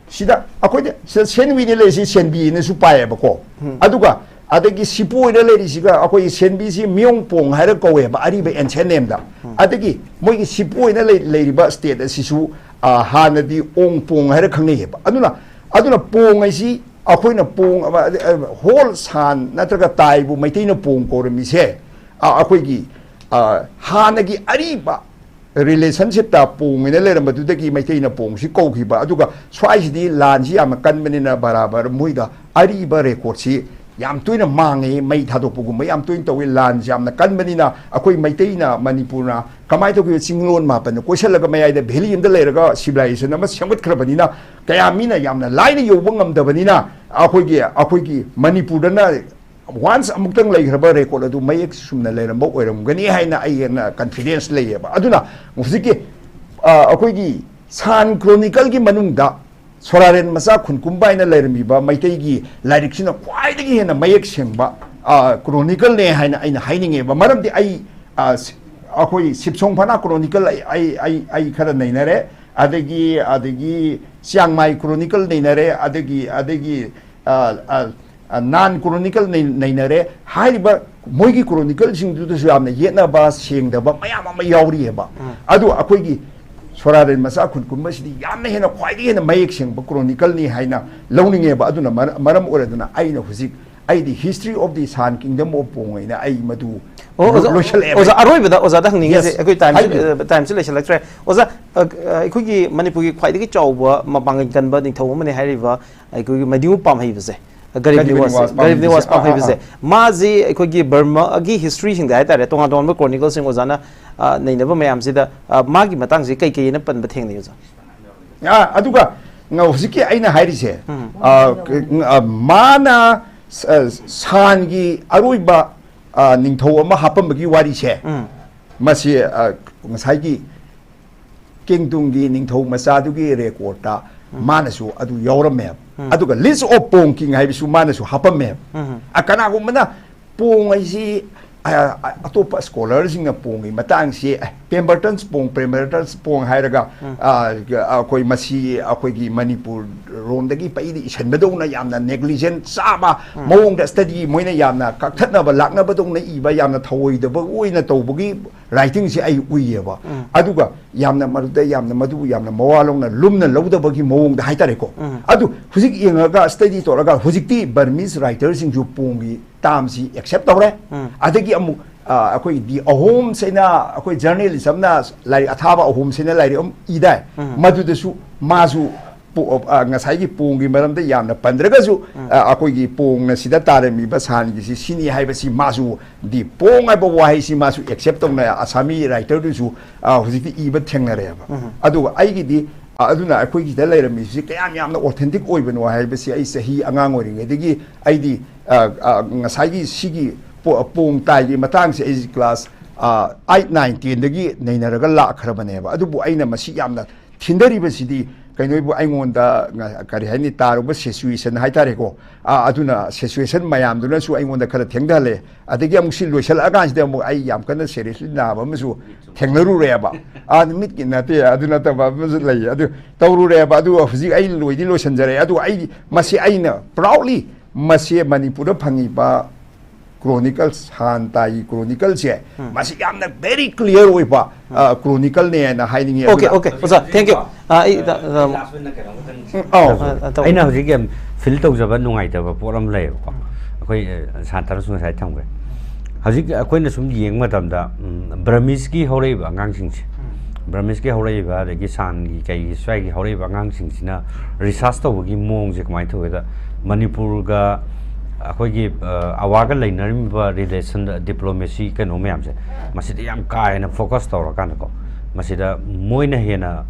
ꯁꯤꯗ ꯑꯩꯈꯣꯏꯗ ꯁꯤꯗ ꯁꯦꯟꯋꯤꯅ ꯂꯩꯔꯤꯁꯤ ꯁꯦꯟꯕꯤꯅꯁꯨ ꯄꯥꯏꯌꯦꯕꯀꯣ꯫ ꯑꯗꯨꯒ ꯑꯗꯒꯤ ꯁꯤꯄꯣꯏꯅ ꯂꯩꯔꯤꯁꯤꯒ ꯑꯩꯈꯣꯏꯒꯤ ꯁꯦꯟꯕꯤꯁꯤ ꯃꯤꯌꯣꯡ ꯄꯣꯡ ꯍꯥꯏꯔꯒ ꯀꯧꯋꯦꯕ ꯑꯔꯤꯕ ꯑꯦꯟꯁꯦꯟ ꯅꯦꯝꯗ꯫ ꯑꯗꯒꯤ ꯃꯣꯏꯒꯤ ꯁꯤꯄꯣꯏꯅ ꯂꯩ- ꯂꯩꯔꯤꯕ ꯁ꯭ꯇꯦꯠ ꯑꯁꯤꯁꯨ, ꯑ, ꯍꯥꯟꯅꯗꯤ ꯑꯣꯡ ꯄꯣꯡ ꯍꯥꯏꯔꯒ ꯈꯪꯅꯩꯌꯦꯕ꯫ ꯑꯗꯨꯅ ꯑꯗꯨꯅ ꯄꯣꯡ ꯍꯥꯏꯁꯤ ꯑꯩꯈꯣꯏꯅ ꯄꯣꯡ, ꯑ, ꯑ, ꯍꯣꯜ ꯁꯥꯟ ꯅꯠꯇ꯭ꯔꯒ ꯇꯥꯏꯕꯨ ꯃꯩꯇꯩꯅ ꯄꯣꯡ ꯀꯧꯔꯝꯃꯤꯁꯦ, ꯑ, ꯑꯩꯈꯣꯏꯒꯤ, ꯑ, ꯍꯥꯟꯅꯒꯤ ꯑꯔꯤꯕ ꯔꯤꯂꯦꯁꯟꯁꯤꯞꯇ ꯄꯣꯡ ꯍꯥꯏꯅ ꯂꯩꯔꯝꯕꯗꯨꯗꯒꯤ ꯃꯩꯇꯩꯅ ꯄꯣꯡꯁꯤ ꯀꯧꯈꯤꯕ꯫ ꯑꯗꯨꯒ ꯁ꯭ꯋꯥꯏꯁꯤꯗꯤ ꯂꯥꯟꯁꯤ ꯌꯥꯝꯅ ꯀꯟꯕꯅꯤꯅ ꯕꯔꯥꯕꯔ ꯃꯣꯏꯗ ꯑꯔꯤꯕ ꯔꯦꯀꯣꯔꯠꯁꯤ ꯌꯥꯝ ꯇꯣꯏꯅ ꯃꯥꯡꯉꯤ, ꯃꯩ ꯊꯥꯗꯣꯛꯄꯒꯨꯝꯕ ꯌꯥꯝ ꯇꯣꯏꯅ ꯇꯧꯏ꯫ ꯂꯥꯟꯁꯤ ꯌꯥꯝꯅ ꯀꯟꯕꯅꯤꯅ ꯑꯩꯈꯣꯏ ꯃꯩꯇꯩꯅ, ꯃꯅꯤꯄꯨꯔꯅ ꯀꯃꯥꯏꯅ ꯇꯧꯒꯦ? ꯆꯤꯡꯂꯣꯟ ꯃꯥꯄꯟꯅ ꯀꯣꯏꯁꯜꯂꯒ ꯃꯌꯥꯏꯗ ꯚꯦꯂꯤ ꯑꯃꯗ ꯂꯩꯔꯒ ꯁꯤꯚꯤꯂꯥꯏꯖꯦꯁꯟ ꯑꯃ ꯁꯦꯝꯒꯠꯈ꯭ꯔꯕꯅꯤꯅ, ꯀꯌꯥ ꯃꯤꯅ ꯌꯥꯝꯅ ꯂꯥꯏꯅ ꯌꯧꯕ ꯉꯝꯗꯕꯅꯤꯅ, ꯑꯩꯈꯣꯏꯒꯤ, ꯑꯩꯈꯣꯏꯒꯤ ꯃꯅꯤꯄꯨꯔꯗꯅ ꯋꯥꯟꯁ ꯑꯃꯨꯛꯇꯪ ꯂꯩꯈ꯭ꯔꯕ ꯔꯦꯀꯣꯔꯠ ꯑꯗꯨ ꯃꯌꯦꯛ ꯆꯨꯝꯅ ꯂꯩꯔꯝꯕ ꯑꯣꯏꯔꯝꯒꯅꯤ ꯍꯥꯏꯅ ꯑꯩꯅ ꯀꯟꯐꯤꯗꯦꯟꯁ ꯂꯩꯌꯦꯕ꯫ ꯑꯗꯨꯅ ꯍꯧꯖꯤꯛꯀꯤ, ꯑ, ꯑꯩꯈꯣꯏꯒꯤ ꯁꯥꯟ ꯀ꯭ꯔꯣꯅꯤꯀꯜꯒꯤ ꯃꯅꯨꯡꯗ ꯁꯣꯔꯥꯔꯦꯟ ꯃꯆꯥ ꯈꯨꯟꯀꯨꯝꯕ ꯍꯥꯏꯅ ꯂꯩꯔꯝꯃꯤꯕ ꯃꯩꯇꯩꯒꯤ ꯂꯥꯏꯔꯤꯛꯁꯤꯅ ꯈ꯭ꯋꯥꯏꯗꯒꯤ ꯍꯦꯟꯅ ꯃꯌꯦꯛ ꯁꯦꯡꯕ ꯀ꯭ꯔꯣꯅꯤꯀꯜꯅꯦ ꯍꯥꯏꯅ ꯑꯩꯅ ꯍꯥꯏꯅꯤꯡꯉꯦꯕ꯫ ꯃꯔꯝꯗꯤ ꯑꯩ ꯑ, ꯁꯤ- ꯑꯩꯈꯣꯏ ꯁꯤꯞꯁꯣꯡ ꯐꯅꯥ ꯀ꯭ꯔꯣꯅꯤꯀꯜ ꯑꯩ ꯑꯩ ꯑꯩ ꯑꯩ ꯈꯔ ꯅꯩꯅꯔꯦ꯫ ꯑꯗꯒꯤ ꯑꯗꯒꯤ ꯆꯤꯌꯥꯡꯃꯥꯏ ꯀ꯭ꯔꯣꯅꯤꯀꯜ ꯅꯩꯅꯔꯦ꯫ ꯑꯗꯒꯤ ꯑꯗꯒꯤ ꯑ, ꯑ, ꯑ, ꯅꯥꯟ ꯀ꯭ꯔꯣꯅꯤꯀꯜ ꯅꯩ- ꯅꯩꯅꯔꯦ꯫ ꯍꯥꯏꯔꯤꯕ ꯃꯣꯏꯒꯤ ꯀ꯭ꯔꯣꯅꯤꯀꯜꯁꯤꯡꯗꯨꯗꯁꯨ ꯌꯥꯝꯅ ꯌꯦꯠꯅꯕ, ꯁꯦꯡꯗꯕ ꯃꯌꯥꯝ ꯑꯃ ꯌꯥꯎꯔꯤꯑꯕ꯫ ꯑꯗꯨ ꯑꯩꯈꯣꯏꯒꯤ ꯁꯣꯔꯥꯔꯦꯟ ꯃꯆꯥ ꯈꯨꯟ ꯀꯨꯝꯕꯁꯤꯗꯤ ꯌꯥꯝꯅ ꯍꯦꯟꯅ, ꯈ꯭ꯋꯥꯏꯗꯒꯤ ꯍꯦꯟꯅ ꯃꯌꯦꯛ ꯁꯦꯡꯕ ꯀ꯭ꯔꯣꯅꯤꯀꯜꯅꯤ ꯍꯥꯏꯅ ꯂꯧꯅꯤꯡꯉꯦꯕ꯫ ꯑꯗꯨꯅ ꯃꯔ- ꯃꯔꯝ ꯑꯣꯏꯔꯗꯨꯅ ꯑꯩꯅ ꯍꯧꯖꯤꯛ ꯑꯩꯗꯤ History of the San Kingdom of Pong ꯍꯥꯏꯅ ꯑꯩ ꯃꯗꯨ ꯑꯣ, ꯑꯣꯖꯥ, ꯂꯣꯏꯁꯤꯜꯂꯛꯑꯦꯕ꯫ ꯑꯣꯖꯥ, ꯑꯔꯣꯏꯕꯗ ꯑꯣꯖꯥꯗ ꯍꯪꯅꯤꯡꯉꯤꯁꯦ, Yes. ꯑꯩꯈꯣꯏ ꯇꯥꯏꯝꯁꯦ ꯍꯥꯏꯕꯤꯌꯨ꯫ ꯇꯥꯏꯝꯁꯦ ꯂꯩꯁꯤꯜꯂꯛꯇ꯭ꯔꯦ꯫ ꯑꯣꯖꯥ, ꯑ, ꯑ, ꯑꯩꯈꯣꯏꯒꯤ ꯃꯅꯤꯄꯨꯔꯒꯤ ꯈ꯭ꯋꯥꯏꯗꯒꯤ ꯆꯥꯎꯕ ꯃꯄꯥꯡꯒꯜ ꯀꯟꯕ ꯅꯤꯡꯊꯧ ꯑꯃꯅꯤ ꯍꯥꯏꯔꯤꯕ ꯑꯩꯈꯣꯏꯒꯤ ꯃꯩꯗꯤꯉꯨ ꯄꯥꯝꯍꯩꯕꯁꯦ, ꯒꯔꯤꯕ ꯒꯔꯤꯕ ꯅꯤꯋꯥꯖ, ꯅꯤꯋꯥꯖ ꯒꯔꯤꯕ ꯅꯤꯋꯥꯖ ꯄꯥꯝꯍꯩꯕꯁꯦ꯫ ꯑꯥ, ꯑꯥ, ꯑꯥ꯫ ꯄꯥꯝꯍꯩꯕꯁꯦ, ꯃꯥꯁꯤ ꯑꯩꯈꯣꯏꯒꯤ ꯕꯔꯃꯥꯒꯤ ꯍꯤꯁꯇ꯭ꯔꯤꯁꯤꯡꯗ ꯍꯥꯏꯇꯥꯔꯦ, ꯇꯣꯉꯥꯟ ꯇꯣꯉꯥꯟꯕ ꯀ꯭ꯔꯣꯅꯤꯀꯜꯁꯤꯡ ꯑꯣꯖꯥꯅ, ꯑ, ꯅꯩꯅꯕ ꯃꯌꯥꯝꯁꯤꯗ, ꯑ, ꯃꯥꯒꯤ ꯃꯇꯥꯡꯁꯤ ꯀꯩ ꯀꯩꯅ ꯄꯟꯕ ꯊꯦꯡꯅꯩ ꯑꯣꯖꯥ? ꯑꯥ, ꯑꯗꯨꯒ ꯉ- ꯍꯧꯖꯤꯛꯀꯤ ꯑꯩꯅ ꯍꯥꯏꯔꯤꯁꯦ, ꯑꯥ, ꯀ- ꯑꯥ, ꯃꯥꯅ ꯁ- ꯑꯥ, ꯁꯥꯟꯒꯤ ꯑꯔꯣꯏꯕ, ꯑꯥ, ꯅꯤꯡꯊꯧ ꯑꯃ ꯍꯥꯞꯄꯝꯕꯒꯤ ꯋꯥꯔꯤꯁꯦ, ꯃꯁꯤ, ꯑꯥ, ꯉꯁꯥꯏꯒꯤ ꯀꯦꯡꯗꯨꯡꯒꯤ ꯅꯤꯡꯊꯧ ꯃꯆꯥꯗꯨꯒꯤ ꯔꯦꯀꯣꯔꯠꯇ ꯃꯥꯅꯁꯨ ꯑꯗꯨ ꯌꯥꯎꯔꯝꯃꯦꯕ꯫ ꯑꯗꯨꯒ List of Pong King ꯍꯥꯏꯕꯁꯨ ꯃꯥꯅꯁꯨ ꯍꯥꯞꯄꯝꯃꯦꯕ꯫ ꯑ, ꯀꯅꯥꯒꯨꯝꯕꯅ ꯄꯣꯡ ꯍꯥꯏꯁꯤ, ꯑ, ꯑ, ꯑꯇꯣꯞꯄ ꯁ꯭ꯀꯣꯂꯔꯁꯤꯡꯅ ꯄꯣꯡꯒꯤ ꯃꯇꯥꯡꯁꯤ, ꯑꯦ, ꯄꯦꯝꯕꯔꯇꯟꯁ ꯄꯣꯡ, ꯄꯦꯝꯕꯔꯇꯟꯁ ꯄꯣꯡ ꯍꯥꯏꯔꯒ, ꯑ, ꯑꯩꯈꯣꯏ ꯃꯁꯤ ꯑꯩꯈꯣꯏꯒꯤ ꯃꯅꯤꯄꯨꯔ ꯔꯣꯝꯗꯒꯤ ꯄꯩꯗ ꯏꯁꯟꯕꯗꯧꯅ ꯌꯥꯝꯅ ꯅꯦꯒ꯭ꯂꯤꯖꯦꯟ ꯆꯥꯕ ꯃꯑꯣꯡꯗ ꯁ꯭ꯇꯗꯤ ꯃꯣꯏꯅ ꯌꯥꯝꯅ ꯀꯛꯊꯠꯅꯕ ꯂꯥꯛꯅꯕꯗꯧꯅ ꯏꯕ, ꯌꯥꯝꯅ ꯊꯧꯑꯣꯏꯗꯕ ꯑꯣꯏꯅ ꯇꯧꯕꯒꯤ ꯔꯥꯏꯇꯤꯡꯁꯦ ꯑꯩ ꯎꯏꯌꯦꯕ꯫ ꯑꯗꯨꯒ ꯌꯥꯝꯅ ꯃꯗꯨꯗ ꯌꯥꯝꯅ ꯃꯗꯨꯕꯨ ꯌꯥꯝꯅ ꯃꯋꯥ ꯂꯧꯅ, ꯂꯨꯝꯅ ꯂꯧꯗꯕꯒꯤ ꯃꯑꯣꯡꯗ ꯍꯥꯏꯇꯥꯔꯦꯀꯣ꯫ ꯑꯗꯨ ꯍꯧꯖꯤꯛ ꯌꯦꯡꯉꯒ ꯁ꯭ꯇꯗꯤ ꯇꯧꯔꯒ ꯍꯧꯖꯤꯛꯇꯤ ꯕꯔꯃꯤꯁ ꯔꯥꯏꯇꯔꯁꯤꯡꯁꯨ ꯄꯣꯡꯒꯤ ꯇꯥꯝꯁꯤ ꯑꯦꯛꯁꯦꯞ ꯇꯧꯔꯦ꯫ ꯑꯗꯒꯤ ꯑꯃꯨꯛ, ꯑ, ꯑꯩꯈꯣꯏ ꯗꯤ ꯑꯍꯣꯝꯁ ꯍꯥꯏꯅ ꯑꯩꯈꯣꯏ ꯖꯔꯅꯦꯂꯤꯁ ꯑꯃꯅ ꯂꯥꯏꯔꯤꯛ ꯑꯊꯥꯕ ꯑꯍꯣꯝꯁ ꯍꯥꯏꯅ ꯂꯥꯏꯔꯤꯛ ꯑꯃ ꯏꯗꯥꯏ꯫ ꯃꯗꯨꯗꯁꯨ ꯃꯥꯁꯨ ꯄꯣ- ꯑ, ꯉꯁꯥꯏꯒꯤ ꯄꯣꯡꯒꯤ ꯃꯔꯝꯗ ꯌꯥꯝꯅ ꯄꯟꯗ꯭ꯔꯒꯁꯨ, ꯑ, ꯑꯩꯈꯣꯏꯒꯤ ꯄꯣꯡꯅ ꯁꯤꯗ ꯇꯥꯔꯝꯃꯤꯕ ꯁꯥꯟꯒꯤꯁꯤ ꯁꯤꯅꯤ ꯍꯥꯏꯕꯁꯤ ꯃꯥꯁꯨ ꯗꯤ ꯄꯣꯡ ꯍꯥꯏꯕ ꯋꯥꯍꯩꯁꯤ ꯃꯥꯁꯨ ꯑꯦꯛꯁꯦꯞ ꯇꯧꯅ ꯑꯁꯥꯃꯤ ꯔꯥꯏꯇꯔꯗꯨꯁꯨ, ꯑ, ꯍꯧꯖꯤꯛꯇꯤ ꯏꯕ ꯊꯦꯡꯅꯔꯦꯕ꯫ ꯑꯗꯨꯒ ꯑꯩꯒꯤꯗꯤ, ꯑ, ꯑꯗꯨꯅ ꯑꯩꯈꯣꯏꯒꯤꯗ ꯂꯩꯔꯝꯃꯤꯁꯤ ꯀꯌꯥꯝ ꯌꯥꯝꯅ ꯑꯣꯊꯦꯟꯇꯤꯛ ꯑꯣꯏꯕꯅꯣ ꯍꯥꯏꯕꯁꯤ ꯑꯩ ꯆꯍꯤ ꯑꯉꯥꯡ ꯑꯣꯏꯔꯤꯉꯩꯗꯒꯤ ꯑꯩꯗꯤ, ꯑ, ꯑ, ꯉꯁꯥꯏꯒꯤ ꯁꯤꯒꯤ ꯄꯣ- ꯄꯣꯡ ꯇꯥꯏꯒꯤ ꯃꯇꯥꯡꯁꯦ ꯑꯩꯁꯤ ꯀ꯭ꯂꯥꯁ, ꯑ, ꯑꯥꯏꯠ, ꯅꯥꯏꯟ, ꯇꯦꯟꯗꯒꯤ ꯅꯩꯅꯔꯒ ꯂꯥꯛꯈ꯭ꯔꯕꯅꯦꯕ꯫ ꯑꯗꯨꯕꯨ ꯑꯩꯅ ꯃꯁꯤ ꯌꯥꯝꯅ ꯊꯤꯟꯊꯔꯤꯕꯁꯤꯗꯤ ꯀꯩꯅꯣꯕꯨ ꯑꯩꯉꯣꯟꯗ ꯉ- ꯀꯔꯤ ꯍꯥꯏꯅꯤ, ꯇꯥꯔꯨꯕ ꯁꯤꯆꯨꯋꯦꯁꯟ ꯍꯥꯏꯇꯥꯔꯦꯀꯣ, ꯑꯥ, ꯑꯗꯨꯅ ꯁꯤꯆꯨꯋꯦꯁꯟ ꯃꯌꯥꯝꯗꯨꯅꯁꯨ ꯑꯩꯉꯣꯟꯗ ꯈꯔ ꯊꯦꯡꯊꯍꯜꯂꯦ꯫ ꯑꯗꯒꯤ ꯑꯃꯨꯛ ꯁꯤ ꯂꯣꯏꯁꯤꯜꯂꯛꯑꯀꯥꯟꯁꯤꯗ ꯑꯃꯨꯛ ꯑꯩ ꯌꯥꯝ ꯀꯟꯅ ꯁꯦꯔꯤꯌꯁꯂꯤ ꯅꯥꯕ ꯑꯃꯁꯨ ꯊꯦꯡꯅꯔꯨꯔꯦꯕ꯫ ꯑꯥ, ꯃꯤꯠꯀꯤ ꯅꯠꯇꯦ, ꯑꯗꯨ ꯅꯠꯇꯕ ꯑꯃꯁꯨ ꯂꯩ꯫ ꯑꯗꯨ ꯇꯧꯔꯨꯔꯦꯕ꯫ ꯑꯗꯨ ꯍꯧꯖꯤꯛ ꯑꯩ ꯂꯣꯏꯗꯤ ꯂꯣꯏꯁꯤꯟꯖꯔꯦ꯫ ꯑꯗꯨ ꯑꯩ ꯃꯁꯤ ꯑꯩꯅ ꯄ꯭ꯔꯥꯎꯠꯂꯤ ꯃꯁꯤ ꯃꯅꯤꯄꯨꯔꯗ ꯐꯪꯉꯤꯕ ꯀ꯭ꯔꯣꯅꯤꯀꯜ, ꯁꯥꯟ ꯇꯥꯏꯒꯤ ꯀ꯭ꯔꯣꯅꯤꯀꯜꯁꯦ, ꯃꯁꯤ ꯌꯥꯝꯅ ꯚꯦꯔꯤ ꯀ꯭ꯂꯤꯌꯥꯔ ꯑꯣꯏꯕ ꯀ꯭ꯔꯣꯅꯤꯀꯜꯅꯦꯅ ꯍꯥꯏꯅꯤꯡꯉꯤ꯫ ꯑꯣꯀꯦ, ꯑꯗꯨꯅ ꯑꯣꯀꯦ, ꯑꯣꯖꯥ, thank you. ꯑꯥ, ꯑꯩ, ꯗ- ꯗ- ꯂꯥꯁ ꯑꯣꯏꯅ ꯀꯩꯅꯣꯝꯇꯪ ꯑꯧ꯫ ꯑꯥ, ꯇꯧ- ꯑꯩꯅ ꯍꯧꯖꯤꯛ ꯌꯥꯝ ꯐꯤꯜ ꯇꯧꯖꯕ ꯅꯨꯡꯉꯥꯏꯇꯕ ꯄꯣꯠ ꯑꯃ ꯂꯩꯌꯦꯕꯀꯣ꯫ ꯑꯩꯈꯣꯏ ꯁꯥꯟꯇꯅꯁꯨ ꯉꯁꯥꯏ ꯊꯝꯈ꯭ꯔꯦ꯫ ꯍꯧꯖꯤꯛ ꯑꯩꯈꯣꯏꯅ ꯁꯨꯝ ꯌꯦꯡꯕ ꯃꯇꯝꯗ ꯕ꯭ꯔꯃꯤꯁꯀꯤ ꯍꯧꯔꯛꯏꯕ ꯑꯉꯥꯡꯁꯤꯡꯁꯦ, ꯕ꯭ꯔꯃꯤꯁꯀꯤ ꯍꯧꯔꯛꯏꯕ, ꯑꯗꯒꯤ ꯁꯥꯟꯒꯤ ꯀꯩꯒꯤ ꯁ꯭ꯋꯥꯏꯒꯤ ꯍꯧꯔꯛꯏꯕ ꯑꯉꯥꯡꯁꯤꯡꯁꯤꯅ ꯔꯤꯁꯥꯔꯁ ꯇꯧꯕꯒꯤ ꯃꯑꯣꯡꯁꯦ ꯀꯃꯥꯏꯅ ꯇꯧꯒꯦꯗ, ꯃꯅꯤꯄꯨꯔꯒ ꯑꯩꯈꯣꯏꯒꯤ ꯑꯋꯥꯒ ꯂꯩꯅꯔꯝꯃꯤꯕ ꯔꯤꯂꯦꯁꯟ, ꯗꯤꯄ꯭ꯂꯣꯃꯦꯁꯤ ꯀꯩꯅꯣ ꯃꯌꯥꯝꯁꯦ, ꯃꯁꯤꯗ ꯌꯥꯝ ꯀꯥ ꯍꯦꯟꯅ ꯐꯣꯀꯁ ꯇꯧꯔꯀꯥꯟꯗꯀꯣ, ꯃꯁꯤꯗ ꯃꯣꯏꯅ ꯍꯦꯟꯅ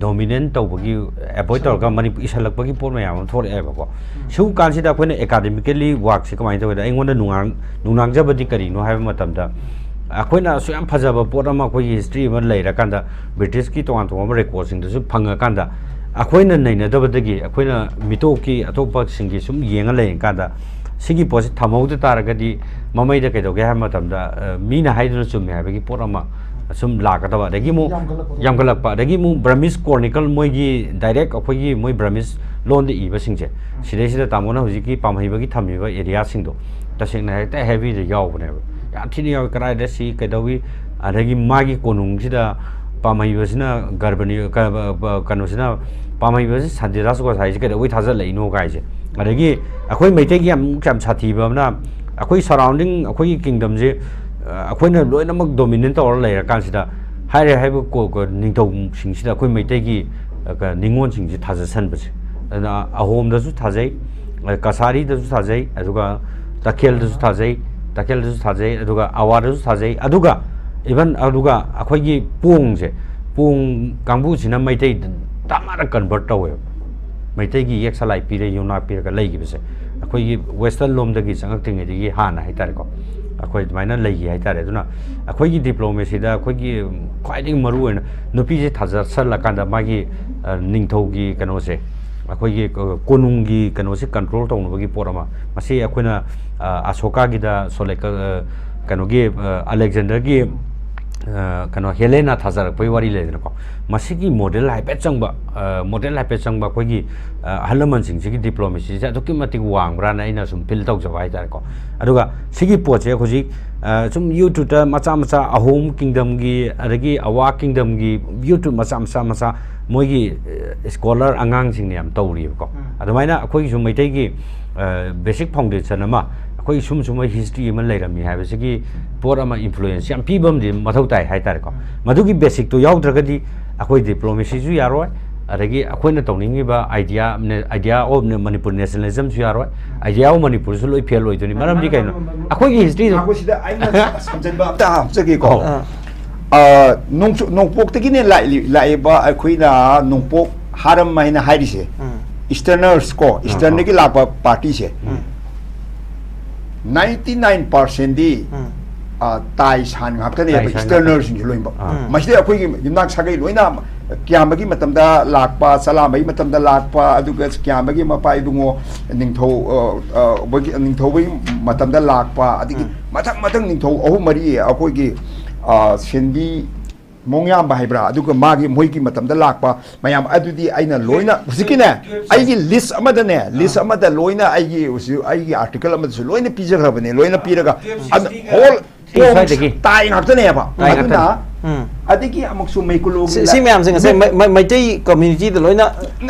ꯗꯣꯃꯤꯅꯦꯟ ꯇꯧꯕꯒꯤ, ꯑꯦꯚꯣꯏꯗ ꯇꯧꯔꯒ ꯃꯅꯤꯄꯨꯔ ꯏꯁꯜꯂꯛꯄꯒꯤ ꯄꯣꯠ ꯃꯌꯥꯝ ꯑꯃ ꯊꯣꯛꯂꯛꯑꯦꯕꯀꯣ꯫ ꯁꯤꯒꯨꯝꯕ ꯀꯥꯟꯁꯤꯗ ꯑꯩꯈꯣꯏꯅ ꯑꯦꯀꯥꯗꯃꯤꯀꯦꯜꯂꯤ ꯋꯥꯔꯛꯁꯦ ꯀꯃꯥꯏꯅ ꯇꯧꯒꯦꯗ, ꯑꯩꯉꯣꯟꯗ ꯅꯨꯡꯅꯥꯡ ꯅꯨꯡꯅꯥꯡꯖꯕꯗꯤ ꯀꯔꯤꯅꯣ ꯍꯥꯏꯕ ꯃꯇꯝꯗ, ꯑꯩꯈꯣꯏꯅ ꯑꯁꯨꯛ ꯌꯥꯝ ꯐꯖꯕ ꯄꯣꯠ ꯑꯃ, ꯑꯩꯈꯣꯏꯒꯤ ꯍꯤꯁꯇ꯭ꯔꯤ ꯑꯃ ꯂꯩꯔꯀꯥꯟꯗ, ꯕ꯭ꯔꯤꯇꯤꯁꯀꯤ ꯇꯣꯉꯥꯟ ꯇꯣꯉꯥꯟꯕ ꯔꯦꯀꯣꯔꯠꯁꯤꯡꯗꯁꯨ ꯐꯪꯉꯀꯥꯟꯗ, ꯑꯩꯈꯣꯏꯅ ꯅꯩꯅꯗꯕꯗꯒꯤ ꯑꯩꯈꯣꯏꯅ ꯃꯤꯇꯣꯞꯀꯤ ꯑꯇꯣꯞꯄꯁꯤꯡꯒꯤ ꯁꯨꯝ ꯌꯦꯡꯉ ꯂꯩꯔꯀꯥꯟꯗ, ꯁꯤꯒꯤ ꯄꯣꯠꯁꯤ ꯊꯝꯍꯧꯗ ꯇꯥꯔꯒꯗꯤ ꯃꯃꯩꯗ ꯀꯩꯗꯧꯒꯦ ꯍꯥꯏꯕ ꯃꯇꯝꯗ, ꯑ, ꯃꯤꯅ ꯍꯥꯏꯗꯨꯅ ꯆꯨꯝꯃꯦ ꯍꯥꯏꯕꯒꯤ ꯄꯣꯠ ꯑꯃ ꯁꯨꯝ ꯂꯥꯛꯀꯗꯕ꯫ ꯑꯗꯒꯤ ꯑꯃꯨꯛ ꯌꯥꯝꯈꯠꯂꯛꯄꯗꯣ꯫ ꯌꯥꯝꯈꯠꯂꯛꯄ, ꯑꯗꯒꯤ ꯑꯃꯨꯛ ꯕ꯭ꯔꯃꯤꯁ ꯀ꯭ꯔꯣꯅꯤꯀꯜ ꯃꯣꯏꯒꯤ ꯗꯥꯏꯔꯦꯛ ꯑꯩꯈꯣꯏꯒꯤ ꯃꯣꯏ ꯕ꯭ꯔꯃꯤꯁ ꯂꯣꯟꯗ ꯏꯕꯁꯤꯡꯁꯦ, ꯁꯤꯗꯩꯁꯤꯗ ꯇꯥꯃꯣꯅ ꯍꯧꯖꯤꯛꯀꯤ ꯄꯥꯝꯍꯩꯕꯒꯤ ꯊꯝꯃꯤꯕ ꯑꯦꯔꯤꯌꯥꯁꯤꯡꯗꯣ ꯇꯁꯦꯡꯅ ꯍꯦꯛꯇ ꯍꯦꯚꯤꯗ ꯌꯥꯎꯕꯅꯦꯕ꯫ ꯌꯥꯝ ꯊꯤꯅ ꯌꯥꯎꯋꯤ꯫ ꯀꯗꯥꯏꯗ ꯁꯤ ꯀꯩꯗꯧꯏ, ꯑꯗꯒꯤ ꯃꯥꯒꯤ ꯀꯣꯅꯨꯡꯁꯤꯗ ꯄꯥꯝꯍꯩꯕꯁꯤꯅ ꯒꯔꯕꯅꯤ, ꯀ-, ꯀ-, ꯀꯩꯅꯣꯁꯤꯅ, ꯄꯥꯝꯍꯩꯕꯁꯤ ꯁꯥꯟꯇꯤꯗꯥꯁ ꯒꯣꯁꯥꯏꯁꯤ ꯀꯩꯗꯧꯕꯩ ꯊꯥꯖꯤꯜꯂꯛꯏꯅꯣ ꯀꯥꯏꯁꯦ꯫ ꯑꯗꯒꯤ ꯑꯩꯈꯣꯏ ꯃꯩꯇꯩꯒꯤ ꯌꯥꯝ ꯌꯥꯝ ꯁꯥꯊꯤꯕ ꯑꯃꯅ, ꯑꯩꯈꯣꯏ ꯁꯔꯥꯎꯟꯗꯤꯡ, ꯑꯩꯈꯣꯏꯒꯤ ꯀꯤꯡꯗꯝꯁꯦ, ꯑ, ꯑꯩꯈꯣꯏꯅ ꯂꯣꯏꯅꯃꯛ ꯗꯣꯃꯤꯅꯦꯠ ꯇꯧꯔ ꯂꯩꯔꯀꯥꯟꯁꯤꯗ, ꯍꯥꯏꯔꯦ ꯍꯥꯏꯕ ꯀꯣ-, ꯀꯣ-, ꯅꯤꯡꯊꯧꯁꯤꯡꯁꯤꯗ ꯑꯩꯈꯣꯏ ꯃꯩꯇꯩꯒꯤ, ꯑ, ꯀ-, ꯅꯤꯉꯣꯜꯁꯤꯡꯁꯤ ꯊꯥꯖꯁꯟꯕꯁꯦ꯫ ꯑꯗꯨꯅ ꯑꯍꯣꯝꯗꯁꯨ ꯊꯥꯖꯩ, ꯑ, ꯀꯁꯥꯔꯤꯗꯁꯨ ꯊꯥꯖꯩ, ꯑꯗꯨꯒ ꯇꯈꯦꯜꯗꯁꯨ ꯊꯥꯖꯩ, ꯇꯈꯦꯜꯗꯁꯨ ꯊꯥꯖꯩ, ꯑꯗꯨꯒ ꯑꯋꯥꯗꯁꯨ ꯊꯥꯖꯩ, ꯑꯗꯨꯒ ꯏꯚꯟ ꯑꯗꯨꯒ ꯑꯩꯈꯣꯏꯒꯤ ꯄꯣꯡꯁꯦ, ꯄꯣꯡ ꯀꯥꯡꯕꯨꯁꯤꯅ ꯃꯩꯇꯩ ꯗꯃꯥꯗ ꯀꯟꯚꯔꯠ ꯇꯧꯋꯦꯕ꯫ ꯃꯩꯇꯩꯒꯤ ꯌꯦꯛ ꯁꯂꯥꯏ ꯄꯤꯔ, ꯌꯨꯝꯅꯥꯛ ꯄꯤꯔꯒ ꯂꯩꯈꯤꯕꯁꯦ, ꯑꯩꯈꯣꯏꯒꯤ ꯋꯦꯁꯇꯔꯟ ꯂꯣꯝꯗꯒꯤ ꯆꯪꯉꯛꯇ꯭ꯔꯤꯉꯩꯗꯒꯤ ꯍꯥꯟꯅ ꯍꯥꯏꯇꯥꯔꯦꯀꯣ꯫ ꯑꯩꯈꯣꯏ ꯑꯗꯨꯃꯥꯏꯅ ꯂꯩꯈꯤ ꯍꯥꯏꯇꯥꯔꯦ꯫ ꯑꯗꯨꯅ ꯑꯩꯈꯣꯏꯒꯤ ꯗꯤꯄ꯭ꯂꯣꯃꯦꯁꯤꯗ ꯑꯩꯈꯣꯏꯒꯤ ꯈ꯭ꯋꯥꯏꯗꯒꯤ ꯃꯔꯨ ꯑꯣꯏꯅ ꯅꯨꯄꯤꯁꯦ ꯊꯥꯖꯁꯜꯂꯀꯥꯟꯗ ꯃꯥꯒꯤ, ꯑ, ꯅꯤꯡꯊꯧꯒꯤ ꯀꯩꯅꯣꯁꯦ, ꯑꯩꯈꯣꯏꯒꯤ, ꯑ, ꯀꯣꯅꯨꯡꯒꯤ ꯀꯩꯅꯣꯁꯦ ꯀꯟꯇ꯭ꯔꯣꯜ ꯇꯧꯅꯕꯒꯤ ꯄꯣꯠ ꯑꯃ, ꯃꯁꯤ ꯑꯩꯈꯣꯏꯅ, ꯑ, ꯑꯁꯣꯀꯥꯒꯤꯗ ꯁꯣꯂꯦꯀ-, ꯑ, ꯀꯩꯅꯣꯒꯤ, ꯑ, ꯑꯂꯦꯛꯖꯦꯟꯗꯔꯒꯤ, ꯑ, ꯀꯩꯅꯣ, ꯍꯦꯂꯦꯅꯥ ꯊꯥꯖꯔꯛꯄꯒꯤ ꯋꯥꯔꯤ ꯂꯩꯗꯅꯀꯣ, ꯃꯁꯤꯒꯤ ꯃꯣꯗꯦꯜ ꯍꯥꯏꯐꯦꯠ ꯆꯪꯕ, ꯑ, ꯃꯣꯗꯦꯜ ꯍꯥꯏꯐꯦꯠ ꯆꯪꯕ ꯑꯩꯈꯣꯏꯒꯤ, ꯑ, ꯑꯍꯜ ꯂꯃꯟꯁꯤꯡꯁꯤꯒꯤ ꯗꯤꯄ꯭ꯂꯣꯃꯦꯁꯤꯁꯦ ꯑꯗꯨꯛꯀꯤ ꯃꯇꯤꯛ ꯋꯥꯡꯕ꯭ꯔꯥꯅ ꯑꯩꯅ ꯁꯨꯝ ꯐꯤꯜ ꯇꯧꯖꯕ ꯍꯥꯏꯇꯥꯔꯦꯀꯣ꯫ ꯑꯗꯨꯒ ꯁꯤꯒꯤ ꯄꯣꯠꯁꯦ ꯍꯧꯖꯤꯛ, ꯑ, ꯁꯨꯝ YouTube-ꯇ ꯃꯆꯥ ꯃꯆꯥ ꯑꯍꯣꯝ ꯀꯤꯡꯗꯝꯒꯤ, ꯑꯗꯒꯤ ꯑꯋꯥ ꯀꯤꯡꯗꯝꯒꯤ YouTube ꯃꯆꯥ ꯃꯆꯥ ꯃꯆꯥ ꯃꯣꯏꯒꯤ, ꯑ, ꯁ꯭ꯀꯣꯂꯔ ꯑꯉꯥꯡꯁꯤꯡꯅ ꯌꯥꯝ ꯇꯧꯔꯤꯕꯀꯣ꯫ ꯎꯝ꯫ ꯑꯗꯨꯃꯥꯏꯅ ꯑꯩꯈꯣꯏꯒꯤꯁꯨ ꯃꯩꯇꯩꯒꯤ, ꯑ, ꯕꯦꯁꯤꯛ ꯐꯥꯎꯟꯗꯦꯁꯟ ꯑꯃ, ꯑꯩꯈꯣꯏ ꯁꯨꯝ ꯁꯨꯝꯕ ꯍꯤꯁꯇ꯭ꯔꯤ ꯑꯃ ꯂꯩꯔꯝꯃꯤ ꯍꯥꯏꯕꯁꯤꯒꯤ ꯄꯣꯠ ꯑꯃ ꯏꯟꯐ꯭ꯂꯨꯌꯦꯟꯁ ꯌꯥꯝ ꯄꯤꯕ ꯑꯃꯗꯤ ꯃꯊꯧ ꯇꯥꯏ ꯍꯥꯏꯇꯥꯔꯦꯀꯣ꯫ ꯎꯝ꯫ ꯃꯗꯨꯒꯤ ꯕꯦꯁꯤꯛꯇꯣ ꯌꯥꯎꯗ꯭ꯔꯒꯗꯤ ꯑꯩꯈꯣꯏ ꯗꯤꯄ꯭ꯂꯣꯃꯦꯁꯤꯁꯨ ꯌꯥꯔꯣꯏ, ꯑꯗꯒꯤ ꯑꯩꯈꯣꯏꯅ ꯇꯧꯅꯤꯡꯉꯤꯕ idea, idea of Manipur nationalism-ꯁꯨ ꯌꯥꯔꯣꯏ, idea of Manipur-ꯁꯨ ꯂꯣꯏ ꯐꯦꯜ ꯑꯣꯏꯗꯣꯏꯅꯤ꯫ ꯃꯔꯝꯗꯤ ꯀꯩꯅꯣ? ꯑꯩꯈꯣꯏꯒꯤ ꯍꯤꯁꯇ꯭ꯔꯤꯗ ꯉꯥꯏꯈꯣ, ꯁꯤꯗ ꯑꯩꯅ ꯁꯝꯖꯟꯕ ꯑꯝꯇ ꯍꯥꯞꯆꯒꯦꯀꯣ꯫ ꯑꯧ꯫ ꯑꯥ, ꯅꯣꯡꯆꯨ-, ꯅꯣꯡꯄꯣꯛꯇꯒꯤꯅꯦ ꯂꯥꯛꯏ-, ꯂꯥꯛꯏꯕ ꯑꯩꯈꯣꯏꯅ ꯅꯣꯡꯄꯣꯛ ꯍꯥꯔꯝ ꯍꯥꯏꯅ ꯍꯥꯏꯔꯤꯁꯦ, ꯎꯝ꯫ Easterners ꯀꯣ, ꯑꯥ, Eastern-ꯗꯒꯤ ꯑꯥ꯫ ꯂꯥꯛꯄ party-ꯁꯦ, ꯎꯝ꯫ ninety nine percent-ꯗꯤ, ꯎꯝ꯫ ꯑꯥ, ꯇꯥꯏ ꯁꯥꯟ ꯉꯥꯛꯇꯅꯦꯕ, ꯇꯥꯏ ꯁꯥꯟ ꯉꯥꯛꯇ꯫ Easterners-ꯁꯤꯡꯁꯦ ꯂꯣꯏꯅꯃꯛ꯫ ꯑꯥ꯫ ꯎꯝ꯫ ꯃꯁꯤꯗ ꯑꯩꯈꯣꯏꯒꯤ ꯌꯨꯝꯅꯥꯛ ꯁꯥꯒꯩ ꯂꯣꯏꯅ ꯀꯤꯌꯥꯝꯕꯒꯤ ꯃꯇꯝꯗ ꯂꯥꯛꯄ, ꯆꯂꯥꯝꯕꯒꯤ ꯃꯇꯝꯗ ꯂꯥꯛꯄ, ꯑꯗꯨꯒ ꯀꯤꯌꯥꯝꯕꯒꯤ ꯃꯄꯥ ꯏꯕꯨꯡꯉꯣ ꯅꯤꯡꯊꯧ, ꯑ, ꯑ, ꯕꯒꯤ, ꯅꯤꯡꯊꯧꯕꯒꯤ ꯃꯇꯝꯗ ꯂꯥꯛꯄ, ꯑꯗꯒꯤ ꯎꯝ꯫ ꯃꯊꯪ ꯃꯊꯪ ꯅꯤꯡꯊꯧ ꯑꯍꯨꯝ ꯃꯔꯤ ꯑꯩꯈꯣꯏꯒꯤ, ꯑ, ꯁꯦꯟꯕꯤ ꯃꯣꯡꯌꯥꯝꯕ ꯍꯥꯏꯕ꯭ꯔꯥ, ꯑꯗꯨꯒ ꯃꯥꯒꯤ, ꯃꯣꯏꯒꯤ ꯃꯇꯝꯗ ꯂꯥꯛꯄ ꯃꯌꯥꯝ ꯑꯗꯨꯗꯤ ꯑꯩꯅ ꯂꯣꯏꯅ, ꯍꯧꯖꯤꯛꯀꯤꯅꯦ, ꯑꯩꯒꯤ list ꯑꯃꯗꯅꯦ, list ꯑꯥ꯫ ꯑꯃꯗ ꯂꯣꯏꯅ ꯑꯩꯒꯤ, ꯍꯧꯖꯤꯛ ꯑꯩꯒꯤ article ꯑꯃꯗꯁꯨ ꯂꯣꯏꯅ ꯄꯤꯖꯈ꯭ꯔꯕꯅꯦ, ꯂꯣꯏꯅ ꯄꯤꯔꯒ, ꯑꯗꯨ whole ꯁ꯭ꯋꯥꯏꯗꯒꯤ꯫ ꯇꯥꯏ ꯉꯥꯛꯇꯅꯦꯕ꯫ ꯇꯥꯏ ꯑꯗꯨꯅ ꯉꯥꯛꯇꯅꯦ꯫ ꯎꯝ꯫ ꯑꯗꯒꯤ ꯑꯃꯨꯛꯁꯨ ꯃꯩꯀꯨꯂꯣꯒꯤ ꯁꯤ, ꯂ-, ꯁꯤ ꯃꯌꯥꯝꯁꯦ ꯉꯁꯥꯏ ꯃꯩ-, ꯃꯩ-, ꯃꯩꯇꯩ community-ꯗ ꯂꯣꯏꯅ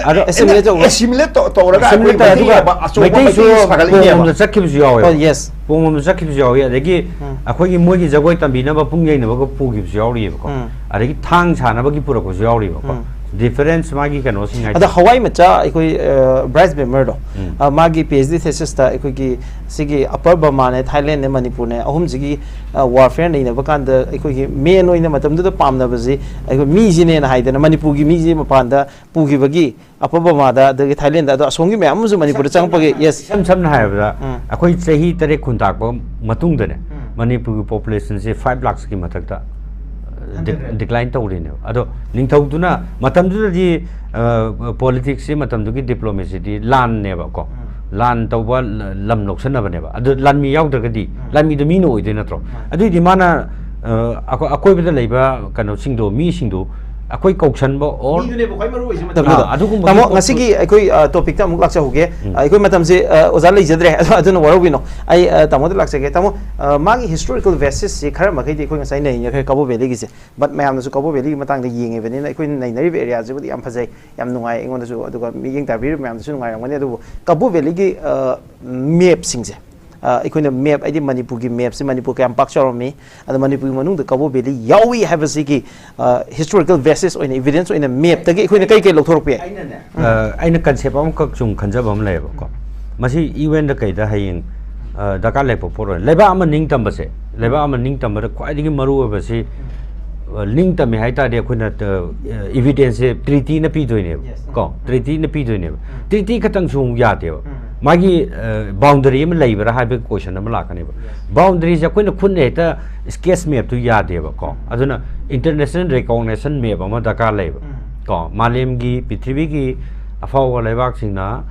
ꯑ-, assimilate ꯇꯧꯕ꯫ Assimilate ꯇꯧ-, ꯇꯧꯔꯒ assimilate ꯑꯩꯈꯣꯏ ꯇꯧꯔꯒ ꯃꯩꯇꯩꯅꯦꯕ ꯑꯆꯧꯕ ꯃꯩꯇꯩꯁꯨ ꯃꯩꯇꯩ ꯁꯥꯒꯠꯂꯛꯏꯅꯦꯕ꯫ ꯀꯣꯡꯂꯣꯝꯗ ꯆꯠꯈꯤꯕꯁꯨ ꯌꯥꯎꯋꯦꯕ꯫ Oh, yes. ꯀꯣꯡꯂꯣꯝꯗ ꯆꯠꯈꯤꯕꯁꯨ ꯌꯥꯎꯋꯤ꯫ ꯑꯗꯒꯤ ꯎꯝ꯫ ꯑꯩꯈꯣꯏꯒꯤ ꯃꯣꯏꯒꯤ ꯖꯒꯣꯏ ꯇꯝꯕꯤꯅꯕ ꯄꯨꯡ ꯌꯩꯅꯕꯒ ꯄꯨꯈꯤꯕꯁꯨ ꯌꯥꯎꯔꯤꯑꯕꯀꯣ꯫ ꯎꯝ꯫ ꯑꯗꯒꯤ ꯊꯥꯡ ꯁꯥꯅꯕꯒꯤ ꯄꯨꯔꯛꯄꯁꯨ ꯌꯥꯎꯔꯤꯕꯀꯣ꯫ ꯎꯝ꯫ Difference ꯃꯥꯒꯤ ꯀꯩꯅꯣꯁꯤꯡ ꯍꯥꯏꯗꯤ ꯑꯗꯣ ꯍꯋꯥꯏ ꯃꯆꯥ ꯑꯩꯈꯣꯏ, ꯑ, Bryce Bammer-ꯗꯣ, ꯎꯝ꯫ ꯑ, ꯃꯥꯒꯤ PhD thesis-ꯇ ꯑꯩꯈꯣꯏꯒꯤ ꯁꯤꯒꯤ Upper Burma-ꯅꯦ, Thailand-ꯅꯦ, ꯃꯅꯤꯄꯨꯔꯅꯦ, ꯑꯍꯨꯝꯁꯤꯒꯤ, ꯑ, warfare ꯅꯩꯅꯕ ꯀꯥꯟꯗ ꯑꯩꯈꯣꯏꯒꯤ main ꯑꯣꯏꯅ ꯃꯇꯝꯗꯨꯗ ꯄꯥꯝꯅꯕꯁꯤ ꯑꯩꯈꯣꯏ ꯃꯤꯁꯤꯅꯦꯅ ꯍꯥꯏꯗꯅ ꯃꯅꯤꯄꯨꯔꯒꯤ ꯃꯤꯁꯤ ꯃꯄꯥꯟꯗ ꯄꯨꯈꯤꯕꯒꯤ Upper Burma-ꯗ, ꯑꯗꯒꯤ Thailand-ꯗ, ꯑꯗꯣ ꯑꯁꯣꯝꯒꯤ ꯃꯌꯥꯝ ꯑꯃꯁꯨ ꯃꯅꯤꯄꯨꯔꯗ ꯆꯪꯉꯛꯄꯒꯤ, yes꯫ ꯏꯁꯝ ꯁꯝꯅ ꯍꯥꯏꯔꯕꯗ, ꯎꯝ꯫ ꯑꯩꯈꯣꯏ ꯆꯍꯤ ꯇꯔꯦꯠ ꯈꯨꯟꯇꯥꯛꯄ ꯃꯇꯨꯡꯗꯅꯦ, ꯎꯝ꯫ ꯃꯅꯤꯄꯨꯔꯒꯤ ꯄꯣꯄꯨꯂꯦꯁꯟꯁꯦ ꯐꯥꯏꯚ ꯂꯥꯛꯁꯀꯤ ꯃꯊꯛꯇ ꯗꯤꯀ꯭ꯂꯥꯏꯟ ꯇꯧꯔꯤꯅꯦꯕ꯫ ꯑꯗꯣ ꯅꯤꯡꯊꯧꯗꯨꯅ ꯃꯇꯝꯗꯨꯗꯗꯤ ꯄꯣꯂꯤꯇꯤꯛꯁꯁꯤ, ꯃꯇꯝꯗꯨꯒꯤ ꯗꯤꯄ꯭ꯂꯣꯃꯦꯁꯤꯗꯤ ꯂꯥꯟꯅꯦꯕꯀꯣ꯫ ꯂꯥꯟ ꯇꯧꯕ, ꯂ- ꯂꯝ ꯂꯧꯁꯟꯅꯕꯅꯦꯕ꯫ ꯑꯗꯨ ꯂꯥꯟꯃꯤ ꯌꯥꯎꯗ꯭ꯔꯒꯗꯤ ꯂꯥꯟꯃꯤꯗꯣ ꯃꯤꯅ ꯑꯣꯏꯗꯣꯏ ꯅꯠꯇ꯭ꯔꯣ? ꯑꯗꯨꯏꯗꯤ ꯃꯥꯅ ꯑ, ꯑꯀꯣ- ꯑꯀꯣꯏꯕꯗ ꯂꯩꯕ ꯀꯩꯅꯣꯁꯤꯡꯗꯣ, ꯃꯤꯁꯤꯡꯗꯣ ꯑꯩꯈꯣꯏ ꯀꯧꯁꯟꯕ or ꯃꯤꯗꯨꯅꯦꯕ ꯈ꯭ꯋꯥꯏ ꯃꯔꯨ ꯑꯣꯏꯁꯦ ꯃꯇꯝꯗꯨꯗ꯫ ꯑꯥ, ꯑꯗꯨꯒꯨꯝꯕꯒꯤ ꯇꯥꯃꯣ, ꯄꯣꯠꯇꯨ ꯉꯁꯤꯒꯤ ꯑꯩꯈꯣꯏ ꯑ, ꯇꯣꯄꯤꯛꯇ ꯑꯃꯨꯛ ꯂꯥꯛꯆꯍꯧꯒꯦ꯫ ꯑ, ꯑꯩꯈꯣꯏ ꯃꯇꯝꯁꯦ ꯑ, ꯑꯣꯖꯥ ꯂꯩꯖꯗ꯭ꯔꯦ꯫ ꯑꯗꯣ ꯑꯗꯨꯅ ꯋꯥꯔꯧꯕꯤꯅꯣ꯫ ꯑꯩ ꯑ, ꯇꯥꯃꯣꯗ ꯂꯥꯛꯆꯒꯦ꯫ ꯇꯥꯃꯣ, ꯑ, ꯃꯥꯒꯤ ꯍꯤꯁꯇꯣꯔꯤꯀꯦꯜ ꯕꯦꯁꯤꯁꯁꯤ ꯈꯔ ꯃꯈꯩꯗꯤ ꯑꯩꯈꯣꯏ ꯉꯁꯥꯏ ꯅꯩꯅꯈ꯭ꯔꯦ ꯀꯕꯣ ꯚꯦꯂꯤꯒꯤꯁꯦ꯫ ꯕꯠ ꯃꯌꯥꯝꯅꯁꯨ ꯀꯕꯣ ꯚꯦꯂꯤꯒꯤ ꯃꯇꯥꯡꯗ ꯌꯦꯡꯉꯤꯕꯅꯤꯅ ꯑꯩꯈꯣꯏꯅ ꯅꯩꯅꯔꯤꯕ ꯑꯦꯔꯤꯌꯥꯁꯤꯕꯨꯗꯤ ꯌꯥꯝ ꯐꯖꯩ, ꯌꯥꯝ ꯅꯨꯡꯉꯥꯏ ꯑꯩꯉꯣꯟꯗꯁꯨ, ꯑꯗꯨꯒ ꯃꯤꯠꯌꯦꯡ ꯇꯥꯕꯤꯔꯤꯕ ꯃꯌꯥꯝꯗꯁꯨ ꯅꯨꯡꯉꯥꯏꯔꯝꯒꯅꯤ꯫ ꯑꯗꯨꯕꯨ ꯀꯕꯣ ꯚꯦꯂꯤꯒꯤ ꯑ, ꯃꯦꯞꯁꯤꯡꯁꯦ, ꯑ, ꯑꯩꯈꯣꯏꯅ ꯃꯦꯞ, ꯍꯥꯏꯗꯤ ꯃꯅꯤꯄꯨꯔꯒꯤ ꯃꯦꯞꯁꯦ, ꯃꯅꯤꯄꯨꯔ ꯀꯌꯥꯝ ꯄꯥꯛ ꯆꯥꯎꯔꯝꯃꯤ, ꯑꯗ ꯃꯅꯤꯄꯨꯔꯒꯤ ꯃꯅꯨꯡꯗ ꯀꯕꯣ ꯚꯦꯂꯤ ꯌꯥꯎꯏ ꯍꯥꯏꯕꯁꯤꯒꯤ ꯍꯤꯁꯇꯣꯔꯤꯀꯦꯜ ꯕꯦꯁꯤꯁ ꯑꯣꯏꯅ, ꯏꯚꯤꯗꯦꯟꯁ ꯑꯣꯏꯅ ꯃꯦꯞꯇꯒꯤ ꯑꯩꯈꯣꯏꯅ ꯀꯩ ꯀꯩ ꯂꯧꯊꯣꯔꯛꯄ ꯌꯥꯏ? ꯑꯩꯅꯅꯦ, ꯑ, ꯑꯩꯅ ꯀꯟꯁꯦꯞ ꯑꯃꯈꯛ ꯁꯨꯝ ꯈꯟꯖꯕ ꯑꯃ ꯂꯩꯌꯦꯕꯀꯣ꯫ ꯃꯁꯤ ꯌꯨ ꯑꯦꯟꯗ ꯀꯩꯗ ꯍꯌꯦꯡ ꯑ, ꯗꯔꯀꯥꯔ ꯂꯩꯔꯛꯄ ꯄꯣꯠ ꯑꯣꯏꯔꯦ꯫ ꯂꯩꯕꯥꯛ ꯑꯃ ꯅꯤꯡꯇꯝꯕꯁꯦ, ꯂꯩꯕꯥꯛ ꯑꯃ ꯅꯤꯡꯇꯝꯕꯗ ꯈ꯭ꯋꯥꯏꯗꯒꯤ ꯃꯔꯨ ꯑꯣꯏꯕꯁꯤ, ꯑ, ꯅꯤꯡꯇꯝꯃꯦ ꯍꯥꯏ ꯇꯥꯔꯗꯤ ꯑꯩꯈꯣꯏꯅ, ꯑ, ꯏꯚꯤꯗꯦꯟꯁꯁꯦ ꯇ꯭ꯔꯤꯇꯤꯅ ꯄꯤꯗꯣꯏꯅꯦꯕ ꯀꯣ꯫ ꯇ꯭ꯔꯤꯇꯤꯅ ꯄꯤꯗꯣꯏꯅꯦꯕ꯫ ꯇ꯭ꯔꯤꯇꯤ ꯈꯛꯇꯪꯁꯨ ꯑꯃꯨꯛ ꯌꯥꯗꯦꯕ꯫ ꯃꯥꯒꯤ, ꯑ, ꯕꯥꯎꯟꯗꯔꯤ ꯑꯃ ꯂꯩꯕ꯭ꯔꯥ ꯍꯥꯏꯕꯒꯤ ꯀꯣꯏꯁꯟ ꯑꯃ ꯂꯥꯛꯀꯅꯦꯕ꯫ ꯕꯥꯎꯟꯗꯔꯤꯁꯦ ꯑꯩꯈꯣꯏꯅ ꯈꯨꯠꯅ ꯍꯦꯛꯇ ꯁ꯭ꯀꯦꯠꯆ ꯃꯦꯞꯇꯨ ꯌꯥꯗꯦꯕ ꯀꯣ꯫ ꯑꯗꯨꯅ ꯏꯟꯇꯔꯅꯦꯁꯅꯦꯜ ꯔꯤꯀꯣꯛꯅꯦꯁꯟ ꯃꯦꯞ ꯑꯃ ꯗꯔꯀꯥꯔ ꯂꯩꯕ ꯀꯣ꯫ ꯃꯥꯂꯦꯝꯒꯤ, ꯄ꯭ꯔꯤꯊꯤꯕꯤꯒꯤ ꯑꯐꯥꯎꯕ ꯂꯩꯕꯥꯛꯁꯤꯡꯅ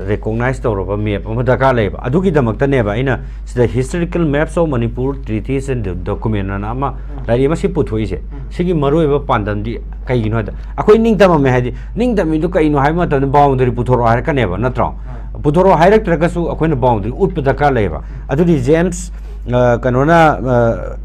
ꯔꯤꯀꯣꯛꯅꯥꯏꯁ ꯇꯧꯔꯕ ꯃꯦꯞ ꯑꯃ ꯗꯔꯀꯥꯔ ꯂꯩꯌꯦꯕ꯫ ꯑꯗꯨꯒꯤꯗꯃꯛꯇꯅꯦꯕ ꯑꯩꯅ ꯁꯤꯗ Historical Maps of Manipur Treaties and Document ꯑꯅ ꯑꯃ ꯂꯥꯏꯔꯤꯛ ꯑꯃ ꯁꯤ ꯄꯨꯊꯣꯛꯏꯁꯦ꯫ ꯁꯤꯒꯤ ꯃꯔꯨꯑꯣꯏꯕ ꯄꯥꯟꯗꯝꯗꯤ ꯀꯩꯒꯤꯅꯣ ꯍꯥꯏꯗ, ꯑꯩꯈꯣꯏ ꯅꯤꯡꯇꯝꯃꯝꯃꯦ ꯍꯥꯏꯗꯤ, ꯅꯤꯡꯇꯝꯃꯤꯗꯨ ꯀꯩꯅꯣ ꯍꯥꯏꯕ ꯃꯇꯝꯗ ꯕꯥꯎꯟꯗꯔꯤ ꯄꯨꯊꯣꯔꯛꯑꯣ ꯍꯥꯏꯔꯛꯀꯅꯦꯕ, ꯅꯠꯇ꯭ꯔꯣ? ꯄꯨꯊꯣꯔꯛꯑꯣ ꯍꯥꯏꯔꯛꯇ꯭ꯔꯒꯁꯨ ꯑꯩꯈꯣꯏꯅ ꯕꯥꯎꯟꯗꯔꯤ ꯎꯠꯄ ꯗꯔꯀꯥꯔ ꯂꯩꯌꯦꯕ꯫ ꯑꯗꯨꯗꯤ ꯖꯦꯝꯁ, ꯑ, ꯀꯩꯅꯣꯅ,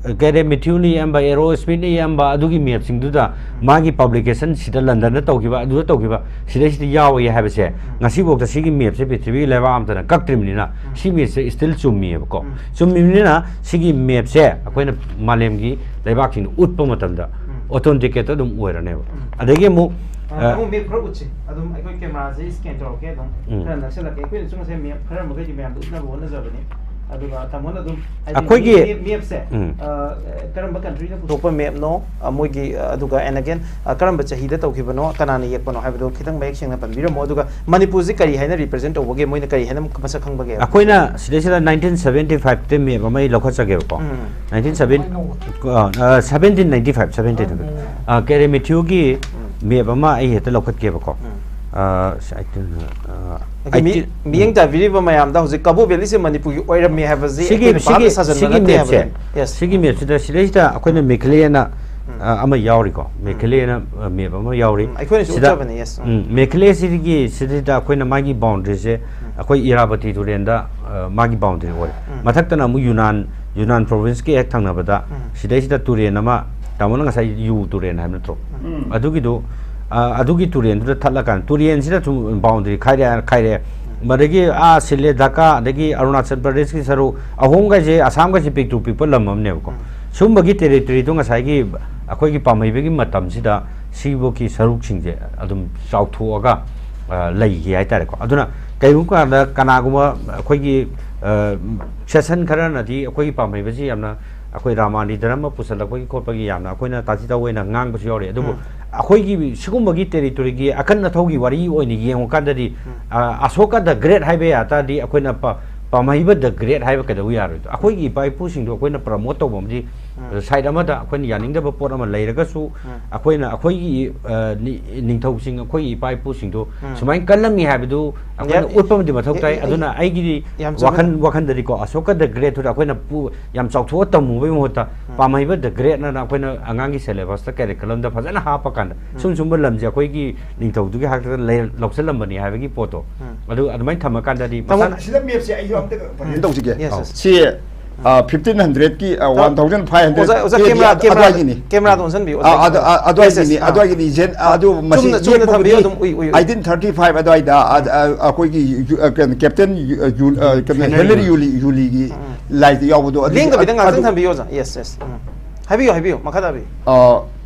ꯑ, ꯀꯩ ꯍꯥꯏꯔꯦ, ꯃꯤꯊ꯭ꯌꯨꯅ ꯏꯌꯥꯝꯕ, ꯑꯦꯔꯣ ꯁ꯭ꯃꯤꯠꯅ ꯏꯌꯥꯝꯕ, ꯑꯗꯨꯒꯤ ꯃꯦꯞꯁꯤꯡꯗꯨꯗ ꯃꯥꯒꯤ ꯄꯕ꯭ꯂꯤꯀꯦꯁꯟ ꯁꯤꯗ ꯂꯟꯗꯟꯗ ꯇꯧꯈꯤꯕ, ꯑꯗꯨꯗ ꯇꯧꯈꯤꯕ, ꯁꯤꯗꯩꯁꯤꯗ ꯌꯥꯎꯋꯦ ꯍꯥꯏꯕꯁꯦ ꯉꯁꯤꯐꯥꯎꯗ ꯁꯤꯒꯤ ꯃꯦꯞꯁꯦ ꯄ꯭ꯔꯤꯊꯤꯕꯤꯒꯤ ꯂꯩꯕꯥꯛ ꯑꯃꯠꯇꯅ ꯀꯛꯇ꯭ꯔꯤꯕꯅꯤꯅ ꯁꯤ ꯃꯦꯞꯁꯦ ꯁ꯭ꯇꯤꯜ ꯆꯨꯝꯃꯤꯕꯀꯣ꯫ ꯆꯨꯝꯃꯤꯕꯅꯤꯅ ꯁꯤꯒꯤ ꯃꯦꯞꯁꯦ ꯑꯩꯈꯣꯏꯅ ꯃꯥꯂꯦꯝꯒꯤ ꯂꯩꯕꯥꯛꯁꯤꯡꯗ ꯎꯠꯄ ꯃꯇꯝꯗ ꯑꯣꯊꯦꯟꯇꯤꯀꯦꯠ ꯑꯗꯨꯝ ꯑꯣꯏꯔꯅꯦꯕ꯫ ꯑꯗꯒꯤ ꯑꯃꯨꯛ, ꯑ, ꯑ, ꯑꯃꯨꯛ ꯃꯦꯞ ꯈꯔ ꯎꯠꯁꯤ꯫ ꯑꯗꯨꯝ ꯑꯩꯈꯣꯏ ꯀꯦꯃꯦꯔꯥꯁꯦ ꯁ꯭ꯀꯦꯟ ꯇꯧꯔꯛꯀꯦ꯫ ꯑꯗꯨꯝ ꯈꯔ ꯅꯛꯁꯜꯂꯛꯀꯦ꯫ ꯑꯩꯈꯣꯏꯅꯁꯨ ꯉꯁꯥꯏ ꯃꯦꯞ ꯈꯔ ꯃꯈꯩꯗꯤ ꯃꯌꯥꯝꯗ ꯎꯠꯅꯕ ꯍꯣꯠꯅꯖꯕꯅꯤ꯫ ꯑꯗꯨꯒ ꯇꯥꯃꯣꯅ ꯑꯗꯨꯝ ꯍꯥꯏꯗꯤ ꯑꯩꯈꯣꯏꯒꯤ ꯃꯦꯞꯁꯦ ꯎꯝ꯫ ꯀꯔꯝꯕ ꯀꯟꯇ꯭ꯔꯤꯅ ꯄꯨꯊꯣꯛꯄ ꯃꯦꯞꯅꯣ, ꯃꯣꯏꯒꯤ ꯑꯗꯨꯒ ꯑꯦꯟ ꯑꯒꯦꯟ ꯀꯔꯝꯕ ꯆꯍꯤꯗ ꯇꯧꯈꯤꯕꯅꯣ, ꯀꯅꯥꯅ ꯌꯦꯛꯄꯅꯣ ꯍꯥꯏꯕꯗꯣ ꯈꯤꯇꯪ ꯃꯌꯦꯛ ꯁꯦꯡꯅ ꯄꯟꯕꯤꯔꯝꯃꯣ꯫ ꯑꯗꯨꯒ ꯃꯅꯤꯄꯨꯔꯁꯦ ꯀꯔꯤ ꯍꯥꯏꯅ ꯔꯤꯄ꯭ꯔꯖꯦꯟ ꯇꯧꯕꯒꯦ, ꯃꯣꯏꯅ ꯀꯔꯤ ꯍꯥꯏꯅ ꯃꯁꯛ ꯈꯪꯕꯒꯦ? ꯑꯩꯈꯣꯏꯅ ꯁꯤꯗꯩꯁꯤꯗ ꯅꯥꯏꯟꯇꯤꯟ ꯁꯕꯦꯟꯇꯤ ꯐꯥꯏꯚꯇ ꯃꯦꯞ ꯑꯃ ꯑꯩ ꯂꯧꯈꯠꯆꯒꯦꯕꯀꯣ꯫ ꯎꯝ꯫ Nineteen seven seventeen ninety five seventeen ꯀꯦꯔꯦ ꯃꯦꯊ꯭ꯌꯨꯒꯤ ꯃꯦꯞ ꯑꯃ ꯑꯩ ꯍꯦꯛꯇ ꯂꯧꯈꯠꯀꯦꯕꯀꯣ꯫ ꯑ, ꯁ- ꯑꯩꯠꯇꯤꯟ, ꯑ, ꯑꯗꯒꯤ ꯃꯤ- ꯑꯩꯠꯇꯤꯟ ꯃꯤꯠꯌꯦꯡ ꯇꯥꯕꯤꯔꯤꯕ ꯃꯌꯥꯝꯗ ꯍꯧꯖꯤꯛ ꯀꯕꯣ ꯚꯦꯂꯤꯁꯦ ꯃꯅꯤꯄꯨꯔꯒꯤ ꯑꯣꯏꯔꯝꯃꯤ ꯍꯥꯏꯕꯁꯤ ꯁꯤꯒꯤ ꯑꯩꯈꯣꯏꯅ ꯚꯥꯞ ꯁꯤꯒꯤ ꯁꯥꯖꯟꯕ ꯁꯤꯒꯤ ꯅꯠꯇꯦ ꯃꯦꯞꯁꯦ ꯍꯥꯏꯕꯅꯤ꯫ Yes. ꯁꯤꯒꯤ ꯃꯦꯞꯁꯤꯗ ꯁꯤꯗꯩꯁꯤꯗ ꯑꯩꯈꯣꯏꯅ ꯃꯦꯈꯂꯦꯅ ꯑ, ꯑꯃ ꯌꯥꯎꯔꯤꯀꯣ꯫ ꯃꯦꯈꯂꯦꯅ ꯑ, ꯃꯦꯞ ꯑꯃ ꯌꯥꯎꯔꯤ꯫ ꯎꯝ, ꯑꯩꯈꯣꯏꯅꯁꯨ ꯁꯤꯗ ꯎꯠꯆꯕꯅꯦ, yes. ꯎꯝ. ꯎꯝ, ꯃꯦꯈꯂꯦꯁꯤꯒꯤ ꯁꯤꯗꯩꯗ ꯑꯩꯈꯣꯏꯅ ꯃꯥꯒꯤ ꯕꯥꯎꯟꯗ꯭ꯔꯤꯁꯦ ꯑꯩꯈꯣꯏ ꯏꯔꯥꯕꯇꯤ ꯇꯨꯔꯦꯟꯗ ꯑ, ꯃꯥꯒꯤ ꯕꯥꯎꯟꯗ꯭ꯔꯤ ꯑꯣꯏꯔꯦ꯫ ꯃꯊꯛꯇꯅ ꯑꯃꯨꯛ ꯌꯨꯅꯥꯟ ꯌꯨꯅꯥꯟ ꯄ꯭ꯔꯣꯚꯤꯟꯁꯀꯤ ꯍꯦꯛ ꯊꯪꯅꯕꯗ ꯁꯤꯗꯩꯁꯤꯗ ꯇꯨꯔꯦꯟ ꯑꯃ ꯇꯥꯃꯣꯅ ꯉꯁꯥꯏ ꯌꯨ ꯇꯨꯔꯦꯟ ꯍꯥꯏꯕ ꯅꯠꯇ꯭ꯔꯣ? ꯑꯗꯨꯒꯤꯗꯣ ꯑ, ꯑꯗꯨꯒꯤ ꯇꯨꯔꯦꯟꯗꯨꯗ ꯊꯠꯂꯀꯥꯟꯗ ꯇꯨꯔꯦꯟꯁꯤꯗ ꯁꯨꯝ ꯕꯥꯎꯟꯗ꯭ꯔꯤ ꯈꯥꯏꯔꯦ ꯈꯥꯏꯔꯦ꯫ ꯃꯗꯒꯤ ꯑꯥ ꯁꯤꯜꯂꯦ ꯙꯀꯥ ꯑꯗꯒꯤ ꯑꯔꯨꯅꯥꯆꯜ ꯄ꯭ꯔꯗꯦꯁꯀꯤ ꯁꯔꯨꯛ, ꯑꯍꯣꯝꯒꯩꯁꯦ ꯑꯁꯥꯝꯒꯩꯁꯦ ꯄꯤꯛꯇ꯭ꯔꯨ ꯄꯤꯛꯄ ꯂꯝ ꯑꯃꯅꯦꯕꯀꯣ꯫ ꯁꯨꯝꯕꯒꯤ ꯇꯦꯔꯤꯇꯣꯔꯤꯗꯣ ꯉꯁꯥꯏꯒꯤ ꯑꯩꯈꯣꯏꯒꯤ ꯄꯥꯝꯍꯩꯕꯒꯤ ꯃꯇꯝꯁꯤꯗ ꯁꯤꯐꯧꯒꯤ ꯁꯔꯨꯛꯁꯤꯡꯁꯦ ꯑꯗꯨꯝ ꯆꯥꯎꯊꯣꯛꯑꯒ ꯑ, ꯂꯩꯈꯤ ꯍꯥꯏꯇꯥꯔꯦꯀꯣ꯫ ꯑꯗꯨꯅ ꯀꯩꯒꯨꯝꯕ ꯀꯥꯟꯗ ꯀꯅꯥꯒꯨꯝꯕ ꯑꯩꯈꯣꯏꯒꯤ ꯁꯦꯁꯟ ꯈꯔꯅꯗꯤ ꯑꯩꯈꯣꯏꯒꯤ ꯄꯥꯝꯍꯩꯕꯁꯤ ꯌꯥꯝꯅ ꯑꯩꯈꯣꯏ ꯔꯥꯃꯥꯅꯤ ꯙꯔꯃ ꯄꯨꯁꯜꯂꯛꯄꯒꯤ ꯈꯣꯠꯄꯒꯤ ꯌꯥꯝꯅ ꯑꯩꯈꯣꯏꯅ ꯇꯥꯊꯤ ꯇꯥꯑꯣꯏꯅ ꯉꯥꯡꯕꯁꯨ ꯌꯥꯎꯔꯤ꯫ ꯑꯗꯨꯕꯨ ꯑꯩꯈꯣꯏꯒꯤ ꯁꯤꯒꯨꯝꯕꯒꯤ ꯇꯦꯔꯤꯇꯣꯔꯤꯒꯤ ꯑꯀꯟ ꯑꯊꯧꯒꯤ ꯋꯥꯔꯤ ꯑꯣꯏꯅ ꯌꯦꯡꯉꯨꯀꯥꯟꯗꯗꯤ ꯑ, ꯑꯁꯣꯀꯥ ꯗ ꯒ꯭ꯔꯦꯠ ꯍꯥꯏꯕ ꯌꯥ ꯇꯥꯔꯗꯤ ꯑꯩꯈꯣꯏꯅ ꯄ- ꯄꯥꯝꯍꯩꯕ ꯗ ꯒ꯭ꯔꯦꯠ ꯍꯥꯏꯕ ꯀꯩꯗꯧ ꯌꯥꯔꯣꯏꯗꯣ? ꯑꯩꯈꯣꯏꯒꯤ ꯏꯄꯥ ꯏꯄꯨꯁꯤꯡꯗꯣ ꯑꯩꯈꯣꯏꯅ ꯄ꯭ꯔꯃꯣꯠ ꯇꯧꯕ ꯑꯃꯗꯤ ꯁꯥꯏꯠ ꯑꯃꯗ ꯑꯩꯈꯣꯏꯅ ꯌꯥꯅꯤꯡꯗꯕ ꯄꯣꯠ ꯑꯃ ꯂꯩꯔꯒꯁꯨ ꯑꯩꯈꯣꯏꯅ ꯑꯩꯈꯣꯏꯒꯤ ꯑ, ꯅꯤ- ꯅꯤꯡꯊꯧꯁꯤꯡ ꯑꯩꯈꯣꯏꯒꯤ ꯏꯄꯥ ꯏꯄꯨꯁꯤꯡꯗꯣ ꯁꯨꯃꯥꯏꯅ ꯀꯜꯂꯝꯃꯤ ꯍꯥꯏꯕꯗꯨ ꯑꯩꯈꯣꯏꯅ ꯌꯥꯝ- ꯎꯠꯄ ꯑꯃꯗꯤ ꯃꯊꯧ ꯇꯥꯏ꯫ ꯌꯥꯝ- ꯑꯗꯨꯅ ꯑꯩꯒꯤꯗꯤ ꯌꯥꯝ ꯆꯨꯝꯃꯦ꯫ ꯋꯥꯈꯜ ꯋꯥꯈꯜꯗꯗꯤꯀꯣ ꯑꯁꯣꯀꯥ ꯗ ꯒ꯭ꯔꯦꯠ ꯍꯥꯏꯗꯣ ꯑꯩꯈꯣꯏꯅ ꯄꯨ- ꯌꯥꯝ ꯆꯥꯎꯊꯣꯛꯑ ꯇꯝꯃꯨꯕꯒꯤ ꯃꯍꯨꯠꯇ ꯄꯥꯝꯍꯩꯕ ꯗ ꯒ꯭ꯔꯦꯠꯅ ꯑꯩꯈꯣꯏꯅ ꯑꯉꯥꯡꯒꯤ ꯁꯦꯂꯦꯕꯁꯇ ꯀꯔꯤꯀꯨꯂꯝꯗ ꯐꯖꯅ ꯍꯥꯞꯄ ꯀꯥꯟꯗ ꯁꯨꯝ ꯁꯨꯝꯕ ꯂꯝꯁꯦ ꯑꯩꯈꯣꯏꯒꯤ ꯅꯤꯡꯊꯧꯗꯨꯒꯤ ꯍꯥꯛꯇꯛꯇ ꯂꯩ- ꯂꯧꯁꯤꯜꯂꯝꯕꯅꯤ ꯍꯥꯏꯕꯒꯤ ꯄꯣꯠꯇꯣ ꯑꯗꯨ ꯑꯗꯨꯃꯥꯏꯅ ꯊꯝꯃꯀꯥꯟꯗꯗꯤ ꯇꯥꯃꯣ, ꯃꯁꯥ- ꯁꯤꯗ ꯃꯦꯞꯁꯦ ꯑꯩꯁꯨ ꯑꯝꯇ ꯄ꯭ꯔꯖꯦꯟ ꯇꯧꯁꯤꯒꯦ꯫ Yes, yes. ꯁꯤ ꯐꯤꯐꯇꯤꯟ ꯍꯟꯗ꯭ꯔꯦꯠꯀꯤ ꯋꯥꯟ ꯊꯥꯎꯖꯟ ꯐꯥꯏꯚ ꯍꯟꯗ꯭ꯔꯦꯠ ꯑꯣꯖꯥ, ꯑꯣꯖꯥ, ꯀꯦꯃꯦꯔꯥ, ꯀꯦꯃꯦꯔꯥ, ꯑꯗꯨꯋꯥꯏꯒꯤꯅꯤ꯫ ꯀꯦꯃꯦꯔꯥꯗꯣ ꯑꯣꯟꯁꯤꯟꯕꯤꯌꯨ, ꯑꯥ, ꯑꯣꯖꯥ. ꯑꯗꯨ- ꯑꯥ, ꯑꯗꯨꯋꯥꯏꯒꯤꯅꯤ Yes, yes, ꯑꯥ. ꯑꯗꯨꯋꯥꯏꯒꯤꯅꯤ ꯖꯦꯟ ꯑꯗꯨ ꯃꯁꯤ ꯆꯨꯝꯅ- ꯆꯨꯝꯅ ꯌꯦꯛꯄꯕꯨꯗꯤ ꯊꯝꯕꯤꯌꯨ, ꯑꯗꯨꯝ ꯎꯏ, ꯎꯏ, ꯎꯏ. ꯑꯩꯠꯇꯤꯟ ꯊꯥꯔꯇꯤ ꯐꯥꯏꯚ ꯑꯗꯨꯋꯥꯏꯗ ꯑ- ꯑ- ꯑꯩꯈꯣꯏꯒꯤ ꯌꯨ- ꯑ, ꯀꯩꯅꯣ, ꯀꯦꯞꯇꯦꯟ ꯌꯨ- ꯑ, ꯌꯨ- ꯑ, ꯀꯩꯅꯣ, ꯍꯦꯅꯔꯤ ꯍꯦꯅꯔꯤ ꯌꯨꯂꯤ. ꯌꯨꯂꯤ ꯌꯨꯂꯤꯒꯤ ꯂꯥꯏꯗ ꯌꯥꯎꯕꯗꯣ ꯑꯗꯨ- ꯂꯦꯡꯗꯕꯤꯗ ꯉꯥꯛꯇꯪ ꯑꯗꯨ- ꯊꯝꯕꯤꯌꯨ, ꯑꯣꯖꯥ. Yes, yes. ꯎꯝ. ꯍꯥꯏꯕꯤꯌꯨ, ꯍꯥꯏꯕꯤꯌꯨ, ꯃꯈꯥ ꯇꯥꯕꯤꯌꯨ. ꯑ,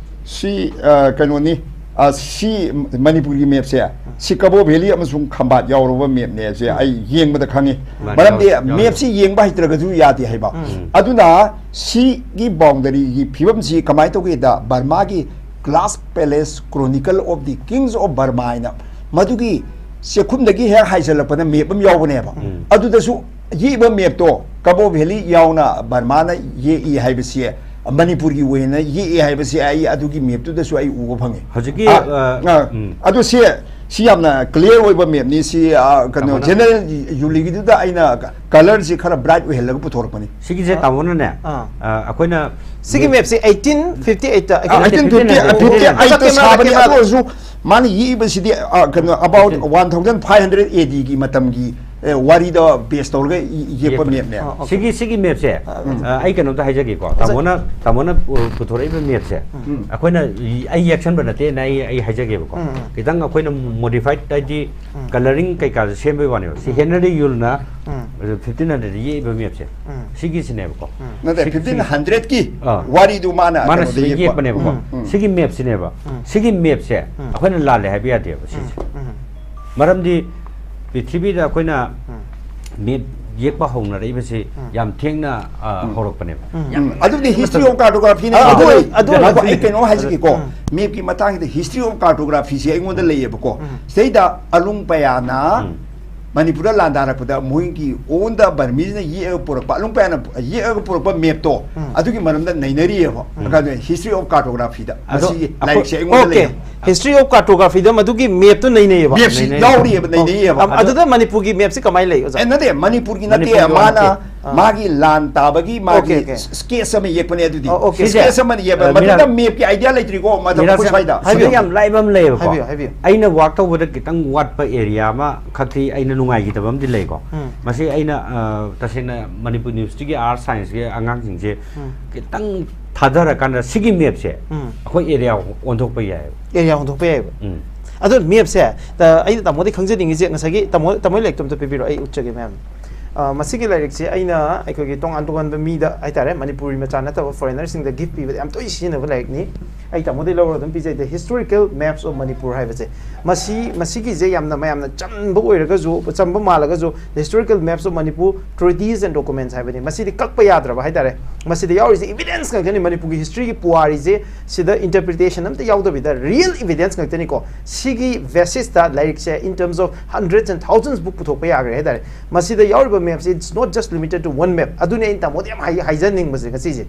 ꯁꯤ ꯑ, ꯀꯩꯅꯣꯅꯤ ꯑ, ꯁꯤ ꯃꯅꯤꯄꯨꯔꯒꯤ ꯃꯦꯞꯁꯦ, ꯁꯤ ꯀꯕꯣ ꯚꯦꯂꯤ ꯑꯃꯁꯨꯡ ꯈꯝꯕꯥꯠ ꯌꯥꯎꯔꯕ ꯃꯦꯞꯅꯦꯁꯦ ꯑꯩ ꯌꯦꯡꯕꯗ ꯈꯪꯉꯤ꯫ ꯃꯥꯅꯤ, ꯃꯔꯝꯗꯤ ꯌꯥꯎ-, ꯌꯥꯎ-, ꯃꯦꯞꯁꯤ ꯌꯦꯡꯕ ꯍꯩꯇ꯭ꯔꯒꯁꯨ ꯌꯥꯗꯦ ꯍꯥꯏꯕ꯫ ꯎꯝ꯫ ꯑꯗꯨꯅ ꯁꯤꯒꯤ ꯕꯥꯎꯟꯗꯔꯤꯒꯤ ꯐꯤꯕꯝꯁꯤ ꯀꯃꯥꯏꯅ ꯇꯧꯒꯦꯗ, ꯕꯔꯃꯥꯒꯤ Glass Palace Chronicle of the Kings of Burma ꯍꯥꯏꯅ ꯃꯗꯨꯒꯤ ꯆꯦꯛꯈꯨꯝꯗꯒꯤ ꯍꯦꯛ ꯍꯥꯏꯖꯜꯂꯛꯄꯗ ꯃꯦꯞ ꯑꯃ ꯌꯥꯎꯕꯅꯦꯕ꯫ ꯎꯝ꯫ ꯑꯗꯨꯗꯁꯨ ꯌꯦꯛꯏꯕ ꯃꯦꯞꯇꯣ ꯀꯕꯣ ꯚꯦꯂꯤ ꯌꯥꯎꯅ ꯕꯔꯃꯥꯅ ꯌꯦꯛꯏ ꯍꯥꯏꯕꯁꯤ, ꯃꯅꯤꯄꯨꯔꯒꯤ ꯑꯣꯏꯅ ꯌꯦꯛꯏ ꯍꯥꯏꯕꯁꯤ ꯑꯩ ꯑꯗꯨꯒꯤ ꯃꯦꯞꯇꯨꯗꯁꯨ ꯑꯩ ꯎꯕ ꯐꯪꯉꯤ꯫ ꯍꯧꯖꯤꯛꯀꯤ, ꯑ, ꯑ, ꯑ, ꯎꯝ꯫ ꯑꯗꯨ ꯁꯤ, ꯁꯤ ꯌꯥꯝꯅ ꯀ꯭ꯂꯤꯌꯥꯔ ꯑꯣꯏꯕ ꯃꯦꯞꯅꯤ꯫ ꯁꯤ, ꯑ, ꯀꯩꯅꯣ, ꯖꯦꯅꯔꯦꯜ ꯌꯨꯂꯤꯒꯤꯗꯨꯗ ꯑꯩꯅ ꯀꯂꯔꯁꯤ ꯈꯔ ꯕ꯭ꯔꯥꯏꯠ ꯑꯣꯏꯍꯜꯂꯒ ꯄꯨꯊꯣꯔꯛꯄꯅꯤ꯫ ꯁꯤꯒꯤꯁꯦ ꯇꯥꯃꯣꯅꯅꯦ, ꯑꯥ꯫ ꯑ, ꯑꯩꯈꯣꯏꯅ ꯁꯤꯒꯤ ꯃꯦꯞꯁꯤ eighteen fifty eight ꯇ ꯑ, eighteen fifty, fifty eight, fifty eight ꯇ ꯃꯇꯝ ꯁꯥꯕꯅꯤ꯫ ꯃꯇꯝ ꯑꯗꯨ ꯑꯣꯏꯔꯁꯨ ꯃꯥꯅ ꯌꯦꯛꯏꯕꯁꯤꯗꯤ, ꯑ, ꯀꯩꯅꯣ, about Fifteen. one thousand five hundred A D ꯒꯤ ꯃꯇꯝꯒꯤ, ꯑꯦ, ꯋꯥꯔꯤꯗ ꯕꯦꯁ ꯇꯧꯔꯒ ꯏ-, ꯌꯦꯛꯄ ꯌꯦꯛꯄꯅꯤ꯫ ꯃꯦꯞꯅꯦ꯫ ꯑ, ꯑꯣꯀꯦ꯫ ꯁꯤꯒꯤ, ꯁꯤꯒꯤ ꯃꯦꯞꯁꯦ, ꯎꯝ꯫ ꯑ, ꯑꯩ ꯀꯩꯅꯣꯝꯇ ꯍꯥꯏꯖꯒꯦꯀꯣ꯫ ꯇꯥꯃꯣꯅ, ꯇꯥꯃꯣꯅ ꯄꯨ-, ꯄꯨꯊꯣꯔꯛꯏꯕ ꯃꯦꯞꯁꯦ, ꯎꯝ꯫ ꯑꯩꯈꯣꯏꯅ ꯏ-, ꯑꯩ ꯌꯦꯛꯁꯟꯕ ꯅꯠꯇꯦꯅ ꯑꯩ, ꯑꯩ ꯍꯥꯏꯖꯒꯦꯕꯀꯣ꯫ ꯎꯝ, ꯎꯝ꯫ ꯈꯤꯇꯪ ꯑꯩꯈꯣꯏꯅ ꯃꯣꯗꯤꯐꯥꯏꯠ ꯍꯥꯏꯗꯤ ꯎꯝ꯫ ꯀꯂꯔꯤꯡ ꯀꯩꯀꯥꯁꯦ ꯁꯦꯝꯕꯩ ꯋꯥꯅꯦꯕ꯫ ꯁꯤ ꯎꯝ꯫ ꯍꯦꯅꯔꯤ ꯌꯨꯜꯅ ꯎꯝ꯫ fifteen hundred ꯌꯦꯛꯏꯕ ꯃꯦꯞꯁꯦ, ꯎꯝ꯫ ꯁꯤꯒꯤꯁꯤꯅꯦꯕꯀꯣ꯫ ꯎꯝ꯫ ꯅꯠꯇꯦ, ꯁꯤ-, fifteen hundred ꯀꯤ ꯑꯥ꯫ ꯋꯥꯔꯤꯗꯨ ꯃꯥꯅ ꯃꯥꯅ ꯀꯩꯅꯣꯗ ꯁꯤꯗ ꯌꯦꯛꯄ꯫ ꯌꯦꯛꯄꯅꯦꯕꯀꯣ꯫ ꯎꯝ꯫ ꯎꯝ꯫ ꯁꯤꯒꯤ ꯃꯦꯞꯁꯤꯅꯦꯕ꯫ ꯎꯝ꯫ ꯁꯤꯒꯤ ꯃꯦꯞꯁꯦ ꯎꯝ꯫ ꯑꯩꯈꯣꯏꯅ ꯂꯥꯜꯂꯦ ꯍꯥꯏꯕ ꯌꯥꯗꯦꯕ ꯁꯤꯁꯦ꯫ ꯎꯝ, ꯎꯝ꯫ ꯃꯔꯝꯗꯤ ꯄ꯭ꯔꯤꯊꯤꯕꯤꯗ ꯑꯩꯈꯣꯏꯅ ꯎꯝ꯫ ꯃꯦꯞ ꯌꯦꯛꯄ ꯍꯧꯅꯔꯛꯏꯕꯁꯤ ꯎꯝ꯫ ꯌꯥꯝ ꯊꯦꯡꯅ, ꯑ, ꯎꯝ꯫ ꯍꯧꯔꯛꯄꯅꯦꯕ꯫ ꯎꯝ꯫ ꯎꯝ, ꯑꯗꯨꯕꯨꯗꯤ history of cartography ꯅ ꯑꯗꯨ, ꯑꯗꯨ ꯑꯗꯨ, ꯑꯩ, ꯑꯗꯨ, ꯉꯥꯏꯈꯣ, ꯑꯗꯨ, ꯑꯩ ꯀꯩꯅꯣ ꯍꯥꯏꯖꯒꯦꯀꯣ꯫ ꯎꯝ꯫ ꯃꯦꯞꯀꯤ ꯃꯇꯥꯡꯁꯤꯗ history of cartography ꯁꯦ ꯑꯩꯉꯣꯟꯗ ꯂꯩꯌꯦꯕꯀꯣ꯫ ꯎꯝ꯫ ꯁꯤꯗꯩꯗ ꯑꯂꯨꯡ ꯄꯌꯥꯅ ꯎꯝ꯫ ꯃꯅꯤꯄꯨꯔꯗ ꯂꯥꯟꯗꯥꯔꯛꯄꯗ ꯃꯣꯏꯒꯤ own the Burmese ꯅ ꯌꯦꯛꯑꯒ ꯄꯨꯔꯛꯄ, ꯑꯂꯨꯡ ꯄꯌꯥꯅ ꯌꯦꯛꯑꯒ ꯄꯨꯔꯛꯄ ꯃꯦꯞꯇꯣ, ꯎꯝ꯫ ꯑꯗꯨꯒꯤ ꯃꯔꯝꯗ ꯅꯩꯅꯔꯤꯑꯕ꯫ ꯎꯝ꯫ ꯀꯩꯅꯣ, history of cartography ꯗ꯫ ꯑꯗꯣ ꯃꯁꯤꯒꯤ ꯑꯩꯈꯣꯏ ꯂꯥꯏꯔꯤꯛꯁꯦ ꯑꯩꯉꯣꯟꯗ ꯑꯣꯀꯦ꯫ ꯂꯩꯌꯦꯕ꯫ History of cartography ꯗ ꯃꯗꯨꯒꯤ ꯃꯦꯞꯇꯨ ꯅꯩꯅꯩꯌꯦꯕ꯫ ꯃꯦꯞꯁꯤ ꯅꯩꯅꯩ꯫ ꯌꯥꯎꯔꯤꯑꯕ, ꯅꯩꯅꯩꯌꯦꯕ꯫ ꯑꯝ-, ꯑꯗꯨꯗ ꯃꯅꯤꯄꯨꯔꯒꯤ ꯃꯦꯞꯁꯤ ꯀꯃꯥꯏꯅ ꯂꯩ, ꯑꯣꯖꯥ? ꯑꯦ, ꯅꯠꯇꯦ, ꯃꯅꯤꯄꯨꯔꯒꯤ ꯅꯠꯇꯦ, ꯃꯅꯤꯄꯨꯔꯒꯤ ꯃꯥꯅ ꯅꯠꯇꯦ꯫ ꯑꯥ꯫ ꯃꯥꯒꯤ ꯂꯥꯟ ꯇꯥꯕꯒꯤ ꯃꯥꯒꯤ ꯑꯣꯀꯦ, ꯑꯣꯀꯦ꯫ ꯁ꯭ꯀꯦꯠꯁ ꯑꯃ ꯌꯦꯛꯄꯅꯦ ꯑꯗꯨꯗꯤ꯫ ꯑꯣ, ꯑꯣꯀꯦ꯫ ꯁ꯭ꯀꯦꯠꯁ ꯑꯃ ꯌꯦꯛꯄ, ꯑ, ꯃꯗꯨꯗ ꯃꯤꯔꯥ-, ꯃꯦꯞꯀꯤ ꯑꯥꯏꯗꯤꯌꯥ ꯂꯩꯇ꯭ꯔꯤꯀꯣ, ꯃꯊꯛ ꯃꯤꯔꯥꯁꯦ ꯁ꯭ꯋꯥꯏꯗ꯫ ꯍꯧꯖꯤꯛ ꯍꯥꯏꯕꯤꯌꯨ꯫ ꯌꯥꯝ ꯂꯥꯏꯕ ꯑꯃ ꯂꯩꯌꯦꯕꯀꯣ꯫ ꯍꯥꯏꯕꯤꯌꯨ, ꯍꯥꯏꯕꯤꯌꯨ꯫ ꯑꯩꯅ ꯋꯥꯛ ꯇꯧꯕꯗ ꯈꯤꯇꯪ ꯋꯥꯠꯄ ꯑꯦꯔꯤꯌꯥ ꯑꯃ ꯈꯛꯇꯤ ꯑꯩꯅ ꯅꯨꯡꯉꯥꯏꯈꯤꯗꯕ ꯑꯃꯗꯤ ꯂꯩꯀꯣ꯫ ꯎꯝ꯫ ꯃꯁꯤ ꯑꯩꯅ, ꯑ, ꯇꯁꯦꯡꯅ ꯃꯅꯤꯄꯨꯔ ꯌꯨꯅꯤꯚꯔꯁꯤꯇꯤꯒꯤ ꯑꯥꯔꯠꯁ ꯁꯥꯏꯟꯁꯀꯤ ꯑꯉꯥꯡꯁꯤꯡꯁꯦ ꯎꯝ꯫ ꯈꯤꯇꯪ ꯊꯥꯗꯔꯀꯥꯟꯗ ꯁꯤꯒꯤ ꯃꯦꯞꯁꯦ ꯎꯝ꯫ ꯑꯩꯈꯣꯏ ꯑꯦꯔꯤꯌꯥ ꯑꯣꯟꯊꯣꯛꯄ ꯌꯥꯏꯑꯕ꯫ ꯑꯦꯔꯤꯌꯥ ꯍꯣꯡꯗꯣꯛꯄ ꯌꯥꯏꯑꯕ꯫ ꯎꯝ꯫ ꯑꯗꯣ ꯃꯦꯞꯁꯦ, ꯇ-, ꯑꯩꯅ ꯇꯥꯃꯣꯗꯤ ꯈꯪꯖꯅꯤꯡꯉꯤꯁꯦ, ꯉꯁꯥꯏꯒꯤ ꯇꯥꯃꯣ, ꯇꯥꯃꯣ ꯂꯥꯏꯔꯤꯛꯇꯣ ꯑꯝꯇ ꯄꯤꯕꯤꯔꯣ, ꯑꯩ ꯎꯠꯆꯒꯦ ꯃꯌꯥꯝ꯫ ꯑ, ꯃꯁꯤꯒꯤ ꯂꯥꯏꯔꯤꯛꯁꯦ ꯑꯩꯅ ꯑꯩꯈꯣꯏꯒꯤ ꯇꯣꯉꯥꯟ ꯇꯣꯉꯥꯟꯕ ꯃꯤꯗ ꯍꯥꯏꯇꯥꯔꯦ, ꯃꯅꯤꯄꯨꯔꯤ ꯃꯆꯥ ꯅꯠꯇꯕ ꯐꯣꯔꯦꯅꯔꯁꯤꯡꯗ ꯒꯤꯐ ꯄꯤꯕꯗ ꯌꯥꯝ ꯇꯣꯏꯅ ꯁꯤꯖꯤꯟꯅꯕ ꯂꯥꯏꯔꯤꯛꯅꯤ꯫ ꯑꯩ ꯇꯥꯃꯣꯗꯒꯤ ꯂꯧꯔꯒ ꯑꯗꯨꯝ ꯄꯤꯖꯩ꯫ The Historical Maps of Manipur ꯍꯥꯏꯕꯁꯦ, ꯃꯁꯤ, ꯃꯁꯤꯒꯤꯁꯦ ꯌꯥꯝꯅ ꯃꯌꯥꯝꯅ ꯆꯝꯕ ꯑꯣꯏꯔꯒꯁꯨ, ꯆꯝꯕ ꯃꯥꯜꯂꯒꯁꯨ, The Historical Maps of Manipur Treaties and Documents ꯍꯥꯏꯕꯅꯤ꯫ ꯃꯁꯤꯗꯤ ꯀꯛꯄ ꯌꯥꯗ꯭ꯔꯕ ꯍꯥꯏꯇꯥꯔꯦ꯫ ꯃꯁꯤꯗ ꯌꯥꯎꯔꯤꯁꯦ ꯏꯕꯤꯗꯦꯟꯁ ꯉꯥꯛꯇꯅꯤ꯫ ꯃꯅꯤꯄꯨꯔꯒꯤ ꯍꯤꯁꯇ꯭ꯔꯤꯒꯤ ꯄꯨꯋꯥꯔꯤꯁꯦ ꯁꯤꯗ ꯏꯟꯇꯔꯄ꯭ꯔꯤꯇꯦꯁꯟ ꯑꯝꯇ ꯌꯥꯎꯗꯕꯤꯗ ꯔꯤꯌꯦꯜ ꯏꯕꯤꯗꯦꯟꯁ ꯉꯥꯛꯇꯅꯤꯀꯣ꯫ ꯁꯤꯒꯤ ꯕꯦꯁꯤꯁꯇ ꯂꯥꯏꯔꯤꯛꯁꯦ in terms of hundreds and thousands book ꯄꯨꯊꯣꯛꯄ ꯌꯥꯈ꯭ꯔꯦ ꯍꯥꯏꯇꯥꯔꯦ꯫ ꯃꯁꯤꯗ ꯌꯥꯎꯔꯤꯕ ꯃꯦꯞꯁꯦ, it's not just limited to one map꯫ ꯑꯗꯨꯅꯤ ꯑꯩꯅ ꯇꯥꯃꯣꯗ ꯌꯥꯝ ꯍꯥꯏ-, ꯍꯥꯏꯖꯅꯤꯡꯕꯁꯦ ꯉꯁꯤꯁꯦ꯫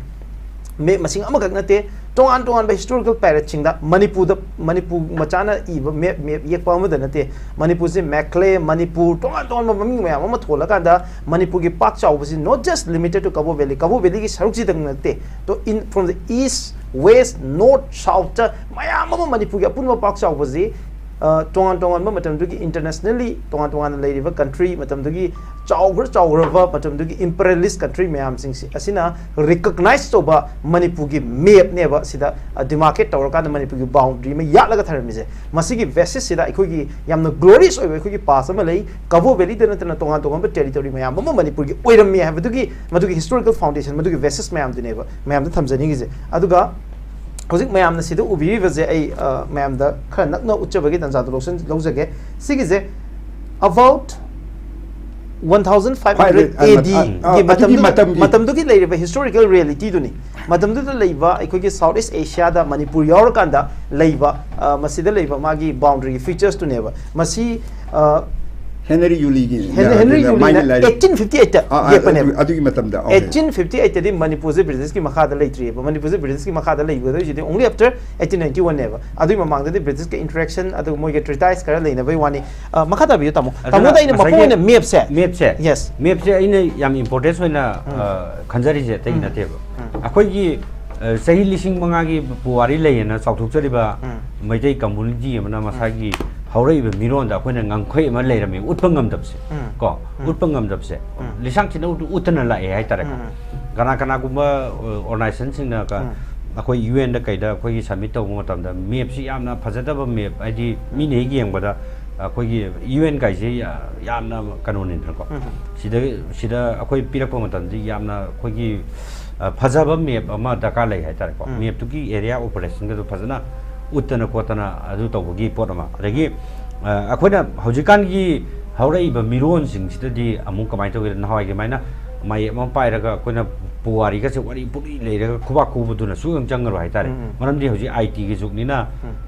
ꯃꯦꯞ ꯃꯁꯤꯡ ꯑꯃꯈꯛ ꯅꯠꯇꯦ, ꯇꯣꯉꯥꯟ ꯇꯣꯉꯥꯟꯕ ꯍꯤꯁꯇꯣꯔꯤꯀꯦꯜ ꯄꯦꯔꯤꯌꯗꯁꯤꯡꯗ ꯃꯅꯤꯄꯨꯔꯗ, ꯃꯅꯤꯄꯨꯔ ꯃꯆꯥꯅ ꯏꯕ ꯃꯦꯞ, ꯃꯦꯞ ꯌꯦꯛꯄ ꯑꯃꯗ ꯅꯠꯇꯦ꯫ ꯃꯅꯤꯄꯨꯔꯁꯦ ꯃꯦꯛꯂꯦ, ꯃꯅꯤꯄꯨꯔ, ꯇꯣꯉꯥꯟ ꯇꯣꯉꯥꯟꯕ ꯃꯃꯤꯡ ꯃꯌꯥꯝ ꯑꯃ ꯊꯣꯜꯂꯀꯥꯟꯗ ꯃꯅꯤꯄꯨꯔꯒꯤ ꯄꯥꯛ ꯆꯥꯎꯕꯁꯤ not just limited to Kabaw valley, Kabaw ꯚꯦꯂꯤꯒꯤ ꯁꯔꯨꯛꯁꯤꯗꯪ ꯅꯠꯇꯦ꯫ ꯇꯣ, in, from the east, west, north, south ꯇ ꯃꯌꯥꯝ ꯑꯃ ꯃꯅꯤꯄꯨꯔꯒꯤ ꯑꯄꯨꯟꯕ ꯄꯥꯛ ꯆꯥꯎꯕꯁꯤ, ꯑ, ꯇꯣꯉꯥꯟ ꯇꯣꯉꯥꯟꯕ ꯃꯇꯝꯗꯨꯒꯤ ꯏꯟꯇꯔꯅꯦꯁꯅꯦꯜꯂꯤ ꯇꯣꯉꯥꯟ ꯇꯣꯉꯥꯟꯅ ꯂꯩꯔꯤꯕ ꯀꯟꯇ꯭ꯔꯤ, ꯃꯇꯝꯗꯨꯒꯤ ꯆꯥꯎꯈ꯭ꯔ ꯆꯥꯎꯈ꯭ꯔꯕ ꯃꯇꯝꯗꯨꯒꯤ ꯏꯝꯄꯔꯤꯌꯦꯂꯤꯁ ꯀꯟꯇ꯭ꯔꯤ ꯃꯌꯥꯝꯁꯤꯡꯁꯤ ꯑꯁꯤꯅ ꯔꯤꯀꯣꯒꯅꯥꯏꯁ ꯇꯧꯕ ꯃꯅꯤꯄꯨꯔꯒꯤ ꯃꯦꯞꯅꯦꯕ ꯁꯤꯗ, ꯑ, ꯗꯤꯃꯥꯔꯀꯦꯠ ꯇꯧꯔꯀꯥꯟꯗ ꯃꯅꯤꯄꯨꯔꯒꯤ ꯕꯥꯎꯟꯗ꯭ꯔꯤ ꯑꯃ ꯌꯥꯠꯂꯒ ꯊꯝꯔꯝꯃꯤꯁꯦ꯫ ꯃꯁꯤꯒꯤ ꯕꯦꯁꯤꯁꯁꯤꯗ ꯑꯩꯈꯣꯏꯒꯤ ꯌꯥꯝꯅ ꯒ꯭ꯂꯣꯔꯤꯌꯁ ꯑꯣꯏꯕ ꯑꯩꯈꯣꯏꯒꯤ ꯄꯥꯁ ꯑꯃ ꯂꯩ꯫ ꯀꯕꯣ ꯚꯦꯂꯤꯗ ꯅꯠꯇꯅ ꯇꯣꯉꯥꯟ ꯇꯣꯉꯥꯟꯕ ꯇꯦꯔꯤꯇꯣꯔꯤ ꯃꯌꯥꯝ ꯑꯃ ꯃꯅꯤꯄꯨꯔꯒꯤ ꯑꯣꯏꯔꯝꯃꯤ ꯍꯥꯏꯕꯗꯨꯒꯤ, ꯃꯗꯨꯒꯤ ꯍꯤꯁꯇꯣꯔꯤꯀꯦꯜ ꯐꯥꯎꯟꯗꯦꯁꯟ, ꯃꯗꯨꯒꯤ ꯕꯦꯁꯤꯁ ꯃꯌꯥꯝꯗꯨꯅꯦꯕ ꯃꯌꯥꯝꯗ ꯊꯝꯖꯅꯤꯡꯉꯤꯁꯦ꯫ ꯑꯗꯨꯒ ꯍꯧꯖꯤꯛ ꯃꯌꯥꯝꯅ ꯁꯤꯗ ꯎꯕꯤꯔꯤꯕꯁꯦ ꯑꯩ, ꯑ, ꯃꯌꯥꯝꯗ ꯈꯔ ꯅꯛꯅ ꯎꯠꯆꯕꯒꯤ ꯇꯥꯟꯖꯥꯗꯣ ꯂꯧꯁꯤꯟ-, ꯂꯧꯖꯒꯦ꯫ ꯁꯤꯒꯤꯁꯦ about one thousand five hundred five hundred ꯑꯦ ꯗꯤ ꯑ, ꯑ, ꯒꯤ ꯑꯗꯨꯒꯤ ꯃꯇꯝꯗꯨ-, ꯃꯇꯝꯒꯤ ꯃꯇꯝꯗꯨꯒꯤ ꯂꯩꯔꯤꯕ ꯍꯤꯁꯇꯣꯔꯤꯀꯦꯜ ꯔꯤꯌꯦꯂꯤꯇꯤꯗꯨꯅꯤ꯫ ꯃꯇꯝꯗꯨꯗ ꯂꯩꯕ ꯑꯩꯈꯣꯏꯒꯤ ꯁꯥꯎꯠ ꯏꯁ ꯑꯦꯁꯤꯌꯥꯗ ꯃꯅꯤꯄꯨꯔ ꯌꯥꯎꯔꯀꯥꯟꯗ ꯂꯩꯕ, ꯑ, ꯃꯁꯤꯗ ꯂꯩꯕ ꯃꯥꯒꯤ ꯕꯥꯎꯟꯗ꯭ꯔꯤꯒꯤ ꯐꯤꯆꯔꯁꯇꯨꯅꯦꯕ꯫ ꯃꯁꯤ, ꯑ, ꯍꯦꯅꯔꯤ ꯌꯨꯂꯤꯒꯤ, ꯍꯦꯅ-, ꯍꯦꯅꯔꯤ ꯌꯨꯂꯤꯅ ꯃꯥꯏꯅ ꯂꯥꯏꯔꯤꯛ ꯑꯩꯠꯇꯤꯟ ꯐꯤꯐꯇꯤ ꯑꯩꯠꯇ ꯑꯥ, ꯑꯥ, ꯌꯦꯛꯄꯅꯦꯕ꯫ ꯑꯗꯨ-, ꯑꯗꯨꯒꯤ ꯃꯇꯝꯗ, ꯑꯣꯀꯦ꯫ ꯑꯩꯠꯇꯤꯟ ꯐꯤꯐꯇꯤ ꯑꯩꯠꯇꯗꯤ ꯃꯅꯤꯄꯨꯔꯁꯦ ꯕ꯭ꯔꯤꯇꯤꯁꯀꯤ ꯃꯈꯥꯗ ꯂꯩꯇ꯭ꯔꯤꯑꯕ꯫ ꯃꯅꯤꯄꯨꯔꯁꯦ ꯕ꯭ꯔꯤꯇꯤꯁꯀꯤ ꯃꯈꯥꯗ ꯂꯩꯒꯗꯣꯏꯁꯤꯗꯤ only after eighteen ninety-one ꯅꯦꯕ꯫ ꯑꯗꯨꯒꯤ ꯃꯃꯥꯡꯗꯗꯤ ꯕ꯭ꯔꯤꯇꯤꯁꯀꯤ ꯏꯟꯇꯔꯦꯛꯁꯟ ꯑꯗꯨꯒ ꯃꯣꯏꯒꯤ ꯇ꯭ꯔꯤꯇꯥꯏꯁ ꯈꯔ ꯂꯩꯅꯕꯩ ꯋꯥꯅꯤ꯫ ꯑ, ꯃꯈꯥ ꯇꯥꯕꯤꯌꯨ, ꯇꯥꯃꯣ꯫ ꯑꯗꯨꯅ ꯇꯥꯃꯣꯗ ꯑꯩꯅ ꯃꯄꯨꯡ ꯉꯁꯥꯏꯒꯤ ꯑꯣꯏꯅ ꯃꯦꯞꯁꯦ꯫ ꯃꯦꯞꯁꯦ꯫ Yes꯫ ꯃꯦꯞꯁꯦ ꯑꯩꯅ ꯌꯥꯝ ꯏꯝꯄꯣꯔꯇꯦꯟꯁ ꯑꯣꯏꯅ, ꯎꯝ꯫ ꯑ, ꯈꯟꯖꯔꯤꯁꯦ ꯑꯇꯩꯒꯤ ꯎꯝ꯫ ꯅꯠꯇꯦꯕ꯫ ꯎꯝ꯫ ꯑꯩꯈꯣꯏꯒꯤ, ꯑ, ꯆꯍꯤ ꯂꯤꯁꯤꯡ ꯃꯉꯥꯒꯤ ꯄꯨꯋꯥꯔꯤ ꯂꯩꯌꯦꯅ ꯆꯥꯎꯊꯣꯛꯆꯔꯤꯕ ꯎꯝ꯫ ꯃꯩꯇꯩ ꯀꯝꯃꯨꯅꯤꯇꯤ ꯑꯃꯅ ꯎꯝ꯫ ꯃꯁꯥꯒꯤ ꯍꯧꯔꯛꯏꯕ ꯃꯤꯔꯣꯟꯗ ꯑꯩꯈꯣꯏꯅ ꯉꯝꯈꯩ ꯑꯃ ꯂꯩꯔꯝꯃꯤ, ꯎꯠꯄ ꯉꯝꯗꯕꯁꯦ꯫ ꯎꯝ꯫ ꯀꯣ? ꯎꯝ꯫ ꯎꯠꯄ ꯉꯝꯗꯕꯁꯦ꯫ ꯎꯝ꯫ ꯂꯤꯁꯥꯡ ꯁꯤꯠꯅ ꯎꯠ-, ꯎꯠꯇꯅ ꯂꯥꯛꯑꯦ ꯍꯥꯏꯇꯥꯔꯦꯀꯣ꯫ ꯎꯝ꯫ ꯀꯅꯥ ꯀꯅꯥꯒꯨꯝꯕ, ꯑ, ꯑꯣꯔꯒꯅꯥꯏꯖꯦꯁꯟꯁꯤꯡꯅꯒ ꯎꯝ꯫ ꯑꯩꯈꯣꯏ ꯌꯨ ꯑꯦꯟꯗ ꯀꯩꯗ ꯑꯩꯈꯣꯏꯒꯤ ꯁꯕꯃꯤꯠ ꯇꯧꯕ ꯃꯇꯝꯗ ꯃꯦꯞꯁꯤ ꯌꯥꯝꯅ ꯐꯖꯗꯕ ꯃꯦꯞ, ꯍꯥꯏꯗꯤ ꯎꯝ꯫ ꯃꯤꯅ ꯍꯦꯛ ꯌꯦꯡꯕꯗ, ꯑꯩꯈꯣꯏꯒꯤ ꯌꯨ ꯑꯦꯟ ꯀꯥꯏꯁꯦ ꯌꯥꯝꯅ ꯀꯩꯅꯣꯅꯤꯗꯅꯀꯣ꯫ ꯁꯤꯗ ꯁꯤꯗ ꯑꯩꯈꯣꯏ ꯄꯤꯔꯛꯄ ꯃꯇꯝꯗ ꯌꯥꯝꯅ ꯑꯩꯈꯣꯏꯒꯤ ꯐꯖꯕ ꯃꯦꯞ ꯑꯃ ꯗꯔꯀꯥꯔ ꯂꯩ ꯍꯥꯏꯇꯥꯔꯦꯀꯣ꯫ ꯃꯦꯞꯇꯨꯒꯤ ꯑꯦꯔꯤꯌꯥ ꯑꯣꯄꯔꯦꯁꯟꯒꯗꯣ ꯐꯖꯅ ꯎꯠꯇꯅ ꯈꯣꯠꯇꯅ ꯑꯗꯨ ꯇꯧꯕꯒꯤ ꯄꯣꯠ ꯑꯃ꯫ ꯑꯗꯒꯤ ꯑꯩꯈꯣꯏꯅ ꯍꯧꯖꯤꯛꯀꯥꯟꯒꯤ ꯍꯧꯔꯛꯏꯕ ꯃꯤꯔꯣꯟꯁꯤꯡꯁꯤꯗꯗꯤ ꯑꯃꯨꯛ ꯀꯃꯥꯏꯅ ꯇꯧꯒꯦꯗ, ꯅꯍꯥꯟꯋꯥꯏꯒꯤ ꯑꯗꯨꯃꯥꯏꯅ ꯃꯥꯌꯦꯞ ꯑꯃ ꯄꯥꯏꯔꯒ ꯑꯩꯈꯣꯏꯅ ꯄꯨꯋꯥꯔꯤꯒꯁꯦ ꯋꯥꯔꯤ ꯄꯨꯔꯤ ꯂꯩꯔꯒ ꯈꯨꯕꯥꯛ ꯈꯨꯕꯗꯨꯅ ꯁꯨꯡꯆꯪ ꯆꯪꯉꯔꯣꯏ ꯍꯥꯏꯇꯥꯔꯦ꯫ ꯃꯔꯝꯗꯤ ꯍꯧꯖꯤꯛ ꯑꯥꯏ ꯇꯤꯒꯤ ꯖꯨꯛꯅꯤꯅ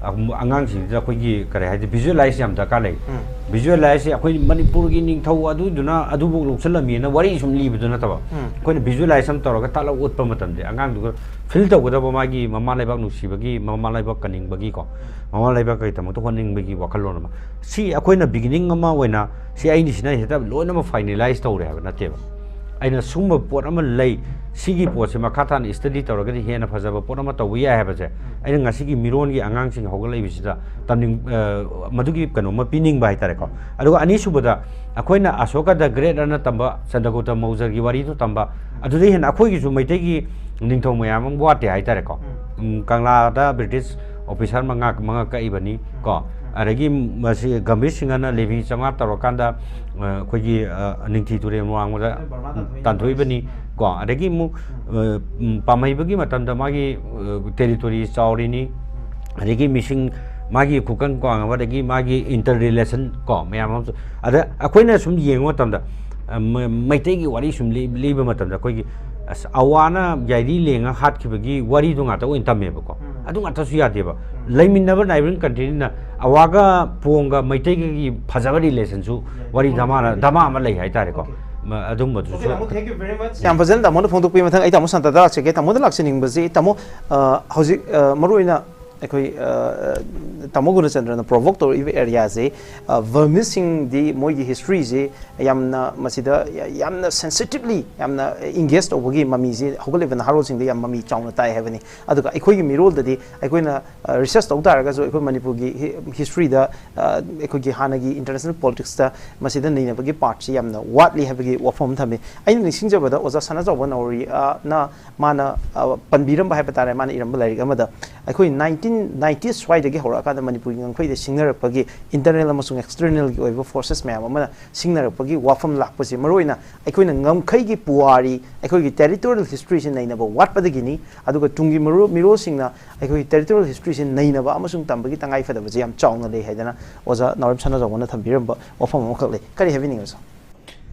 ꯑꯉꯥꯡꯁꯤꯡꯁꯤꯗ ꯑꯩꯈꯣꯏꯒꯤ ꯀꯔꯤ ꯍꯥꯏꯗꯤ ꯚꯤꯖꯨꯋꯦꯂꯥꯏꯁ ꯌꯥꯝ ꯗꯔꯀꯥꯔ ꯂꯩ꯫ ꯚꯤꯖꯨꯋꯦꯂꯥꯏꯁꯁꯦ ꯑꯩꯈꯣꯏ ꯃꯅꯤꯄꯨꯔꯒꯤ ꯅꯤꯡꯊꯧ ꯑꯗꯨꯗꯨꯅ ꯑꯗꯨꯐꯥꯎ ꯂꯧꯁꯤꯜꯂꯝꯃꯤꯅ ꯋꯥꯔꯤ ꯁꯨꯝ ꯂꯤꯕꯗꯨ ꯅꯠꯇꯕ, ꯑꯩꯈꯣꯏꯅ ꯚꯤꯖꯨꯋꯦꯂꯥꯏꯁ ꯑꯃ ꯇꯧꯔꯒ ꯇꯥꯛꯂꯒ ꯎꯠꯄ ꯃꯇꯝꯗ ꯑꯉꯥꯡꯗꯨꯒ ꯐꯤꯜ ꯇꯧꯒꯗꯕ ꯃꯥꯒꯤ ꯃꯃꯥ ꯂꯩꯕꯥꯛ ꯅꯨꯡꯁꯤꯕꯒꯤ, ꯃꯃꯥ ꯂꯩꯕꯥꯛ ꯀꯟꯅꯤꯡꯕꯒꯤ ꯀꯣ, ꯃꯃꯥ ꯂꯩꯕꯥꯛꯀꯤꯗꯃꯛꯇ ꯍꯣꯠꯅꯤꯡꯕꯒꯤ ꯋꯥꯈꯜꯂꯣꯟ ꯑꯃ꯫ ꯁꯤ ꯑꯩꯈꯣꯏꯅ ꯕꯤꯒꯤꯅꯤꯡ ꯑꯃ ꯑꯣꯏꯅ ꯁꯤ ꯑꯩꯅ ꯁꯤꯅ ꯍꯦꯛꯇ ꯂꯣꯏꯅꯃꯛ ꯐꯥꯏꯅꯦꯂꯥꯏꯁ ꯇꯧꯔꯦ ꯍꯥꯏꯕ ꯅꯠꯇꯦꯕ꯫ ꯑꯩꯅ ꯁꯨꯝꯕ ꯄꯣꯠ ꯑꯃ ꯂꯩ, ꯁꯤꯒꯤ ꯄꯣꯠꯁꯦ ꯃꯈꯥ ꯇꯥꯅ ꯁ꯭ꯇꯗꯤ ꯇꯧꯔꯒꯗꯤ ꯍꯦꯟꯅ ꯐꯖꯕ ꯄꯣꯠ ꯑꯃ ꯇꯧꯕ ꯌꯥꯏ ꯍꯥꯏꯕꯁꯦ ꯑꯩꯅ ꯉꯁꯤꯒꯤ ꯃꯤꯔꯣꯟꯒꯤ ꯑꯉꯥꯡꯁꯤꯡ ꯍꯧꯒꯠꯂꯛꯏꯕꯁꯤꯗ ꯇꯝꯅꯤꯡ-, ꯃꯗꯨꯒꯤ ꯀꯩꯅꯣꯝꯃ ꯄꯤꯅꯤꯡꯕ ꯍꯥꯏꯇꯥꯔꯦꯀꯣ꯫ ꯑꯗꯨꯒ ꯑꯅꯤꯁꯨꯕꯗ ꯑꯩꯈꯣꯏꯅ ꯑꯁꯣꯀꯥ ꯗ ꯒ꯭ꯔꯦꯠ ꯑꯅ ꯇꯝꯕ, ꯆꯟꯗ꯭ꯔꯒꯨꯞꯇ ꯃꯧꯖꯔꯒꯤ ꯋꯥꯔꯤꯗꯨ ꯇꯝꯕ, ꯑꯗꯨꯗꯩ ꯍꯦꯟꯅ ꯑꯩꯈꯣꯏꯒꯤꯁꯨ ꯃꯩꯇꯩꯒꯤ ꯅꯤꯡꯊꯧ ꯃꯌꯥꯝ ꯑꯃ ꯋꯥꯠꯇꯦ ꯍꯥꯏꯇꯥꯔꯦꯀꯣ꯫ ꯎꯝ, ꯀꯪꯂꯥꯗ ꯕ꯭ꯔꯤꯇꯤꯁ ꯑꯣꯐꯤꯁꯥꯔ ꯃꯉꯥ, ꯃꯉꯥ ꯀꯛꯏꯕꯅꯤ ꯀꯣ꯫ ꯑꯗꯒꯤ ꯃꯁꯤ ꯒꯝꯚꯤꯔ ꯁꯤꯡꯍꯅ ꯂꯦꯚꯤ ꯆꯥꯝꯃꯉꯥ ꯇꯧꯔꯀꯥꯟꯗ, ꯑ, ꯑꯩꯈꯣꯏꯒꯤ, ꯑ, ꯅꯤꯡꯊꯤ ꯇꯨꯔꯦꯜ ꯋꯥꯡꯃꯗ ꯇꯥꯟꯊꯣꯛꯏꯕꯅꯤ ꯀꯣ꯫ ꯑꯗꯒꯤ ꯑꯃꯨꯛ, ꯑ, ꯎꯝ, ꯄꯥꯝꯍꯩꯕꯒꯤ ꯃꯇꯝꯗ ꯃꯥꯒꯤ, ꯑ, ꯇꯦꯔꯤꯇꯣꯔꯤ ꯆꯥꯎꯔꯤꯅꯤ꯫ ꯑꯗꯒꯤ ꯃꯤꯁꯤꯡ, ꯃꯥꯒꯤ ꯈꯨꯀꯟ ꯀ꯭ꯋꯥꯡ ꯑꯃ, ꯑꯗꯒꯤ ꯃꯥꯒꯤ ꯏꯟꯇꯔ ꯔꯤꯂꯦꯁꯟ ꯀꯣ, ꯃꯌꯥꯝ ꯑꯃꯁꯨ꯫ ꯑꯗ ꯑꯩꯈꯣꯏꯅ ꯁꯨꯝ ꯌꯦꯡꯕ ꯃꯇꯝꯗ, ꯑ, ꯃ-, ꯃꯩꯇꯩꯒꯤ ꯋꯥꯔꯤ ꯁꯨꯝ ꯂꯤ-, ꯂꯤꯕ ꯃꯇꯝꯗ ꯑꯩꯈꯣꯏꯒꯤ, ꯑꯁ, ꯑꯋꯥꯅ ꯌꯥꯏꯔꯤ ꯂꯦꯡꯉ ꯍꯥꯠꯈꯤꯕꯒꯤ ꯋꯥꯔꯤꯗꯣ ꯉꯥꯛꯇ ꯑꯣꯏꯅ ꯇꯝꯃꯦꯕꯀꯣ꯫ ꯑꯗꯨ ꯉꯥꯛꯇꯁꯨ ꯌꯥꯗꯦꯕ꯫ ꯂꯩꯃꯤꯟꯅꯕ ꯅꯥꯏꯕꯔꯤꯡ ꯀꯟꯇ꯭ꯔꯤꯅ ꯑꯋꯥꯒ ꯄꯣꯡꯒ ꯃꯩꯇꯩꯒꯒꯤ ꯐꯖꯕ ꯔꯤꯂꯦꯁꯟꯁꯨ ꯋꯥꯔꯤ ꯙꯃꯥ, ꯙꯃꯥ ꯑꯃ ꯂꯩ ꯍꯥꯏꯇꯥꯔꯦꯀꯣ꯫ ꯃ-, ꯑꯗꯨꯝꯕꯗꯨꯁꯨ꯫ Okay, ꯇꯥꯃꯣ, thank you very much. ꯌꯥꯝ ꯐꯖꯅ ꯇꯥꯃꯣꯅ ꯐꯣꯡꯗꯣꯛꯄꯤꯕ ꯃꯊꯪ ꯑꯩ ꯇꯥꯃꯣ ꯁꯥꯟꯇꯗ ꯂꯥꯛꯆꯒꯦ꯫ ꯇꯥꯃꯣꯗ ꯂꯥꯛꯆꯅꯤꯡꯕꯁꯤ, ꯇꯥꯃꯣ, ꯑ, ꯍꯧꯖꯤꯛ, ꯑ, ꯃꯔꯨꯑꯣꯏꯅ ꯑꯩꯈꯣꯏ, ꯑ, ꯇꯥꯃꯣ ꯒꯨꯅꯆꯟꯗ꯭ꯔꯅ ꯄ꯭ꯔꯣꯚꯣꯛ ꯇꯧꯔꯛꯏꯕ ꯑꯦꯔꯤꯌꯥꯁꯦ, ꯑ, ꯕꯔꯃꯤꯁꯁꯤꯡꯗꯤ ꯃꯣꯏꯒꯤ ꯍꯤꯁꯇ꯭ꯔꯤꯁꯦ ꯌꯥꯝꯅ ꯃꯁꯤꯗ ꯌꯥꯝꯅ ꯁꯦꯟꯁꯤꯇꯤꯞꯂꯤ, ꯌꯥꯝꯅ ꯏꯪꯒꯦꯖ ꯇꯧꯕꯒꯤ ꯃꯃꯤꯁꯦ ꯍꯧꯒꯠꯂꯤꯕ ꯅꯍꯥꯔꯣꯜꯁꯤꯡꯗ ꯌꯥꯝ ꯃꯃꯤ ꯆꯥꯎꯅ ꯇꯥꯏ ꯍꯥꯏꯕꯅꯤ꯫ ꯑꯗꯨꯒ ꯑꯩꯈꯣꯏꯒꯤ ꯃꯤꯔꯣꯜꯗꯗꯤ ꯑꯩꯈꯣꯏꯅ, ꯑ, ꯔꯤꯁꯔꯁ ꯇꯧ ꯇꯥꯔꯒꯁꯨ ꯑꯩꯈꯣꯏ ꯃꯅꯤꯄꯨꯔꯒꯤ ꯍꯤ-, ꯍꯤꯁꯇ꯭ꯔꯤꯗ, ꯑ, ꯑꯩꯈꯣꯏꯒꯤ ꯍꯥꯟꯅꯒꯤ ꯏꯟꯇꯔꯅꯦꯁꯅꯦꯜ ꯄꯣꯂꯤꯇꯤꯛꯁꯇ ꯃꯁꯤꯗ ꯅꯩꯅꯕꯒꯤ ꯄꯥꯔꯠꯁꯤ ꯌꯥꯝꯅ ꯋꯥꯠꯂꯤ ꯍꯥꯏꯕꯒꯤ ꯋꯥꯐꯝ ꯑꯃ ꯊꯝꯃꯤ꯫ ꯑꯩꯅ ꯅꯤꯡꯁꯤꯡꯖꯕꯗ ꯑꯣꯖꯥ ꯁꯅꯥꯖꯥꯎꯕ ꯅꯥꯎꯔꯤꯅ ꯃꯥꯅ, ꯑ, ꯄꯟꯕꯤꯔꯝꯕ ꯍꯥꯏꯕ ꯇꯥꯔꯦ, ꯃꯥꯅ ꯏꯔꯝꯕ ꯂꯥꯏꯔꯤꯛ ꯑꯃꯗ ꯑꯩꯈꯣꯏ nineteen ꯅꯥꯏꯟꯇꯤꯁ ꯁ꯭ꯋꯥꯏꯗꯒꯤ ꯍꯧꯔꯛꯑꯀꯥꯟꯗ ꯃꯅꯤꯄꯨꯔꯒꯤ ꯉꯝꯈꯩꯗ ꯁꯤꯡꯅꯔꯛꯄꯒꯤ internal ꯑꯃꯁꯨꯡ externalꯒꯤ ꯑꯣꯏꯕ forces ꯃꯌꯥꯝ ꯑꯃꯅ ꯁꯤꯡꯅꯔꯛꯄꯒꯤ ꯋꯥꯐꯝ ꯂꯥꯛꯄꯁꯦ, ꯃꯔꯨꯑꯣꯏꯅ ꯑꯩꯈꯣꯏꯅ ꯉꯝꯈꯩꯒꯤ ꯄꯨꯋꯥꯔꯤ, ꯑꯩꯈꯣꯏꯒꯤ territorial historyꯁꯦ ꯅꯩꯅꯕ ꯋꯥꯠꯄꯗꯒꯤꯅꯤ꯫ ꯑꯗꯨꯒ ꯇꯨꯡꯒꯤ ꯃꯔꯨ-, ꯃꯤꯔꯣꯜꯁꯤꯡꯅ ꯑꯩꯈꯣꯏꯒꯤ territorial historyꯁꯦ ꯅꯩꯅꯕ ꯑꯃꯁꯨꯡ ꯇꯝꯕꯒꯤ ꯇꯉꯥꯏ ꯐꯗꯕꯁꯦ ꯌꯥꯝ ꯆꯥꯎꯅ ꯂꯩ ꯍꯥꯏꯗꯅ ꯑꯣꯖꯥ ꯅꯥꯎꯔꯦꯝ ꯁꯅꯥꯖꯥꯎꯕꯅ ꯊꯝꯕꯤꯔꯝꯕ ꯋꯥꯐꯝ ꯑꯃꯈꯛ ꯂꯩ꯫ ꯀꯔꯤ ꯍꯥꯏꯕꯤꯅꯤꯡꯉꯤ, ꯑꯣꯖꯥ?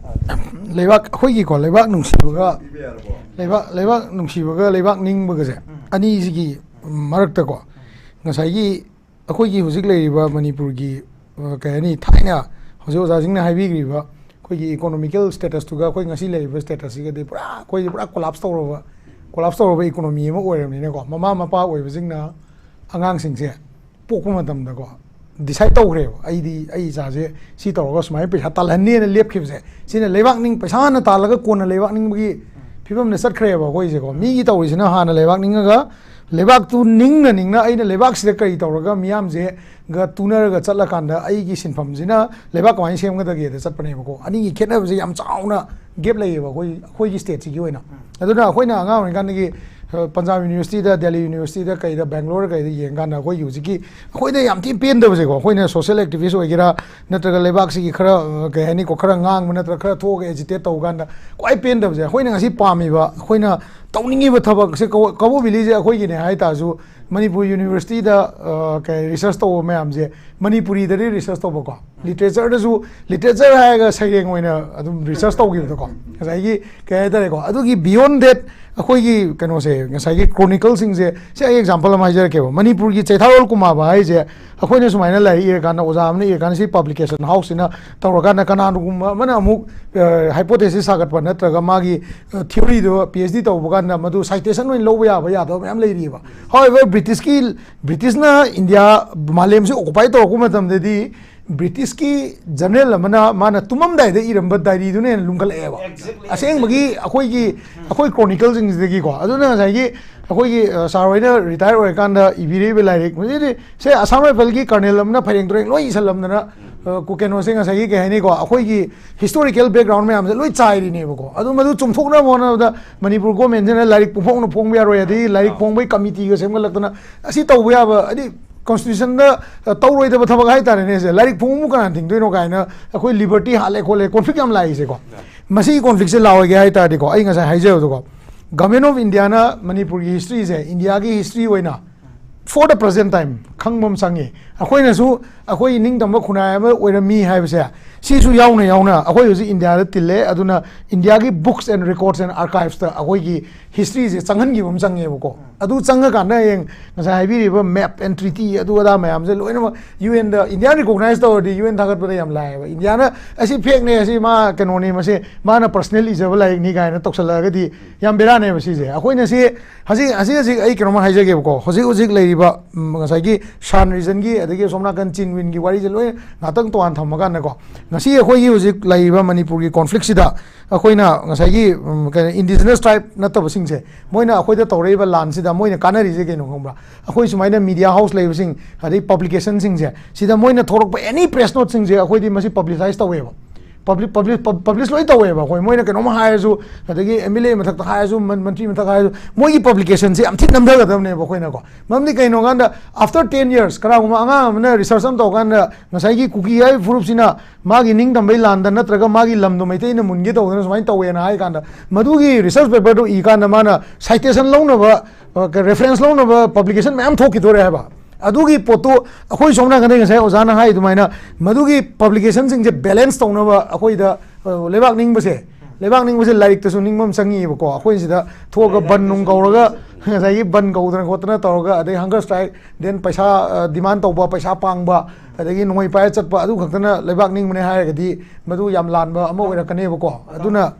ꯂꯩꯕꯥꯛ, ꯑꯩꯈꯣꯏꯒꯤꯀꯣ, ꯂꯩꯕꯥꯛ ꯅꯨꯡꯁꯤꯕꯒ ꯂꯩꯕꯥꯛ, ꯂꯩꯕꯥꯛ ꯅꯨꯡꯁꯤꯕꯒ ꯂꯩꯕꯥꯛ ꯅꯤꯡꯕꯒꯁꯦ, ꯑꯅꯤꯁꯤꯒꯤ ꯃꯔꯛꯇꯀꯣ, ꯉꯁꯥꯏꯒꯤ ꯑꯩꯈꯣꯏꯒꯤ ꯍꯧꯖꯤꯛ ꯂꯩꯔꯤꯕ ꯃꯅꯤꯄꯨꯔꯒꯤ, ꯑ, ꯀꯩ ꯍꯥꯏꯅꯤ, ꯊꯥꯏꯅ ꯍꯧꯖꯤꯛ ꯑꯣꯖꯥꯁꯤꯡꯅ ꯍꯥꯏꯕꯤꯈ꯭ꯔꯤꯕ ꯑꯩꯈꯣꯏꯒꯤ economical statusꯇꯨꯒ ꯑꯩꯈꯣꯏ ꯉꯁꯤ ꯂꯩꯔꯤꯕ statusꯁꯤꯒꯗꯤ ꯄꯨꯔꯥ ꯑꯩꯈꯣꯏꯁꯦ ꯄꯨꯔꯥ collapse ꯇꯧꯔꯕ, collapse ꯇꯧꯔꯕ economy ꯑꯃ ꯑꯣꯏꯔꯕꯅꯤꯅꯀꯣ, ꯃꯃꯥ ꯃꯄꯥ ꯑꯣꯏꯕꯁꯤꯡꯅ ꯑꯉꯥꯡꯁꯤꯡꯁꯦ ꯄꯣꯛꯄ ꯃꯇꯝꯗꯀꯣ, decide ꯇꯧꯈ꯭ꯔꯦꯕ, ꯑꯩꯗꯤ ꯑꯩ ꯏꯆꯥꯁꯦ ꯁꯤ ꯇꯧꯔꯒ ꯁꯨꯃꯥꯏꯅ ꯄꯩꯁꯥ ꯇꯥꯜꯍꯟꯅꯤꯅ ꯂꯦꯞꯈꯤꯕꯁꯦ, ꯁꯤꯅ ꯂꯩꯕꯥꯛ ꯅꯤꯡ-, ꯄꯩꯁꯥ ꯍꯥꯟꯅ ꯇꯥꯜꯂꯒ ꯀꯣꯟꯅ ꯂꯩꯕꯥꯛ ꯅꯤꯡꯕꯒꯤ ꯐꯤꯕꯝꯗ ꯆꯠꯈ꯭ꯔꯦꯕ ꯑꯩꯈꯣꯏꯁꯦꯀꯣ꯫ ꯃꯤꯒꯤ ꯇꯧꯔꯤꯁꯤꯅ ꯍꯥꯟꯅ ꯂꯩꯕꯥꯛ ꯅꯤꯡꯉꯒ, ꯂꯩꯕꯥꯛꯇꯨ ꯅꯤꯡꯅ ꯅꯤꯡꯅ ꯑꯩꯅ ꯂꯩꯕꯥꯛꯁꯤꯗ ꯀꯔꯤ ꯇꯧꯔꯒ ꯃꯤꯌꯥꯝꯁꯦꯒ ꯇꯨꯅꯔꯒ ꯆꯠꯂꯀꯥꯟꯗ ꯑꯩꯒꯤ ꯁꯤꯟꯐꯝꯁꯤꯅ ꯂꯩꯕꯥꯛ ꯀꯃꯥꯏꯅ ꯁꯦꯝꯒꯗꯒꯦꯗ ꯆꯠꯄꯅꯦꯕꯀꯣ꯫ ꯑꯅꯤꯒꯤ ꯈꯦꯠꯅꯕꯁꯦ ꯌꯥꯝ ꯆꯥꯎꯅ gap ꯂꯩꯌꯦꯕ ꯑꯩꯈꯣꯏ, ꯑꯩꯈꯣꯏꯒꯤ stateꯁꯤꯒꯤ ꯑꯣꯏꯅ꯫ ꯑꯗꯨꯅ ꯑꯩꯈꯣꯏꯅ ꯑꯉꯥꯡ ꯑꯣꯏꯔꯤꯀꯥꯟꯗꯒꯤ, ꯑ, ꯄꯟꯖꯥꯕ universityꯗ, ꯗꯦꯜꯂꯤ universityꯗ, ꯀꯩꯗ, ꯕꯦꯡꯒ꯭ꯂꯣꯔ ꯀꯩꯗ ꯌꯦꯡꯀꯥꯟꯗ ꯑꯩꯈꯣꯏꯒꯤ ꯍꯧꯖꯤꯛꯀꯤ ꯑꯩꯈꯣꯏꯗ ꯌꯥꯝ ꯊꯤꯅ ꯄꯦꯟꯗꯕꯁꯦꯀꯣ, ꯑꯩꯈꯣꯏꯅ social activist ꯑꯣꯏꯒꯦꯔꯥ, ꯅꯠꯇ꯭ꯔꯒ ꯂꯩꯕꯥꯛꯁꯤꯒꯤ ꯈꯔ, ꯑ, ꯀꯩ ꯍꯥꯏꯅꯤꯀꯣ, ꯈꯔ ꯉꯥꯡꯕ ꯅꯠꯇ꯭ꯔꯒ ꯈꯔ ꯊꯣꯛꯑꯒ agitate ꯇꯧꯕ ꯀꯥꯟꯗ ꯈ꯭ꯋꯥꯏ ꯄꯦꯟꯗꯕꯁꯦ, ꯑꯩꯈꯣꯏꯅ ꯉꯁꯤ ꯄꯥꯝꯃꯤꯕ, ꯑꯩꯈꯣꯏꯅ ꯇꯧꯅꯤꯡꯉꯤꯕ ꯊꯕꯛꯁꯦ, ꯀꯕꯣ-, ꯀꯕꯣ ꯚꯦꯂꯤꯁꯦ ꯑꯩꯈꯣꯏꯒꯤꯅꯦ ꯍꯥꯏ ꯇꯥꯔꯁꯨ, ꯃꯅꯤꯄꯨꯔ universityꯗ, ꯑ, ꯀꯩ, research ꯇꯧꯕ ꯃꯌꯥꯝꯁꯦ, ꯃꯅꯤꯄꯨꯔꯤꯗꯗꯤ research ꯇꯧꯕꯀꯣ, literatureꯗꯁꯨ, literature ꯍꯥꯏꯔꯒ ꯁꯩꯔꯦꯡ ꯑꯣꯏꯅ ꯑꯗꯨꯝ research ꯇꯧꯈꯤꯕꯗꯣꯀꯣ, ꯉꯁꯥꯏꯒꯤ ꯀꯩ ꯍꯥꯏꯇꯥꯔꯦꯀꯣ, ꯑꯗꯨꯒꯤ beyond that ꯑꯩꯈꯣꯏꯒꯤ ꯀꯩꯅꯣꯁꯦ, ꯉꯁꯥꯏꯒꯤ chronicleꯁꯤꯡꯁꯦ, ꯁꯤ ꯑꯩ example ꯑꯃ ꯍꯥꯏꯖꯔꯛꯀꯦꯕ꯫ ꯃꯅꯤꯄꯨꯔꯒꯤ ꯆꯩꯊꯥꯔꯣꯜ ꯀꯨꯃꯥꯕ ꯍꯥꯏꯁꯦ, ꯑꯩꯈꯣꯏꯅ ꯁꯨꯃꯥꯏꯅ ꯂꯥꯏꯔꯤꯛ ꯏꯔꯀꯥꯟꯗ, ꯑꯣꯖꯥ ꯑꯃꯅ ꯏꯔꯀꯥꯟꯗ, ꯁꯤ publication houseꯁꯤꯅ ꯇꯧꯔꯀꯥꯟꯗ, ꯀꯅꯥꯒꯨꯝꯕ ꯑꯃꯅ ꯑꯃꯨꯛ, ꯑ, hypothesis ꯁꯥꯒꯠꯄ ꯅꯠꯇ꯭ꯔꯒ ꯃꯥꯒꯤ, ꯑ, theoryꯗꯣ PhD ꯇꯧꯕ ꯀꯥꯟꯗ ꯃꯗꯨ citation ꯑꯣꯏꯅ ꯂꯧꯕ ꯌꯥꯕ ꯌꯥꯗꯕ ꯃꯌꯥꯝ ꯂꯩꯔꯤꯑꯕ꯫ However, Britishꯀꯤ, Britishꯅ India, ꯃꯥꯂꯦꯝꯁꯤ occupy ꯇꯧꯔꯛꯄ ꯃꯇꯝꯗꯗꯤ, Britishꯀꯤ general ꯑꯃꯅ ꯃꯥꯅ ꯇꯨꯝꯃꯝꯗꯥꯏꯗ ꯏꯔꯝꯕ diaryꯗꯨꯅ ꯍꯦꯟꯅ ꯂꯨꯝꯈꯠꯂꯛꯑꯦꯕ꯫ Exactly, ꯑꯁꯦꯡꯕꯒꯤ exactly. ꯑꯩꯈꯣꯏꯒꯤ, ꯑꯩꯈꯣꯏ chronicleꯁꯤꯡꯁꯤꯗꯒꯤꯀꯣ꯫ ꯑꯗꯨꯅ ꯉꯁꯥꯏꯒꯤ ꯑꯩꯈꯣꯏꯒꯤ, ꯑ, sir ꯍꯣꯏꯅ retire ꯑꯣꯏꯔꯀꯥꯟꯗ ꯏꯕꯤꯔꯛꯏꯕ ꯂꯥꯏꯔꯤꯛ, ꯃꯁꯤꯗꯤ ꯁꯦ, Assam Rifleꯒꯤ colonel ꯑꯃꯅ ꯐꯩꯔꯦꯡ ꯇꯨꯔꯦꯡ ꯂꯣꯏ ꯏꯁꯜꯂꯝꯗꯅ, ꯑ, ꯀꯩꯅꯣꯁꯦ ꯉꯁꯥꯏꯒꯤ ꯀꯩ ꯍꯥꯏꯅꯤꯀꯣ, ꯑꯩꯈꯣꯏꯒꯤ historical background ꯃꯌꯥꯝꯁꯦ ꯂꯣꯏ ꯆꯥꯏꯔꯤꯅꯦꯕꯀꯣ꯫ ꯑꯗꯨ ꯃꯗꯨ ꯆꯨꯝꯊꯣꯛꯅꯕ ꯍꯣꯠꯅꯕꯗ ꯃꯅꯤꯄꯨꯔ ꯒꯣꯔꯃꯦꯟꯁꯤꯅ ꯂꯥꯏꯔꯤꯛ ꯄꯨꯡꯐꯣꯡꯅ ꯐꯣꯡꯕ ꯌꯥꯔꯣꯏ, ꯑꯗꯒꯤ ꯂꯥꯏꯔꯤꯛ ꯐꯣꯡꯕꯒꯤ ꯀꯃꯤꯇꯤꯒ ꯁꯦꯝꯒꯠꯂꯛꯇꯅ ꯑꯁꯤ ꯇꯧꯕ ꯌꯥꯕ, ꯍꯥꯏꯗꯤ ꯀꯣꯟꯁꯇꯤꯇ꯭ꯌꯨꯁꯟꯗ ꯇꯧꯔꯣꯏꯗꯕ ꯊꯕꯛ ꯍꯥꯏꯇꯥꯔꯦꯅꯦ꯫ ꯁꯦ ꯂꯥꯏꯔꯤꯛ ꯐꯣꯡꯕꯕꯨ ꯀꯅꯥꯅ ꯊꯤꯡꯗꯣꯏꯅꯣ ꯀꯥꯏꯅ ꯑꯩꯈꯣꯏ ꯂꯤꯕꯔꯇꯤ ꯍꯥꯠꯂꯦ ꯈꯣꯠꯂꯦ, ꯀꯣꯟꯐ꯭ꯂꯤꯛ ꯌꯥꯝ ꯂꯥꯛꯏꯁꯦꯀꯣ꯫ ꯃꯁꯤꯒꯤ ꯀꯣꯟꯐ꯭ꯂꯤꯛꯁꯦ ꯂꯥꯛꯑꯣꯏꯒꯦ ꯍꯥꯏ ꯇꯥꯔꯗꯤꯀꯣ, ꯑꯩ ꯉꯁꯥꯏ ꯍꯥꯏꯖꯕꯗꯣꯀꯣ, ꯒꯃꯦꯟ ꯑꯣꯐ ꯏꯟꯗꯤꯌꯥꯅ ꯃꯅꯤꯄꯨꯔꯒꯤ ꯍꯤꯁꯇ꯭ꯔꯤꯁꯦ, ꯏꯟꯗꯤꯌꯥꯒꯤ ꯍꯤꯁꯇ꯭ꯔꯤ ꯑꯣꯏꯅ for the present time ꯈꯪꯕ ꯑꯃ ꯆꯪꯉꯤ꯫ ꯑꯩꯈꯣꯏꯅꯁꯨ ꯑꯩꯈꯣꯏ ꯅꯤꯡꯇꯝꯕ ꯈꯨꯟꯅꯥꯏ ꯑꯃ ꯑꯣꯏꯔꯝꯃꯤ ꯍꯥꯏꯕꯁꯦ, ꯁꯤꯁꯨ ꯌꯥꯎꯅ ꯌꯥꯎꯅ ꯑꯩꯈꯣꯏ ꯍꯧꯖꯤꯛ ꯏꯟꯗꯤꯌꯥꯗ ꯇꯤꯜꯂꯦ꯫ ꯑꯗꯨꯅ ꯏꯟꯗꯤꯌꯥꯒꯤ books and records and archives ꯇ ꯑꯩꯈꯣꯏꯒꯤ ꯍꯤꯁꯇ꯭ꯔꯤꯁꯦ ꯆꯪꯍꯟꯈꯤꯕ ꯑꯃ ꯆꯪꯉꯦꯕꯀꯣ꯫ ꯑꯗꯨ ꯆꯪꯉꯀꯥꯟꯗ ꯍꯌꯦꯡ ꯉꯁꯥꯏ ꯍꯥꯏꯕꯤꯔꯤꯕ map and treaty ꯑꯗꯨ ꯑꯗꯥ ꯃꯌꯥꯝꯁꯦ ꯂꯣꯏꯅꯃꯛ ꯌꯨ ꯑꯦꯟꯗ, ꯏꯟꯗꯤꯌꯥꯅ recognize ꯇꯧꯔꯗꯤ ꯌꯨ ꯑꯦꯟ ꯊꯥꯒꯠꯄꯗ ꯌꯥꯝ ꯂꯥꯏꯌꯦꯕ꯫ ꯏꯟꯗꯤꯌꯥꯅ "ꯑꯁꯤ fake ꯅꯦ, ꯑꯁꯤ ꯃꯥ ꯀꯩꯅꯣꯅꯤ, ꯃꯁꯤ ꯃꯥꯅ personal ꯏꯖꯕ ꯂꯥꯏꯔꯤꯛꯅꯤ" ꯀꯥꯏꯅ ꯇꯧꯁꯜꯂꯛꯑꯒꯗꯤ ꯌꯥꯝ ꯕꯦꯔꯥꯅꯦꯕ ꯁꯤꯁꯦ꯫ ꯑꯩꯈꯣꯏꯅ ꯁꯤ ꯍꯧꯖꯤꯛ, ꯍꯧꯖꯤꯛ, ꯍꯧꯖꯤꯛ ꯑꯩ ꯀꯩꯅꯣꯝꯃ ꯍꯥꯏꯖꯒꯦꯕꯀꯣ꯫ ꯍꯧꯖꯤꯛ ꯍꯧꯖꯤꯛ ꯂꯩꯔꯤꯕ, ꯎꯝ, ꯉꯁꯥꯏꯒꯤ ꯁꯥꯟ ꯔꯤꯖꯟꯒꯤ, ꯑꯗꯒꯤ ꯑꯁꯣꯝ ꯅꯥꯀꯟ ꯆꯤꯟ ꯋꯤꯟꯒꯤ ꯋꯥꯔꯤꯁꯦ ꯂꯣꯏ ꯉꯥꯛꯇꯪ ꯇꯣꯉꯥꯟ ꯊꯝꯃꯀꯥꯟꯗꯀꯣ, ꯉꯁꯤ ꯑꯩꯈꯣꯏꯒꯤ ꯍꯧꯖꯤꯛ ꯂꯩꯔꯤꯕ ꯃꯅꯤꯄꯨꯔꯒꯤ ꯀꯣꯟꯐ꯭ꯂꯤꯛꯁꯤꯗ ꯑꯩꯈꯣꯏꯅ ꯉꯁꯥꯏꯒꯤ, ꯎꯝ, ꯀꯩꯅꯣ, indigenous tribe ꯅꯠꯇꯕꯁꯤꯡꯁꯦ, ꯃꯣꯏꯅ ꯑꯩꯈꯣꯏꯗ ꯇꯧꯔꯛꯏꯕ ꯂꯥꯟꯁꯤꯗ ꯃꯣꯏꯅ ꯀꯥꯟꯅꯔꯤꯁꯦ ꯀꯩꯅꯣ ꯈꯪꯕ꯭ꯔꯥ? ꯑꯩꯈꯣꯏ ꯁꯨꯃꯥꯏꯅ media house ꯂꯩꯕꯁꯤꯡ, ꯑꯗꯩ publication ꯁꯤꯡꯁꯦ, ꯁꯤꯗ ꯃꯣꯏꯅ ꯊꯣꯛꯂꯛꯄ any press note ꯁꯤꯡꯁꯦ ꯑꯩꯈꯣꯏꯗꯤ ꯃꯁꯤ publicize ꯇꯧꯋꯦꯕ꯫ Publish, publish, ꯄꯕ-, publish ꯂꯣꯏ ꯇꯧꯋꯦꯕ꯫ ꯑꯩꯈꯣꯏ ꯃꯣꯏꯅ ꯀꯩꯅꯣꯝ ꯍꯥꯏꯔꯁꯨ, ꯑꯗꯒꯤ ꯑꯦꯝ ꯑꯦꯜ ꯑꯦ ꯃꯊꯛꯇ ꯍꯥꯏꯔꯁꯨ, ꯃꯟ-, ꯃꯟꯇ꯭ꯔꯤ ꯃꯊꯛꯇ ꯍꯥꯏꯔꯁꯨ, ꯃꯣꯏꯒꯤ publication ꯁꯦ ꯌꯥꯝ ꯊꯤꯅ ꯅꯝꯊꯒꯗꯕꯅꯦꯕ ꯑꯩꯈꯣꯏꯅꯀꯣ꯫ ꯃꯔꯝꯗꯤ ꯀꯩꯅꯣ ꯀꯥꯟꯗ, after ten years, ꯀꯅꯥꯒꯨꯝꯕ ꯑꯉꯥꯡ ꯑꯃꯅ research ꯑꯃ ꯇꯧꯀꯥꯟꯗ, ꯉꯁꯥꯏꯒꯤ ꯀꯨꯀꯤ ꯍꯥꯏꯔꯤꯕ ꯐꯨꯔꯨꯞꯁꯤꯅ ꯃꯥꯒꯤ ꯅꯤꯡꯇꯝꯕꯩ ꯂꯥꯟꯗ ꯅꯠꯇ꯭ꯔꯒ ꯃꯥꯒꯤ ꯂꯝꯗꯣ ꯃꯩꯇꯩꯅ ꯃꯨꯟꯒꯦ ꯇꯧꯗꯅ ꯁꯨꯃꯥꯏꯅ ꯇꯧꯋꯦꯅ ꯍꯥꯏ ꯀꯥꯟꯗ, ꯃꯗꯨꯒꯤ research paper ꯗꯨ ꯏ ꯀꯥꯟꯗ ꯃꯥꯅ citation ꯂꯧꯅꯕ, ꯑ, reference ꯂꯧꯅꯕ publication ꯃꯌꯥꯝ ꯊꯣꯛꯈꯤꯗꯣꯔꯦ ꯍꯥꯏꯕ꯫ ꯑꯗꯨꯒꯤ ꯄꯣꯠꯇꯨ ꯑꯩꯈꯣꯏ ꯁꯣꯝ ꯅꯥꯀꯟꯗꯩ ꯉꯁꯥꯏ ꯑꯣꯖꯥꯅ ꯍꯥꯏ ꯑꯗꯨꯃꯥꯏꯅ ꯃꯗꯨꯒꯤ publication ꯁꯤꯡꯁꯦ balance ꯇꯧꯅꯕ ꯑꯩꯈꯣꯏꯗ, ꯑ, ꯂꯩꯕꯥꯛ ꯅꯤꯡꯕꯁꯦ, ꯂꯩꯕꯥꯛ ꯅꯤꯡꯕꯁꯦ ꯂꯥꯏꯔꯤꯛꯇꯁꯨ ꯅꯤꯡꯕ ꯑꯃ ꯆꯪꯉꯤꯕꯀꯣ꯫ ꯑꯩꯈꯣꯏ ꯁꯤꯗ ꯊꯣꯛꯑꯒ ꯕꯟ ꯅꯨꯡ ꯀꯧꯔꯒ, ꯉꯁꯥꯏꯒꯤ ꯕꯟ ꯀꯧꯗꯅ ꯈꯣꯠꯇꯅ ꯇꯧꯔꯒ, ꯑꯗꯩ hunger strike, then ꯄꯩꯁꯥ, ꯑ, demand ꯇꯧꯕ, ꯄꯩꯁꯥ ꯄꯥꯡꯕ, ꯑꯗꯒꯤ ꯅꯣꯡꯃꯩ ꯄꯥꯏꯔ ꯆꯠꯄ, ꯑꯗꯨ ꯈꯛꯇꯅ ꯂꯩꯕꯥꯛ ꯅꯤꯡꯕꯅꯦ ꯍꯥꯏꯔꯒꯗꯤ ꯃꯗꯨ ꯌꯥꯝ ꯂꯥꯟꯕ ꯑꯃ ꯑꯣꯏꯔꯛꯀꯅꯦꯕꯀꯣ꯫ ꯑꯗꯨꯅ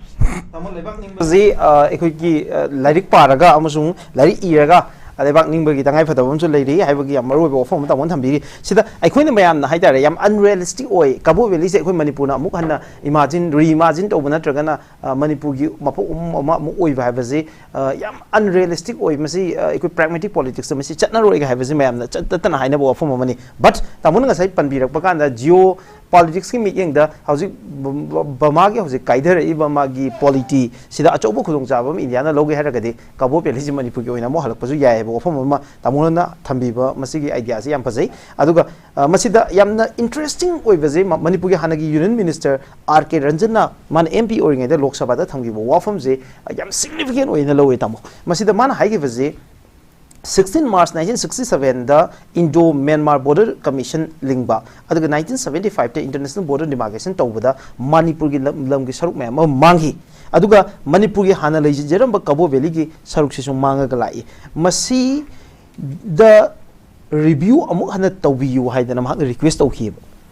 ꯇꯥꯃꯣ, ꯂꯩꯕꯥꯛ ꯅꯤꯡꯕꯁꯤ, ꯑ, ꯑꯩꯈꯣꯏꯒꯤ, ꯑ, ꯂꯥꯏꯔꯤꯛ ꯄꯥꯔꯒ ꯑꯃꯁꯨꯡ ꯂꯥꯏꯔꯤꯛ ꯏꯔꯒ ꯂꯩꯕꯥꯛ ꯅꯤꯡꯕꯒꯤ ꯇꯉꯥꯏ ꯐꯗꯕ ꯑꯃꯁꯨ ꯂꯩꯔꯤ ꯍꯥꯏꯕꯒꯤ ꯌꯥꯝ ꯃꯔꯨꯑꯣꯏꯕ ꯋꯥꯐꯝ ꯑꯃ ꯇꯥꯃꯣꯅ ꯊꯝꯕꯤꯔꯤ꯫ ꯁꯤꯗ ꯑꯩꯈꯣꯏꯅ ꯃꯌꯥꯝꯅ ꯍꯥꯏꯇꯥꯔꯦ, ꯌꯥꯝ unrealistic ꯑꯣꯏ, ꯀꯕꯣ ꯚꯦꯂꯤꯁꯦ ꯑꯩꯈꯣꯏ ꯃꯅꯤꯄꯨꯔꯅ ꯑꯃꯨꯛ ꯍꯟꯅ imagine, reimagine ꯇꯧꯕ ꯅꯠꯇ꯭ꯔꯒꯅ, ꯑ, ꯃꯅꯤꯄꯨꯔꯒꯤ ꯃꯐꯝ ꯑꯃ ꯑꯃꯨꯛ ꯑꯣꯏꯕ ꯍꯥꯏꯕꯁꯤ, ꯑ, ꯌꯥꯝ unrealistic ꯑꯣꯏ꯫ ꯃꯁꯤ, ꯑ, ꯑꯩꯈꯣꯏ pragmatic politicsꯇ ꯃꯁꯤ ꯆꯠꯅꯔꯣꯏꯒ ꯍꯥꯏꯕꯁꯤ ꯃꯌꯥꯝꯅ ꯆꯠꯇꯅ ꯍꯥꯏꯅꯕ ꯋꯥꯐꯝ ꯑꯃꯅꯤ꯫ But ꯇꯥꯃꯣꯅ ꯉꯁꯥꯏ ꯄꯟꯕꯤꯔꯛꯄ ꯀꯥꯟꯗ, geo politicsꯀꯤ ꯃꯤꯠꯌꯦꯡꯗ ꯍꯧꯖꯤꯛ ꯕ-, ꯕ-, ꯕꯔꯃꯥꯒꯤ ꯍꯧꯖꯤꯛ ꯀꯥꯏꯊꯔꯛꯏꯕ ꯃꯥꯒꯤ polity ꯁꯤꯗ ꯑꯆꯧꯕ ꯈꯨꯗꯣꯡꯆꯥꯕ ꯑꯃ ꯏꯟꯗꯤꯌꯥꯅ ꯂꯧꯒꯦ ꯍꯥꯏꯔꯒꯗꯤ, ꯀꯕꯣ ꯚꯦꯂꯤꯁꯤ ꯃꯅꯤꯄꯨꯔꯒꯤ ꯑꯣꯏꯅ ꯑꯃꯨꯛ ꯍꯜꯂꯛꯄꯁꯨ ꯌꯥꯏ ꯍꯥꯏꯕ ꯋꯥꯐꯝ ꯑꯃ ꯇꯥꯃꯣꯅ ꯊꯝꯕꯤꯕ, ꯃꯁꯤꯒꯤ ideaꯁꯤ ꯌꯥꯝ ꯐꯖꯩ꯫ ꯑꯗꯨꯒ, ꯑ, ꯃꯁꯤꯗ ꯌꯥꯝꯅ interesting ꯑꯣꯏꯕꯁꯦ, ꯃ-, ꯃꯅꯤꯄꯨꯔꯒꯤ ꯍꯥꯟꯅꯒꯤ Union Minister R K ꯔꯟꯖꯟꯅ, ꯃꯥꯅ M P ꯑꯣꯏꯔꯤꯉꯩꯗ ꯂꯣꯛ ꯁꯚꯥꯗ ꯊꯝꯈꯤꯕ ꯋꯥꯐꯝꯁꯦ, ꯑ, ꯌꯥꯝ significant ꯑꯣꯏꯅ ꯂꯧꯋꯦ ꯇꯥꯃꯣ꯫ ꯃꯁꯤꯗ ꯃꯥꯅ ꯍꯥꯏꯈꯤꯕꯁꯦ, sixteen March nineteen sixty sevenꯗ Indo Myanmar Border Commission ꯂꯤꯡꯕ, ꯑꯗꯨꯒ nineteen seventy fiveꯇ international border demarcation ꯇꯧꯕꯗ ꯃꯅꯤꯄꯨꯔꯒꯤ ꯂꯝ, ꯂꯝꯒꯤ ꯁꯔꯨꯛ ꯃꯌꯥꯝ ꯑꯃ ꯃꯥꯡꯈꯤ꯫ ꯑꯗꯨꯒ ꯃꯅꯤꯄꯨꯔꯒꯤ ꯍꯥꯟꯅ ꯂꯩꯖꯔꯝꯕ ꯀꯕꯣ ꯚꯦꯂꯤꯒꯤ ꯁꯔꯨꯛꯁꯤꯁꯨ ꯃꯥꯡꯉꯒ ꯂꯥꯛꯏ꯫ ꯃꯁꯤꯗ review ꯑꯃꯨꯛ ꯍꯟꯅ ꯇꯧꯕꯤꯌꯨ ꯍꯥꯏꯗꯅ ꯃꯍꯥꯛꯅ request ꯇꯧꯈꯤꯑꯕ꯫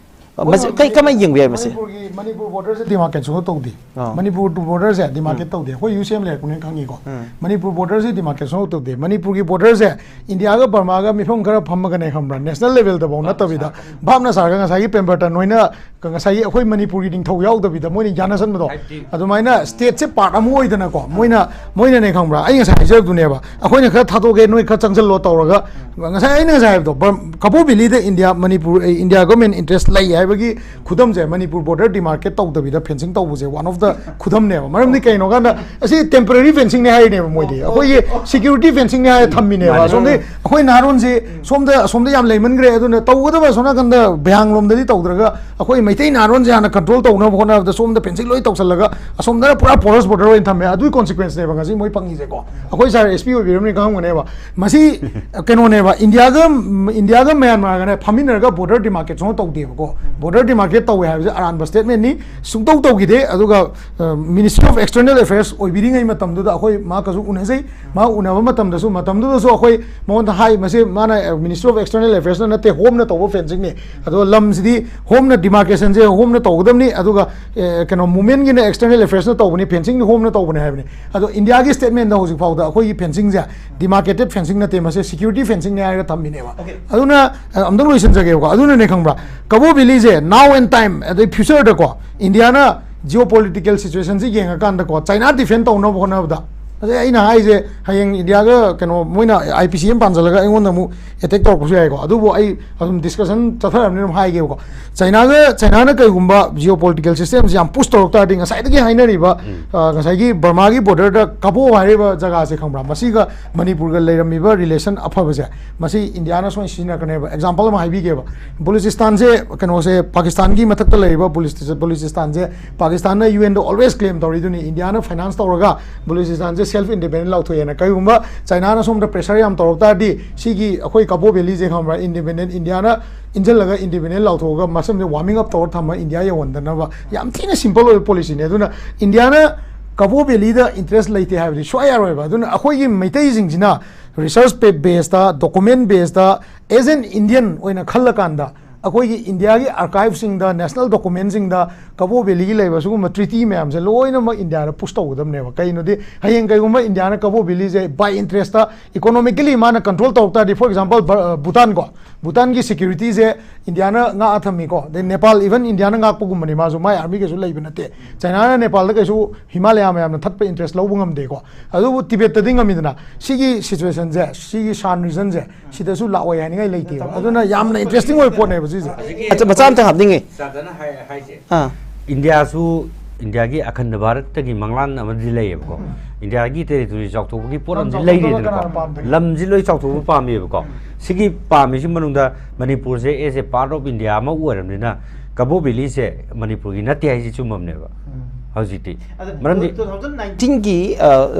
ꯃꯁꯤ ꯀꯩ, ꯀꯃꯥꯏꯅ ꯌꯦꯡꯕ ꯌꯥꯏ ꯃꯁꯤ? ꯃꯅꯤꯄꯨꯔꯒꯤ, ꯃꯅꯤꯄꯨꯔ borderꯁꯦ demarcation ꯁꯨꯡꯇꯧ ꯇꯧꯗꯦ꯫ ꯑꯥ꯫ ꯃꯅꯤꯄꯨꯔ borderꯁꯦ demarcate ꯎꯝ꯫ ꯇꯧꯗꯦ꯫ ꯑꯩꯈꯣꯏ U C M ꯂꯩꯔꯛꯄꯅꯤꯅ ꯈꯪꯉꯤꯀꯣ꯫ ꯎꯝ꯫ ꯃꯅꯤꯄꯨꯔ borderꯁꯦ demarcation ꯁꯨꯡꯇꯧ ꯇꯧꯗꯦ꯫ ꯃꯅꯤꯄꯨꯔꯒꯤ borderꯁꯦ ꯏꯟꯗꯤꯌꯥꯒ ꯕꯔꯃꯥꯒ ꯃꯤꯐꯝ ꯈꯔ ꯐꯝꯃꯒꯅꯦ, ꯈꯪꯕ꯭ꯔꯥ, national levelꯗꯐꯥꯎ ꯅꯠꯇꯕꯤꯗ, ꯚꯥꯞꯅ ꯁꯥꯔꯒ ꯉꯁꯥꯏꯒꯤ ꯄꯦꯝꯕꯔꯇꯟ ꯍꯣꯏꯅ ꯉꯁꯥꯏꯒꯤ ꯑꯩꯈꯣꯏ ꯃꯅꯤꯄꯨꯔꯒꯤ ꯅꯤꯡꯊꯧ ꯌꯥꯎꯗꯕꯤꯗ ꯃꯣꯏꯅ ꯌꯥꯅꯁꯟꯕꯗꯣ, ꯍꯥꯏꯕꯗꯤ ꯑꯗꯨꯃꯥꯏꯅ stateꯁꯦ part ꯑꯃ ꯑꯣꯏꯗꯅꯀꯣ, ꯃꯣꯏꯅ, ꯃꯣꯏꯅꯅꯦ, ꯈꯪꯕ꯭ꯔꯥ, ꯑꯩ ꯉꯁꯥꯏ ꯍꯥꯏꯖꯔꯛꯇꯨꯅꯦꯕ, ꯑꯩꯈꯣꯏꯅ ꯈꯔ ꯊꯥꯗꯣꯛꯀꯦ, ꯅꯣꯏ ꯈꯔ ꯆꯪꯁꯜꯂꯣ ꯇꯧꯔꯒ, ꯉꯁꯥꯏ ꯑꯩꯅ ꯉꯁꯥꯏ ꯍꯥꯏꯕꯗꯣ, ꯕꯔ-, ꯀꯕꯣ ꯚꯦꯂꯤꯗ ꯏꯟꯗꯤꯌꯥ, ꯃꯅꯤꯄꯨꯔ, ꯑꯦ, ꯏꯟꯗꯤꯌꯥ government interest ꯂꯩ ꯍꯥꯏꯕꯒꯤ ꯈꯨꯗꯝꯁꯦ, ꯃꯅꯤꯄꯨꯔ border demarcate ꯇꯧꯗꯕꯤꯗ fencing ꯇꯧꯕꯁꯦ one of the ꯈꯨꯗꯝꯅꯦꯕ꯫ ꯃꯔꯝꯗꯤ ꯀꯩꯅꯣ ꯀꯥꯟꯗ, ꯑꯁꯤ temporary fencingꯅꯦ ꯍꯥꯏꯔꯤꯅꯦꯕ ꯃꯣꯏꯗꯤ, ꯑꯩꯈꯣꯏꯒꯤ security fencingꯅꯦ ꯍꯥꯏꯔ ꯊꯝꯃꯤꯅꯦꯕ꯫ ꯃꯥꯅꯦ꯫ ꯑꯁꯣꯝꯗꯤ ꯑꯩꯈꯣꯏ ꯅꯍꯥꯔꯣꯟꯁꯦ ꯁꯣꯝꯗ, ꯑꯁꯣꯝꯗ ꯌꯥꯝ ꯂꯩꯃꯟꯈ꯭ꯔꯦ, ꯑꯗꯨꯅ ꯇꯧꯒꯗꯕ ꯑꯁꯣꯝ ꯅꯥꯀꯟꯗ ꯚꯌꯥꯡꯂꯣꯝꯗꯗꯤ ꯇꯧꯗ꯭ꯔꯒ, ꯑꯩꯈꯣꯏ ꯃꯩꯇꯩ ꯅꯍꯥꯔꯣꯟꯁꯦ ꯍꯥꯟꯅ control ꯇꯧꯅꯕ ꯍꯣꯠꯅꯕꯗ ꯁꯣꯝꯗ fencing ꯂꯣꯏ ꯇꯧꯁꯜꯂꯒ, ꯑꯁꯣꯝꯗꯅ ꯄꯨꯔꯥ porous border ꯑꯣꯏꯅ ꯊꯝꯃꯦ꯫ ꯑꯗꯨꯒꯤ consequenceꯅꯦꯕ ꯉꯁꯤ ꯃꯣꯏ ꯐꯪꯉꯤꯁꯦꯀꯣ꯫ ꯑꯩꯈꯣꯏ sir S P ꯑꯣꯏꯕꯤꯔꯕꯅꯤꯅ ꯈꯪꯉꯝꯒꯅꯦꯕ꯫ ꯃꯁꯤ ꯀꯩꯅꯣꯅꯦꯕ, ꯏꯟꯗꯤꯌꯥꯒ, ꯏꯟꯗꯤꯌꯥꯒ ꯃ꯭ꯌꯥꯟꯃꯥꯔꯒꯅꯦ ꯐꯝꯃꯤꯟꯅꯔꯒ border demarcation ꯇꯧꯗꯦꯕꯀꯣ꯫ ꯕꯣꯔꯗꯔ ꯗꯤꯃꯥꯔꯀꯦꯠ ꯇꯧꯋꯦ ꯍꯥꯏꯕꯁꯦ ꯑꯔꯥꯟꯕ ꯁ꯭ꯇꯦꯠꯃꯦꯟꯅꯤ꯫ ꯁꯨꯡꯇꯧ ꯇꯧꯈꯤꯗꯦ꯫ ꯑꯗꯨꯒ ꯃꯤꯅꯤꯁꯇ꯭ꯔꯤ ꯑꯣꯐ ꯑꯦꯛꯁꯇꯔꯅꯦꯜ ꯑꯦꯐꯦꯌꯔꯁ ꯑꯣꯏꯕꯤꯔꯤꯉꯩ ꯃꯇꯝꯗꯨꯗ ꯑꯩꯈꯣꯏ ꯃꯍꯥꯛꯀꯁꯨ ꯎꯅꯖꯩ꯫ ꯃꯍꯥꯛ ꯎꯅꯕ ꯃꯇꯝꯗꯁꯨ, ꯃꯇꯝꯗꯨꯗꯁꯨ ꯑꯩꯈꯣꯏ ꯃꯉꯣꯟꯗ ꯍꯥꯏ, ꯃꯁꯤ ꯃꯥꯅ ꯃꯤꯅꯤꯁꯇ꯭ꯔꯤ ꯑꯣꯐ ꯑꯦꯛꯁꯇꯔꯅꯦꯜ ꯑꯦꯐꯦꯌꯔꯁꯅ ꯅꯠꯇꯦ, ꯍꯣꯝꯅ ꯇꯧꯕ ꯐꯦꯟꯁꯤꯡꯅꯤ꯫ ꯑꯗꯣ ꯂꯝꯁꯤꯗꯤ ꯍꯣꯝꯅ, ꯗꯤꯃꯥꯔꯀꯦꯁꯟꯁꯦ ꯍꯣꯝꯅ ꯇꯧꯒꯗꯕꯅꯤ꯫ ꯑꯗꯨꯒ ꯑꯦ, ꯀꯩꯅꯣ, ꯃꯨꯚꯃꯦꯟꯒꯤꯅ ꯑꯦꯛꯁꯇꯔꯅꯦꯜ ꯑꯦꯐꯦꯌꯔꯁꯅ ꯇꯧꯕꯅꯤ, ꯐꯦꯟꯁꯤꯡꯗꯤ ꯍꯣꯝꯅ ꯇꯧꯕꯅꯤ ꯍꯥꯏꯕꯅꯤ꯫ ꯑꯗꯣ ꯏꯟꯗꯤꯌꯥꯒꯤ ꯁ꯭ꯇꯦꯠꯃꯦꯟꯗ ꯍꯧꯖꯤꯛ ꯐꯥꯎꯗ ꯑꯩꯈꯣꯏꯒꯤ ꯐꯦꯟꯁꯤꯡꯁꯦ ꯗꯤꯃꯥꯔꯀꯦꯇꯦꯠ ꯐꯦꯟꯁꯤꯡ ꯅꯠꯇꯦ, ꯃꯁꯦ ꯁꯦꯀ꯭ꯌꯨꯔꯤꯇꯤ ꯐꯦꯟꯁꯤꯡꯅꯦ ꯍꯥꯏꯔꯒ ꯊꯝꯃꯤꯅꯦꯕ꯫ ꯑꯗꯨꯅ ꯑ, ꯑꯝꯇꯪ ꯂꯣꯏꯁꯤꯟꯖꯒꯦꯕꯀꯣ꯫ ꯑꯗꯨꯅꯅꯦ, ꯈꯪꯕ꯭ꯔꯥ, ꯀꯕꯣ ꯚꯦꯂꯤꯁꯦ now and time, ꯑꯗꯩ ꯐ꯭ꯌꯨꯆꯔꯗꯀꯣ, ꯏꯟꯗꯤꯌꯥꯅ ꯖꯤꯑꯣ ꯄꯣꯂꯤꯇꯤꯀꯦꯜ ꯁꯤꯆꯨꯋꯦꯁꯟꯁꯤ ꯌꯦꯡꯉꯀꯥꯟꯗꯀꯣ, ꯆꯥꯏꯅꯥ ꯗꯤꯐꯦꯟ ꯇꯧꯅꯕ ꯍꯣꯠꯅꯕꯗ, ꯑꯗꯩ ꯑꯩꯅ ꯍꯥꯏꯁꯦ, ꯍꯌꯦꯡ ꯏꯟꯗꯤꯌꯥꯒ ꯀꯩꯅꯣ, ꯃꯣꯏꯅ ꯑꯥꯏ ꯄꯤ ꯁꯤ ꯑꯃ ꯄꯥꯟꯁꯤꯜꯂꯒ ꯑꯩꯉꯣꯟꯗ ꯑꯃꯨꯛ ꯑꯦꯇꯦꯛ ꯇꯧꯔꯛꯄꯁꯨ ꯌꯥꯏꯀꯣ꯫ ꯑꯗꯨꯕꯨ ꯑꯩ ꯑꯗꯨꯝ ꯗꯤꯁꯀꯁꯟ ꯆꯠꯊꯔꯕꯅꯤꯅ ꯑꯗꯨꯝ ꯍꯥꯏꯒꯦꯕꯀꯣ꯫ ꯆꯥꯏꯅꯥꯒ, ꯆꯥꯏꯅꯥꯅ ꯀꯩꯒꯨꯝꯕ ꯖꯤꯑꯣ ꯄꯣꯂꯤꯇꯤꯀꯦꯜ ꯁꯤꯁꯇꯦꯝꯁꯤ ꯌꯥꯝ ꯄꯨꯁ ꯇꯧꯔꯛ ꯇꯥꯔꯗꯤ, ꯉꯁꯥꯏꯗꯒꯤ ꯍꯥꯏꯅꯔꯤꯕ, ꯑ, ꯉꯁꯥꯏꯒꯤ ꯕꯔꯃꯥꯒꯤ ꯕꯣꯔꯗꯔꯗ ꯀꯕꯣ ꯍꯥꯏꯔꯤꯕ ꯖꯒꯥꯁꯦ, ꯈꯪꯕ꯭ꯔꯥ, ꯃꯁꯤꯒ ꯃꯅꯤꯄꯨꯔꯒ ꯂꯩꯔꯝꯃꯤꯕ ꯔꯤꯂꯦꯁꯟ ꯑꯐꯕꯁꯦ, ꯃꯁꯤ ꯏꯟꯗꯤꯌꯥꯅ ꯁꯣꯏꯅ ꯁꯤꯖꯤꯟꯅꯔꯛꯀꯅꯦꯕ꯫ ꯑꯦꯛꯖꯥꯝꯄꯜ ꯑꯃ ꯍꯥꯏꯕꯤꯒꯦꯕ꯫ ꯕꯂꯨꯆꯤꯁꯇꯥꯟꯁꯦ, ꯀꯩꯅꯣꯁꯦ, ꯄꯥꯀꯤꯁꯇꯥꯟꯒꯤ ꯃꯊꯛꯇ ꯂꯩꯔꯤꯕ ꯕꯂꯨꯆꯤꯁꯇꯥꯟꯁꯦ ꯄꯥꯀꯤꯁꯇꯥꯟꯅ ꯌꯨ ꯑꯦꯟꯗ ꯑꯣꯜꯋꯦꯁ ꯀ꯭ꯂꯦꯝ ꯇꯧꯔꯤꯗꯨꯅꯤ, ꯏꯟꯗꯤꯌꯥꯅ ꯐꯥꯏꯅꯥꯟꯁ ꯇꯧꯔꯒ ꯕꯂꯨꯆꯤꯁꯇꯥꯟꯁꯦ ꯁꯦꯜꯐ ꯏꯟꯗꯤꯄꯦꯟꯗꯦꯟ ꯂꯥꯎꯊꯣꯛꯑꯦꯅ꯫ ꯀꯔꯤꯒꯨꯝꯕ ꯆꯥꯏꯅꯥꯅ ꯁꯣꯝꯗ ꯄ꯭ꯔꯦꯁꯔ ꯌꯥꯝ ꯇꯧꯔꯛ ꯇꯥꯔꯗꯤ, ꯁꯤꯒꯤ ꯑꯩꯈꯣꯏ ꯀꯕꯣ ꯚꯦꯂꯤꯁꯦ, ꯈꯪꯕ꯭ꯔꯥ, ꯏꯟꯗꯤꯄꯦꯟꯗꯦꯟ, ꯏꯟꯗꯤꯌꯥꯅ ꯏꯟꯁꯤꯜꯂꯒ ꯏꯟꯗꯤꯄꯦꯟꯗꯦꯟ ꯂꯥꯎꯊꯣꯛꯑꯒ ꯃꯁꯝꯁꯦ ꯋꯥꯔꯃꯤꯡ ꯑꯞ ꯇꯧꯔ ꯊꯝꯃ ꯏꯟꯗꯤꯌꯥ ꯌꯧꯍꯟꯗꯅꯕ ꯌꯥꯝ ꯊꯤꯅ ꯁꯤꯝꯄꯜ ꯑꯣꯏꯕ ꯄꯣꯂꯤꯁꯤꯅꯤ꯫ ꯑꯗꯨꯅ ꯏꯟꯗꯤꯌꯥꯅ ꯀꯕꯣ ꯚꯦꯂꯤꯗ ꯏꯟꯇꯔꯦꯁ ꯂꯩꯇꯦ ꯍꯥꯏꯕꯗꯤ ꯁꯨꯡꯌꯥ ꯌꯥꯔꯣꯏꯕ꯫ ꯑꯗꯨꯅ ꯑꯩꯈꯣꯏꯒꯤ ꯃꯩꯇꯩꯁꯤꯡꯁꯤꯅ resource based, document based, as an Indian ꯑꯣꯏꯅ ꯈꯜꯂꯀꯥꯟꯗ, ꯑꯩꯈꯣꯏꯒꯤ ꯏꯟꯗꯤꯌꯥꯒꯤ ꯑꯥꯔꯀꯥꯏꯚꯁꯤꯡꯗ, ꯅꯦꯁꯅꯦꯜ ꯗꯣꯀꯨꯃꯦꯟꯁꯤꯡꯗ ꯀꯕꯣ ꯚꯦꯂꯤꯒꯤ ꯂꯩꯕ ꯁꯤꯒꯨꯝꯕ ꯇ꯭ꯔꯤꯇꯤ ꯃꯌꯥꯝꯁꯦ ꯂꯣꯏꯅꯃꯛ ꯏꯟꯗꯤꯌꯥꯗ ꯄꯨꯁ ꯇꯧꯒꯗꯕꯅꯦꯕ꯫ ꯀꯩꯅꯣꯗꯤ, ꯍꯌꯦꯡ ꯀꯩꯒꯨꯝꯕ ꯏꯟꯗꯤꯌꯥꯅ ꯀꯕꯣ ꯚꯦꯂꯤꯁꯦ ꯕꯥꯏ ꯏꯟꯇꯔꯦꯁꯇ, ꯏꯀꯣꯅꯣꯃꯤꯀꯦꯂꯤ ꯃꯥꯅ ꯀꯟꯇ꯭ꯔꯣꯜ ꯇꯧꯔꯛ ꯇꯥꯔꯗꯤ, ꯐꯣꯔ ꯑꯦꯛꯖꯥꯝꯄꯜ, ꯚ-, ꯚꯨꯇꯥꯟꯀꯣ, ꯚꯨꯇꯥꯟꯒꯤ ꯁꯦꯀ꯭ꯌꯨꯔꯤꯇꯤꯁꯦ ꯏꯟꯗꯤꯌꯥꯅ ꯉꯥꯛꯑ ꯊꯝꯃꯤꯀꯣ, ꯑꯗꯩ ꯅꯦꯄꯥꯜ, ꯏꯚꯟ ꯏꯟꯗꯤꯌꯥꯅ ꯉꯥꯛꯄꯒꯨꯝꯕꯅꯤ, ꯃꯥꯁꯨ, ꯃꯥꯏ ꯑꯥꯔꯃꯤ ꯀꯩꯁꯨ ꯂꯩꯕ ꯅꯠꯇꯦ꯫ ꯆꯥꯏꯅꯥꯅ ꯅꯦꯄꯥꯜꯗ ꯀꯩꯁꯨ ꯍꯤꯃꯥꯂꯌꯥ ꯃꯌꯥꯝꯅ ꯊꯠꯄ ꯏꯟꯇꯔꯦꯁ ꯂꯧꯕ ꯉꯝꯗꯦꯀꯣ꯫ ꯑꯗꯨꯕꯨ ꯇꯤꯕꯦꯠꯇꯗꯤ ꯉꯝꯃꯤꯗꯅ꯫ ꯁꯤꯒꯤ ꯁꯤꯆꯨꯋꯦꯁꯟꯁꯦ, ꯁꯤꯒꯤ ꯁꯥꯟ ꯔꯤꯖꯟꯁꯦ, ꯁꯤꯗꯁꯨ ꯂꯥꯛꯑꯣꯏ ꯍꯥꯏꯅꯤꯡꯉꯥꯏ ꯂꯩꯇꯦꯕ꯫ ꯑꯗꯨꯅ ꯌꯥꯝꯅ ꯏꯟꯇꯔꯦꯁꯇꯤꯡ ꯑꯣꯏꯕ ꯄꯣꯠꯅꯦꯕ ꯁꯤꯁꯦ꯫ ꯑꯆꯥ, ꯃꯆꯥ ꯑꯝꯇ ꯍꯥꯞꯅꯤꯡꯉꯦ꯫ ꯆꯥꯟꯗꯅ ꯍꯥꯏ-, ꯍꯥꯏꯁꯦ꯫ ꯑꯥ꯫ ꯏꯟꯗꯤꯌꯥꯁꯨ, ꯏꯟꯗꯤꯌꯥꯒꯤ ꯑꯈꯟꯗ ꯚꯥꯔꯠꯇꯒꯤ ꯃꯪꯂꯥꯟ ꯑꯃꯗꯤ ꯂꯩꯌꯦꯕꯀꯣ꯫ ꯏꯟꯗꯤꯌꯥꯒꯤ ꯇꯦꯔꯤꯇꯣꯔꯤ ꯆꯥꯎꯊꯣꯛꯄꯒꯤ ꯄꯣꯠ ꯌꯥꯝ ꯑꯃꯗꯤ ꯆꯥꯎꯊꯣꯛꯄꯗꯣ ꯂꯩꯔꯤꯗꯅꯀꯣ꯫ ꯀꯅꯥꯅ ꯄꯥꯝꯗꯒꯦ? ꯂꯝꯁꯤ ꯂꯣꯏ ꯆꯥꯎꯊꯣꯛꯄ ꯄꯥꯝꯃꯦꯕꯀꯣ꯫ ꯁꯤꯒꯤ ꯄꯥꯝꯃꯤꯁꯤ ꯃꯅꯨꯡꯗ ꯃꯅꯤꯄꯨꯔꯁꯦ as a part of India ꯑꯃ ꯑꯣꯏꯔꯕꯅꯤꯅ, ꯀꯕꯣ ꯚꯦꯂꯤꯁꯦ ꯃꯅꯤꯄꯨꯔꯒꯤ ꯅꯠꯇꯦ ꯍꯥꯏꯁꯤ ꯆꯨꯝꯃꯕꯅꯦꯕ꯫ ꯎꯝ꯫ ꯍꯧꯖꯤꯛꯇꯤ꯫ ꯃꯔꯝꯗꯤ ꯇꯨ ꯊꯥꯎꯖꯟ ꯅꯥꯏꯟꯇꯤꯟꯒꯤ